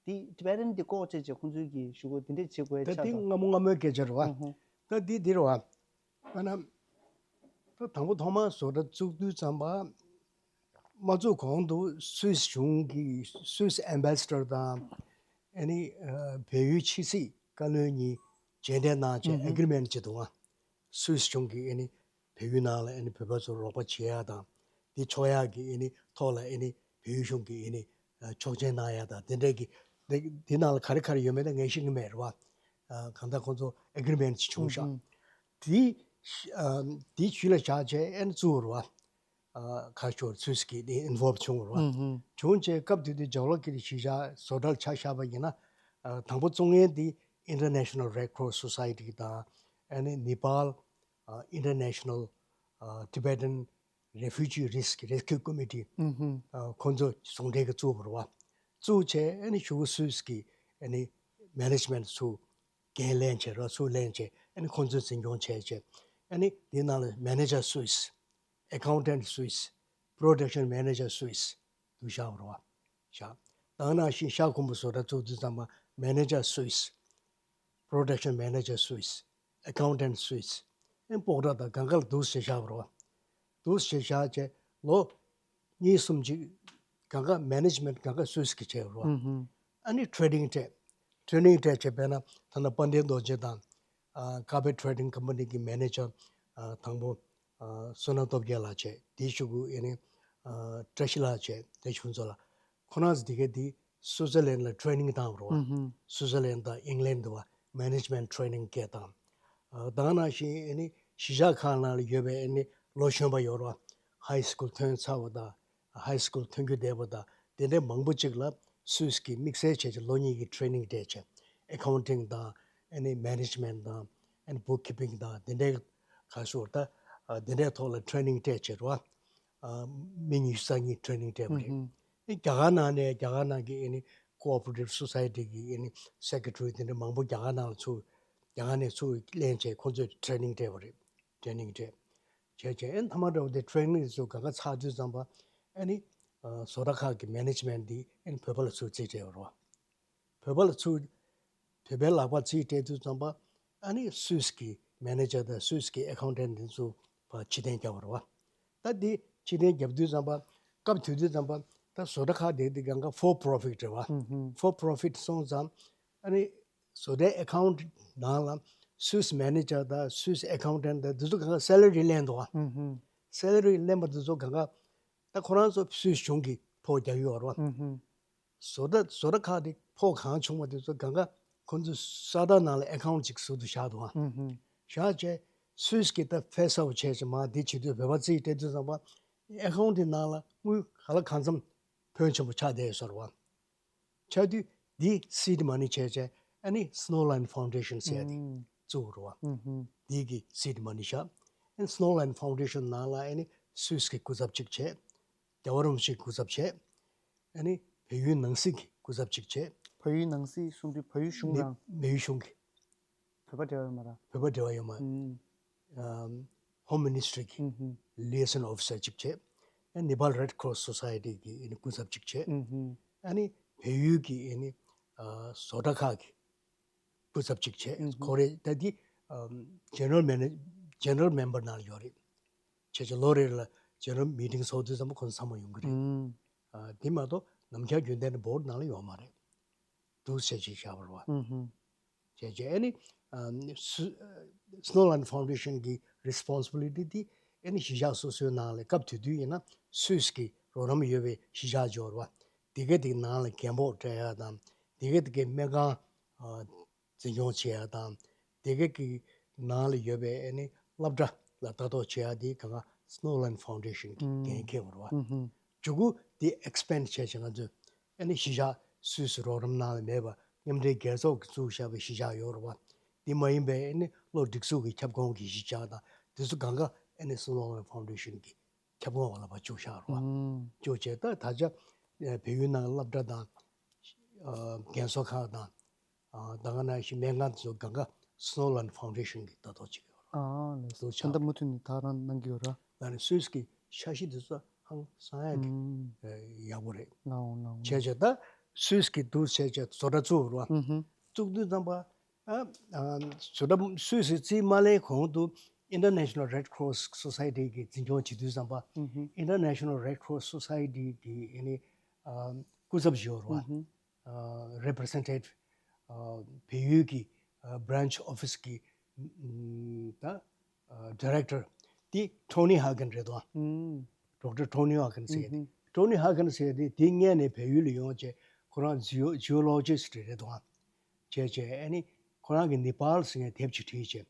འདི་Tibetan འདི་ལྐོག་བྱས་བྱས་ཁོང་ཚོའི་གི་ཞུ་སྒོ་འདི་འདྲས་བྱེད་དགོས་ད་ཆགས་འདི་དང་སྔ་མོ་སྔ་མོའི་སྐད་ཆ་རེད་བ། ཧུ་ཧུ། ད་འདི་འདི་རེད་བ། ཨ་ན། ད་དང་པོ་ཐོག་མར་བཟོ་གྲྭ་བཙུགས་དུས་ཙམ་པ། མ་བཙུགས་གོང་དུ་སུད་སི་གཞུང་གི་སུད་སི་ཨེམ་བེ་སི་ཌར་དང་། ཨ་ནི་ཨ་བལ་ཡུལ་ཕྱི་སྲིད་བཀའ་བློན་གཉིས་མཇལ་འཕྲད་གནང་བྱས་ཨེ་གྷི་རི་མེན་ཊི་བྱེད་འདུག་བ། སུད་སི་གཞུང་གིས་ཨ་ནི་བལ་ཡུལ་ནང་ལ་ཨ་ནི་བོད་པ་ཚོར་རོགས་པ་བྱེད་ཡ་དང་། འདི་ཆོག་ཡ་གི་ཨ་ནི་ཐོག་ལ་ཨ་ནི་བལ་ཡུལ་གཞུང་གིས་ཨ་ནི་ཨ་ཆོག་མཆན་གནང་ཡ་དང་དེ་འདྲའི་གི་འདི་འདི་ནང་ལ་ག་རེ་ག་རེ་ཡོད་མེད་ད་ངས་ཤེས་ཀྱི་མེད་རེད་བ། ཨ་གང་ལྟར་ཁོང་ཚོ་ཨེ་གྷི་རི་མེན་ཊི་ཅིག་བྱུང་ཤག་ཨུ་ཧུ། འདི་ཨ་འདི་གཞི་ལ་བཞག་བྱས་ཨ་ནི་བཙུགས་རེད་བ། ཨ་ཁ་ཤོར་སུད་སི་གི་ཨིན་ཝོལབ་བྱུང་བ་རེད་བ། ཨུ་ཧུ། བྱུང་རྗེས་སྐབས་དེ་དུས་ཇོ་ལགས་ཀྱི་གཞིས་ཆགས་བཟོ་གྲྭར་ཆ་བཞག་པ་ཡིན་ན། ཨ་དང་པོ་བཙུགས་མཁན་དེ་International Red Cross Society དང་ཨ་ནི་ནེ་པཱལ་ཨ་International ཨ་Tibetan Refugee Risk Rescue Committee ཨུ་ཧུ། ཨ་ཁོང་ཚོ་ཟུང་འབྲེལ་གྱིས་བཙུགས་པ་རེད་བ། བཙུགས་བྱས་ཨ་ནི་གཞུག་གུ་སུད་སི་གི་ཨ་ནི་མེ་ནེ་ཇི་མེན་ཊི་ཚུར་འགན་ལེན་བྱས་རེད་བ། ཚུར་ལེན་བྱས་ཨ་ནི་ཁོང་ཚོས་འཛིན་སྐྱོང་བྱས་བྱས་ཨ་ནི་འདི་ནང་ལ་Manager Swiss། Accountant Swiss། Production Manager Swiss། དུ་བཞག་པ་རེད་བ། བཞག་ད་ག་ནང་བཞིན་ཤར་ཁུམ་བུ་བཟོ་གྲྭ་བཙུགས་དུས་ཙམ་པ་Manager Swiss། Production Manager Swiss། Accountant Swiss། ཨེ་སྤོག་གྲྭ་དང་གང་ག་ལ་འདུག་སེ་བཞག་པ་རེད་བ། འདུག་སེ་བཞག་བྱས་ལོ་གཉིས་གསུམ་ཅིག་གང་ག་མེ་ནེ་ཇི་མེན་ཊི་གང་ག་སུད་སི་གིས་བྱས་པ་རེད་བ། ཨུ་ཧུ། ཨ་ནི་ཊེ་རེ་ནིང་སྤྲད། ཊེ་རེ་ནིང་སྤྲད་བྱས་དཔེར་ན་ད་ལྟ་དཔལ་ལྡན་རྡོ་རྗེ་དང་། ཨ་Carpet Trading Company གི་མེ་ནེ་ཇར་ཨ་དང་པོ་ཨ་བསོད་ནམས་སྟོབས་རྒྱལ་ལགས་བྱས། དེའི་གཞུག་གུ་ཨ་ནི་ཨ་བཀྲ་ཤིས་ལགས་བྱས། དེ་གཞུག་ཚོ་ལ་ཁོ་རང་ཚོ་དེ་ག་དེ་སུའི་ཙར་ལན་ལ་ཊེ་རེ་ནིང་བཏང་བ་རེད་བ། ཨུ་ཧུ། སུའི་ཙར་ལན་དང་ཨིང་ལན་དུ་བ་མེ་ནེ་ཇི་མེན་ཊི་ཊེ་རེ་ནིང་སྐད་བཏང་། ཨ་ད་ག་ནང་བཞིན་ཨ་ནི་གཞིས་ཆགས་ཁག་ནང་ལ་ཡོད་པའི་ཨ་ནི་ལོ་གཞོན་པ་ཡོད་རེད་བ། ཧའི་སི་ཀུལ་ཐོན་ཚར་བ་དང་། ཧའི་སི་ཀུལ་ཐོན་རྒྱུ་བསྡད་པ་དང་དེ་འདྲའི་མང་པོ་ཅིག་ལ་སུད་སི་གིས་དམིགས་བསལ་བྱས་བྱས་ལོ་གཉིས་ཀྱི་ཊེ་རེ་ནིང་སྤྲད་བྱས། ཨེ་ཁའུན་ཊིང་དང་ཨ་ནི་མེ་ནེ་ཇི་མེན་ཊི་དང་ཨ་ནི་བུག་ཀི་པིང་དང་དེ་འདྲའི་ག་ཞོར་ད་ཨ་དེ་འདྲའི་ཐོག་ལ་ཊེ་རེ་ནིང་སྤྲད་བྱས་རེད་བ། ཨ་མི་ཉི་ཤུ་རྩ་གཉིས་ཊེ་རེ་ནིང་སྤྲད་པ་རེད། ཨུ་ཧུ། ཨེ་རྒྱ་གར་ནང་ནས་རྒྱ་གར་ནང་གི་ཨ་ནི་ཀོ་ཨོ་པ་རེ་ཊིབ་སོ་སའི་ཊི་གི་ཨ་ནི་སེ་ཀེ་ཊ་རི་དེ་འདྲ་མང་པོ་རྒྱ་གར་ནང་ལ་ཚུར་རྒྱ་གར་ནས་ཚུར་ལེན་བྱས་ཁོང་ཚོས་ཊེ་རེ་ནིང་སྤྲད་པ་རེད། ཊེ་རེ་ནིང་སྤྲད། བྱས་བྱས་ཨེ་མཐའ་མ་འདྲ་བོ་དེ་ཊེ་རེ་ནིང་ཚོ་གང་ག་ཚར་དུས་ཙམ་པ་ཨ་ནི་ཨ་བཟོ་གྲྭ་ཁག་གི་མེ་ནེ་ཇི་མེན་ཊི་འདི་ཨ་ནི་བོད་པ་ལ་ཚུར་རྩིས་སྤྲད་པ་རེད་བ། བོད་པ་ལ་ཚུར་བོད་པའི་ལག་པར་རྩིས་སྤྲད་དུས་ཙམ་པ་ཨ་ནི་སུད་སི་གི་མེ་ནེ་ཇར་དང་སུད་སི་གི་ཨེ་ཁའུན་ཊེན་ཊི་འདི་ཚོ་ཕར་ཕྱིར་འཐེན་བརྒྱབ་པ་རེད་བ། ད་འདི་ཕྱིར་འཐེན་བརྒྱབ་དུས་ཙམ་པ་སྐབས་དེ་དུས་ཙམ་པ་ད་བཟོ་གྲྭ་ཁག་དེ་དེ་གང་ག་ཧྥོར་པོ་རོ་ཕིཊ་རེད་བ། ཧུམ་ཧུམ། ཧྥོར་པོ་རོ་ཕིཊ་སོང་ཙང་ཨ་ནི་བཟོ་གྲྭའི་ཨེ་ཁའུན་ཊི་ནང་ལ་སུད་སི་མེ་ནེ་ཇར་དང་སུད་སི་ཨེ་ཁའུན་ཊེན་ཊི་དང་འདི་ཚོ་གང་ག་སེ་ལ་རི་ལེན་འདུག་བ། ཧུམ་ཧུམ། སེ་ལ་རི་ལེན་པ་འདི་ཚོ་གང་ག་ད་ཁོ་རང་ཚོ་སུད་སི་གཞུང་གིས་ཕོགས་རྒྱག་གི་ཡོད་རེད་བ། ཧུམ་ཧུམ། བཟོ་གྲྭ་བཟོ་གྲྭ་ཁག་དེ་ཕོགས་གང་བྱུང་བ་དེ་ཚོ་གང་ག་ཁོ་ཚོའི་ས་བདག་ནང་ལ་ཨེ་ཁའུན་ཊི་ཅིག་ཟུར་དུ་བཞག་འདུག་ཨ། ཧུམ་ཧུམ། བཞག་བྱས་སུད་སི་གིས་ད་ཕེ་སི་ཨའུཊ་བྱས་བྱས་མར་འདི་བྱེད་དུས་བོད་པ་རྩིས་སྤྲད་དུས་ཙམ་པ་ཨེ་ཁའུན་ཊི་དེ་ནང་ལ་དངུལ་ག་ལ་གང་འཚམ་ཕོན་ཆེན་པོ་ཆགས་བསྡད་ཡོད་ས་རེད་བ། ཆགས་དུས་འདི་སིཌ་མ་ནི་བྱས་བྱས་ཨ་ནི་སི་ནོ་ལའིན་ཕའུན་ཌེ་ཤན་ཟེར་ཡ་དེ་ཧུམ། བཙུགས་རེད་བ། ཧུམ་ཧུམ། འདི་གི་སིཌ་མ་ནི་བཞག་ཨ་ནི་སི་ནོ་ལའིན་ཕའུན་ཌེ་ཤན་ནང་ལ་ཨ་ནི་སུད་སི་གི་སྐུ་ཚབ་ཅིག་བྱས། རྒྱལ་བ་རིན་པོ་ཆེའི་སྐུ་ཚབ་བྱས། ཨ་ནི་བལ་ཡུལ་ནང་སྲིད་ཀྱི་སྐུ་ཚབ་ཅིག་བྱས། བལ་ཡུལ་ནང་སྲིད་གསུང་དུས་བལ་ཡུལ་གཞུང་ནི་རང་། བལ་ཡུལ་གཞུང་གི། བོད་པ་འབྲེལ་བ་ཡོད་མ་རེད། བོད་པ་འབྲེལ་བ་ཡོད་མ་རེད། ཨུམ། ཨམ། ཧོམ་མི་ནི་སི་ཊི་རི་གི་ཨུམ་ཧུམ། ལི་ཨེ་སན་ཨོ་ཕི་སར་ཅིག་བྱས། ཨ་ནི་ནེ་པཱལ་རེཌ་ཀོ་རོ་སི་སོ་སའི་ཊི་གི་ཨ་ནི་སྐུ་ཚབ་ཅིག་བྱས། ཨུམ་ཧུམ། ཨ་ནི་བལ་ཡུལ་གྱི་ཨ་ནི་ཨ་བཟོ་གྲྭ་ཁག་གི་སྐུ་ཚབ་ཅིག་བྱས། ཨུམ་ཧུམ། ཁོ་རེ་ད་འདི་ཨམ་ཇེ་ནེ་རལ་མེ་ནེ་ཇེ་ནེ་རལ་མེམ་བར་ནང་ལ་ཡོད་རེད། བྱས་ཙང་ལོ་རེ་ལ་ཇེ་ནེ་རལ་མི་ཊིང་ཚོགས་དུས་ཙམ་པ་ཁོ་ཚོ་ཚང་མ་ཡོང་གི་རེད། ཨུམ། ཨ་འདི་མ་གཏོགས་ནམ་རྒྱུན་རྒྱུན་ལྡན་ནི་བོར་ཌི་ནང་ལ་ཡོད་མ་རེད། འདུག་ཟེར་ཅིག་བཞག་པ་རེད་བ། ཨུ་ཧུ། བྱས་བྱས་ཨ་ནི་ཨམ་སུ་Snowland Foundation གི་responsibility དེ་ཨ་ནི་གཞིས་ཆགས་སོ་སོའི་ནང་ལ་སྐབས་དེ་དུས་ཡིན་ན་སུད་སི་གི་རོགས་རམ་ཡོད་པའི་གཞིས་ཆགས་འབྱོར་བ། དེ་ག་དེ་ནང་ལ་རྒན་པོ་སྤྲད་ཡ་དང་དེ་ག་དེ་གའི་སྨན་ཁང་ཨ་འཛིན་སྐྱོང་བྱེད་ཡ་དང་དེ་ག་གི་ནང་ལ་ཡོད་པའི་ཨ་ནི་སློབ་གྲྭ་ལ་ལྟ་རྟོག་བྱེད་ཡ་དེ་གང་ག་Snowland Foundation གི་འགན་འཁྱེར་བ་རེད་བ། ཨུ་ཧུ། མཇུག་གུ་དེ་expand བྱས་བྱས་ང་ཚོས་ཨ་ནི་གཞིས་ཆགས་སུད་སི་རོགས་རམ་ནང་ལ་མེད་པ་མཉམ་འབྲེལ་རྒྱལ་ཚོགས་ཀྱིས་བཙུགས་བཞག་པའི་གཞིས་ཆགས་ཡོད་རེད་བ། དེ་མ་ཡིན་པའི་ཨ་ནི་བློ་སྒྲིག་འཛུགས་ཀྱི་ཁྱབ་ཁོངས་ཀྱི་གཞིས་ཆགས་དང་དེ་ཚོ་གང་ག་ཨ་ནི་Snowland Foundation གི་ཁྱབ་ཁོངས་ལ་ཕར་བཅུག་བཞག་རེད་བ། ཨུམ། བཅུག་བྱས་ད་ད་ཆ་ཨ་བལ་ཡུལ་ནང་སློབ་གྲྭ་དང་ཨ་རྒན་གསོ་ཁང་དང་ཨ་ད་ག་ནང་བཞིན་སྨན་ཁང་དེ་ཚོ་གང་ག་Snowland Foundation གིས་ལྟ་རྟོག་བྱེད་ཀྱི་ཡོད་རེད། ཨ་ལགས་སོ། འདུག་ད་ཆགས་ལྟ་མུ་མཐུད་ནས་ད་རང་གནང་གི་ཡོད་ར། ད་ནི་སུད་སི་གི་འཆར་གཞི་དེ་ཚོ་ཧང་སང་ཡག་གི་ཨུམ། ཨ་ཡག་པོ་རེད། ལགས་འོང་ལགས་འོང་། བྱས་བྱས་ད་སུད་སི་གི་འདུག་བྱས་བྱས་བཟོ་གྲྭ་བཙུགས་རེད་བ། ཨུ་ཧུ། བཙུགས་དུས་ཙམ་པ། ཨ་ཨ་བཟོ་གྲྭ་སུད་སི་རྩིས་མ་ལེན་གོང་དུ་International Red Cross Society གིས་འཛིན་སྐྱོང་བྱེད་དུས་ཙམ་པ། ཨུ་ཧུ། International Red Cross Society གི་ཨ་ནི་ཨ་སྐུ་ཚབ་ཞུ་བ་རེད་བ། ཨུ་ཧུ། ཨ་representative ཨ་བལ་ཡུལ་གྱི་ཨ་branch office གི་ཨམ་ད་ཨ་director དེ་Tony Hagen རེད་དོ། ཨུམ། Doctor Tony Hagen ཟེར་ཡ་དེ། ཨུ་ཧུ། Tony Hagen ཟེར་ཡ་དེ་དེ་སྔོན་ནས་བལ་ཡུལ་ལ་ཡོང་བྱས་ཁོ་རང་geo- geologist རེད་དོ། བྱས་བྱས་ཨ་ནི་ཁོ་རང་གིས་ནེ་པཱལ་ཟེར་ཡ་དེབ་ཅིག་བྲིས་བྱས།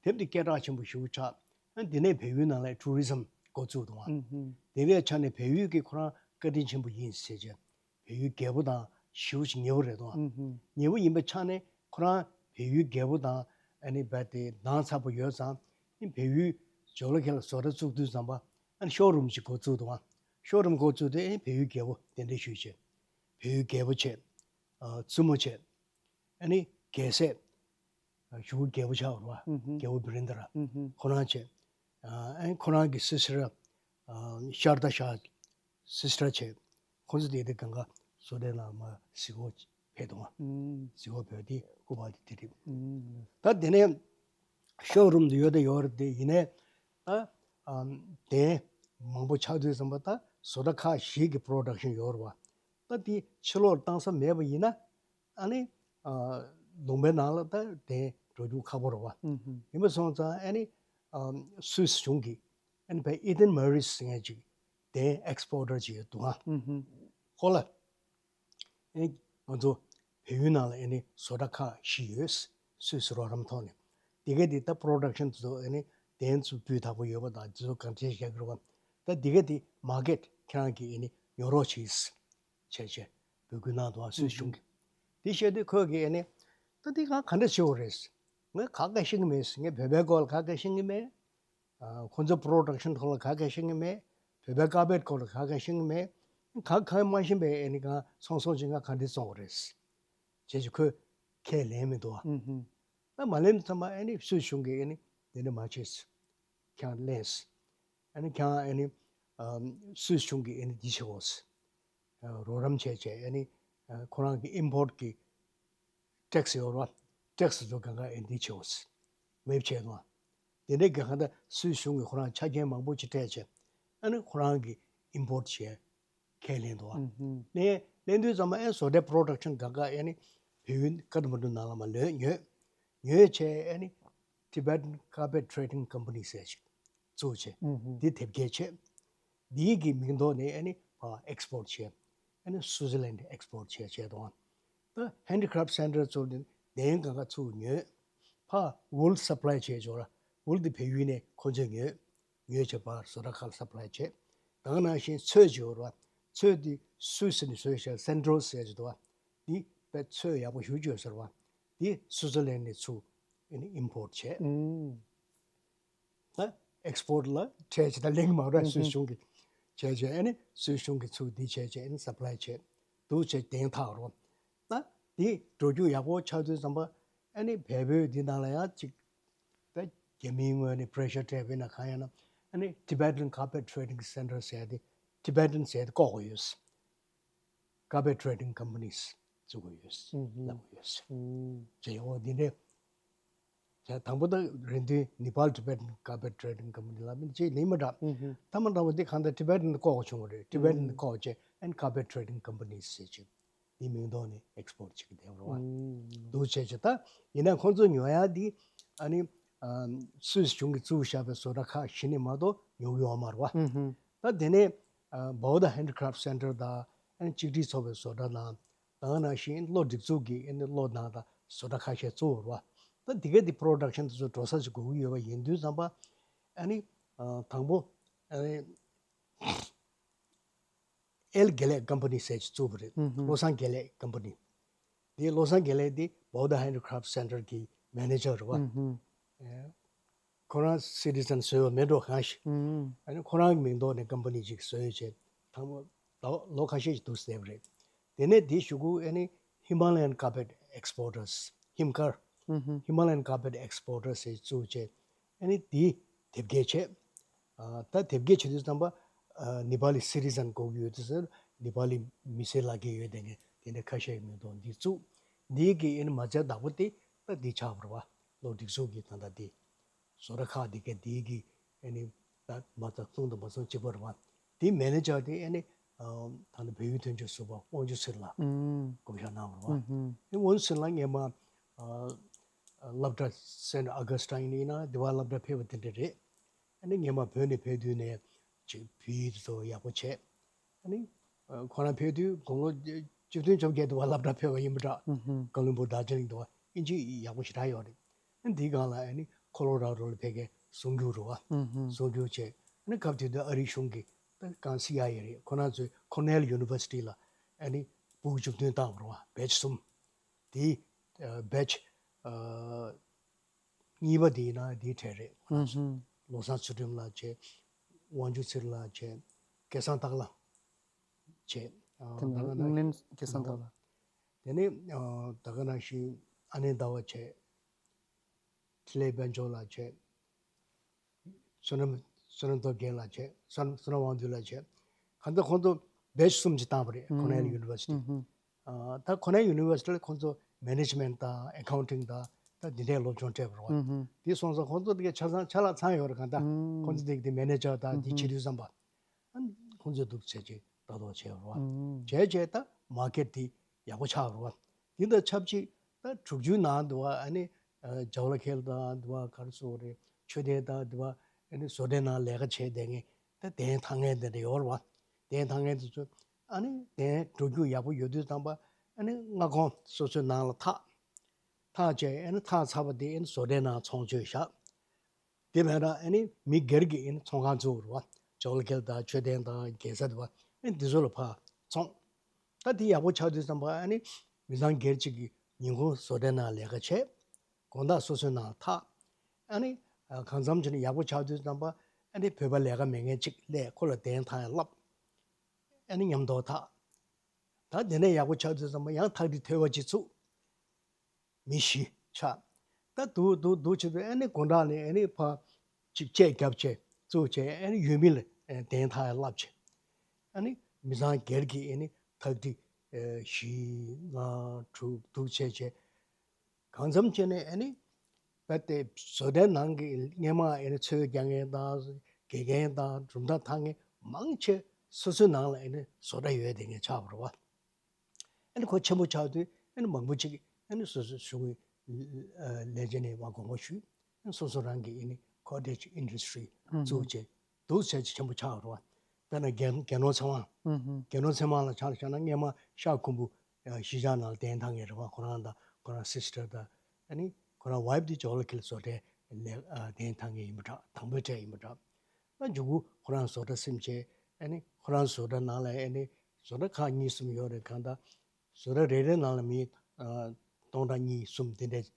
དེབ་འདི་སྐད་གྲགས་ཆེན་པོ་ཞེ་པོ་ཆགས། ཨ་འདི་ནས་བལ་ཡུལ་ནང་ལ་tourism འགོ་བཙུགས་འདུག་ཨ། ཨུ་ཧུ། དེ་འདྲའི་ཆ་ནས་བལ་ཡུལ་གྱིས་ཁོ་རང་བཀའ་དྲིན་ཆེན་པོ་ཡིན་ཟེར་བྱས། བལ་ཡུལ་རྒྱལ་པོ་དང་ཞེ་པོ་ཅིག་ཉེ་པོ་རེད་འདུག་ཨ། ཨུ་ཧུ། ཉེ་པོ་ཡིན་པའི་ཆ་ནས་ཁོ་རང་བལ་ཡུལ་རྒྱལ་པོ་དང་ཨ་ནི་རྦད་དེ་འདང་ཚ་པོ་ཡོད་ཙང་། ཨ་ནི་བལ་ཡུལ་ཇོ་ལ་ཁེ་ལ་བཟོ་གྲྭ་བཙུགས་དུས་ཙམ་པ་ཨ་ནི་ཤོ་རུམ་ཅིག་འགོ་བཙུགས་འདུག་ཨ། ཤོ་རུམ་འགོ་བཙུགས་དུས་ཨ་ནི་བལ་ཡུལ་རྒྱལ་པོ་གདན་འདྲེན་ཞུས་བྱས། བལ་ཡུལ་རྒྱལ་པོ་བྱས། ཨ་བཙུན་མོ་བྱས། ཨ་ནི་རྒྱལ་སྲས། ཞུ་རྒྱལ་པོ་ཆགས་པ་རེད་བ། ཨུ་ཧུ། རྒྱལ་པོ་བི་རེན་དྲ། ཨུ་ཧུ། ཁོ་རང་བྱས། ཨ་ཨ་ཁོ་རང་གི་སི་སི་ཊར་ཤར་ད་ཤ་སི་སི་ཊར་བྱས། ཁོ་ཚོ་དེ་དེ་གང་ག་བཟོ་གྲྭའི་ནང་མར་གཟིགས་སྐོར་ཕེབས་འདུག་ཨ། ཨུ། གཟིགས་སྐོར་ཕེབས་དེ་སྐུ་པར་དེ་དེ་རེད། ཨུ། ད་དེ་ནས་ཤོ་རུམ་དུ་ཡོད་དེ་ཡོད་རེད་དེ་ཡིན་ནའི། ད་ཨམ་གདན་མང་པོ་ཆགས་དུས་ཙམ་པ་ད་བཟོ་གྲྭ་ཁག་བཞི་གི་པོ་རོ་ཌག་ཤན་ཡོད་རེད་བ། ད་དེ་ཕྱི་ལོགས་བཏང་ས་མེད་པ་ཡིན་ན། ཨ་ནི་ཨ་ལུང་པའི་ནང་ལ་ད་གདན་འགྲོ་རྒྱུ་ཁག་པོ་རེད་བ། ཨུ་ཧུ། ཡིན་པ་སོང་ཙང་ཨ་ནི་ཨ་སུད་སི་གཞུང་གིས་ཨ་ནི་བའི་ཨི་ཏན་མོ་རིས་ཟེར་མཁན་ཅིག་གདན་ཨེག་སི་པོར་ཊར་ཅིག་ཡོད་འདུག་ཨ། ཨུ་ཧུ། ཁོ་ལ་ཨ་ནི་ང་ཚོ་བལ་ཡུལ་ནང་ལ་ཨ་ནི་བཟོ་གྲྭ་ཁག་བཞི་ཡོད། སུད་སི་རོགས་རམ་ཐོག་ནས། དེ་ག་དེ་ད་པོ་རོ་ཌག་ཤན་དེ་ཚོ་ཨ་ནི་གདན་ཚུ་སྤུས་དག་པོ་ཡོད་པ་དང་དེ་ཚོ་གང་འདྲ་བཞག་གི་རེད་བ། ད་དེ་ག་དེ་མར་ཀེ་ཊི་ཁྱེད་རང་གིས་ཨ་ནི་ཉོ་རོགས་བྱེད། བྱས་བྱས་འབོད་སྐུལ་གནང་འདུག་ཨ་སུད་སི་གཞུང་གིས། དེ་བཤད་དུས་ཁོས་ཀྱིས་ཨ་ནི། ད་འདི་ང་ག་འདྲ་བྱེད་དགོས་རེད། ངས་ག་གེ་ཤེས་ཀྱི་མེད། ངས་བོད་པའི་སྐོར་ལ་ག་གེ་ཤེས་ཀྱི་མེད། ཨ་ཁོ་ཚོ་པོ་རོ་ཌག་ཤན་ཐོག་ལ་ག་གེ་ཤེས་ཀྱི་མེད། བོད་པའི་ཀར་པེ་ཊི་སྐོར་ལ་ག་གེ་ཤེས་ཀྱི་མེད། ག་གང་མ་ཤེས་པའི་ཨ་ནི་གང་སོང་སོང་ཅིག་ང་ག་འདྲ་བཙོང་དགོས་རེད། བྱས་ཅིག་ཁོས་ཁས་ལེན་མི་འདུག་ཨ། ཨུ་ཧུ། ད་མ་ལེན་དུས་ཙམ་པ་ཨ་ནི་སུད་སི་གཞུང་གིས་ཨ་ནི་དེ་འདྲ་མ་བྱེད། ཁྱེད་རང་ལེན། ཨ་ནི་ཁྱེད་རང་ཨ་ནི་ཨམ་སུད་སི་གཞུང་གིས་ཨ་ནི་འདི་བྱེད་དགོས། ཨ་རོགས་རམ་བྱས་བྱས་ཨ་ནི་ཨ་ཁོ་རང་གི་ཨིམ་པོར་ཊི་གི་ཊེག་སི་ཡོད་རེད་བ། ཊེག་སི་ཚོ་གང་ག་ཨ་ནི་འདི་བྱེད་དགོས། ཝེབ་བྱས་དང་། དེ་འདྲའི་གང་ག་ད་སུད་སི་གཞུང་གིས་ཁོ་རང་ཆ་རྐྱེན་མང་པོ་ཅིག་སྤྲད་བྱས། ཨ་ནི་ཁོ་རང་གིས་ཨིམ་པོར་ཊི་བྱས། ཁས་ལེན་འདུག་ཨ། ཨུ་ཧུ། ལེན་ལེན་དུས་ཙམ་པ་ཨེ་བཟོ་གྲྭའི་པོ་རོ་ཌག་ཤན་གང་ག་ཨེ་ནི་བལ་ཡུལ་ཀ་ཐ་མན་ཌུ་ནང་ལ་མར་ལོག་ཉོས། ཉོས་བྱས་ཨེ་ནི་Tibetan Carpet Trading Company ཟེར་ཞིག་བཙུགས་བྱས། ཨུ་ཧུ། འདི་དེབ་སྐྱེལ་བྱས། འདིའི་གི་མིང་ཐོག་ནས་ཨེ་ནི་ཕར་ཨེག་སི་པོར་ཊི་བྱས། ཨེ་ནི་སུའུ་ཙར་ལན་ཌི་ཨེག་སི་པོར་ཊི་བྱས་བྱས་འདུག་ཨ། ད་ཧེན་ཌི་ཀེ་རབ་སེན་ཊར་ཚོ་ནི་གདན་གང་ག་ཚུར་ཉོས། ཕར་ཝུལ་སབ་ལའི་བྱས་འཇོག་ལ་ཝུལ་འདི་བལ་ཡུལ་ནས་ཁོ་ཚོས་ཉོས། ཉོས་བྱས་ཕར་བཟོ་གྲྭ་ཁག་ལ་སབ་ལའི་བྱས། ད་ག་ནང་བཞིན་ཚོས་ཅིག་ཡོད་རེད་བ། ཚོས་འདི་སུད་སི་ནས་བཟོས་བྱས་སན་ཏྲོ་ཟེར་གྱི་འདུག་བ། འདི་དཔེ་ཚོས་ཡག་པོ་ཞེ་པོ་ཅིག་ཡོད་ཟེར་བ། འདི་སུའུ་ཙར་ལན་ཌི་ནས་ཚུར་ཨེ་ནི་ཨིམ་པོར་ཊི་བྱས། ཨུམ། ད་ཨེག་སི་པོར་ཊི་ལ་ཁྲལ་ཅིག་ད་ལེན་གྱི་མ་རེད། ཨུམ། སུད་སི་གཞུང་གིས་བྱས་བྱས་ཨེ་ནི་སུད་སི་གཞུང་གིས་ཚུར་འདི་བྱས་བྱས་ཨེ་ནི་སབ་ལའི་བྱས། འདུག་བྱས་གདན་འཐག་རོགས། ད་འདི་འགྲོ་རྒྱུ་ཡག་པོ་ཆགས་དུས་ཙམ་པ་ཨ་ནི་བལ་པོའི་འདི་ནང་ལ་ཡང་ཅིག་ད་རྒྱ་མིའི་ངོས་ནས་པི་རེ་ཤར་སྤྲད་པས་ན་གང་ཡང་ན་ཨ་ནི་Tibetan Carpet Trading Center ཟེར་ཏེ་ཊི་བེ་ཊན་ཟེར་ཏེ་བཀོག་དགོས་ཡོད། Carpet Trading Companies བཙུགས་དགོས་ཡོད། ཨུ་ཧུ། ལབ་དགོས་ཡོད། ཨུ། ཅེས་འོ་འདི་འདྲའི་བྱས་དང་པོ་ད་རེ་འདུན་Nepal Tibetan Carpet Trading Company ལབ་མིན་ཅེས་ལེན་མ་འདྲ། ཨུ་ཧུ། ཐ་མ་འདྲ་བོ་འདི་གང་ལྟར་ཊི་བེ་ཊན་བཀོག་བྱུང་བ་རེད། ཊི་བེ་ཊན་ཨུ། བཀོག་བྱས་ཨན་Carpet Trading Companies ཟེར་ཅིག་དེའི་མིང་ཐོག་ནས་ཨེགས་པོར་ཊི་བྱེད་ཀྱི་བསྡད་པ་རེད་བ། འདུག་བྱས་བྱས་ད་ཡིན་ན་ཁོང་ཚོ་ཉོ་ཡ་འདི་ཨ་ནི་ཨ་སུད་སི་གཞུང་གིས་བཙུགས་བཞག་པའི་བཟོ་གྲྭ་ཁག་བཞི་ནས་མ་གཏོགས་ཉོ་གི་ཡོད་མ་རེད་བ། ད་དེ་ནས་ཨ་Bauda Handicraft Center དང་ཨ་ནི་གཅིག་སྒྲིལ་ཚོགས་པའི་བཟོ་གྲྭ་དང་། ད་ག་ནང་བཞིན་གློག་སྒྲིག་འཛུགས་ཀྱི་ཨ་ནི་གློག་དང་ད་བཟོ་གྲྭ་ཁ་ཤས་གཙོ་བོ་རེད་བ། ད་འདི་ག་འདི་པྲོ་ཌག་ཤན་དེ་ཚོ་འགྲོ་ས་ཞིག་དགོས་ཀྱི་ཡོད་པ་ཡིན་དུས་ཙམ་པ་ཨ་ནི་ཨ་དང་པོ་ཨ་ནི་ཨེལ་དགེ་ལེགས་ཀམ་པ་ནི་ཟེར་ཅིག་བཙུགས་པ་རེད། བློ་བཟང་དགེ་ལེགས་ཀམ་པ་ནི། འདི་བློ་བཟང་དགེ་ལེགས་འདི་Bauda Handicraft Center གི་མེ་ནེ་ཇར་རེད་བ། ཁོ་རང་སི་ཊི་ཛན་བཟོས་པ་མེད་འགྲོ་གང་ཞིག་ཨ་ནི་ཁོ་རང་གི་མིང་ཐོག་ནས་ཀམ་པ་ནི་ཅིག་བཟོས་བྱས་དང་པོ་ད་ལོ་ཁ་ཤས་ཅིག་འདུག་བསྡད་པ་རེད། དེ་ནས་དེའི་གཞུག་གུ་ཨ་ནི་Himalayan Carpet Exporters Himcar Himalayan Carpet Exporters ཟེར་བཙུགས་བྱས་ཨ་ནི་དེ་དེབ་སྐྱེལ་བྱས། ཨ་ད་དེབ་སྐྱེལ་བྱེད་དུས་ཙམ་པ་ཨ་ནི་པ་ལི་སི་ཊི་ཛན་དགོས་ཀྱི་ཡོད་དུས་ཙམ་ནི་པ་ལི་མི་སེར་ལག་འཁྱེར་ཡོད་དེ་ངས་དེ་འདྲ་ཁ་ཤས་ཀྱི་མིང་ཐོག་འདི་བཙུགས། འདི་གི་ཨ་ནི་མ་རྩའི་བདག་པོ་དེ་ད་འདི་ཆགས་པ་རེད་བ། གློག་སྒྲིག་འཛུགས་ཀྱི་ད་ལྟ་དེ། བཟོ་གྲྭ་ཁག་འདི་གའི་འདི་གི་ཨ་ནི་ད་མ་རྩ་ཚུང་དང་མ་ཚུང་གཅིག་པ་རེད་བ། དེའི་མེ་ནེ་ཇར་དེ་ཨ་ནི་ཨ་ད་ནི་བལ་ཡུལ་དོན་གཅོད་ཟུར་པ་དབང་ཕྱུག་ཚེ་རིང་ལགས་བསྐོ་བཞག་གནང་བ་རེད་བ། དེ་དབང་ཕྱུག་ཚེ་རིང་ལགས་སྔས་མ་ཨ་ཨ་སློབ་གྲྭ་སེན་ཨ་གྷ་སི་ཊ་ཡིན་ན་དེ་བ་སློབ་གྲྭ་ཕེབས་པ་དེ་འདྲ་རེད། ཨ་ནི་སྔས་མ་བོད་ནས་ཕེབས་དུས་ནས་ཅིག་བོད་ཡིག་དེ་ཚོ་ཡག་པོ་བྱས། ཨ་ནི་ཨ་ཁོ་རང་ཕེབས་དུས་དགུང་ལོ་བཅུ་བདུན་བཅོ་བརྒྱད་དུ་བ་སློབ་གྲྭ་ཕེབས་པ་ཡིན་པ་འདྲ། ཀ་ལོན་སྦུག་དར་ཇི་ལིང་དུ་བ་ཨིན་ཇི་ཡག་པོ་ཞེ་དྲག་ཡོད་རེད། ཨ་ནི་འདིའི་སྒང་ལ་ཨ་ནི་ཁོ་ལོ་ར་རོ་ལ་ཕ་གིའི་གསར་འགྱུར་རེད་བ། གསར་འགྱུར་བྱས། ཨ་ནི་སྐབས་དེ་དུས་ཨ་རིའི་གཞུང་གིས་ད་གང་སི་ཨའི་ཨེ་རེད། ཁོ་རང་ཚོས་ཁོར་ནེལ་ཡུ་ནི་ཝར་སི་ཊི་ལ་ཨ་ནི་སྦུག་བཅུ་བདུན་བཏང་བ་རེད་བ། བེ་ཆི་གསུམ། དེའི་ཨ་བེ་ཆི་ཨ་གཉིས་པ་དེ་ཡིན་ན་དེའི་གྲས་རེད། ཁོ་རང་ཚོས་བློ་བཟང་ཚུལ་ཁྲིམས་ལགས་བྱས། དབང་ཕྱུག་ཚེ་རིང་ལགས་བྱས། སྐལ་བཟང་སྟག་ལྷ་བྱས། ཨ་དེ་ནས་ད་ག་ནང་ཨིང་ལན་སྐལ་བཟང་སྟག་ལྷ། དེ་ནས་ཨ་ད་ག་ནང་བཞིན་ཨ་ནེ་ཟླ་བ་བྱས། འཕྲིན་ལས་དཔལ་འབྱོར་ལགས་བྱས། བསོད་ནམས་བསོད་ནམས་སྟོབས་རྒྱལ་ལགས་བྱས། བསོད་བསོད་ནམས་དབང་འདུས་ལགས་བྱས། གང་ལྟར་ཁོང་ཚོ་བེ་ཆི་གསུམ་ཅིག་བཏང་བ་རེད། ཁོར་ནེལ་ཡུ་ནི་ཝར་སི་ཊི། ཨ་ད་ཁོར་ནེལ་ཡུ་ནི་ཝར་སི་ཊི་ལ་ཁོང་ཚོ་མེ་ནེ་ཇི་མེན་ཊི་དང་ཨེ་ཁའུན་ཊིང་དང་ད་འདི་འདྲའི་སློབ་སྦྱོང་སྤྲད་པ་རེད་བ། དེ་སོང་ཙང་ཁོང་ཚོ་དེ་གའི་ཆ་ཚང་ཆ་ལག་ཚང་ཡོད་རེད། གང་ལྟར་ཁོང་ཚོ་དེ་གི་དེ་མེ་ནེ་ཇར་དང་དེ་བྱེད་དུས་ཙམ་པ། ཨ་ཁོང་ཚོས་འདུག་བྱས་ཅིག་ལྟ་རྟོག་བྱས་པ་རེད་བ། བྱས་བྱས་ད་མར་ཀེཊ་དེ་ཡག་པོ་ཆགས་པ་རེད་བ། དེ་དང་ཆབས་ཅིག་ད་དྲུག་ཅུའི་ནང་དུ་བ་ཨ་ནི་ཨ་ཇ་ཝ་ལ་ཁེལ་དང་དུ་བ་ག་རེ་ཟེར་དགོས་རེད། མཆོད་རྟེན་དང་དུ་བ་ཨ་ནི་བཟོ་གྲྭའི་ནང་ལས་ཀ་བྱས་བསྡད་མཁན་ད་གདན་འཐག་མཁན་དེ་འདྲ་ཡོད་རེད་བ། གདན་འཐག་མཁན་དེ་ཚོ་ཨ་ནི་གདན་འགྲོ་རྒྱུ་ཡག་པོ་ཡོད་དུས་ཙམ་པ་ཨ་ནི་མངའ་ཁོངས་སོ་སོའི་ནང་ལ་འཐག་འཐག་བྱས་ཨ་ནི་འཐག་ཚར་བ་དེ་ཨ་ནི་བཟོ་གྲྭའི་ནང་ཚོང་བྱེད་བཞག་དེ་མེད་ན་ཨ་ནི་མི་སྒེར་གྱི་ཨ་ནི་ཚོང་ཁང་བཙུགས་རེད་བ། ཇ་ཝ་ལ་ཁེལ་དང་མཆོད་རྟེན་དང་རྒྱལ་ས་དེ་བ་ཨ་ནི་འདི་ཚོ་ལ་ཕར་ཚོང་། ད་དེ་ཡག་པོ་ཆགས་དུས་ཙམ་པ་ཨ་ནི་མི་ཚང་སྒེར་གཅིག་གིས་ཉིན་གུང་བཟོ་གྲྭའི་ནང་ལས་ཀ་བྱས། དགོང་དག་སོ་སོའི་ནང་ལ་འཐག་ཨ་ནི་ཨ་གང་འཚམ་བྱས་ནས་ཡག་པོ་ཆགས་དུས་ཙམ་པ་ཨ་ནི་བོད་པ་ལས་ཀ་མེད་མཁན་གཅིག་སླེབས་ཁོ་ལ་གདན་འཐག་ཡ་བསླབ། ཨ་ནི་མཉམ་དུ་འཐག་ད་དེ་ནས་ཡག་པོ་ཆགས་དུས་ཙམ་པ་ཡང་འཐག་སྒྲིལ་ཐོལ་པ་ཅིག་ཚུགས། མི་བཞི་ཆགས། ད་འདུག་འདུག་འདུག་བྱེད་དུས་ཨ་ནི་དགོང་དག་ནས་ཨ་ནི་ཕར་ཅིག་དཔྱད་རྒྱབ་བྱས་བཙུགས་བྱས་ཨ་ནི་ཡུལ་མི་ལ་ཨ་གདན་འཐག་ཡ་བསླབ་བྱས། ཨ་ནི་མི་ཚང་སྒེར་གྱི་ཨ་ནི་འཐག་སྒྲིལ་ཨ་བཞི་ལྔ་དྲུག་འདུག་བྱས་བྱས། གང་འཚམ་བྱས་ནས་ཨ་ནི་རྦད་དེ་བཟོ་གྲྭའི་ནང་གི་སྔས་མ་ཨ་ནི་ཚོས་རྒྱག་མཁན་དང་དགེ་རྒན་དང་གྲུབ་མཐའ་འཐག་མཁན་མང་ཆེ་སོ་སོའི་ནང་ལ་ཨ་ནི་བཟོ་གྲྭ་ཡོད་བསྡད་མཁན་ཆགས་པ་རེད་བ། ཨ་ནི་ཁོ་ཆེན་པོ་ཆགས་དུས་ཨ་ནི་མང་པོ་ཅིག་ཨ་ནི་སོ་སོའི་གཞུང་གི་ལས་བྱེད་ནས་མར་དགོངས་པ་ཞུས། ཨ་ནི་སོ་སོ་རང་གི་ཨ་ནི་ཁོ་ཊེཇ་ཨིན་ཌ་སི་ཊི་རི་བཙུགས་བྱས་འདུག་བྱས་ཆེན་པོ་ཆགས་པ་རེད་བ། དཔེར་ན་རྒྱལ་རྒྱལ་ནོར་ཚེ་དབང་། རྒྱལ་ནོར་ཚེ་དབང་ལ་ཆ་ལ་བཞག་ན་སྔས་མ་ཤར་ཁུམ་བུ་གཞིས་ཆགས་ནང་ལ་གདན་འཐག་མཁན་རེད་བ། ཁོ་རང་དང་ཁོ་རང་སི་སི་ཊར་དང་ཨ་ནི་ཁོ་རང་ཝའིབ་དེ་ཇོ་ལ་ཁེལ་བཟོ་གྲྭའི་ལས་ཨ་གདན་འཐག་མཁན་ཡིན་པ་འདྲ། དང་པོའི་གྲས་ཡིན་པ་འདྲ། ད་མཇུག་གུ་ཁོ་རང་བཟོ་གྲྭ་ཟིན་བྱས་ཨ་ནི་ཁོ་རང་བཟོ་གྲྭ་ནང་ལ་ཨ་ནི་བཟོ་གྲྭ་ཁག་གཉིས་གསུམ་ཡོད་རེད། གང་ལྟར་བཟོ་གྲྭ་རེ་རེ་ནང་ལ་མི་ཨ་སྟོང་ཕྲག་གཉིས་གསུམ་དེ་འདྲས་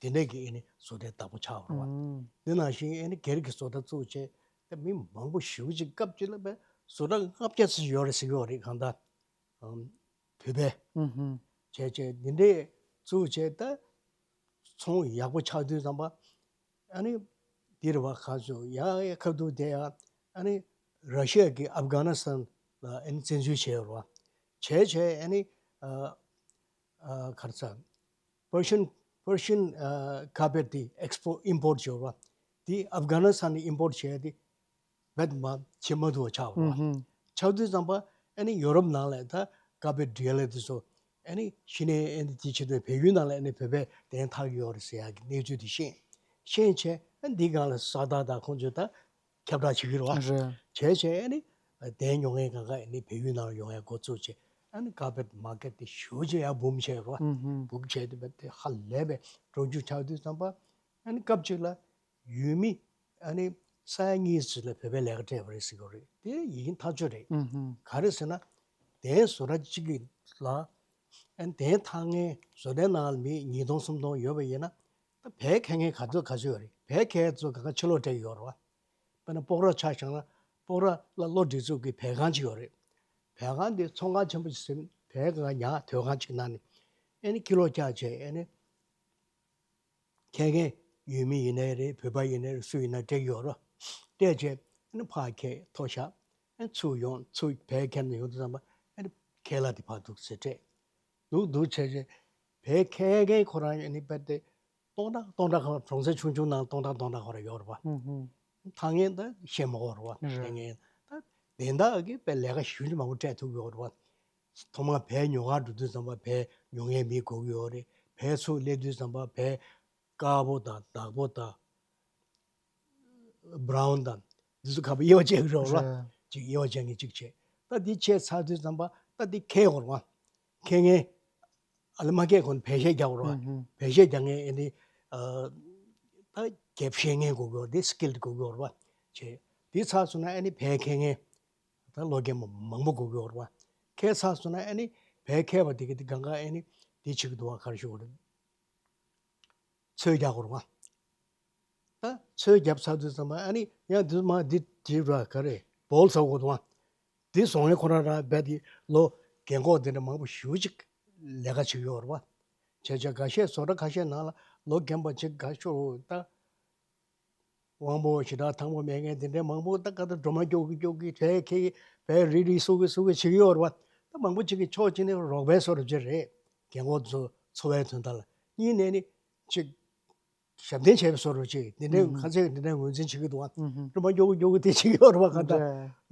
དེ་འདྲས་ཀྱི་ཨ་ནི་བཟོ་གྲྭའི་བདག་པོ་ཆགས་པ་རེད་བ། དེ་ནང་བཞིན་ཨ་ནི་སྒེར་གྱི་བཟོ་གྲྭ་བཙུགས་བྱས་ད་མི་མང་པོ་ཞེ་པོ་ཅིག་སྐབས་གཅིག་ལ་བས་བཟོ་གྲྭ་ལྔ་བརྒྱ་ཙམ་ཡོད་རེད་ཟེར་གྱི་ཡོད་རེད། གང་ལྟར་ཨམ་བོད་པས་བྱས་བྱས་འདི་འདྲས་བཙུགས་བྱས་ད་ཚོང་ཡག་པོ་ཆགས་དུས་ཙམ་པ་ཨ་ནི་འདི་རེད་བ། ཁ་ཤོ་ཡ་ཡ་ཁ་ཐུག་དེ་ཡ་ཨ་ནི་ར་ཤི་ཡ་གིས་ཨབ་གྷ་ནི་སི་ཐན་ལ་ཨ་ནི་བཙན་འཛུལ་བྱས་ཡོད་རེད་བ། བྱས་བྱས་ཨ་ནི་ཨ་ཨ་ག་རེ་ཟེར། པར་ཤན་པར་ཤན་ཨ་ཀར་པེཊ་དེ་ཨེགས་པོརཊ་ཨིམ་པོརཊ་བྱས་ཡོད་རེད་བ། དེ་ཨབ་གྷ་ནི་སི་ཐན་ནས་ཨིམ་པོརཊ་བྱས་ཏེ་རྦད་མ་བྱེད་མ་ཐུབ་པ་ཆགས་པ་རེད་བ། ཆགས་དུས་ཙམ་པ་ཨ་ནི་ཡོ་རོབ་ནང་ལ་ད་ཀར་པེཊ་འབྲི་ཡ་ལ་དེ་ཚོ་ ཨ་ནི་གཞི་ནས་ཨ་ནི་དེ་བྱེད་དུས་བལ་ཡུལ་ནང་ལ་ཨ་ནི་བོད་པའི་གདན་འཐག་གི་ཡོད་རེད་ཟེར་ཡག་གི་གནས་ཚུལ་དེ་ཤེས། ཤེས་བྱས་ཨ་ནི་འདི་སྒང་ལ་ས་ཐག་དང་ཁོང་ཚོས་ད་ཁྱབ་བསྒྲགས་བྱེད་ཀྱི་རེད་བ། རེད། བྱས་བྱས་ཨ་ནི་གདན་ཉོ་མཁན་སྒང་ག་ཨ་ནི་བལ་ཡུལ་ནང་ལ་ཡོང་ཡག་འགོ་བཙུགས་བྱས། ཨ་ནི་ཀར་པེཊ་མར་ཀེཊ་དེ་ཞེ་པོ་ཅིག་ཡར་འབུམ་བྱས་རེད་བ། ཨུ་ཧུམ། འབུམ་བྱས་དུས་བལ་དེ་ཧ་ལས་པའི་འགྲོ་རྒྱུ་ཆགས་དུས་ཙམ་པ་ཨ་ནི་སྐབས་གཅིག་ལ་ཡུལ་མི་ཨ་ནི་ས་ཡ་གཉིས་ཙམ་ལ་བོད་པའི་ལས་ཀ་སྤྲད་པ་རེད་ཟེར་གྱི་རེད། དེ་ཡིན་ཐག་ཆོད་རེད། ཨུ་ཧུམ། ག་རེ་ཟེར་ན་གདན་བཟོ་གྲྭ་གཅིག་གི་ལ་ཨ་ནི་གདན་འཐག་མཁན་བཟོ་གྲྭའི་ནང་ལ་མི་ཉིས་སྟོང་སུམ་སྟོང་ཡོད་པ་ཡིན་ན། ད་བལ་འཁྱེར་མཁན་ག་ཚོད་ག་ཚོད་ཡོད་རེད། བལ་འཁྱེར་ཚོ་ག་ག་ཕྱིར་ལོག་སྤྲད་ཀྱི་ཡོད་རེད་བ། དཔེར་ན་སྤོག་ར་ཆ་བཞག་ན་སྤོག་ར་ལ་གློ་སྒྲིག་འཛུགས་ཀྱི་བལ་ཁང་ཅིག་ཡོད་རེད། བལ་ཁང་དེ་ཚོང་ཁང་ཆེན་པོ་ཞིག་ཟིན། བལ་ཁང་ཉག་དོས་ཁང་ཅིག་ནང་ནས་ཨ་ནི་ཀི་ལོ་བཀྱག་བྱས་ཨ་ནི་འཁྱེར་མཁན་ཡུལ་མི་ཡིན་ནའི་རེད། བོད་པ་ཡིན་ནའི་རེད། སུ་ཡིན་ན་སྤྲད་ཀྱི་ཡོད་རེད། སྤྲད་བྱས་ཨ་ནི་ཕར་འཁྱེར་ཐོ་བཞག་ཨ་ནི་ཚུར་ཡོང་། ཚུར་བལ་འཁྱེར་ནས་ཡོང་དུས་ཙམ་པ་ཨ་ནི་ཁལ་དེ་ཕར་འདུག་ཟེར་སྤྲད། འདུག་འདུག་བྱས་བྱས་བལ་འཁྱེར་མཁན་ཁོ་རང་ཨ་ནི་དཔེ་དེ་སྟོང་ཕྲག་སྟོང་ཕྲག་ཁོ་རང་གྲོང་གསེབ་ཆུང་ཆུང་ནང་སྟོང་ཕྲག་སྟོང་ཕྲག་ཁོ་རང་ཡོད་རེད་བ། ཧུམ་ཧུམ། འཐག་མཁན་ད་ཤེས་མ་དགོས་རེད་བ། རེད། འཐག་མཁན་ད་དེ་འདྲ་གི་དཔེ་ལས་ཀ་ཞེ་པོ་ཅིག་མང་པོ་སྤྲད་ཐུབ་ཀྱི་ཡོད་རེད་བ། ཐོག་མར་བལ་ཉོ་གར་འགྲོ་དུས་ཙམ་པ་བལ་ཉོ་མཁན་མི་དགོས་ཀྱི་ཡོད་རེད། བལ་ཚུར་སླེབས་དུས་ཙམ་པ་བལ་དཀར་པོ་དང་བདག་པོ་དང་བྷ་རའུན་དང་འདི་ཚོ་ག་པར་དབྱེ་བ་ཕྱེ་གི་རེད་བ། རེད། ཅིག་དབྱེ་བ་ཕྱེ་མཁན་གཅིག་བྱས། ད་འདི་བྱས་ཚར་དུས་ཙམ་པ་ད་འདི་འཁྱེར་དགོས་རེད་བ། འཁྱེར་མཁན་ཨ་ལེ་མ་འཁྱེར་གོང་བལ་གཞས་རྒྱག་དགོས་རེད་བ། ཧུམ་ཧུམ། བལ་གཞས་རྒྱག་མཁན་ཨ་ནི་ཨ་ད་རྒྱབ་ཤེས་མཁན་དགོས་ཀྱི་ཡོད་རེད། སི་ཀིལ་དགོས་ཀྱི་ཡོད་རེད་བ། བྱས། འདི་ཚར་སོང་ན་ཨ་ནི་བལ་འཁྱེར་མཁན་ད་ལོ་རྒན་པ་མང་པོ་དགོས་ཀྱི་ཡོད་རེད་བ། འཁྱེར་ཚར་སོང་ན་ཨ་ནི་བལ་འཁྱེར་བ་དེ་གི་དེ་སྒང་ག་ཨ་ནི་དེ་བྱེད་ཀྱི་འདུག་བ། ག་རེ་ཞུ་དགོས་རེད། ཚོས་རྒྱག་དགོས་རེད་བ། ད་ཚོས་བརྒྱབ་ཚར་དུས་ཙམ་པ་ཨ་ནི་ཡང་འདི་མ་འདི་འདི་ར་ག་རེ་བོལ་ཟེར་དགོས་འདུག་བ། འདི་བཟོ་མཁན་ཁོ་རང་རང་རྦད་དེ་ལོ་རྒན་གོག་འདི་འདྲ་མང་པོ་ཞེ་པོ་ཅིག་ལས་ཀ་བྱེད་ཀྱི་ཡོད་རེད་བ། བྱས་བྱས་འགའ་ཤས་བཟོ་གྲྭ་ཁ་ཤས་ནང་ལ་ལོ་རྒན་པ་ཅིག་འགའ་ཤོར་ད། དབང་པོ་ཞེ་དྲག་ཐང་པོ་མེད་མཁན་དེ་འདྲའི་མང་པོ་ད་ག་ད་སྒྲོལ་མ་སྐྱོ་གི་སྐྱོ་གི་གྲས་ཁེ་བས་རི་རི་སུ་གི་སུ་གི་བྱེད་ཀྱི་ཡོད་རེད་བ། ད་མང་པོ་ཅིག་གི་ཕྱོགས་གཅིག་ནས་རོགས་པའི་བཟོ་འདྲ་ཅིག་རེད། རྒན་གོག་ཚོ་འཚོ་བའི་དོན་དག་ལ། གཉིས་ནས་ནི་ཅིག་ཞབས་བརྟན་བྱས་པའི་བཟོ་འདྲ་ཅིག་དེ་འདྲའི་ཁ་ཚིག་དེ་འདྲའི་ངོས་འཛིན་བྱེད་ཀྱི་འདུག་བ། སྒྲོལ་མ་སྐྱོ་གི་སྐྱོ་གི་དེ་བྱེད་ཀྱི་ཡོད་རེད་བ། ག་ད་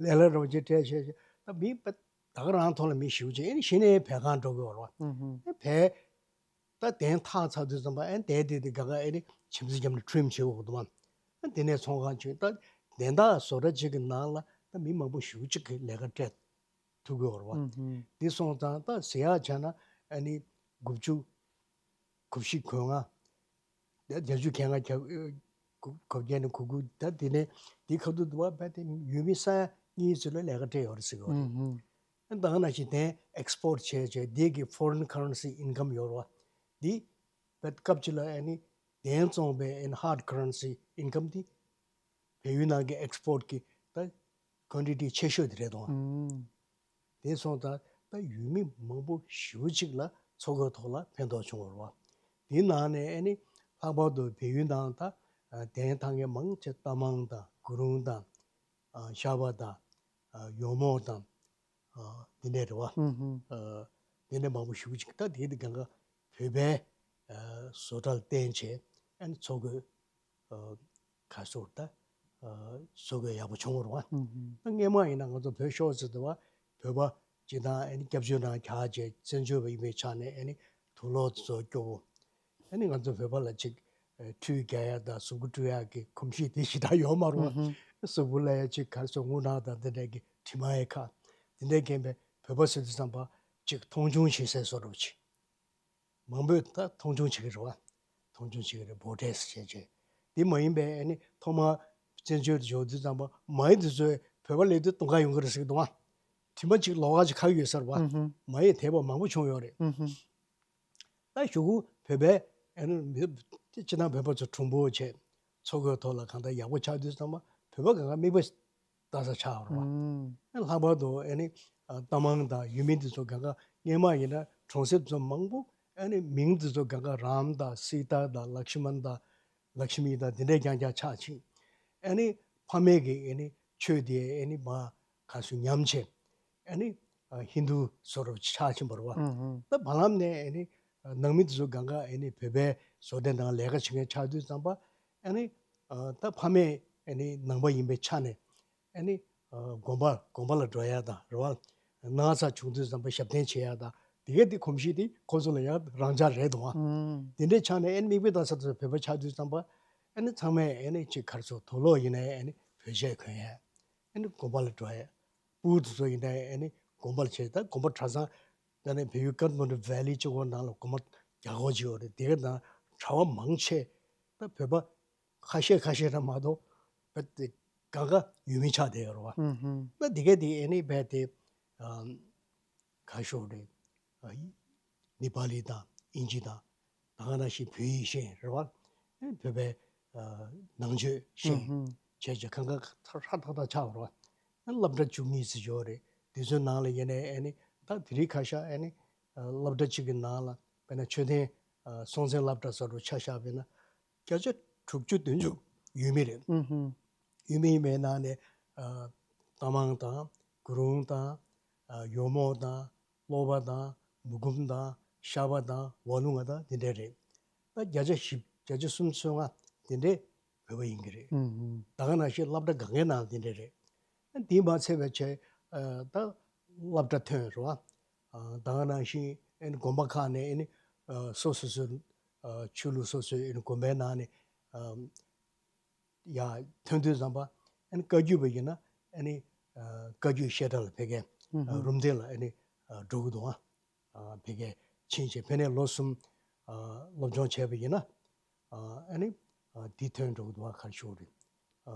ལས་སླ་རོགས་ཅིག་སྤྲད་བྱས་བྱས་ད་མི་ད་ག་རང་ཐོག་ལ་མི་ཞེ་པོ་ཅིག་ཨེ་ནི་གཞི་ནས་བལ་ཁང་འགྲོ་གི་ཡོད་རེད་བ། བལ་ད་གདན་འཐག་ཚར་དུས་ཙམ་པ་ཨེ་དེ་དེ་དེ་ག་ག་ཨེ་ནི་ཁྱིམ་མཚེས་རྒྱབ་ནས་ཁྲུམ་བྱེད་འོག་ཏུ་མ། ཨ་དེ་ནས་ཚོང་ཁང་བྱུང་། ད་གདན་འཐག་བཟོ་གྲྭ་གཅིག་གི་ནང་ལ་ད་མི་མང་པོ་ཞེ་པོ་ཅིག་གི་ལས་ཀ་སྤྲད་ཐུབ་ཀྱི་ཡོད་རེད་བ། འདི་སོང་ཙང་ད་ཟེར་ཡག་བྱས་ན་ཨ་ནི་དགུ་བཅུ་གོ་བཞི་གོ་ལྔ། ད་བརྒྱད་ཅུ་གྱ་ལྔ་གྱ་གོ་བརྒྱད་ནས་གོ་དགུ། ད་དེ་ནས་དེ་ཁ་ཐུག་ཏུ་བ་བས་དེ་ཡུལ་མི་ས་ཡ་གཉིས་ཙམ་ལ་ལས་ཀ་སྤྲད་ཡོད་རེད་ཟེར་གྱི་ཡོད་རེད། ད་ག་ནང་བཞིན་དེ་ཨེག་སི་པོར་ཊི་བྱས་བྱས་དེ་གི་ཕོ་རེན་ཁ་རན་སི་ཨིན་ཀམ་ཡོད་རེད་བ། འདི་བས་སྐབས་གཅིག་ལ་ཨ་ནི་གདན་བཙོངས་པའི་ཨ་ནི་ཧར་ཌི་ཁ་རན་སི་ཨིན་ཀམ་འདི་བལ་ཡུལ་ནང་གི་ཨེག་སི་པོར་ཊི་གི་ད་ཀོན་ཊི་ཊི་ཆེ་ཤོས་དེ་རེད་དོ། དེ་སོང་ཙང་ད་ཡུལ་མི་མང་པོ་ཞེ་པོ་ཅིག་ལ་མཚོ་ཁའི་ཐོག་ལ་ཕན་ཐོགས་བྱུང་བ་རེད་བ། དེའི་ནང་ནས་ཨ་ནི་ལྷག་པར་དུ་བལ་ཡུལ་ནང་ད་གདན་འཐག་མཁན་མང་ཆེ་རྟ་མང་དང་གུ་རུང་དང་ཤ་བ་དང་ཡོ་མོ་དང་འདི་འདྲས་རེད་བ། འདི་འདྲས་མང་པོ་ཞེ་པོ་ཅིག་ད་དེ་དེ་གང་ག་བོད་པའི་བཟོ་གྲྭ་ལ་བརྟེན་བྱས་ཨ་ནི་མཚོ་ཁའི་ཁ་སོར་ད་བཟོ་དགོས་ཡག་པོ་བྱུང་བ་རེད་བ། ད་སྔས་མ་ཡིན་ན་ང་ཚོ་བོད་ཤོར་ཟེར་དུས་བ་བོད་པ་སྤྱི་བཏང་ཨ་ནི་སྐྱབས་བཅོལ་ནང་གྱར་བྱས་བཙན་བྱོལ་བ་ཡིན་པའི་ཆ་ནས་ཨ་ནི་དུག་ལོག་བཟོ་སྐྱོ་བོ། ཨ་ནི་ང་ཚོ་བོད་པ་ལ་ཅིག་ཁྲུས་རྒྱག་ཡག་དང་གཟུགས་པོ་བཀྲུ་ཡག་གི་གོམས་གཤིས་དེ་ཞེ་དྲག་ཡོད་མ་རེད་བ། གཟུགས་པོ་ལ་ཡ་ཅིག་ག་རེ་ཟེར་རྔུལ་ནག་དང་དེ་འདྲ་གི་དྲི་མ་ཡི་ཁ་དེ་འདྲའི་རྐྱེན་པས་བོད་པ་ཟེར་དུས་ཙམ་པ་ཅིག་མཐོང་ཆུང་བྱེད་སའི་བཟོ་འདྲ་བོ་ཅིག་མང་པོས་ད་མཐོང་ཆུང་བྱེད་ཀྱི་རེད་བ། མཐོང་ཆུང་བྱེད་ཀྱི་རེད། འབོད་སྒྲས་བྱས་བྱས། འདི་མ་ཡིན་པའི་ཨ་ནི་ཐོག་མར་བཙན་བྱོལ་དུ་འབྱོར་དུས་ཙམ་པ་མ་ཡིན་དུས་ཚོད་བོད་པ་སླེབས་དུས་སྟོན་ཁ་ཡོང་གི་རེད་ཟེར་གྱི་འདུག་ཨ། དྲི་མ་གཅིག་ལོགས་ཀ་ཅིག་ཁ་ཡོད་ས་རེད་བ། མ་ཡིན་དེ་བ་མང་པོ་བྱུང་ཡོད་རེད། ད་གཞུག་གུ་བོད་པའི་ཨ་ནི་མི་སྤྱི་བཏང་བོད་པ་ཚོ་གྲུང་པོ་བྱས། མཚོ་ཁའི་ཐོག་ལ་གང་ལྟར་ཡག་པོ་ཆགས་དུས་ཙམ་པ་བོད་པ་གང་ག་མིག་དཔེ་ལྟ་ས་ཆགས་རོགས། ཨ་ལྷག་པར་དུ་ཨ་ནི་ཨ་རྟ་མང་དང་ཡུལ་མི་འདི་ཚོ་གང་ག་སྔས་མ་ཡིན་ན་གྲོང་གསེབ་ཚོ་མང་པོ་ཨ་ནི་མིང་འདི་ཚོ་གང་ག་རམ་དང་སི་ཏཱ་དང་ལཀྵྨན་དང་ལཀྵྨི་དང་འདི་འདྲའི་རྐྱང་རྐྱང་ཆགས་ཕྱིན། ཨ་ནི་ཕ་མེས་ཀྱི་ཨ་ནི་ཆོས་དེ་ཨ་ནི་མ་ག་སུ་ཉམས་ཆེ། ཨ་ནི་ཧིན་དུ་བཟོ་འདྲ་ཆགས་ཕྱིན་པ་རེད་བ། ད་བར་ལམ་ནས་ཨ་ནི་ནང་མི་དེ་ཚོ་གང་ག་ཨ་ནི་བོད་པའི་བཟོ་ལྟའི་ནང་ལས་ཀ་བྱེད་མཁན་ཆགས་དུས་ཙམ་པ་ཨ་ནི་ད་ཕ་མེས་ཨ་ནི་ནང་པ་ཡིན་པའི་ཆ་ནས་ཨ་ནི་དགོན་པ་དགོན་པ་ལ་འགྲོ་ཡ་དང་རེད་བ། ན་ཚ་བྱུང་དུས་ཙམ་པ་ཞབས་བརྟན་བྱེད་ཡ་དང་ དེ་ག་དེ་གོམས་གཤིས་དེ་ཁོ་ཚོ་ལ་ཡང་རང་འཇགས་རེད་འདུག་ཨ། ཨུམ། དེ་འདྲའི་ཆ་ནས་ཨ་ནི་མིག་དཔེ་ལྟ་ས་དེ་ཚོ་བོད་པ་ཆགས་དུས་ཙམ་པ་ཨ་ནི་ཚང་མས་ཨ་ནི་ཅིག་ག་རེ་ཟེར་དུག་ལོག་ཡིན་ནའི་ཨ་ནི་བོད་ཆས་གོན་ཡས། ཨ་ནི་དགོན་པ་ལ་འགྲོ་ཡས། སྤུ་གུ་དེ་ཚོ་ཡིན་ནའི་ཨ་ནི་དགོན་པ་ལ་བྱས། ད་དགོན་པ་གྲྭ་ཚང་ད་ནི་བལ་ཡུལ་ཀ་ཐ་མན་ཌུ་ཝེ་ལི་གཅིག་པོ་ནང་ལ་དགོན་པ་རྒྱ་སྒོར་ཅིག་ཡོད་རེད། དེ་ག་ནང་གྲྭ་པ་མང་ཆེ་ད་བོད་པ་ཁ་ཤས་ཁ་ཤས་ར་མ་གཏོགས་བོད་དེ་གང་ག་ཡུལ་མི་ཆགས་བསྡད་ཡོད་རེད་བ། ཨུམ་ཧུམ། ད་དེ་ག་དེ་ཨ་ནི་རྦད་དེ་ཨམ་ག་ཤོག་རེད། ཨ་ནི་པ་ལི་དང་ཨིན་ཇི་དང་ད་ག་ནང་བཞིན་བོད་ཡིག་ཤེས་རེད་བ། ཨ་ནི་བོད་པའི་ཨ་ནང་ཆོས་ཤེས་ཨུམ་ཧུམ། བྱས་བྱས་གང་ག་ཧྲ་ཏག་ཏག་ཆགས་པ་རེད་བ། ཨ་ནི་སློབ་གྲྭ་བཅུ་གཉིས་ཙམ་ཡོད་རེད། དེ་ཚོའི་ནང་ལ་ཡིན་ནའི་ཨ་ནི་ད་དེ་རིང་ཁ་ཤས་ཨ་ནི་ཨ་སློབ་གྲྭ་གཅིག་གི་ནང་ལ་དཔེར་ན་མཆོད་རྟེན་ཨ་སྲོང་བཙན་སློབ་གྲྭ་ཟེར་བ་ཆ་བཞག་པ་ཡིན་ན། བརྒྱ་ཆ་དྲུག་ཅུ་བདུན་ཅུ་ཡུལ་མི་རེད། ཨུ་ཧུ། ཡུལ་མི་ཡིན་པའི་ནང་ནས་ཨ་རྟ་མང་དང་གུ་རུང་དང་ཨ་ཡོ་མོ་དང་བློ་བ་དང་མུ་གུམ་དང་ཤ་བ་དང་ཝ་ལུང་བ་དང་དེ་འདྲ་རེད། ད་བརྒྱ་ཆ་བཞི་བརྒྱ་ཆ་སུམ་ཅུ་སོ་ལྔ་དེ་འདྲའི་བོད་པ་ཡིན་གྱི་རེད། ཨུ་ཧུ། ད་ག་ནང་བཞིན་སློབ་གྲྭ་གང་གའི་ནང་དེ་འདྲ་རེད། ཨ་དེས་མ་ཚད་པའི་ཆེད་ཨ་ད་སློབ་གྲྭ་ཐོན་རེད་བ། ཨ་ད་ག་ནང་བཞིན་ཨ་ནི་དགོན་པ་ཁག་ནས་ཨ་ནི་ཨ་སོ་སོ་སོའི་ཨ་ཆོས་ལུགས་སོ་སོའི་ཨ་ནི་དགོན་པའི་ནང་ནས་ཨ་ཡར་ཐོན་དུས་ཙམ་པ་ཨ་ནི་བཀའ་བརྒྱུད་པ་ཡིན་ན་ཨ་ནི་ཨ་བཀའ་བརྒྱུད་བཤད་གྲྭ་ལ་ཕེབས་མཁན། ཨ་རུམ་བཏེགས་ལ་ཨ་ནི་ཨ་འགྲོ་གི་འདུག་ཨ། ཨ་ཕ་གིར་ཕྱིན་བྱས་ཕ་ནས་ལོ་གསུམ་ཨ་སློབ་སྦྱོང་བྱས་པ་ཡིན་ན་ཨ་ཨ་ནི་ཨ་འདི་ཐོན་འགྲོ་གི་འདུག་བ། ག་རེ་ཞུ་དགོས་རེད། ཨ་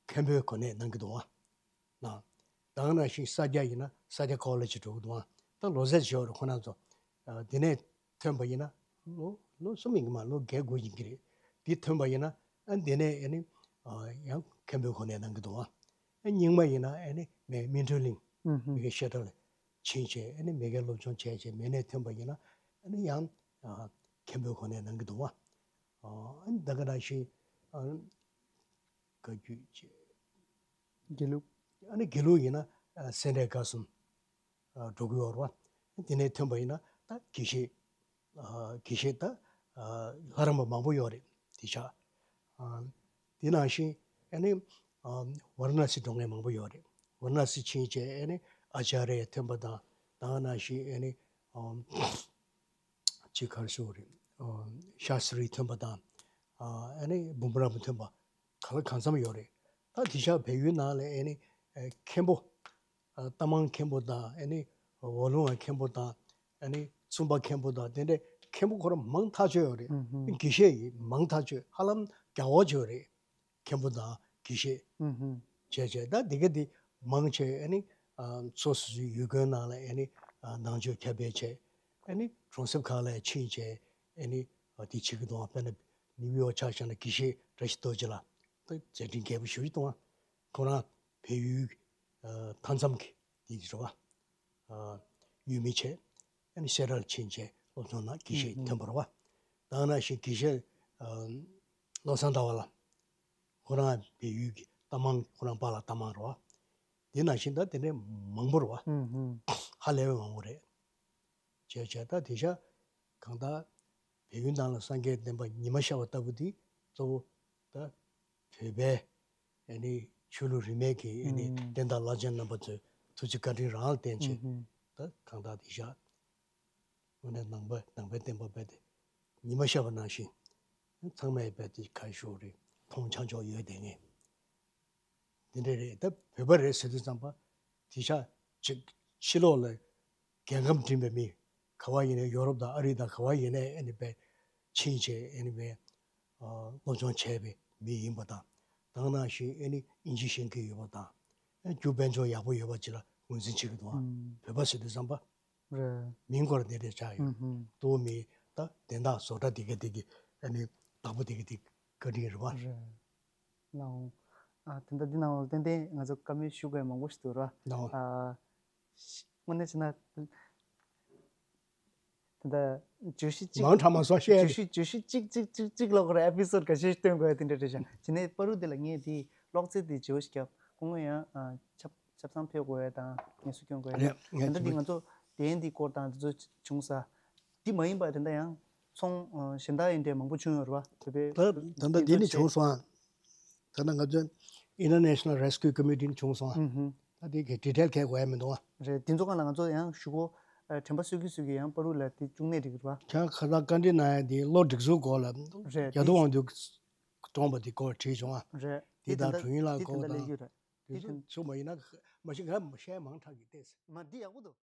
མཁན་པོའི་གོ་གནས་གནང་གི་འདུག་བ། ན་ད་ག་ནང་བཞིན་ས་སྐྱ་ཡིན་ན་ས་སྐྱ་ཀོ་ལེ་ཇི་འགྲོ་གི་འདུག་བ། ད་ལོ་ཙཱ་ཞུ་བ་རེད་ཁོ་རང་ཚོ། ཨ་དེ་ནས་ཐོན་པ་ཡིན་ན་ལོ་ལོ་གསུམ་ཡིན་གི་མ་ལོ་བརྒྱད་དགུ་ཡིན་གི་རེད། འདི་ཐོན་པ་ཡིན་ན་ཨ་འདི་ནས་ཨ་ནི་ཨ་ཡང་མཁན་པོའི་གོ་གནས་གནང་གི་འདུག་བ། ཨ་རྙིང་མ་ཡིན་ན་ཨ་ནི་མེ་སྨིན་གྲོལ་གླིང་ཨུ་ཧུ། མི་དགེ་བཤད་གྲྭ་ལ་ཕྱིན་བྱས་ཨ་ནི་མི་དགེ་སློབ་སྦྱོང་བྱས་བྱས་མེ་ནས་ཐོན་པ་ཡིན་ན་ཨ་ནི་ཡང་ཨ་མཁན་པོའི་གོ་གནས་གནང་གི་འདུག་བ། ཨ་ཨ་ནི་ད་ག་ནང་བཞིན་ཨ་བཀའ་བརྒྱུད་བྱས། དགེ་ལུགས། ཨ་ནི་དགེ་ལུགས་ཡིན་ན་ཨ་སེ་འབྲས་དགའ་གསུམ་ཨ་འགྲོ་གི་ཡོད་རེད་བ། དེ་ནས་ཐོན་པ་ཡིན་ན་ད་དགེ་བཤེས་ཨ་དགེ་བཤེས་ད་ཨ་ལྷ་རམས་པ་མང་པོ་ཡོད་རེད་དེ་ཆ། ཨ་དེ་ནང་བཞིན་ཨ་ནི་ཨ་ཝཱ་ར་ཎ་སི་འགྲོ་མཁན་མང་པོ་ཡོད་རེད། ཝཱ་ར་ཎ་སི་ཕྱིན་བྱས་ཨ་ནི་ཨ་ཅཱརྱ་ཐོན་པ་དང་ད་ག་ནང་བཞིན་ཨ་ནི་ཨ་ཅིག་ག་རེ་ཞུ་དགོས་རེད། ཨ་ཤཱ་སྟྲི་ཐོན་པ་དང་ཨ་ཨ་ནི་འབུམ་རམས་པ་ཐོན་པ་གང་ལ་གང་འཚམ་ཡོད་རེད། ད་དེང་སང་བལ་ཡུལ་ནང་ལ་ཨ་ནི་ཨ་མཁན་པོ་ཨ་རྟ་མང་མཁན་པོ་དང་ཨ་ནི་ཝ་ལུང་བ་མཁན་པོ་དང་ཨ་ནི་ཙུམ་པ་མཁན་པོ་དང་དེ་འདྲའི་མཁན་པོ་ཁོ་རང་མང་ཐག་ཆོད་ཡོད་རེད། ཨུ་ཧུ། དགེ་བཤེས་ཡིན་མང་ཐག་ཆོད་ཧ་ལམ་རྒྱ་བོ་ཆོད་རེད། མཁན་པོ་དང་དགེ་བཤེས་ཨུ་ཧུ། བྱས་བྱས་ད་འདི་ག་འདི་མང་ཆེ་ཨ་ནི་ཨ་སོ་སོ་སོའི་ཡུལ་དགོན་ནང་ལ་ཨ་ནི་ཨ་ནང་ཆོས་ཁྱབ་སྤེལ་བྱས་ཨ་ནི་གྲོང་གསེབ་ཁག་ལ་ཕྱིན་བྱས་ཨ་ནི་ཨ་དེ་བྱེད་ཀྱི་འདུག་བ། དཔེར་ན་ནིའུ་ཡོག་ཆ་བཞག་ན་དགེ་བཤེས་བཀྲ་ཤིས་རྡོ་རྗེ་ལགས་ད་མཛད་འཕྲིན་རྒྱས་པོ་ཞེ་པོ་ཅིག་གཏོང་བ། ཁོ་རང་བལ་ཡུལ་ཨ་མཐའ་མཚམས་ཀྱི་དེ་རེད་བ། ཨ་ཡུལ་མི་བྱས། ཨ་ནི་སེ་ར་ལ་ཕྱིན་བྱས་སློབ་སྦྱོང་གནང་། དགེ་བཤེས་ཐོན་པ་རེད་བ། ད་ག་ནང་བཞིན་དགེ་བཤེས་ཨ་བློ་བཟང་ཟླ་བ་ལགས། ཁོ་རང་བལ་ཡུལ་གྱི་རྟ་མང་ཁོ་རང་པཱ་ལགས་རྟ་མང་རེད་བ། དེ་ནང་བཞིན་ད་དེ་འདྲའི་མང་པོ་རེད་བ། ཧ་ལས་པའི་མང་པོ་རེད། བྱས་བྱས་ད་དེང་སང་གང་ལྟར་བལ་ཡུལ་ནང་ལ་སངས་རྒྱས་བསྟན་པ་ཉི་མ་ཤར་བ་ལྟ་བུ་འདི་གཙོ་བོ་ད་བོད་པའི་ཨ་ནི་ཆོས་ལུགས་རིས་མེད་ཀྱི་ཨ་ནི་ཨུམ་བསྟན་བདག་བླ་ཆེན་རྣམ་པ་ཚོའི་ཐུགས་རྗེ་བཀའ་དྲིན་རང་ལ་བརྟེན་བྱས་ཨུམ་ད་གང་ལྟར་དེང་སང་དངོས་གནས་ནང་པ་ནང་པའི་བསྟན་པ་རྦད་དེ་ཉི་མ་ཤར་བ་ནང་བཞིན་ཚང་མས་རྦད་དེ་ག་རེ་ཞུ་དགོས་རེད། མཐོང་ཆ་འཇོག་ཡོད་དེ་ངས། དེ་འདྲ་རེད། ད་བོད་པ་རེད་ཟེར་དུས་ཙམ་པ་དེང་སང་ཅིག་ཕྱི་ལོགས་ལ་རྒྱལ་ཁམས་འགྲིམས་པའི་མི་ག་བ་ཡིན་ནའི་ཡོ་རོབ་དང་ཨ་རི་དང་ག་བ་ཡིན་ནའི་ཨ་ནི་པའི་ཕྱིན་བྱས་ཨ་ནི་པའི་ཨ་སློབ་སྦྱོང་བྱས་པའི་མི་ཡིན་པ་དང་། ད་ག་ནང་བཞིན་ཨ་ནི་ཨིན་ཇི་ཤེས་ཀྱི་ཡོད་པ་དང་། ཨ་རྒྱུ་དཔལ་འབྱོར་ཡག་པོ་ཡོད་པ་ཅིག་ལ་ངོས་འཛིན་བྱེད་ཀྱི་འདུག་ཨ། ཨུམ། བོད་པ་ཟེར་དུས་ཙམ་པ་རེད། མིང་སྐོར་དེ་འདྲ་ཆགས་ཡོད། ཨུམ་ཧུམ། ལྟོ་མི་ད་དན་རྟགས་བཟོ་གྲྭ་དེ་ག་དེ་གི་ཨ་ནི་བདག་པོ་དེ་ག་དེ་བཀའ་དྲིན་རེད་བ། རེད། ལའོ། ཨ་དེ་འདྲ་འདི་ནང་ལ་ཏན་ཏན་ང་ཚོ་བཀའ་མོལ་ཞུ་དགོས་མང་པོ་ཞིག་འདུག་ར། ལའོ། ཨ་དངོས་གནས་བྱས་ན་དེ་འདྲ་བརྗོད་གཞི་གཅིག་མང་དྲགས་མ་སོང་བཤད། བརྗོད་གཞི་བརྗོད་གཞི་གཅིག་གཅིག་གཅིག་གཅིག་ལོག་ར་ཨེ་པི་སོ་ཌི་འགའ་ཤས་ཤིག་སྟོན་དགོས་ཡ་དེ་འདྲ་རེད་ཤག་དེ་ནས་བར་དུ་དེ་ལ་ངས་དེ་ཀློག་ཚེ་དེ་བརྗོད་གཞི་རྒྱབ་སྐུ་ངོ་ཡང་ཨ་ཆབ་ཆབ་གསང་ཕེབས་དགོས་ཡ་དང་ངལ་གསོ་སྐྱོན་དགོས་ཡ་རེད། ད་ལྟ་འདི་ང་ཚོ་གདན་འདི་སྐོར་དང་དེ་ཚོ་བྱུང་ས། འདི་མ་ཡིན་པ་དེ་འདྲ་ཡང་ཚོང་ཨ་གཞན་དག་ཡིན་འདྲ་མང་པོ་བྱུང་ཡོད་རེད་བ། བོད་པའི་ད་ད་ལྟ་འདི་ནི་བྱུང་སོང་ཨ། ད་ནི་ང་ཚོའི་International Rescue Committee ནི་བྱུང་སོང་ཨ། ཨུ་ཧུ། ད་འདི་གི་ཌི་ཊེལ་གས་དགོས་ཡ་མི་འདུག་ཨ། རེད། འདི་ཚོ་སྒང་ལ་ང་ཚོ་ཡང་ཞུ་སྒོ་ ཨ། དྲན་པ་གསོས་ཀྱི་གསོས་ཀྱི་ཡང་བར་དུ་ལ་དེ་བཅུག་ནས་འགྲིག་གི་རེད་པ། ཁྱེད་ཁ་སང་བཀའ་འདྲི་གནང་ཡ་དེ་བློ་སྒྲིག་འཛུགས་སྐོར་ལ། རེད། རྒྱ་རྡོ་དབང་འདུས་བཀྲོངས་པ་དེ་སྐོར་དྲིས་བྱུང་ཨ། རེད། དེ་དང་དྲུང་ཡིག་ལགས་དེ་སྐོར་དེ་འདྲ་དང་། སླེབས་ཡོད་རེད། དེ་ཚོ་ཚུགས་མ་ཡིན་ན་མ་གཞི་ང་བཤད་མང་དྲགས་ཀྱི་ལྟས། མ་འདི་ཡག་པོ་འདུག